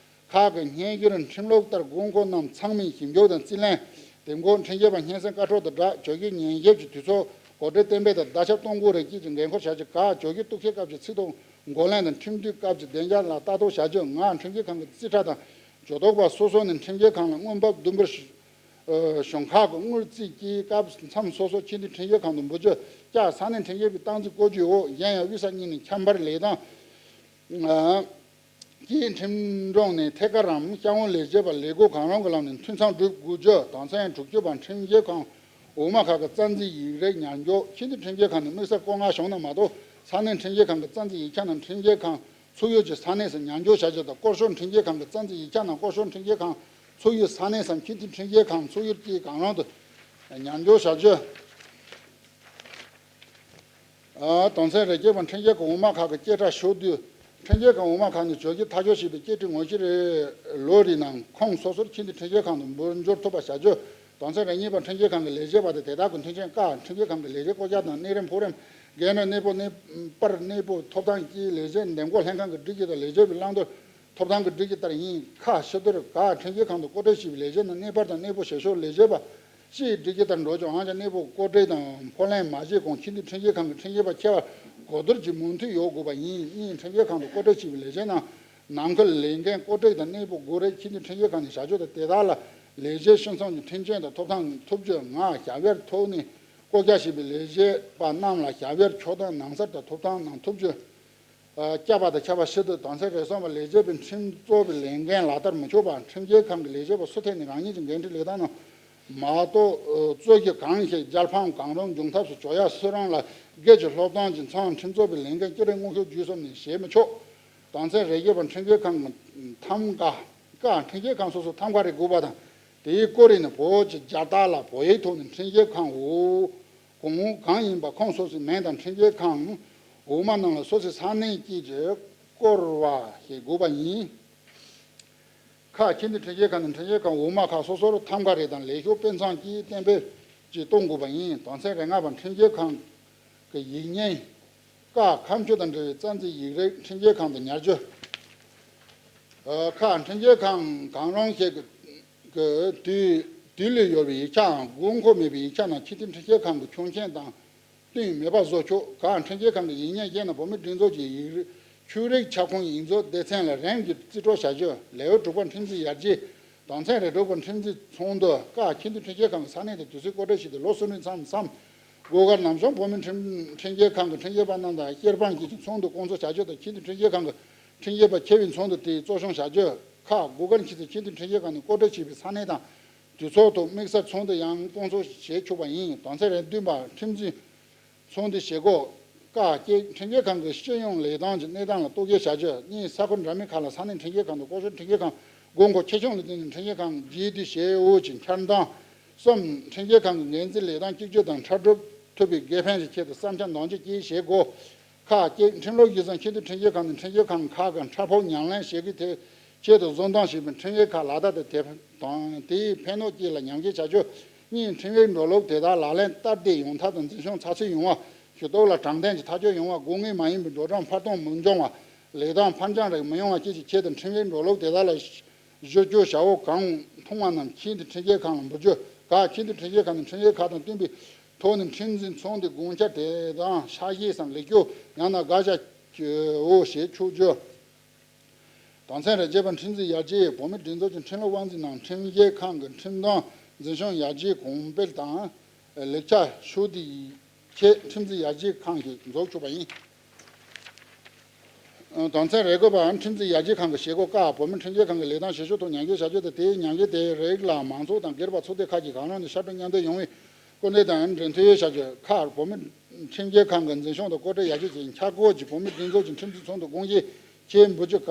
ཁག་གི་སྙན་ཞུར་ཁྲིམས་ལུགས་ལྟར་དགོས་མཁོ་རྣམས་ཚང་མས་ཞིབ་འཇུག་དང་རྩིས་ལེན། དེ་འགོ་ཁྲིམས་འགལ་པ་སྙན་སེང་བཀའ་འཁྲོལ་དང་སྦྲགས་བཅོ་བརྒྱད་ཉན་ཞིབ་ཀྱི་དུས་ཚོད། གོ་སྒྲིག་གཏན་འབེབས་དང་བརྡ་ཁྱབ་གཏོང་དགོས་རིགས་བཅས་ཀྱི་འགན་འཁུར་བྱ་རྒྱུ། ཁག་བཅོ་བརྒྱད་གཏུག་བཤེར་སྐབས་ཀྱི་ཚིག་ཐོ་འགོད་ལེན་དང་ཁྲིམས་དུས་སྐབས་ཀྱི་བདེ་འཇགས་ལ་ལྟ་རྟོག་བྱ་རྒྱུ། ང་ཁྲིམས་འགལ་ཁང་གི་རྩིས་ཁྲ་དང་ཇུས་གཏོགས་པ་སོ་སོ་ནས་ཁྲིམས་འགལ་ཁང་ལ་དངུལ་འབབ་བསྡུ་འབོར་གཞུང་ཁག་གི་དངུལ་རྩིས་ཀྱི་སྐབས་མཚམས་སོ་སོ་ཆེས་མཐོའི་ཁྲིམས་འགལ་ཁང་དུ་འབུལ་རྒྱུ། ཀ་ས་གནས་ཁྲིམས་འགལ་པའི་སྟངས་འཛིན་བཀོད་ཇུས་འོག་གཞན་ཡང་དབུས་ས་གཉིས་ནས་ཁྱད་པར་ལས་དང་། ཀྱི་ཁྲིམས་སྒྲོམ་ནས་ཐད་ཀར་རམ་ཤ་བོ་ལས་བྱེད་པ་ལས་སྒོ་གང་རུང་གི་ལམ་ནས་འཐུས་ཚང་སྒྲུབ་དགོས་རྒྱུ། དོན་ཚན་དྲུག་ཅུ་པ། ཁྲིམས་འགལ་ཁང་འོག་མ་ཁག་གི་རྩ་འཛིན་ཡིག་རིགས་ཉར་འཇོག་ཆེས་མཐོའི་ཁྲིམས་འགལ་ཁང་ནས་དམིགས་བསལ་བཀོད་མངགས་བྱུང་ན་མ་གཏོགས། ས་གནས་ཁྲིམས་འགལ་ཁང་གི་རྩ་འཛིན་ཡིག་ཆ་རྣམས་ཁྲིམས་འགལ་ཁང་ཚུད་ཡུལ་གྱི་ས་གནས་སུ་ཉར་འཇོག་བྱ་རྒྱུ་དང་། སྐོར་ཤོག་ཁྲིམས་འགལ་ཁང་གི་རྩ་འཛིན་ཡིག་ཆ་རྣམས་སྐོར་ཤོག་ཁྲིམས་འགལ་ཁང་ཚུད་ཡུལ་ས་གནས་སམ་ཆེས་མཐོའི་ཁྲིམས་འགལ་ཁང་ཚུད་ཡུལ་གྱི་གང་རུང་དུ་ཉར་འཇོག་བྱ་རྒྱུ། དོན་ཚན་རེ་བརྒྱད་པ། ཁྲིམས་འགལ་ཁང་འོག་མ་ཁག་གི་སྐད་གྲགས་ཤོར་དུས། ཁྲིམས་འགལ་ཁང་འོག་མ་ཁག་ནས་བཅོས་སྒྱུར་ཐག་གཅོད་བྱས་པའི་སྐད་འཕྲིན་ངོ་བཤེར་ལོ་རེའི་ནང་ཁོངས་སོ་སོར་ཆེས་མཐོའི་ཁྲིམས་འགལ་ཁང་དུ་འབུལ་འབྱོར་ཐུབ་པ་བྱ་རྒྱུ། དོན་ཚན་རེ་གཉིས་པ། ཁྲིམས་འགལ་ཁང་གི་ལས་བྱེད་པ་དང་དེ་དག་གི་མཐུན་རྐྱེན། ཀ་ཁྲིམས་འགལ་ཁང་གི་ལས་བྱེད་བསྐོ་བཞག་དང་གནས་རིམ་ཕོགས་རིམ། རྒན་རབས་གནས་སྤོ། གནས་པར་གནས་སྤོ་ཐོབ་ཐང་བཅས། ལས་བྱེད་འདེམས་བསྐོ་ལྷན་ཁང་གི་སྒྲིག་གཞི་དང་ལས་བྱེད་པའི་བླང་དོར་ཐོབ་ཐང་གི་སྒྲིག་གཞི་ལྟར་ཡིན། ཁ་ཕྱི་དོར། ག་ཁྲིམས་འགལ་ཁང་དུ་བསྐོ་གྲལ་ཞུགས་པའི་ལས་བྱེད་རྣམས་གནས་སྤར་དང་གནས་སྤོ་བྱེད་ཕྱོགས་ལས་བྱེད་པ་སྤྱིའི་སྒྲིག་གཞི་ལྟར་འགྲོ་ཆོག་འོན་ཀྱང་གནས་སྤོ་བསྐོ་གྲལ་དང་ཕོགས་ལེན་མ་བྱས་གོང་ཆེས་མཐོའི་ཁྲིམས་འགལ་ཁང་གི་ཁྲིམས་འགལ་པ་ཁྱད་པར་གོ་བསྡུར་གྱི་མོས་མཐུན་ཡོད་དགོས་པ་ཡིན། གཉིས། ཁྲིམས་འགལ་ཁང་དུ་བསྐོ་གྲལ་ཞུགས་པའི་ལས་བྱེད་རྣམས་ནང་ཁུལ་ལས་འགན་བསྐོ་གྲལ་དང་གནས་སྤོ་དགོས་རིགས་ཆེས་མཐོའི་ཁྲིམས་འགལ་ཁང་ནས་བྱ་སྤྱོད་དང་དེ་དག་ལ་ལས་བྱེད་ཕྱིར་ཚོང་གི་མཐུན་རྐྱེན་དང་ཐོབ་ཐང་ཐོབ་རྒྱུ། ལྔ། བྱ་བའི་ཐོག་ནས་བསྐོ་བཞག་བྱས་པའི་ལས་བྱེད་པ་རྣམས་ལ་བྱ་བའི་ཆོག་ཐམ་ནང་གསར་དང་ཐོབ་ཐང་རྣམས་ཐོབ་རྒྱུ། བསྐྱར་པ་དང་ཁྱབ་པ་ཕྱིར་བསྡུ། དོན་ཚན་རེ་གསུམ་པ། ལས་བྱེད་པའི་ཁྲིམས་རྩོད་པའི་ལས་འགན་ལག་བསྟར་མི་ཆོག་པ། ཁྲིམས་འགལ་ཁང་གི་ལས་བྱེད་པ་སུ་ཐད་ནས་རང་ཉིད་ཀྱི་འགན་འཁྲི་ལས་སྟངས་རྣམས་མ་གཏོགས་རྩོད་གཞི་གང་ཞིག་རྒྱལ་ཕམ་གང་རུང་འབྱུང་ཐབས་སུ་བྱུང་ཡ་སུ་རང་ལ་སྒེར་གྱི་སློབ་སྟོན་གྱི་མཚོན་ཁྲིམས་རྩོད་པའི་ལས་འགན་སྤྱི་རིགས་དངོས་ཤུགས་བརྒྱུད་གསུམ་ནས་བྱེད་མི་ཆོག་དོན་ཚན་རེ་བརྒྱད་པ། ཁྲིམས་འགལ་ཁང་གི་ཐམ་ག་ཀ་ཁྲིམས་འགལ་ཁང་སོ་སོ་ཐམ་ག་རེ་དགོས་པ་དང་དེའི་སྐོར་རིགས་ནི་བོད་ཀྱི་རྒྱལ་རྟགས་ལ་བོད་ཡིག་ཐོག་ནས་ཁྲིམས་འགལ་ཁང་འོག་གོང་འོག་གང་ཡིན་པ་ཁོངས་སོ་སོའི་མིང་དང་ཁྲིམས་འགལ་ཁང་འོག་མ་རྣམས་ལ་སོ་སོའི་ས་གནས་དཀྱིལ་གྱི་སྐོར་བ་ཞིག་དགོས་པ་ཡིན། ཁ་ཆེས་མཐོའི་ཁྲིམས་འགལ་ཁང་ནི་ཁྲིམས་འགལ་ཁང་འོག་མ་ཁག་སོ་སོར་ཐམ་ག་རེ་དང་ལས་ཤོག་དཔེ་མཚོན་གྱིས་གཏན་འབེབས་ཀྱིས་གཏོང་དགོས་པ་ཡིན། དོན་ཚན་རེ་ལྔ་པ། ཁྲིམས་འགལ་ཁང་གི་ཡིག་རྙིང་། ཀ་ཁ་མཆུ་དང་འབྲེལ་བའི་རྩ་འཛིན་ཡིག་རིགས་ཁྲིམས་འགལ་ཁང་དུ་ཉར་རྒྱུ། ཁ་ཁྲིམས་འགལ་ཁང་གང་རུང་ཞིག་གི་གི་དུས་དུས་ལས་ཡོལ་བའི་ཡིག་ཆའམ་དགོས་མཁོ་མེད་པའི་ཡིག་ཆ་རྣམས་ཆེས་མཐོའི་ཁྲིམས་འགལ་ཁང་གི་ཆོག་མཆན་དང་བསྟུན་མེད་པར་བཟོ་ཆོག་ག་ཁྲིམས་འགལ་ཁང་གི་ཡིག་རྙིང་བཤད་ན་བོད་མིའི་སྒྲིག་འཛུགས་ཀྱི་ཡིག་རིགས་ཆོས་རིག་ཁྱབ་ཁོངས་ཡིག་ཚང་སྡེ་ཚན་ལ་རིམ་གྱིས་རྩིས་སྤྲོད་བྱ་རྒྱུ། ལེའུ་དྲུག་པ། ཁྲིམས་འཛིན་ཡར་རྒྱས། དོན་ཚན་རེ་དྲུག་པ། ཁྲིམས་འཛིན་ཚོགས་འདུ། ཀ་ཆེས་མཐོའི་ཁྲིམས་འགལ་ཁང་གི་ས་གནས་དང་དུས་ཚོད་བསྐོ་གྲལ་ཞུགས་ཏེ་ལོ་གསུམ་རིང་མཚམས་མཚམས་སྒོ་ཁར་ནམ་བྱུང་བོད་མིའི་ཁྲིམས་ཁྲིམས་འགལ་ཁང་གི་ཁྲིམས་འགལ་པ་རྣམས་དང་སྐྱེལ་སྤང་བྱེད་ཀྱི་ཚོགས་འདུ་སྐོང་ཚོགས་བྱ་རྒྱུ་དང་ཆེས་མཐོའི་ཁྲིམས་འགལ་ཁང་གི་ཁྲིམས་འགལ་པ་ཁྱབ་པའི་ཚོགས་འདུ་དེའི་གཙོ་སྐྱོང་བྱ་རྒྱུ། ཁག་དགོས་གལ་ཆེ་ཚེ་ཆེས་མཐོའི་ཁྲིམས་འགལ་ཁང་ནས་བསྐོ་གྲལ་ཞུགས་པའི་ས་གནས་དང་དུས་ཚོད་ཐོག་དམིགས་བསལ་ཚོགས་འདུ་ཡང་སྐོང་ཚོགས་བྱེད་ཆོག་པ་ཡིན། དོན་ཚན་རེ་བདུན་པ། ཁྲིམས་འཛིན་ཚོགས་འདུའི་བྱེད་སྒོ། ཀ་ཁྲིམས་འགལ་ཁང་གི་སྤྱི་ཡོངས་ལས་སྟངས་ཀྱི་གནས་སྟངས་ལ་རྟོག་ཞིབ་བྱ་རྒྱུ། གཉིས། ས་ཁུལ་འདྲ་མིན་ཁག་ལ་ས་གནས་ཁྲིམས་འགལ་ཁང་དང་སྐོར་ཞོགས་ཁྲིམས་འགལ་ཁང་དགོས་མཁོ་ཆེ་ཆུང་ལ་བརྟེན་ནས་ཁྲིམས་འགལ་ཁང་རྒྱས་བསྡུས་བྱེད་འོས་ཀྱི་འཆར་སྡོམ། གསུམ། ཁྲིམས་འགལ་ཁང་གི་འགན་འཛིན་ལས་སྟངས་གཅིག་གྱུར་དང་ཁྲ་སྒྲུབ་ཐུབ་པའི་དགེ་ཕན་གྱི་ཆེད་དུ་བསམ་འཆར་འདོན་རྒྱུ་བཅས་བྱེད་དགོས། ཁག་ཅིག་ཁྲིམས་ལུགས་གཞི་བཟུང་ཆེས་མཐོའི་ཁྲིམས་འགལ་ཁང་ནས་ཁྲིམས་འགལ་ཁང་ཁག་གི་འཁྲབ་ཕོགས་ཉམས་ལེན་བྱེད་དགོས་ཐད་ཆེད་དུ་བཟོ་འདོན་བྱས་པའི་ཁྲིམས་འགལ་ཁག་ལག་བསྟར་དང་དེ་དང་དེའི་ཕན་གནོད་བཅས་ལ་ཉམས་ཞིབ་བྱ་རྒྱུ། གཉིས། ཁྲིམས་འགལ་འགྲོ་ལུགས་དེ་དག་ལག་ལེན་བསྟར་ཏེ་ཡོང་ཐབས་དང་འཛིན་སྐྱོང་ཚགས་ཚུད་ཡོང་བ། ཞུ་གཏུག་ལ་དྲང་བདེན་གྱི་ཐག་གཅོད་ཡོང་བ། དགོས་ངེས་མ་ཡིན་པའི་འགྲོ་གྲོན་འཕར་གཏོང་མི་འབྱུང་བ། ལས་སྟངས་འཕར་འགྱངས་རིགས་མི་ཡོང་བ་བཅས་ཀྱི་ཆེད་དུ་ཁྲིམས་འགལ་འགྲོ་ལུགས་དེ་དག་ལ་གཞི་བཅོལ་བྱ་འོག་གང་མཐོང་བ་རྣམས་ཆེས་མཐོའི་ཁྲིམས་འགལ་ཁང་ལ་འབུལ་རྒྱུ། ག་ཆེས་མཐོའི་ཁྲིམས་འགལ་ཁང་ནས་ཁྲིམས་འགལ་ཁག་དང་བསྟུན་པའི་ ཐོག་ནས་ཁྲིམས་འཛིན་ཚོགས་འདུའི་དགོངས་འཆར་དེ་དང་ཤག་བཞེས་སམ་ལེགས་བཅོས་ཡང་ན་དགག་བཞག་ཡོད་ཞེས་ཆོག་རྒྱུ། དོན་ཚན་རེ་བརྒྱད་པ། ཁྲིམས་འཛིན་ཡར་རྒྱས་བོད་མིའི་སྒྲིག་འཛུགས་ཀྱི་ཁྲིམས་ལུགས་དབང་འཛིན་ནང་ཁྲིམས་ཞིབ་ཁང་གི་ཁྲིམས་དོན་འཛིན་སྐྱོང་ཡར་རྒྱས་གོང་འཕེལ་དང་ལེགས་ཆ་ཤོས་དེའི་ཆེད་ཁྲིམས་འཛིན་ཡར་རྒྱས་ཁང་ཞིག་འཛུགས་ཆོག་པ་ཡིན། དོན་ཚན་རེ་དགུ་པ། ཁྲིམས་འཛིན་ཡར་རྒྱས་ཁང་གི་བྱེད་སྒོ་ཁག་བོད་མིའི་ཁྲིམས་ཞིབ་ཁང་གི་ལས་དོན་བྱེད་ཕྱོགས་ཐོག་ཉམས་ཞིབ་བྱ་རྒྱུ་དང་། དེའི་ཉམས་ཞིབ་དེའི་རིགས་ལ་མང་ཚོགས་དང་སྒེར་པ་ཚོགས་སྡེ་ཁག་གིས་གང་རུང་ནས་ཤར་བགྲོད་མཉམ་འདེགས་ཡོང་བའི་སྐུལ་འདེད་དང་འབྲེལ་མཐུད་བྱ་རྒྱུ་ཁག་བོད་མིའི་ཁྲིམས་ཞིབ་ཁང་གི་འཛིན་སྐྱོང་དང་བཀོད་སྒྲིག་ཡར་རྒྱས་ཀྱི་འཆར་སྒོ་གཅིག་བོད་མིའི་སྒྲིག་འཛུགས་ཀྱི་ཁྲིམས་འཛིན་ཚོགས་འདུ་དགོངས་བཞེས་ཆེད་འབུལ་རྒྱུ་ཁག་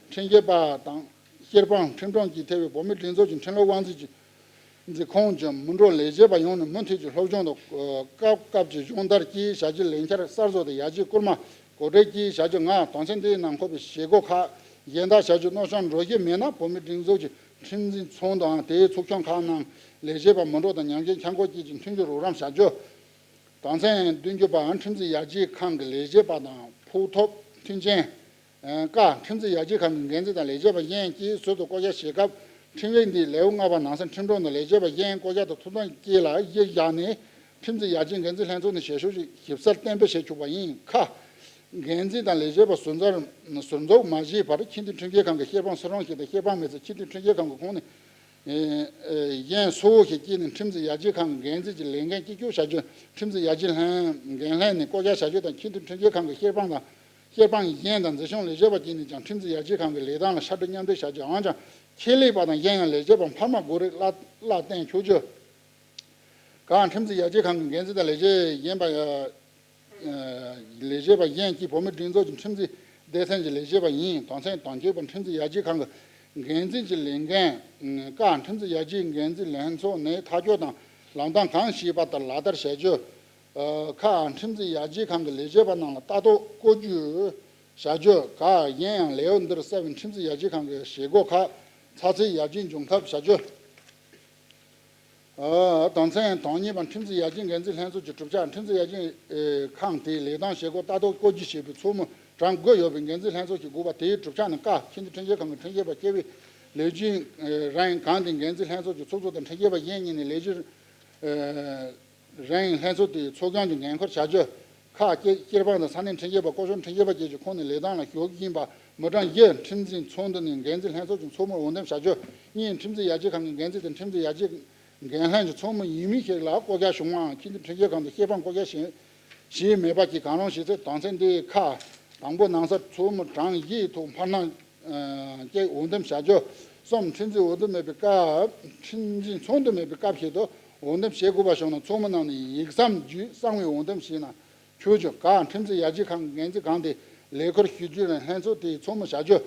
ཁྲིམས་ཞིབ་པ་དང་། ཤེར་པང་ཁྲིམས་སྐྱོང་གིས་ཐེ་བའི་བོད་མིའི་སྒྲིག་འཛུགས་ཀྱི་ཁྲིམས་ལུགས་དབང་འཛིན་གྱི་འཛིན་ཁང་གི་མི་འགྲོ་ལས་བྱེད་པ་ཡོངས་ནས་མུ་མཐུད་ཀྱི་སློབ་སྦྱོང་དང་སྐབས་སྐབས་ཀྱི་སྦྱོང་བརྡར་བཅས་བྱ་རྒྱུའི་ལས་འཆར་གསར་བཟོ་དང་ཡར་རྒྱས་སྐུལ་མ་གོ་སྒྲིག་བཅས་བྱ་རྒྱུ། ལྔ། དོན་ཚན་འདིའི་ནང་འཁོད་པའི་བྱེད་སྒོ་ཁག་གཞན་དག་བྱ་རྒྱུ་མནོ་བསམ་འགྲོ་གི་མེད་ན། བོད་མིའི་སྒྲིག་འཛུགས་ཀྱི་ཁྲིམས་འཛིན་ཚོགས་འདུའམ་དེའི་ཚོགས་ཆུང་ཁག་ནང་ལས་བྱེད་པ་མི་འགྲོ་དང་ཉམས་ཞིབ་འཆར་སྒོ་བཅས་ཀྱི་མཐུན་འགྱུར་རོགས་རམ་བྱ་རྒྱུ། དོན་ཚན་བདུན་ཅུ་པ། ཁྲིམས་འཛིན་ཡར་རྒྱས་ཁང་གི་ལས་བྱེད་པ་དང་ཕོགས་ཐོབ་མཐུན་རྐྱེན། ཀ། ཁྲིམས་འཛིན་ཡར་རྒྱས་ཁང་གི་འགན་འཛིན་དང་ལས་བྱེད་པ་གཞན་གྱིས་ཟུར་དུ་བསྐོ་བཞག་བྱེད་སྐབས། ཁྲིམས་ཡིག་འདིའི་ལེའུ་ལྔ་པ་ནང་གསལ་ཁྲིམས་སྒྲོམ་དུ་ལས་བྱེད་པ་གཞན་བསྐོ་བཞག་དང་ཐོབ་ཐང་བཅས་ལ་གཞི་བཞག་ནས། ཁྲིམས་འཛིན་ཡར་རྒྱས་འགན་འཛིན་ལྷན་ཚོགས་ནས་ཞལ་བཞུགས་ཀྱིས་ཞིབ་གསལ་གཏན་འབེབས་བྱེད་ཆོག་པ་ཡིན། ཁ། འགན་འཛིན་དང་ལས་བྱེད་པ་ཟུར་འཛར་ཟུར་འཛུགས་མ་བྱས་བར་ཆེས་མཐོའི་ཁྲིམས་ཞིབ་ཁང་གི་ཤེར་པང་སུ་རུང་ཞིག་དང་། ཤེར་པང་མེད་ཚེ་ཆེས་མཐོའི་ཁྲིམས་ཞིབ་ཁང་གི་ཁོངས་ནས་གཞན་སུ་ཞིག་བསྐྱལ་ནས། ཁྲིམས་འཛིན་ཡར་རྒྱས་ཁང་གི་འགན་འཛིན་གྱི་ལས་འགན་གཅིག་གྱུར་བྱ་རྒྱུ། ཁྲིམས་འཛིན་ཡར་རྒྱས་ལྷན་འགན་ལྷན་ནས་བསྐོ་བཞག་བྱ་རྒྱུ་དང་། ཆེས་མཐོའི་ཁྲིམས་ཞིབ་ཁང་གི་ཤེར་པང་དང་། ཤེར་པང་གཞན་དང་འཛིན་སྐྱོང་ལས་བྱེད་པ་བཅས་ནས་ཀྱང་ཁྲིམས་འཛིན་ཡར་རྒྱས་ཁང་གི་ལས་སྟངས་ལ་ཤར་བགྲོད་མཉམ་འདེགས་བྱ་རྒྱུ། འོན་ཀྱང་ཆེད་ལས་པ་དང་གཞན་ཡང་ལས་བྱེད་པ་འཕར་མ་དགོས་རིགས་སླར་སླར་བསྟན་ཆོག་རྒྱུ། གང་། ཁྲིམས་འཛིན་ཡར་རྒྱས་ཁང་གི་འགན་འཛིན་དང་ལས་བྱེད་གཞན་པ། ལས་བྱེད་པ་གཞན་གྱིས་བོད་མིའི་སྒྲིག་འཛུགས་ཀྱི་ཁྲིམས་འཛིན་སྡེ་ཚན་གྱི་ལས་བྱེད་པ་ཡིན། དོན་ཚན་དོན་གཅོད་པ། ཁྲིམས་འཛིན་ཡར་རྒྱས་ཁང་གི་འགན་འཛིན་གྱི་ལས་འགན། ཀ། ཁྲིམས་འཛིན་ཡར་རྒྱས་འགན་འཛིན་ལྷན་ཚོགས་ནས་ཐག་གཅོད་དང་ལམ་སྟངས་གང་བྱས་པ་ལྟར་ལག་བསྟར་བྱ་རྒྱུ། ཁ། ཁྲིམས་འཛིན་ཡར་རྒྱས་ཁང་གི་ལས་བྱེད་པ་རྣམས་ལ་ལྟ་རྟོག་བཀོད་རྒྱུ་བྱ་རྒྱུ། ག། གཞན་ཡང་ལེའུ་འདིར་གསལ་བའི་ཁྲིམས་འཛིན་ཡར་རྒྱས་ཁང་གི་བྱེད་སྒོ་ཁག་ཚགས་ཚུད་ཡར་རྒྱས་འབྱུང་ཐབས་བྱ་རྒྱུ། ཨ། དོན་ཚན་དོན་གཉིས་པ། ཁྲིམས་འཛིན་ཡར་རྒྱས་འགན་འཛིན་ལྷན་ཚོགས་ཀྱི་གྲུབ་ཆ། ཁྲིམས་འཛིན་ཡར་རྒྱས་ཨེ་ཁང་དེའི་ལས་དོན་བྱེད་སྒོ་ལྟ་རྟོག་བཀོད་སྒྲིག་བྱེད་པའི་ཚོགས་མི་གྲངས་དགུ་ཡོད་པའི་འགན་འཛིན་ལྷན་ཚོགས་ཀྱིས་དགོས་པ། དེའི་གྲུབ་ཆ་ནི། ཀ། ཆེས་མཐོའི་ཁྲིམས་ཞིབ་ཁང་གི་ཁྲིམས་ཞིབ་པ་སྐྱེ་བོའི་ལས་རྒྱུན་ཨེ་རིང་། གང་། དེ་འགན་འཛིན་ལྷན་ཚོགས་ཀྱི་ཚོགས་གཙོ་དང་ཁྲིམས་ཞིབ་པ་གཞན་གཉིས་ནས་ལས་རྒྱུན་ཨེ་རིང་ལྷན་ཚོགས་དེའི་ཚོགས་སྐྱོང་གི་འགན་འཁུར་བྱ་རྒྱུ། ཁ། སྐྱེ་སྐྱེར་སྤང་དང་ས་གནས་ཁྲིམས་ཞིབ་པ། སྐོར་ཞོགས་ཁྲིམས་ཞིབ་པ་བཅས་ཀྱི་ཁོངས་ནས་ལས་དོན་ལ་ཞུགས་ཀྱིན་པ་མི་གྲངས་བཞི། ཁྲིམས་འཛིན་ཚོགས་འདུ་ནས་འགན་འཛིན་ལྷན་ཚོགས་ཀྱི་ཚོགས་མི་འོས་འདེམས་བྱ་རྒྱུ། གཉིས། ཁྲིམས་འཛིན་ཡར་རྒྱས་ཁང་གི་འགན་འཛིན་དང་ཁྲིམས་འཛིན་ཡར་རྒྱས་འགན་ལྷན་གྱི་ཚོགས་མི་ཡིན་མིན་ཞིག་ལ་བསྐོ་བཞག་བྱུང་བའམ། ཁྲིམས་འཛིན་ཁྲིམས་ཞིབ་ཁང་དུ་ཤེར་པང་བསྐོ་བཞག་བྱས་བྱས་མེད་པ་བཅས་གང་རུང་ཞིག་ཚེ། དོན་ཚན་འདིའི་ཁ། དང་པོ། ནང་གསར་ཚོགས་མི་གྲངས་བཞིའི་ཐོག་འཕར་སྣོན་ཨ་བཅས་འོས་འདེམས་བྱ་རྒྱུ། གསུམ། ཁྲིམས་འཛིན་འོས་བསྡུ་མེད་པའི་སྐབས། ཁྲིམས་འཛིན་ཚོགས་འདུ་མེད་པའི་སྐབས་ཤིག་ཏུ་འོས་འདེམས་བྱེད་དགོས་པ་བྱུང་ན། ཚོགས་མི་རྣམས་ནས་ཡིག་ཟམ་བརྒྱུད་གསང་བའི་འོས་འདེམས་བྱས་ན་ཆོག་རྒྱུ། ག། ཁྲིམས་འཛིན་ཡར་རྒྱས་ཁང་གི་འགན་འཛིན་གང་དེ་ལས་ཁུར་ཞུ་རྒྱུ་རང་ལྷན་ཚོགས་དེའི་ཚོགས་མི་བྱ་རྒྱུ།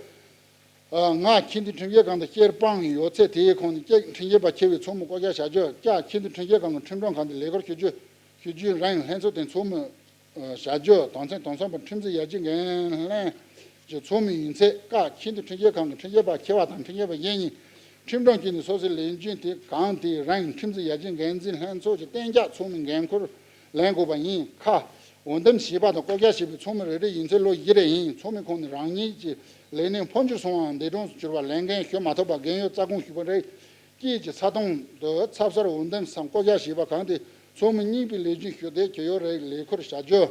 ཨ། ལྔ། ཆེས་མཐོའི་ཁྲིམས་ཞིབ་ཁང་དུ་ཤེར་པང་ཡོད་ཚེ་དེའི་ཁོངས་ནས་གཅིག། ཁྲིམས་ཞིབ་པ་ཆེ་བའི་ཚོགས་མི་བསྐོ་བཞག་བྱ་རྒྱུ། བཅུ། ཆེས་མཐོའི་ཁྲིམས་ཞིབ་ཁང་གི་ཁྲིམས་སྒྲོམ་གང་དེ་ལས་ཁུར་ཞུ་རྒྱུ་ཞུ་རྒྱུའི་རིང་ལྷན་ཚོགས་དེའི་ཚོགས་མི་བྱ་རྒྱུ། དོན་ཚན་དོན་གསུམ་པ། ཁྲིམས་འཛིན་ཡར་རྒྱས་འགན་ལྷན་གྱི་ཚོགས་མི་ཡིན་ཚེ། ཀ། ཆེས་མཐོའི་ཁྲིམས་ཞིབ་ཁང་གི་ཁྲིམས་ཞིབ་པ་ཆེ་བ་དང་ཁྲིམས་ཞིབ་པ་གཞན་གཉིས་ཁྲིམས་སྒྲོམ་བཅས་ནས་སོ་སོའི་ལས་རྒྱུན་དེ་གང་དེའི་རིང་ཁྲིམས་འཛིན་ཡར་རྒྱས་འགན་འཛིན་ལྷན་ཚོགས་ཀྱི་གཏན་འཇགས་ཚོགས་མིའི་འགན་འཁུར་ལེན་དགོས་པ་ཡིན། ཁ། འོས་འདེམས་བྱས་པ་དང་བསྐོ་བཞག་བྱས་པའི་ཚོགས་མི་རེ་རེ་ཡིན་ཚེ་ལོ་བཞི་རེ་ཡིན། ཚོགས་མིའི་ཁོངས་ནས་རང་ཉིད་ཀྱི་ལས་གནས་འཕོ་འགྱུར་སོང་བའམ་འདས་གྲོངས་སུ་གྱུར་པ། ལས་འགན་ཞུ་མ་ཐུབ་པ། རྒན་ཡོལ་རྩ་དགོངས་ཞུས་པ་རེད། བཅས་ཀྱི་ཚབ་སྟངས་དུ་ཚབ་གསར་འོས་འདེམས་སམ་བསྐོ་བཞག་བྱས་པ་གང་དེ་ཚོགས་མི་རྙིང་པའི་ལས་རྒྱུན་ཞུ་དེ་གྱོད་ཡོ་རེ་ལས་ཁུར་བྱ་རྒྱུ།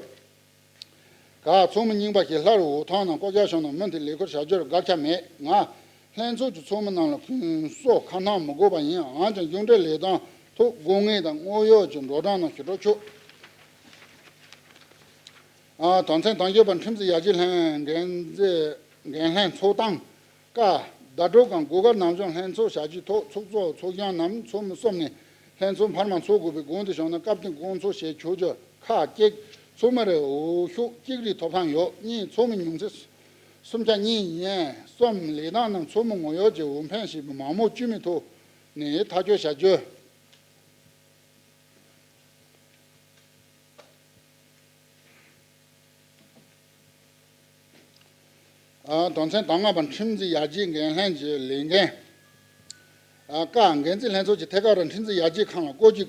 ག། ཚོགས་མི་རྙིང་པ་ཞིག་སླར་འོས་ཐོབ་ནམ་བསྐོ་བཞག་བྱུང་ན་མུ་མཐུད་ལས་ཁུར་བྱ་རྒྱུར་དགག་བྱ་མེད། ལྔ། ལྷན་ཚོགས་ཀྱི་ཚོགས་མི་རྣམས་ལ་གུན་གསབ་ཁ་སྣོན་མི་དགོས་པ་ཡིན། འོན་ཀྱང་གཞུང་འབྲེལ་ལས་དོན་ཐོག་དགོས་ངེས་དང་དངོས་ཡོད་ཀྱི་འགྲོ་གྲོན་རྣམས་ཞུ་གྲབས་ཆོག་ཨ། དོན་ཚན་དོན་བརྒྱད་པ། ཁྲིམས་འཛིན་ཡར་རྒྱས་ལྷན་འགན་འཛིན་འགན་ལྷན་ཚོགས་སྟངས། ཀ། ཟླ་གྲོགས་ཁང་། སྒོ་ཁར་ནམ་བྱུང་ལྷན་ཚོགས་བྱ་རྒྱུའི་ཐོག་ཚོགས་གཙོ་ཚོགས་གཞོན་ནམ་ཚོགས་མི་གསུམ་ནས་ལྷན་ཚོགས་འཕར་མ་འཚོགས་དགོས་པའི་དགོངས་དོན་བྱུང་ན་སྐབས་དེར་སྐོང་ཚོགས་བྱེད་ཆོག་རྒྱུ། ཁག་གཅིག་ཚོགས་མི་རེར་འོས་ཤོག་གཅིག་རེའི་ཐོབ་ཐང་ཡོད། གཉིས། ཚོགས་མི་ཉུང་ཚེ་སུམ་ཆ་གཉིས་ཡིན། གསུམ། ལས་སྟངས་རྣམས་ཚོགས་མི་ངོ་ཡོད་ཀྱི་འོས་འཕེན་བྱས་པའི་མང་མོས་བཅོས་མའི་ཐོག་ནས་ཐག་གཅོད་བྱ་རྒྱུ། ཨ། དོན་ཚན་དང་ལྔ་པ། ཁྲིམས་འཛིན་ཡར་རྒྱས་འགན་ལྷན་གྱི་ལས་འགན། ཨ། ཀ། འགན་འཛིན་ལྷན་ཚོགས་ཀྱིས་ཐད་ཀར་ཁྲིམས་འཛིན་ཡར་རྒྱས་ཁང་ལ་བཀོད་ཀྱི་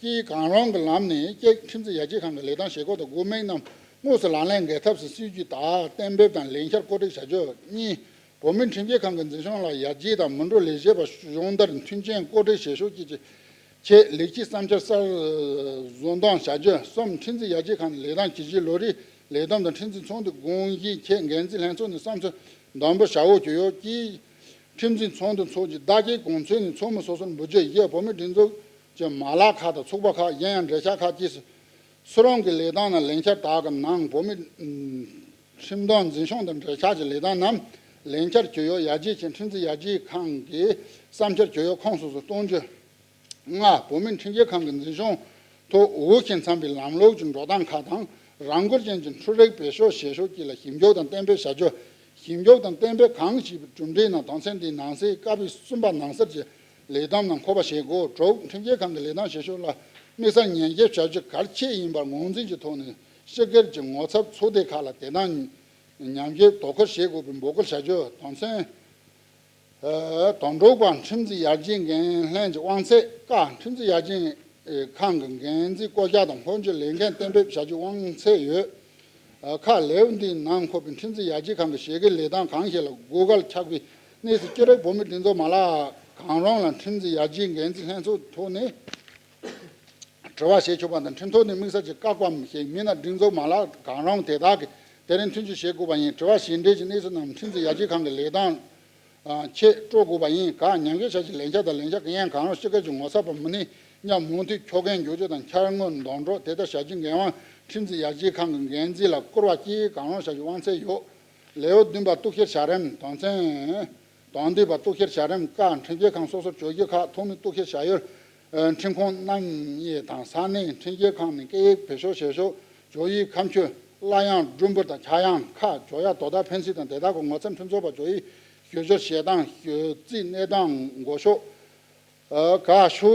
གཅིག་གང་རུང་གི་ལམ་ནས་གཅིག་ཁྲིམས་འཛིན་ཡར་རྒྱས་ཁང་གི་ལས་དོན་བྱེད་སྒོ་དང་དགོས་དམིགས་རྣམས་དངོས་སུ་ལག་ལེན་འགེལ་ཐབས་སུ་སྲིད་ཇུས་དག་གཏན་འབེབས་དང་ལས་འཆར་བཀོད་སྒྲིག་བྱ་རྒྱུ། གཉིས། བོད་མིའི་ཁྲིམས་ཞིབ་ཁང་གི་འཛིན་སྐྱོང་ལ་ཡར་རྒྱས་དང་མི་འགྲོ་ལས་བྱེད་པ་སྦྱོང་བརྡར་མཐུན་རྐྱེན་བཀོད་སྒྲིག་བྱེད་ཕྱོགས་ཀྱི་ཆེད་ ཆེད་ལེགས་སྐྱེས་བསམ་འཆར་གསར་བཟོ་འདོན་བྱ་རྒྱུ། གསུམ། ཁྲིམས་འཛིན་ཡར་རྒྱས་ཁང་ནས་ལས་དོན་གྱི་གཞི་ལོ་རེའི་ལས་བསྡོམས་དང་ཁྲིམས་འཛིན་ཚོགས་འདུའི་དགོངས་གཞི་ཆེད་འགན་འཛིན་ལྷན་ཚོགས་ནས་བསམ་ཚུལ་བསྡོམས་པ་བྱ་འོག་བྱོས་ཡོད་ཀྱིས། ཁྲིམས་འཛིན་ཚོགས་འདུ་འཚོགས་རྒྱུ་བདག་གིས་གོང་ཚོད་ནས་ཚོགས་མི་སོ་སོར་འབུལ་རྒྱུ། བཞི། བོད་མིའི་སྒྲིག་འཛུགས་ཀྱི་མ་ལག་ཁག་དང་ཚོགས་པ་ཁག་གཞན་ཡང་འབྲེལ་ཆགས་ཁག་བཅས་སུ་སུ་རང་གི་ལས་དོན་ནང་ལས་འཆར་དག་གི་ནང་བོད་མིའི་ཁྲིམས་དོན་འཛིན་སྐྱོང་དང་འབྲེལ་ཆགས་ཀྱི་ལས་དོན་རྣམས་ལས་འཆར་བྱོས་ཡོད་ཡར་རྒྱས་ཆེད་ཁྲིམས་འཛིན་ཡར་རྒྱས་ཁང་གིས་བསམ་འཆར་བྱོས་ཡོད་ཁོངས་སུ་གཏོང་རྒྱུ། ལྔ། བོད་མིའི་ཁྲིམས་ཞིབ་ཁང་གི་འཛིན་སྐྱོང་ཐོག་འོས་ཤིང་འཚམ་པའི་ལམ་ལུགས་ཀྱི་འགྲོ་སྟངས་ཁག་དང་རང་འགུལ་ཅན་གྱི་འཕྲུལ་རིག་བེད་སྤྱོད་བྱེད་ཕྱོགས་བཅས་ལ་ཞིབ་འཇུག་དང་གཏན་འབེབས་བྱ་རྒྱུ། ཞིབ་འཇུག་དང་གཏན་འབེབས་གང་བྱས་པའི་གྲུབ་འབྲས་རྣམས་དོན་ཚན་འདིའི་ནང་གསེས་ཀ་པའི་གསུམ་པ་ནང་གསལ་གྱི་ལས་བསྡོམས་ནང་འཁོད་པ་བྱེད་དགོས། དྲུག། ཁྲིམས་ཞིབ་ཁང་གི་ལས་དོན་བྱེད་ཕྱོགས་ལ་དམིགས་བསལ་ཉན་ཞིབ་བྱ་རྒྱུ་གལ་ཆེ་ཡིན་པར་ངོས་འཛིན་གྱི་ཐོག་ནས་སྤྱི་སྒེར་གྱི་ངོ་ཚབ་ཚོགས་སྡེ་ཁག་ལ་དེ་དང་མཉམ་ཞིབ་དོ་ཁུར་བྱེད་དགོས་པའི་འབོད་སྐུལ་བྱ་རྒྱུ། དོན་ཚན་དོན་དྲུག་པ། ཁྲིམས་འཛིན་ཡར་རྒྱས་འགན་ལྷན་གྱི་དབང་ཚད། ཀ། ཁྲིམས་འཛིན་ཡར་རྒྱས་ཁང་གི་འགན་འཛིན་བསྐོ་གཞག་དང་སྔོན་ཇུས་ལས་འགན་གཏན་འབེབས་བྱ་རྒྱུའི་དབང་ཚད་ཡོད། ཁ། ལེའུ་འདིའི་ནང་འཁོད་པའི་ཁྲིམས་འཛིན་ཡར་རྒྱས་ཁང་གི་བྱེད་དགོས་ལས་སྟངས་གང་ཞིག་ལ་དགོས་གལ་ཆགས་པའི་གནས་སུ་སྤྱི་བཏང་བོད་མིའི་སྒྲིག་འཛུགས་མ་ལག་གང་རུང་ལ་ཁྲིམས་འཛིན་ཡར་རྒྱས་འགན་འཛིན་ལྷན་ཚོགས་ཐོག་ནས་དྲི་བ་བྱེད་ཆོག་པ་དང་། ཁྲིམས་ཐོག་ནས་དམིགས་བསལ་གྱི་བཀག་པ་ཞིག་མིན་ན། སྒྲིག་འཛུགས་མ་ལག་གང་རུང་དེ་དག་གིས་དེ་རིང་མཐུན་འགྱུར་བྱེད་དགོས་པ་ཡིན། དྲི་བ་ཞིབ་ཕྲའི་གནས་ཚུལ་རྣམས་ཁྲིམས་འཛིན་ཡར་རྒྱས་ཁང་གི་ལས་དོན་ཆེད་སྤྲོད་དགོས་པ་ཡིན། ག། ཉམས་ཞིབ་བྱ་རྒྱུའི་ལས་འཆར་དང་ལས་འཆར་གྱི་ཡན་གང་རུང་སྤྱི་སྒེར་གྱི་ངོ་ཚབ་པ་མི་སྣའི་མཉམ་མུ་མཐུད་ཁྱོ་གན་འཇོག་རྒྱུ་དང་འཆར་དངོས་འདོན་སྤྲོད་དེ་ལྟར་བྱ་རྒྱུའི་འགན་དབང་ཁྲིམས་འཛིན་ཡར་རྒྱས་ཁང་གི་འགན་འཛིན་ལ་བསྐུར་བ་བཅས་གང་རུང་བྱ་རྒྱུའི་དབང་ཚད་ཡོད། ལེའུ་བདུན་པ། གཏུག་བཤེར་བྱ་རིམ། དོན་ཚན་དོན་བདུན་པ། གཏུག་བཤེར་བྱ་རིམ། ཀ། ཁྲིམས་ཞིབ་ཁང་སོ་སོར་བཅོས་སྒྱུར་ཁག་ཐོག་མའི་གཏུག་བཤེར་བྱ་ཡུལ། ཁྲིམས་ཁང་རྣམ་དབྱེ་དང་ས་གནས། ཁྲིམས་ཞིབ་ཁང་ནས་སྐད་ཡིག་བེད་སྤྱོད་བྱེད་ཕྱོགས། བཅོས་ཡིག་ཁ་མཆུ། གླ་ཡང་སྒྲོམ་འབུར་དང་ཆག་ཡང་། ཁ། བཅོ་ཡ་དོ་བདག་ཕན་ཚུན་དང་དེ་དག་གི་ངོ་ཚབ་ཁྲིམས་རྩོད་པ། བཅོས་ཡིག་ཞུ་སྦྱོར་བྱེད་སྟངས། ཞུ་རྩིས་གནས་སྟངས་འགོད་ཕྱོགས། ཨ། ག། ཤོག་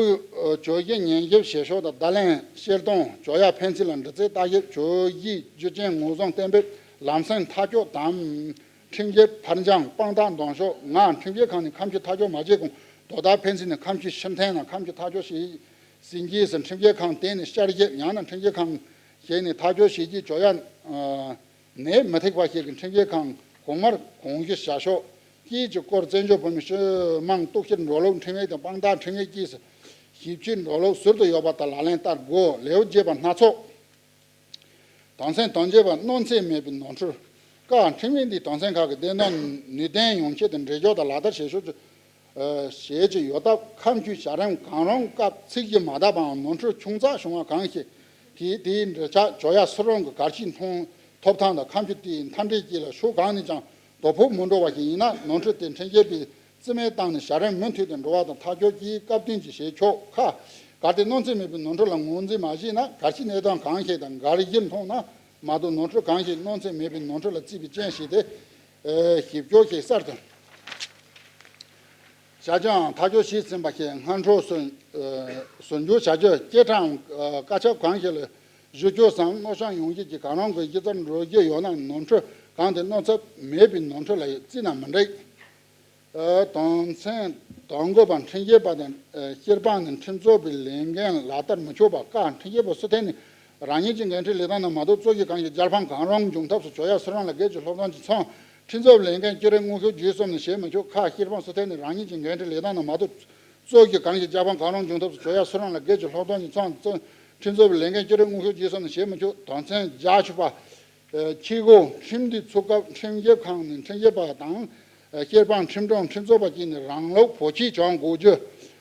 བཅོས་ཀྱི་ཉན་ཞིབ་བྱེད་ཕྱོགས་དང་བརྡ་ལན་སྤྱིར་བཏང་། བཅོ་ཡ་ཕན་ཚུན་ལ་འདྲི་རྩད་བརྟག་ཞིབ། བཅོས་ཡིག་རྒྱུ་རྐྱེན་ངོས་བཟུང་གཏན་འབེབས། ལམ་སེང་ཐག་གཅོད་དམ། ཁྲིམས་ཞིབ་ཕར་འགྱངས་དཔང་རྟགས་འདོན་ཕྱོགས། ང་། ཁྲིམས་ཞིབ་ཁང་ནས་ཁ་མཆུ་ཐག་གཅོད་མ་བྱས་གོང་དོ་བདག་ཕན་ཚུན་ནས་ཁ་མཆུ་ཕྱིར་འཐེན་ན་ཁ་མཆུ་ཐག་གཅོད་བྱེད་ཟིན་རྗེས་སུ་ཁྲིམས་ཞིབ་ཁང་སྟེང་ནས་བསྐྱར་ཞིབ་ཡང་ན་ཁྲིམས་ཞིབ་ཁང་ཞིག་ནས་ཐག་གཅོད་བྱེད་རྒྱུའི་བཅོ་ཡ། ཨ། ནས་མི་ཐེག་པ་ཞིག་གི་ཁྲིམས་ཞིབ་ཁང་གོང་མར་དགོངས་ཞུ་བྱ་ཕྱོགས་བཅས་ཀྱི་སྐོར་བཙན་བྱོལ་བོད་མིའི་སྤྱི་དམངས་གཏུག་བཤེར་འགྲོ་ལུགས་ཁྲིམས་ཡིག་དང་དཔང་རྟགས་ཁྲིམས་ཡིག་བཅས་སུ་ཞིབ་དཔྱོད་འགྲོ་ལུགས་ཟུར་དུ་ཡོད་པ་དག་ལག་ལེན་བསྟར་དགོས། ལེའུ་བརྒྱད་པ། སྣ་ཚོགས། དོན་ཚན་དོན་བརྒྱད་པ། གནོད་འཚེ་མེད་པའི་ནོར་འཁྲུལ། ཀ། ཁྲིམས་ཡིག་འདིའི་དོན་ཚན་ཁག་གི་བདེན་དོན་ནུས་ལྡན་ཡོང་ཆེད་དུ་འགྲེལ་བརྗོད་དང་ལག་བསྟར་བྱེད་ཕྱོགས་ཀྱི་ཨ། བྱེད་ཀྱི་ཡོད་སྟབས། ཁ་མཆུའི་བྱ་རིམ་གང་རུང་སྐབས་ཚིག་གཞི་མ་དག་པའམ་ནོར་འཁྲུལ་ཆུང་ཙག་བྱུང་བ་གང་ཞིག་དེས་དེའི་འབྲེལ་ཆགས་བཅོ་ཡ་སུ་རུང་གི་གལ་ཆེའི་མཐོང་ཐོབ་ཐང་དང་ཁ་མཆུ་དེའི་མཐའ་འབྲས་བཅས་ལ་ཕྱོགས་གང་ནས་ཀྱང་དོ་ཕོག་མི་འགྲོ་བ་ཞིག་ཡིན་ན། ནོར་འཁྲུལ་དེ་ཁྲིམས་ཞིབ་པས་རྩིས་མེད་བཏང་ནས་བྱ་རིམ་མུ་མཐུད་དུ་འགྲོ་བ་དང་ཐག་གཅོད་ཀྱིས་སྐབས་བསྟུན་གྱིས་བྱེད་ཆོག། ཁ། གལ་ཏེ་གནོད་འཚེ་མེད་པའི་ནོར་འཁྲུལ་ལ་ངོས་འཛིན་མ་བྱས་ན། གལ་ཆེའི་གནད་དོན་གང་ཞིག་དང་འགལ་གཞི་མཐོང་ན། མ་གཏོགས་ནོར་འཁྲུལ་གང་ཞིག་གནོད་འཚེ་མེད་པའི་ནོར་འཁྲུལ་ལ་བརྩིས་པའི་རྐྱེན་ཞིག་སྟེ། ཞིབ་སྐྱོར་ཞིག་གསར་དུ་བྱ་རྒྱུའམ་ཐག་གཅོད་བྱས་ཟིན་པ་ཞིག་སྔ་འགྲོ་ཟུར་འགྱུར་བྱ་རྒྱུ། སྐྱེལ་གྲངས་བཀའ་ཁྱབ་གང་ཞིག་ལ་གཞི་བཅོལ་སམ་གནོད་སྐྱོན་ཡོང་གཞི་གྱི་གང་རུང་གི་གཞི་རྩར་འགྲོ་རྒྱུ་ཡོད་ན། ནོར་འཁྲུལ་གང་དེ་གནོད་འཚེ་མེད་པའི་ནོར་འཁྲུལ་ལ་བརྩིས་ན་མི་འགྲིག། དོན་ཚན་དོན་དགུ་པ། ཁྲིམས་ཞིབ་པ་དང་སྤྱིར་བཏང་ནས་ཁྲིམས་རྩོད་པའི་ལས་འགན་ལག་བསྟར་མི་ཆོག་པ། ཀ། ཁྲིམས་ཞིབ་པ་སུ་དེ་ནི་རང་ཉིད་ཀྱི་འགན་འཁྲིའི་ལས་དོན་ནང་མ་གཏོགས་རྩོད་གཞི་གང་ཞིག་རྒྱལ་ཕམ་གང་རུང་འབྱུང་ཐབས་སུ་བཅོ་ཡ་སུ་རང་ལ་སྒེར་གྱི་སློབ་སྟོན་གྱིས་མཚོན། ཁྲིམས་རྩོད་པའི་ལས་འགན་བཅོལ་རིགས་དངོས་ཤུགས་བརྒྱུད་གསུམ་ནས་བྱེད་མི་ཆོག། ཁ། སྤྱིར་བཏང་སུ་དེ་ནི་རང་ཉིད་ཀྱི་འགན་འཁྲིའི་ལས་དོན་ནང་མ་གཏོགས་རྩོད་གཞི་གང་ཞིག་རྒྱལ་ཕམ་གང་རུང་འབྱུང་ཐབས་སུ་བཅོ་ཡ་སུ་རང་ལ་སྒེར་གྱི་སློབ་སྟོན་གྱིས་མཚོན། ཁྲིམས་རྩོད་པའི་ལས་འགན་བཅོལ་རིགས་དངོས་ཤུགས་བརྒྱུད་གསུམ་ནས་བྱེད་མི་ཆོག། དོན་ཚན་བརྒྱད་ཅུ་པ། ཨ། ཁྱི་གོ། ཁྲིམས་འདི་ཚུགས་སྐབས་ཁྲིམས་ཞིབ་ཁང་ནས་ཁྲིམས་ཞིབ་པ་དང་། ཨ། སྤྱིར་བཏང་ཁྲིམས་དྲུང་ཁྲིམས་རྩོད་པ་བཅས་ནས་རང་ལུགས་བོད་ཆས་གྱོན་དགོས་རྒྱུ།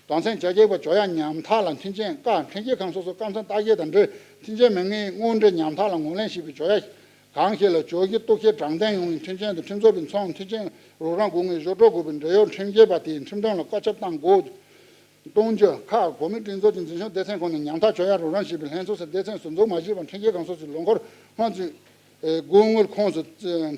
དོན་ཚན་བརྒྱད་ཅུ་པ། བཅོ་ཡ་ཉམ་ཐག་ལ་མཐུན་རྐྱེན། ཀ། ཁྲིམས་ཞིབ་ཁང་སོ་སོའི་སྐབས་མཚམས་བརྟག་དཔྱད་དང་འབྲེལ་མཐུན་རྐྱེན་མི་ལྔའི་དངོས་འབྲེལ་ཉམ་ཐག་ལ་ངོས་ལེན་བྱེད་པའི་བཅོ་ཡ་གང་ཞིག་ལ་བཅོ་བརྒྱུད་གཏུག་བཤེར་དྲང་བདེན་ཡོང་བའི་མཐུན་རྐྱེན་དང་། ཁྲིམས་རྩོད་པའི་མཚོན་མཐུན་རྐྱེན་རོགས་རམ་དགོས་ངེས་བཟོ་འདྲ་དགོས་པའི་འབྲེལ་ཡོད་ཁྲིམས་ཞིབ་པ་དེས་ཁྲིམས་དྲུང་ལ་བཀའ་ཁྱབ་གཏང་དགོས། གཏོང་རྒྱུ། ཁག་བོད་མིའི་སྒྲིག་འཛུགས་ཀྱི་འཛིན་སྐྱོང་སྡེ་ཚན་ཁག་ནས་ཉམ་ཐག་བཅོ་ཡ་རོགས་རམ་བྱེད་པའི་ལྷན་ཚོགས་སུ་སྡེ་ཚན་ཟུར་འཛུགས་མ་བྱས་པར་ཁྲིམས་ཞིབ་ཁང་སོ་སོའི་ལོ་འཁོར་སྔོན་ཚུད་དགོས་དངུལ་ཁོངས་སུ་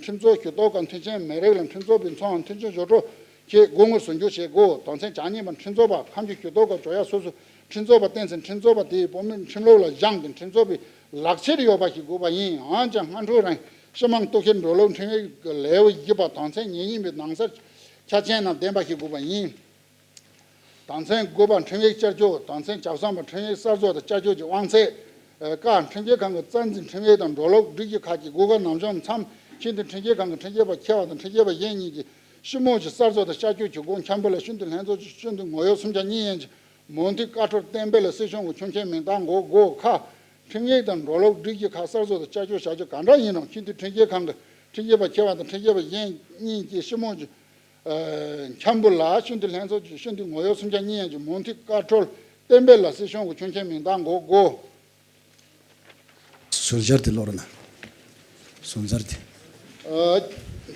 ཁྲིམས་རྩོད་ཞུ་གཏུག་སྐབས་མཐུན་རྐྱེན་མི་རིགས་ལ་ཁྲིམས་རྩོད་པའི་མཚོན་མཐུན་རྐྱེན་བཟོ་འདྲ་ཆེད་དགོས་དངུལ་ཟུར་འཇུག་བྱེད་དགོས། དོན་ཚན་གྱ་གཉིས་པ། ཁྲིམས་རྩོད་པ་ཁ་མཆུ་ཞུ་གཏུག་སྐབས་བཅོ་ཡ་སོ་སོའི་ཁྲིམས་རྩོད་པ་བསྟེན་ཚེ་ཁྲིམས་རྩོད་པ་དེས་བོད་མིའི་ཁྲིམས་ལུགས་ལ་སྦྱངས་ཏེ་ཁྲིམས་རྩོད་པའི་ལག་ཁྱེར་ཡོད་པ་ཞིག་དགོས་པ་ཡིན། འོན་ཀྱང་སྔ་འགྲོའི་རིང་སྤྱི་དམངས་གཏུག་བཤེར་འགྲོ་ལུགས་ཁྲིམས་ཡིག་གི་ལེའུ་བཞི་པ་དོན་ཚན་ཉེར་གཉིས་པའི་ནང་གསལ་ཆ་རྐྱེན་དང་ལྡན་པ་ཞིག་དགོས་པ་ཡིན། དོན་ཚན་དགུ་པ། ཁྲིམས་ཡིག་བསྐྱར་བཅོས། དོན་ཚན་གྱ་གསུམ་པ། ཁྲིམས་ཡིག་གསར་བཟོ་དང་བསྐྱར་བཅོས་ཀྱི་དབང་ཚད། ཀ། ཁྲིམས་ཞིབ་ཁང་གི་རྩ་འཛིན་ཁྲིམས་ཡིག་དང་འགྲོ་ལུགས་སྒྲིག་གཞི་ཁག་གི་དགོས་མཁོ་ནམ་བྱུང་མཚམས་ཤིན་ཏུ་ཁྲིམས་ཞིབ་ཁང་གི་ཁྲིམས་ཞིབ་པ་ཁྱབ་པ་དང་ཁྲིམས་ཞིབ་པ་གཞན་གཉིས་ཀྱིས་ཞིབ་མོ་གྱིས་གསར་བཟོ་དང་བསྐྱར་བཅོས་ཀྱི་དགོངས་འཆར་འབུལ་ལ་ཤིན་ཏུ་ལྷན་ཚོགས་ཀྱི་ཤིན་ཏུ་ངོ་ཡོད་སུམ་ཆ་གཉིས་ཡན་གྱི་ མུ་མཐུད་བཀའ་འཁྲོལ་གཏན་འབེབས་ལ་སྲིད་གཞུང་གི་ཆོག་མཆན་མིང་རྟགས་འགོད་དགོས། ཁ། ཁྲིམས་ཡིག་དང་འགྲོ་ལུགས་སྒྲིག་གཞི་ཁག་གསར་བཟོ་དང་བསྐྱར་བཅོས་བྱ་རྒྱུ་གང་འདྲ་ཡིན་རུང་ཆེས་མཐོའི་ཁྲིམས་ཞིབ་ཁང་གི་ཁྲིམས་ཞིབ་པ་ཁྱད་པར་དང་ཁྲིམས་ཞིབ་པ་གཞན་གཉིས་ཀྱི་ཞིབ་མོ་གྱི་འཆར་འབུལ་ལ་ཆེས་མཐོའི་ལྷན་ཚོགས་ཀྱི་ཆེས་མཐོའི་ངོ་ཡོད་སུམ་ཆ་གཉིས་ཡན་གྱི་མུ་མཐུད་བཀའ་འཁྲོལ་གཏན་འབེབས་ལ་སྲིད་གཞུང་གི་ཆོག་མཆན་མིང་རྟགས་འགོད་དགོས། ཟུར་སྦྱར་དེ་ཀློག་རོགས་གནང་། ཟུར་སྦྱར་དེ།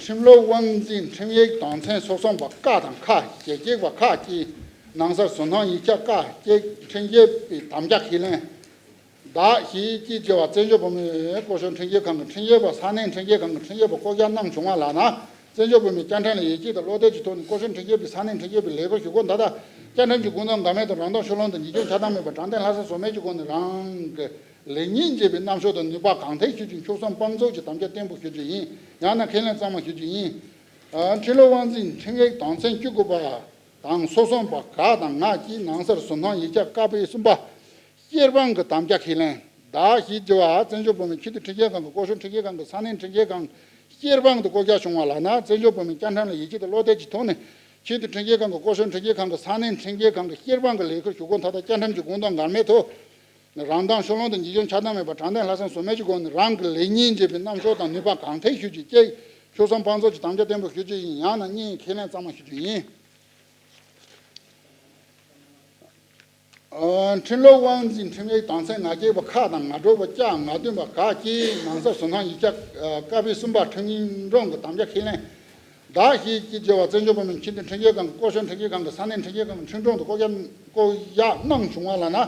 ཁྲིམས་ལུགས་དབང་འཛིན་ཁྲིམས་ཡིག་དོན་ཚན་སོ་གསུམ་པ་ཀ་དང་ཁ་ཞེས་གཅིག་པ་ཁག་གི་ནང་གསར་ཟུར་སྣོན་ཡིག་ཆ་ཀ་གཅིག་ཁྲིམས་ཞིབ་པའི་དམ་བཅའ་ཁས་ལེན། བདག་གཞི་གཅིག་བྱ་བ་བཙན་བྱོལ་བོད་མིའི་སྐོར་གཞུང་ཁྲིམས་ཞིབ་ཁང་གི་ཁྲིམས་ཞིབ་པ་ས་གནས་ཁྲིམས་ཞིབ་ཁང་གི་ཁྲིམས་ཞིབ་པ་བསྐོ་བཞག་གནང་བྱུང་བ་ལགས་ན། བཙན་བྱོལ་བོད་མིའི་བཅའ་ཁྲིམས་ལ་ཡིད་ཆེས་དང་བློ་གཏད་ཀྱི་ཐོག་ནས་སྐོར་གཞུང་ཁྲིམས་ཞིབ་པའི་ས་གནས་ཁྲིམས་ཞིབ་པའི་ལས་ཁུར་ཞུ་སྒོ་མཐའ་དག་བཅའ་ཁྲིམས་ཀྱི་སྐུ་མདུན་འགལ་མེད་དང་རང་སྟོང་ཕྱོགས་ལྷུང་དང་ཉེས་སྐྱོན་ཆགས་སྡང་མེད་པར་དྲང་བདེན་ལྷག་བསམ་ཟོལ་མེད་ཀྱི་སྒོ་ནས་རང་གི་ལེགས་ཉེས་འབྱེད་པའི་རྣམ་གཞག་དང་ནུས་པ་གང་ཐད་ཞུ་རྒྱུ། ཆོལ་གསུམ་དཔང་འཛུགས་ཀྱི་དམ་བཅའ་བརྟན་པོ་ཞུ་རྒྱུ་ཡིན། ཡང་ན་ཁས་ལེན་གཙང་མ་ཞུ་རྒྱུ་ཡིན། ཁྲིམས་ལུགས་དབང་འཛིན་ཁྲིམས་ཡིག་དོན་ཚན་བཅུ་དགུ་པ་དང་སོ་གསུམ་པ་ག་དང་ང་གི་ནང་གསར་ཟུར་སྣོན་ཡིག་ཆ་ཀ་པའི་གསུམ་པ། སྤྱི་དཔང་གི་དམ་བཅའ་ཁས་ལེན། བདག་གཞི་བྱ་བ་བཙན་བྱོལ་བོད་མིའི་ཆེས་མཐོའི་ཁྲིམས་ཞིབ་ཁང་གི་སྐོར་གཞུང་ཁྲིམས་ཞིབ་ཁང་གི་ས་གནས་ཁྲིམས་ཞིབ་ཁང་གི་སྤྱི་དཔང་དུ་བསྐོ་བཞག་བྱུང་བ་ལགས་ན། བཙན་བྱོལ་བོད་མིའི་བཅའ་ཁྲིམས་ལ་ཡིད་ཆེས་དང་བློ་གཏད་ཀྱི་ཐོག་ནས་ཆེས་མཐོའི་ཁྲིམས་ཞིབ་ཁང་གི་སྐོར་གཞུང་ཁྲིམས་ཞིབ་ཁང་གི་ས་གནས་ཁྲིམས་ཞིབ་ཁང་གི་སྤྱི་དཔང་གི་ལས་ཁུར་ཞུ་སྒོ་མཐའ་དག་བཅའ་ཁྲིམས་ཀྱི་སྐུ་མདུན་འགལ་མེད་དུ། རང་སྟོང་ཕྱོགས་ལྷུང་དང་ཉེས་སྐྱོན་ཆགས་སྡང་མེད་པར་དྲང་བདེན་ལྷག་བསམ་ཟོལ་མེད་ཀྱི་སྒོ་ནས་རང་གི་ལེགས་ཉེས་འབྱེད་པའི་རྣམ་གཞག་དང་ནུས་པ་གང་ཐད་ཞུ་རྒྱུ། གཅིག་ཆོལ་གསུམ་དཔང་འཛུགས་ཀྱི་དམ་བཅའ་བརྟན་པོ་ཞུ་རྒྱུ་ཡིན། ཡང་ན་གཉིས་ཁས་ལེན་གཙང་མ་ཞུ་རྒྱུ་ཡིན། ཁྲིམས་ལུགས་དབང་འཛིན་ཁྲིམས་ཡིག་དོན་ཚན་ང་གཅིག་པ་ཁ་དང་ང་དྲུག་པ་ཀ་ང་བདུན་པ་ག་གི་ནང་གསར་ཟུར་སྣོན་ཡིག་ཆ་ཀ་པའི་གསུམ་པ་ཁྲིམས་སྒྲོམ་གྱི་དམ་བཅའ་ཁས་ལེན། བདག་གཞི་གཅིག་བྱ་བ་བཙན་བྱོལ་བོད་མིའི་ཆེས་མཐོའི་ཁྲིམས་ཞིབ་ཁང་གི་སྐོར་གཞུང་ཁྲིམས་ཞིབ་ཁང་གི་ས་གནས་ཁྲིམས་ཞིབ་ཁང་གི་ཁྲིམས་སྒྲོམ་དུ་བསྐོ་བཞག་བསྐོ་བཞག་གནང་བྱུང་བ་ལགས་ན།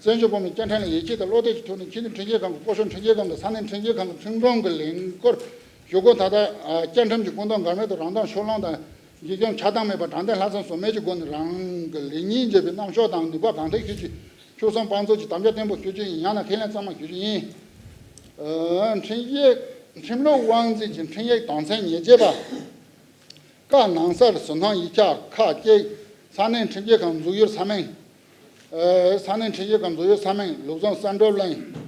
བཙན་བྱོལ་བོད་མིའི་བཅའ་ཁྲིམས་ལ་ཡིད་ཆེས་དང་བློ་གཏད་ཀྱི་ཐོག་ནས་ཆེས་མཐོའི་ཁྲིམས་ཞིབ་ཁང་གི་སྐོར་གཞུང་ཁྲིམས་ཞིབ་ཁང་གི་ས་གནས་ཁྲིམས་ཞིབ་ཁང་གི་ཁྲིམས་སྒྲོམ་གྱི་ལས་ཁུར་ཞུ་སྒོ་མཐའ་དག་བཅའ་ཁྲིམས་ཀྱི་སྐུ་མདུན་འགལ་མེད་དུ་རང་སྟོང་ཕྱོགས་ལྷུང་དང་ཉེས་སྐྱོན་ཆགས་སྡང་མེད་པར་དྲང་བདེན་ལྷག་བསམ་ཟོལ་མེད་ཀྱི་སྒོ་ནས་རང་གི་ལེགས་ཉེས་འབྱེད་པའི་རྣམ་གཞག་དང་ནུས་པ་གང་ཐད་ཞུ་རྒྱུ། ཆོལ་གསུམ་དཔང་འཛུགས་ཀྱི་དམ་བཅའ་བརྟན་པོ་ཞུ་རྒྱུ་ཡིན། ཡང་ན་ཁས་ལེན་གཙང་མ་ཞུ་རྒྱུ་ཡིན། ཁྲིམས་ཡིག་ཁྲིམས་ལུགས་དབང་འཛིན་གྱི་ཁྲིམས་ཡིག་དོན་ཚན་ཉེར་བརྒྱད་པ། ཀ་ནང་གསར་ཟུར་སྣོན་ཡིག་ཆ་ཁག་གཅིག་ས་གནས་ཁྲིམས་ཞིབ་ཁང་འཛུགས་ཡུལ་ས་མིང་། ས་གནས་ཁྲིམས་ཞིབ་ཁང་འཛུགས་ཡུལ་ས་མིང་། ལུགས་བཟང་བསམ་གྲུབ་གླིང་།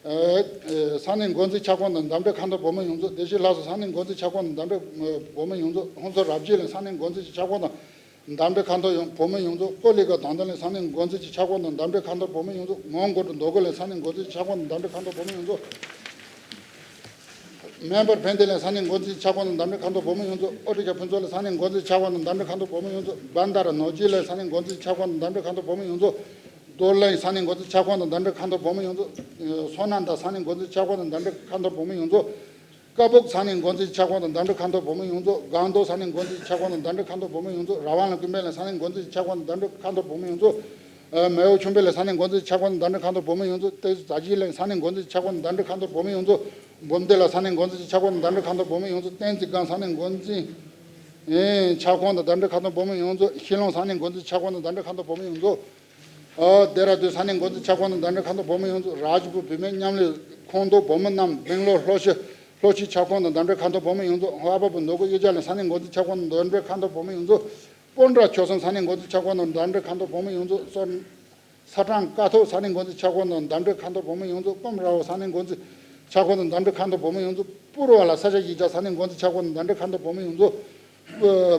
ས་གནས་འགོ་འཛིན་ཁྱབ་ཁོངས་དང་འདབས་འབྲེལ་ཁ་འཐོར་བོད་མི་ཡོངས་རྫོགས། བདེ་སྐྱིད་ལྷ་ས་ས་གནས་འགོ་འཛིན་ཁྱབ་ཁོངས་དང་འདབས་འབྲེལ་བོད་མི་ཡོངས་རྫོགས། ཧུན་སུར་རབ་རྒྱས་གླིང་ས་གནས་འགོ་འཛིན་ཁྱབ་ཁོངས་དང་འདབས་འབྲེལ་ཁ་འཐོར་ཡོངས་བོད་མི་ཡོངས་རྫོགས། ཀོ་ལི་གྷལ་དང་ཐོག་གླིང་ས་གནས་འགོ་འཛིན་ཁྱབ་ཁོངས་དང་འདབས་འབྲེལ་ཁ་འཐོར་བོད་མི་ཡོངས་རྫོགས། མོན་གྷོ་གྲོང་རྡལ་གླིང་ས་གནས་འགོ་འཛིན་ཁྱབ་ཁོངས་དང་འདབས་འབྲེལ་ཁ་འཐོར་བོད་མི་ཡོངས་རྫོགས། མེ་འབར་ཕན་བདེ་གླིང་ས་གནས་འགོ་འཛིན་ཁྱབ་ཁོངས་དང་འདབས་འབྲེལ་ཁ་འཐོར་བོད་མི་ཡོངས་རྫོགས། ཨོ་ཏི་ཤ་ཕུན་ཚོགས་གླིང་ས་གནས་འགོ་འཛིན་ཁྱབ་ཁོངས་དང་འདབས་འབྲེལ་ཁ་འཐོར་བོད་མི་ཡོངས་རྫོགས། བན་དྷ་ར་ནོར་རྒྱས་གླིང་ས་གནས་འགོ་འཛིན་ཁྱབ་ཁོངས་དང་འདབས་འབྲེལ་ཁ་འཐོར་བོད་མི་ཡོངས་རྫོགས། རྡོར་གླིང་ས་གནས་འགོ་འཛིན་ཁྱབ་ཁོངས་དང་འདབས་འབྲེལ་ཁ་འཐོར་བོད་མི་ཡོངས་རྫོགས། སོ་ནམ་དང་ས་གནས་འགོ་འཛིན་ཁྱབ་ཁོངས་དང་འདབས་འབྲེལ་ཁ་འཐོར་བོད་མི་ཡོངས་རྫོགས། ཀ་སྦུག་ས་གནས་འགོ་འཛིན་ཁྱབ་ཁོངས་དང་འདབས་འབྲེལ་ཁ་འཐོར་བོད་མི་ཡོངས་རྫོགས། སྒང་ཏོག་ས་གནས་འགོ་འཛིན་ཁྱབ་ཁོངས་དང་འདབས་འབྲེལ་ཁ་འཐོར་བོད་མི་ཡོངས་རྫོགས། ར་བང་གླིང་ཀུན་ཕན་གླིང་ས་གནས་འགོ་འཛིན་ཁྱབ་ཁོངས་དང་འདབས་འབྲེལ་ཁ་འཐོར་བོད་མི་ཡོངས་རྫོགས། མེའོ་ཆུན་པེ་གླིང་ས་གནས་འགོ་འཛིན་ཁྱབ་ཁོངས་དང་འདབས་འབྲེལ་ཁ་འཐོར་བོད་མི་ཡོངས་རྫོགས། ཏེ་ཟ་ཇི་གླིང་ས་གནས་འགོ་འཛིན་ཁྱབ་ཁོངས་དང་འདབས་འབྲེལ་ཁ་འཐོར་བོད་མི་ཡོངས་རྫོགས། འབུམ་སྡེ་གླིང་ས་གནས་འགོ་འཛིན་ཁྱབ་ཁོངས་དང་འདབས་འབྲེལ་ཁ་འཐོར་བོད་མི་ཡོངས་རྫོགས། བསྟན་འཛིན་སྒང་ས་གནས་འགོ་འཛིན། ཁྱབ་ཁོངས་དང་འདབས་འབྲེལ་ཁ་འཐོར་བོད་མི་ཡོངས་རྫོགས། ཤི་ལོང་ས་གནས་འགོ་འཛིན་ཁྱབ་ཁོངས་དང་འདབས་འབྲེལ་ཁ་འཐོར་བོད་མི་ཡོངས་རྫོགས། ཨ། ལྡེ་ར་ལྡུན་ས་གནས་འགོ་འཛིན་ཁྱབ་ཁོངས་དང་འདབས་འབྲེལ་ཁ་འཐོར་བོད་མི་ཡོངས་རྫོགས། རཱཇ་པུར་བུད་མེད་མཉམ་ལས་ཁོངས་གཏོགས་བུ་མོ་རྣམས། སྦེང་ལོར་ལྷོ་ཤོད་ལྷོ་ཤོད་ཁྱབ་ཁོངས་དང་འདབས་འབྲེལ་ཁ་འཐོར་བོད་མི་ཡོངས་རྫོགས། ཧ་བ་པུར་མདོ་དགོན་གཡུལ་ལྗ་གླིང་ས་གནས་འགོ་འཛིན་ཁྱབ་ཁོངས་དང་འདབས་འབྲེལ་ཁ་འཐོར་བོད་མི་ཡོངས་རྫོགས། སྤོན་ཊ་ཆོལ་གསུམ་ས་གནས་འགོ་འཛིན་ཁྱབ་ཁོངས་དང་འདབས་འབྲེལ་ཁ་འཐོར་བོད་མི་ཡོངས་རྫོགས། སོ། ས་སྦྲང་ཀ་ཐོག་ས་གནས་འགོ་འཛིན་ཁྱབ་ཁོངས་དང་འདབས་འབྲེལ་ཁ་འཐོར་བོད་མི་ཡོངས་རྫོགས། སྐོམ་ར་བ་ས་གནས་འགོ་འཛིན་ཁྱབ་ཁོངས་དང་འདབས་འབྲེལ་ཁ་འཐོར་བོད་མི་ཡོངས་རྫོགས། པུ་ར་བ་ལ་ས་ཆ་གཞིས་ཆགས་ས་གནས་འགོ་འཛིན་ཁྱབ་ཁོངས་དང་འདབས་འབྲེལ་ཁ་འཐོར་བོད་མི་ཡོངས་རྫོགས།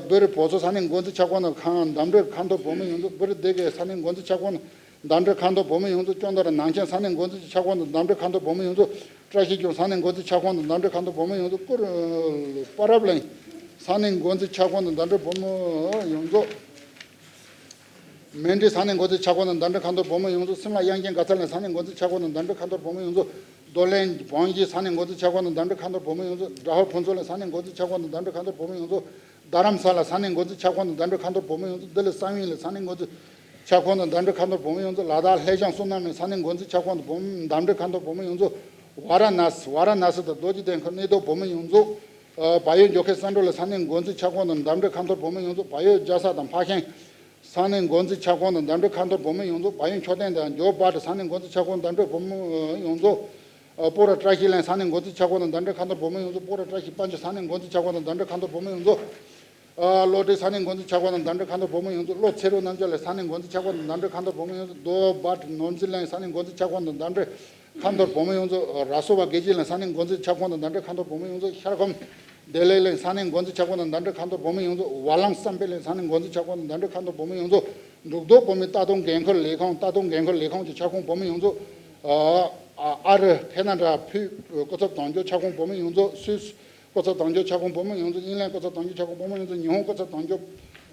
བི་རི་བོ་ཚོ་ས་གནས་འགོ་འཛིན་ཁྱབ་ཁོངས་དང་འདབས་འབྲེལ་ཁ་འཐོར་བོད་མི་ཡོངས་རྫོགས། བི་རི་སྡེ་དགེ་ས་གནས་འགོ་འཛིན་ཁྱབ་ཁོངས་དང་འདབས་འབྲེལ་ཁ་འཐོར་བོད་མི་ཡོངས་རྫོགས། ཅོང་ཏ་ར་ནང་ཆེན་ས་གནས་འགོ་འཛིན་ཁྱབ་ཁོངས་དང་འདབས་འབྲེལ་ཁ་འཐོར་བོད་མི་ཡོངས་རྫོགས། བཀྲ་ཤིས་ལྗོངས་ས་གནས་འགོ་འཛིན་ཁྱབ་ཁོངས་དང་འདབས་འབྲེལ་ཁ་འཐོར་བོད་མི་ཡོངས་རྫོགས། ཀུར་པ་རབ་གླིང་ས་གནས་འགོ་འཛིན་ཁྱབ་ཁོངས་དང་འདབས་འབྲེལ་བོད་མི་ཡོངས་རྫོགས། མན་ཌི་ས་གནས་འགོ་འཛིན་ཁྱབ་ཁོངས་དང་འདབས་འབྲེལ་ཁ་འཐོར་བོད་མི་ཡོངས་རྫོགས། སིམ་ལ་དབྱངས་ཅན་དགའ་ཚལ་གླིང་ས་གནས་འགོ་འཛིན་ཁྱབ་ཁོངས་དང་འདབས་འབྲེལ་ཁ་འཐོར་བོད་མི་ཡོངས་རྫོགས། རྡོར་གླིང་བོན་གྱི་ས་གནས་འགོ་འཛིན་ཁྱབ་ཁོངས་དང་འདབས་འབྲེལ་ཁ་འཐོར་བོད་མི་ཡོངས་རྫོགས། སྒྲ་ཧོར་ཕུན་ཚོགས་གླིང་ས་གནས་འགོ་འཛིན་ཁྱབ་ཁོངས་དང་འདབས་འབྲེལ་ཁ་འཐོར་བོད་མི་ཡོངས་རྫོགས། རྡ་རམ་ས་ལ་ས་གནས་འགོ་འཛིན་ཁྱབ་ཁོངས་དང་འདབས་འབྲེལ་ཁ་འཐོར་བོད་མི་ཡོངས་རྫོགས། ལྡི་ལི་གསང་བའི་གླིང་ས་གནས་འགོ་འཛིན་ཁྱབ་ཁོངས་དང་འདབས་འབྲེལ་ཁ་འཐོར་བོད་མི་ཡོངས་རྫོགས། ལ་དྭགས་ལྷོ་ལྗོངས་བསོད་ནམས་གླིང་ས་གནས་འགོ་འཛིན་ཁྱབ་ཁོངས་དང་འདབས་འབྲེལ་ཁ་འཐོར་བོད་མི་ཡོངས་རྫོགས། ཝཱ་ར་ཎ་སི། ཝཱ་ར་ཎ་སི་དང་རྡོ་རྗེ་གདན་ཁ་གནས་སྡོད་བོད་མི་ཡོངས་རྫོགས། བལ་ཡུལ་འབྱོར་མཁན་བསམ་གྲུབ་གླིང་ས་གནས་འགོ་འཛིན་ཁྱབ་ཁོངས་དང་འདབས་འབྲེལ་ཁ་འཐོར་བོད་མི་ཡོངས་རྫོགས། བལ་ཡུལ་རྒྱལ་ས་དང་ཕར་ཤང་ས་གནས་འགོ་འཛིན་ཁྱབ་ཁོངས་དང་འདབས་འབྲེལ་ཁ་འཐོར་བོད་མི་ཡོངས་རྫོགས། བལ་ཡུལ་མཆོད་རྟེན་དང་ཇོ་བྷ་ཏི་ས་གནས་འགོ་འཛིན་ཁྱབ་ཁོངས་དང་འདབས་འབྲེལ་བོད་མི་ཡོངས་རྫོགས། སྤོ་ར་བཀྲ་ཤིས་གླིང་ས་གནས་འགོ་འཛིན་ཁྱབ་ཁོངས་དང་འདབས་འབྲེལ་ཁ་འཐོར་བོད་མི་ཡོངས་རྫོགས། སྤོ་ར་བཀྲ་ཤིས་དཔལ་འབྱོར་ས་གནས་འགོ་འཛིན་ཁྱབ་ཁོངས་དང་འདབས་འབྲེལ་ཁ་འཐོར་བོད་མི་ཡོངས་རྫོགས། བློ་གྲོས་ས་གནས་འགོ་འཛིན་ཁྱབ་ཁོངས་དང་འདབས་འབྲེལ་ཁ་འཐོར་བོད་མི་ཡོངས་རྫོགས། བློ་ཚེ་རིང་རྣམ་རྒྱལ་གླིང་ས་གནས་འགོ་འཛིན་ཁྱབ་ཁོངས་དང་འདབས་འབྲེལ་ཁ་འཐོར་བོད་མི་ཡོངས་རྫོགས། རྡོ་བྷ་ཏི་ནོར་འཛིན་གླིང་ས་གནས་འགོ་འཛིན་ཁྱབ་ཁོངས་དང་འདབས་འབྲེལ་ཁ་འཐོར་བོད་མི་ཡོངས་རྫོགས། ར་སུ་བ་དགེ་བྱེད་གླིང་ས་གནས་འགོ་འཛིན་ཁྱབ་ཁོངས་དང་འདབས་འབྲེལ་ཁ་འཐོར་བོད་མི་ཡོངས་རྫོགས། ཤར་ཁོམ་བདེ་ལེགས་གླིང་ས་གནས་འགོ་འཛིན་ཁྱབ་ཁོངས་དང་འདབས་འབྲེལ་ཁ་འཐོར་བོད་མི་ཡོངས་རྫོགས། ཝ་ལང་བསམ་འཕེལ་གླིང་ས་གནས་འགོ་འཛིན་ཁྱབ་ཁོངས་དང་འདབས་འབྲེལ་ཁ་འཐོར་བོད་མི་ཡོངས་རྫོགས། འབྲུག་རྡོ་བོད་མིའི་ལྟ་སྡོམ་འགན་ཁུར་ལས་ཁང་། ལྟ་སྡོམ་འགན་ཁུར་ལས་ཁང་གི་ཁྱབ་ཁོངས་བོད་མི་ཡོངས་རྫོགས། ཨ་ཨ་རི། ཁེ་ན་ཌ། ཕུད། སྐུ་ཚབ་དོན་གཅོད་ཁྱབ་ཁོངས་བོད་མི་ཡོངས་རྫོགས། སུད་སི། སྐུ་ཚབ་དོན་གཅོད་ཁྱབ་ཁོངས་བོད་མི་ཡོངས་རྫོགས། དབྱིན་ལན་སྐུ་ཚབ་དོན་གཅོད་ཁྱབ་ཁོངས་བོད་མི་ཡོངས་རྫོགས། ཉི་ཧོང་སྐུ་ཚབ་དོན་གཅོད་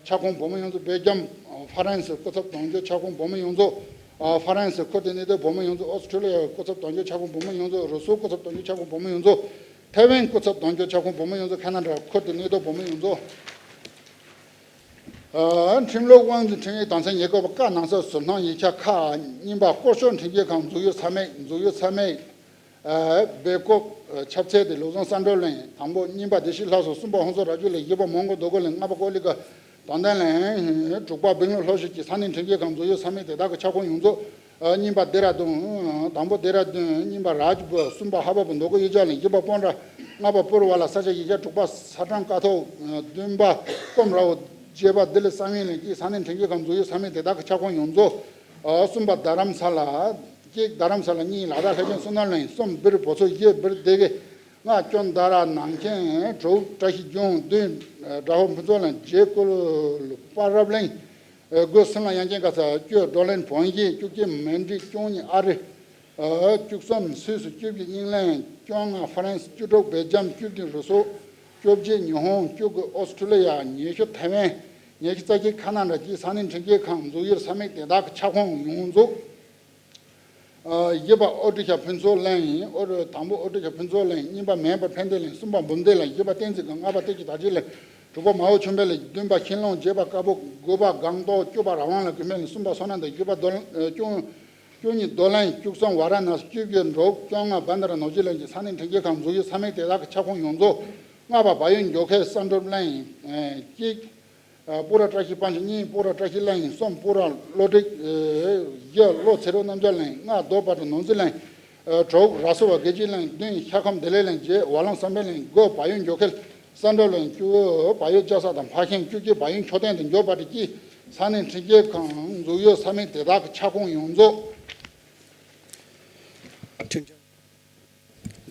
ཁྱབ་ཁོངས་བོད་མི་ཡོངས་རྫོགས། སྦེལ་ཇམ། ཨ་ཧྥ་རན་སི་སྐུ་ཚབ་དོན་གཅོད་ཁྱབ་ཁོངས་བོད་མི་ཡོངས་རྫོགས། ཨ་ཧྥ་རན་སི། ཁུལ་དེའི་གནས་སྡོད་བོད་མི་ཡོངས་རྫོགས། ཨོ་སི་ཁྲུ་ལི་ཡ་སྐུ་ཚབ་དོན་གཅོད་ཁྱབ་ཁོངས་བོད་མི་ཡོངས་རྫོགས། རུ་སུའི་སྐུ་ཚབ་དོན་གཅོད་ཁྱབ་ཁོངས་བོད་མི་ཡོངས་རྫོགས། ཐའེ་ཝན་སྐུ་ཚབ་དོན་གཅོད་ཁྱབ་ཁོངས་བོད་མི་ཡོངས་རྫོགས། ཁེ་ན་ཌ། ཁུལ་དེའི་གནས་སྡོད་བོད་མི་ཡོངས་རྫོགས། ཨ། ཁྲིམས་ལུགས་དབང་འཛིན་ཁྲིམས་ཡིག་དོན་ཚན་ཉེར་དགུ་པ་ཀ་ནང་གསེས་ཟུར་སྣོན་ཡིག་ཆ་ཁག་གཉིས་པ། སྐོར་ཤོག་ཁྲིམས་ཀྱི་ཁང་འཛུགས་ཡུལ་ས་མིག་འཛུགས་ཡུལ་ས་མིག་ཨ། སྦེལ་ཀོབ། ཨ། ཁྱབ་ཚད་དེ་ལུགས་བཟང་བསམ་གྲུབ་གླིང་། དང་པོ། གཉིས་པ། བདེ་སྐྱིད་ལྷ་ས། གསུམ་པ། ཧོན་སུར་ར་ཇུ་གླིང་། བཞི་པ། མོན་གྷོ་རྡོ་སྒོ་གླིང་། ལྔ་པ། ཀོ་ལི་གྷལ་དོན་ལྡན་གླིང་། དྲུག་པ། སྦིང་ལུ་ལྷོ་ཤོད་ཀྱི་ས་གནས་ཁྲིམས་ཀྱི་ཁང་འཛུགས་ཡུལ་ས་མིག་དེ་དག་གི་ཁྱབ་ཁོངས་ཡོངས་རྫོགས། ཨ། གཉིས་པ། ལྡེ་ར་ལྡུན། དང་པོ། ལྡེ་ར་ལྡུན། གཉིས་པ། རཱཇ་པུར། གསུམ་པ། ཧ་བ་པུར་རྡོ་སྒོ་གཡུལ་ལྗ་གླིང་། བཞི་པ། སྤོན་ར། ལྔ་པ། པུར་ཝ་ལ་ས་ཆ་གཞིས་ཆགས། དྲུག་པ། ས་ཁྲང་ཀ་ཐོག། བདུན་པ། ཀོམ་རའོ། བརྒྱད་པ། ལྡི་ལི་གསང་བའི་གླིང་བཅས་ས་གནས་ཁྲིམས་ཀྱི་ཁང་འཛུགས་ཡུལ་ས་མིག་དེ་དག་གི་ཁྱབ་ཁོངས་ཡོངས་རྫོགས། ཨ། གསུམ་པ། རྡ་རམ་ས་ལ། གཅིག་རྡ་རམ་ས་ལ། གཉིས། ལ་དྭགས་ལྷ་ལྡན་བསོད་ནམས་གླིང་། གསུམ། སྦིར་བོ་མཚོ། བཞི། སྦིར་སྡེ་དགེ། ལྔ། ཀྱོན་དྷ་ར་ནང་ཆེན། དྲུག་བཀྲ་ཤིས་ལྗོངས། བདུན། དགྲ་ཧོར་ཕུན་ཚོགས་གླིང་། བརྒྱད། ཀུ་ལུ་པ་རབ་གླིང་། དགུ། སུན་ལ་ཡང་ཅན་ག་ས། བཅུ། བགྲོ་གླེང་བོན་གཞིས། བཅུ་གཅིག་མན་ཌི། བཅུ་གཉིས། ཨ་རི། བཅུ་གསུམ་སུད་སི། བཅུ་བཞི་དབྱིན་ལན། བཅོ་ལྔ་ཧྥ་རན་སི། བཅུ་དྲུག་སྦེལ་ཇམ། བཅུ་བདུན་རུ་སུ། བཅོ་བརྒྱད་ཉི་ཧོང་། བཅུ་དགུ་ཨོ་སི་ཁྲུ་ལི་ཡ། ཉི་ཤུ་ཐའེ་ཝན། ཉི་ཤུ་རྩ་གཅིག་ཁ་ན་ཌ་བཅས་ས་གནས་ཁྲིམས་ཀྱི་ཁང་འཛུགས་ཡུལ་ས་མིག་དེ་དག་གི་ཁྱབ་ཁོངས་ཡོངས་རྫོགས། ཨ། བཞི་པ་ཨོ་ཏི་ཤ་ཕུན་ཚོགས་གླིང་། ཨོ་རི། དང་པོ་ཨོ་ཏི་ཤ་ཕུན་ཚོགས་གླིང་། གཉིས་པ་མེ་འབར་ཕན་བདེ་གླིང་། གསུམ་པ་འབུམ་སྡེ་གླིང་། བཞི་པ་བསྟན་འཛིན་གླིང་། ལྔ་པ་བསྟན་སྐྱིད་དར་རྒྱས་གླིང་། དྲུག་པ་མའོ་ཆོས་འཕེལ་གླིང་། བདུན་པ་ཤིང་ལུང་། བརྒྱད་པ་ཀ་ཕུ། དགུ་པ་སྒང་ཏོག། བཅུ་པ་ར་ཝང་ལ་ཀུན་ཕན་གླིང་། གསུམ་པ་བསོད་ནམས་གླིང་། བཞི་པ་རྡོ། ཨ། བཅུ། བཅུ་གཉིས་རྡོ་གླིང་། བཅུ་གསུམ་ཝ་ར་ཎ་སི། བཅུ་བཞི་འབྲུག། བཅོ་ལྔ་བན་དྷ་ར་ནོར་གྱི་གླིང་བཅས་ས་གནས་ཁྲིམས་ཀྱི་ཁང་འཛུགས་ཡུལ་ས་མིག་དེ་དག་གི་ཁྱབ་ཁོངས་ཡོངས་རྫོགས། ལྔ་པ་བལ་ཡུལ་འགྱོ་ཁའི་བསམ་གྲུབ་གླིང་། ཨ། གཅིག་ཨ། སྤུ་ར་བཀྲ་ཤིས་སྤང་བྱེད། གཉིས། སྤུ་ར་བཀྲ་ཤིས་གླིང་། གསུམ། སྤུ་ར་བློ་གྲོས། ཨ། བཞི། བློ་ཚེ་རིང་རྣམ་རྒྱལ་གླིང་། ལྔ། རྡོ་བ་ཏྲ་ནོར་འཛིན་གླིང་། ཨ། དྲུག་ར་སུ་བ་དགེ་བཅུའི་གླིང་། བདུན། ཤ་ཁམས་བདེ་ལེགས་གླིང་། བརྒྱད། ཝ་ལང་བསམ་འཕེལ་གླིང་། དགུ། བལ་ཡུལ་འགྱོ་ཁའི་བསམ་གྲུབ་གླིང་། བཅུ། བལ་ཡུལ་ལྕགས་ས་དང་ཕ་ཤང་། བཅུ་གཅིག་བལ་ཡུལ་མཆོད་རྟེན་དང་འགྱོ་བ་ཏྲ་བཅས་ས་གནས་ཁྲིམས་ཀྱི་ཁང་འཛུགས་ཡུལ་ས་མིག་དེ་དག་གི་ཁྱབ་ཁོངས་ཡོངས་རྫོགས།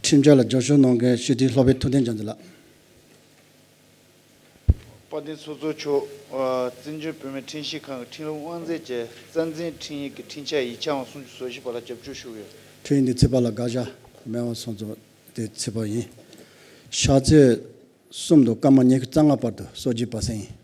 ཁྲིམས་འཆར་ལ་རྒྱབ་སྐྱོར་གནང་མཁན་སྤྱི་འཐུས་ལྷག་པའི་ཐུབ་བསྟན་རྒྱ་མཚོ་ལགས། དཔལ་ལྡན་ཚོགས་གཙོ་མཆོག་ཨ། བཙན་བྱོལ་བོད་མིའི་ཁྲིམས་ཞིབ་ཁང་གི་ཁྲིམས་ལུགས་དབང་འཛིན་གྱི་རྩ་འཛིན་ཁྲིམས་ཡིག་གི་ཁྲིམས་འཆར་ཡིག་ཆ་ཨང་སུམ་ཅུ་སོ་བཞི་པ་ལ་རྒྱབ་སྐྱོར་ཞུ་གི་ཡོད། ཁྲིམས་ཡིག་འདི་ཚིག་པ་ལ་དགག་བྱ་མེད་པ་སོང་ཙང་དེ་ཚིག་པ་ཡིན། ཕྱག་ཚོད་གསུམ་དུ་སྐར་མ་ཉི་ཤུ་རྩ་ལྔ་བར་དུ་སྲོལ་རྒྱུན་པ་སེང་ཡིན།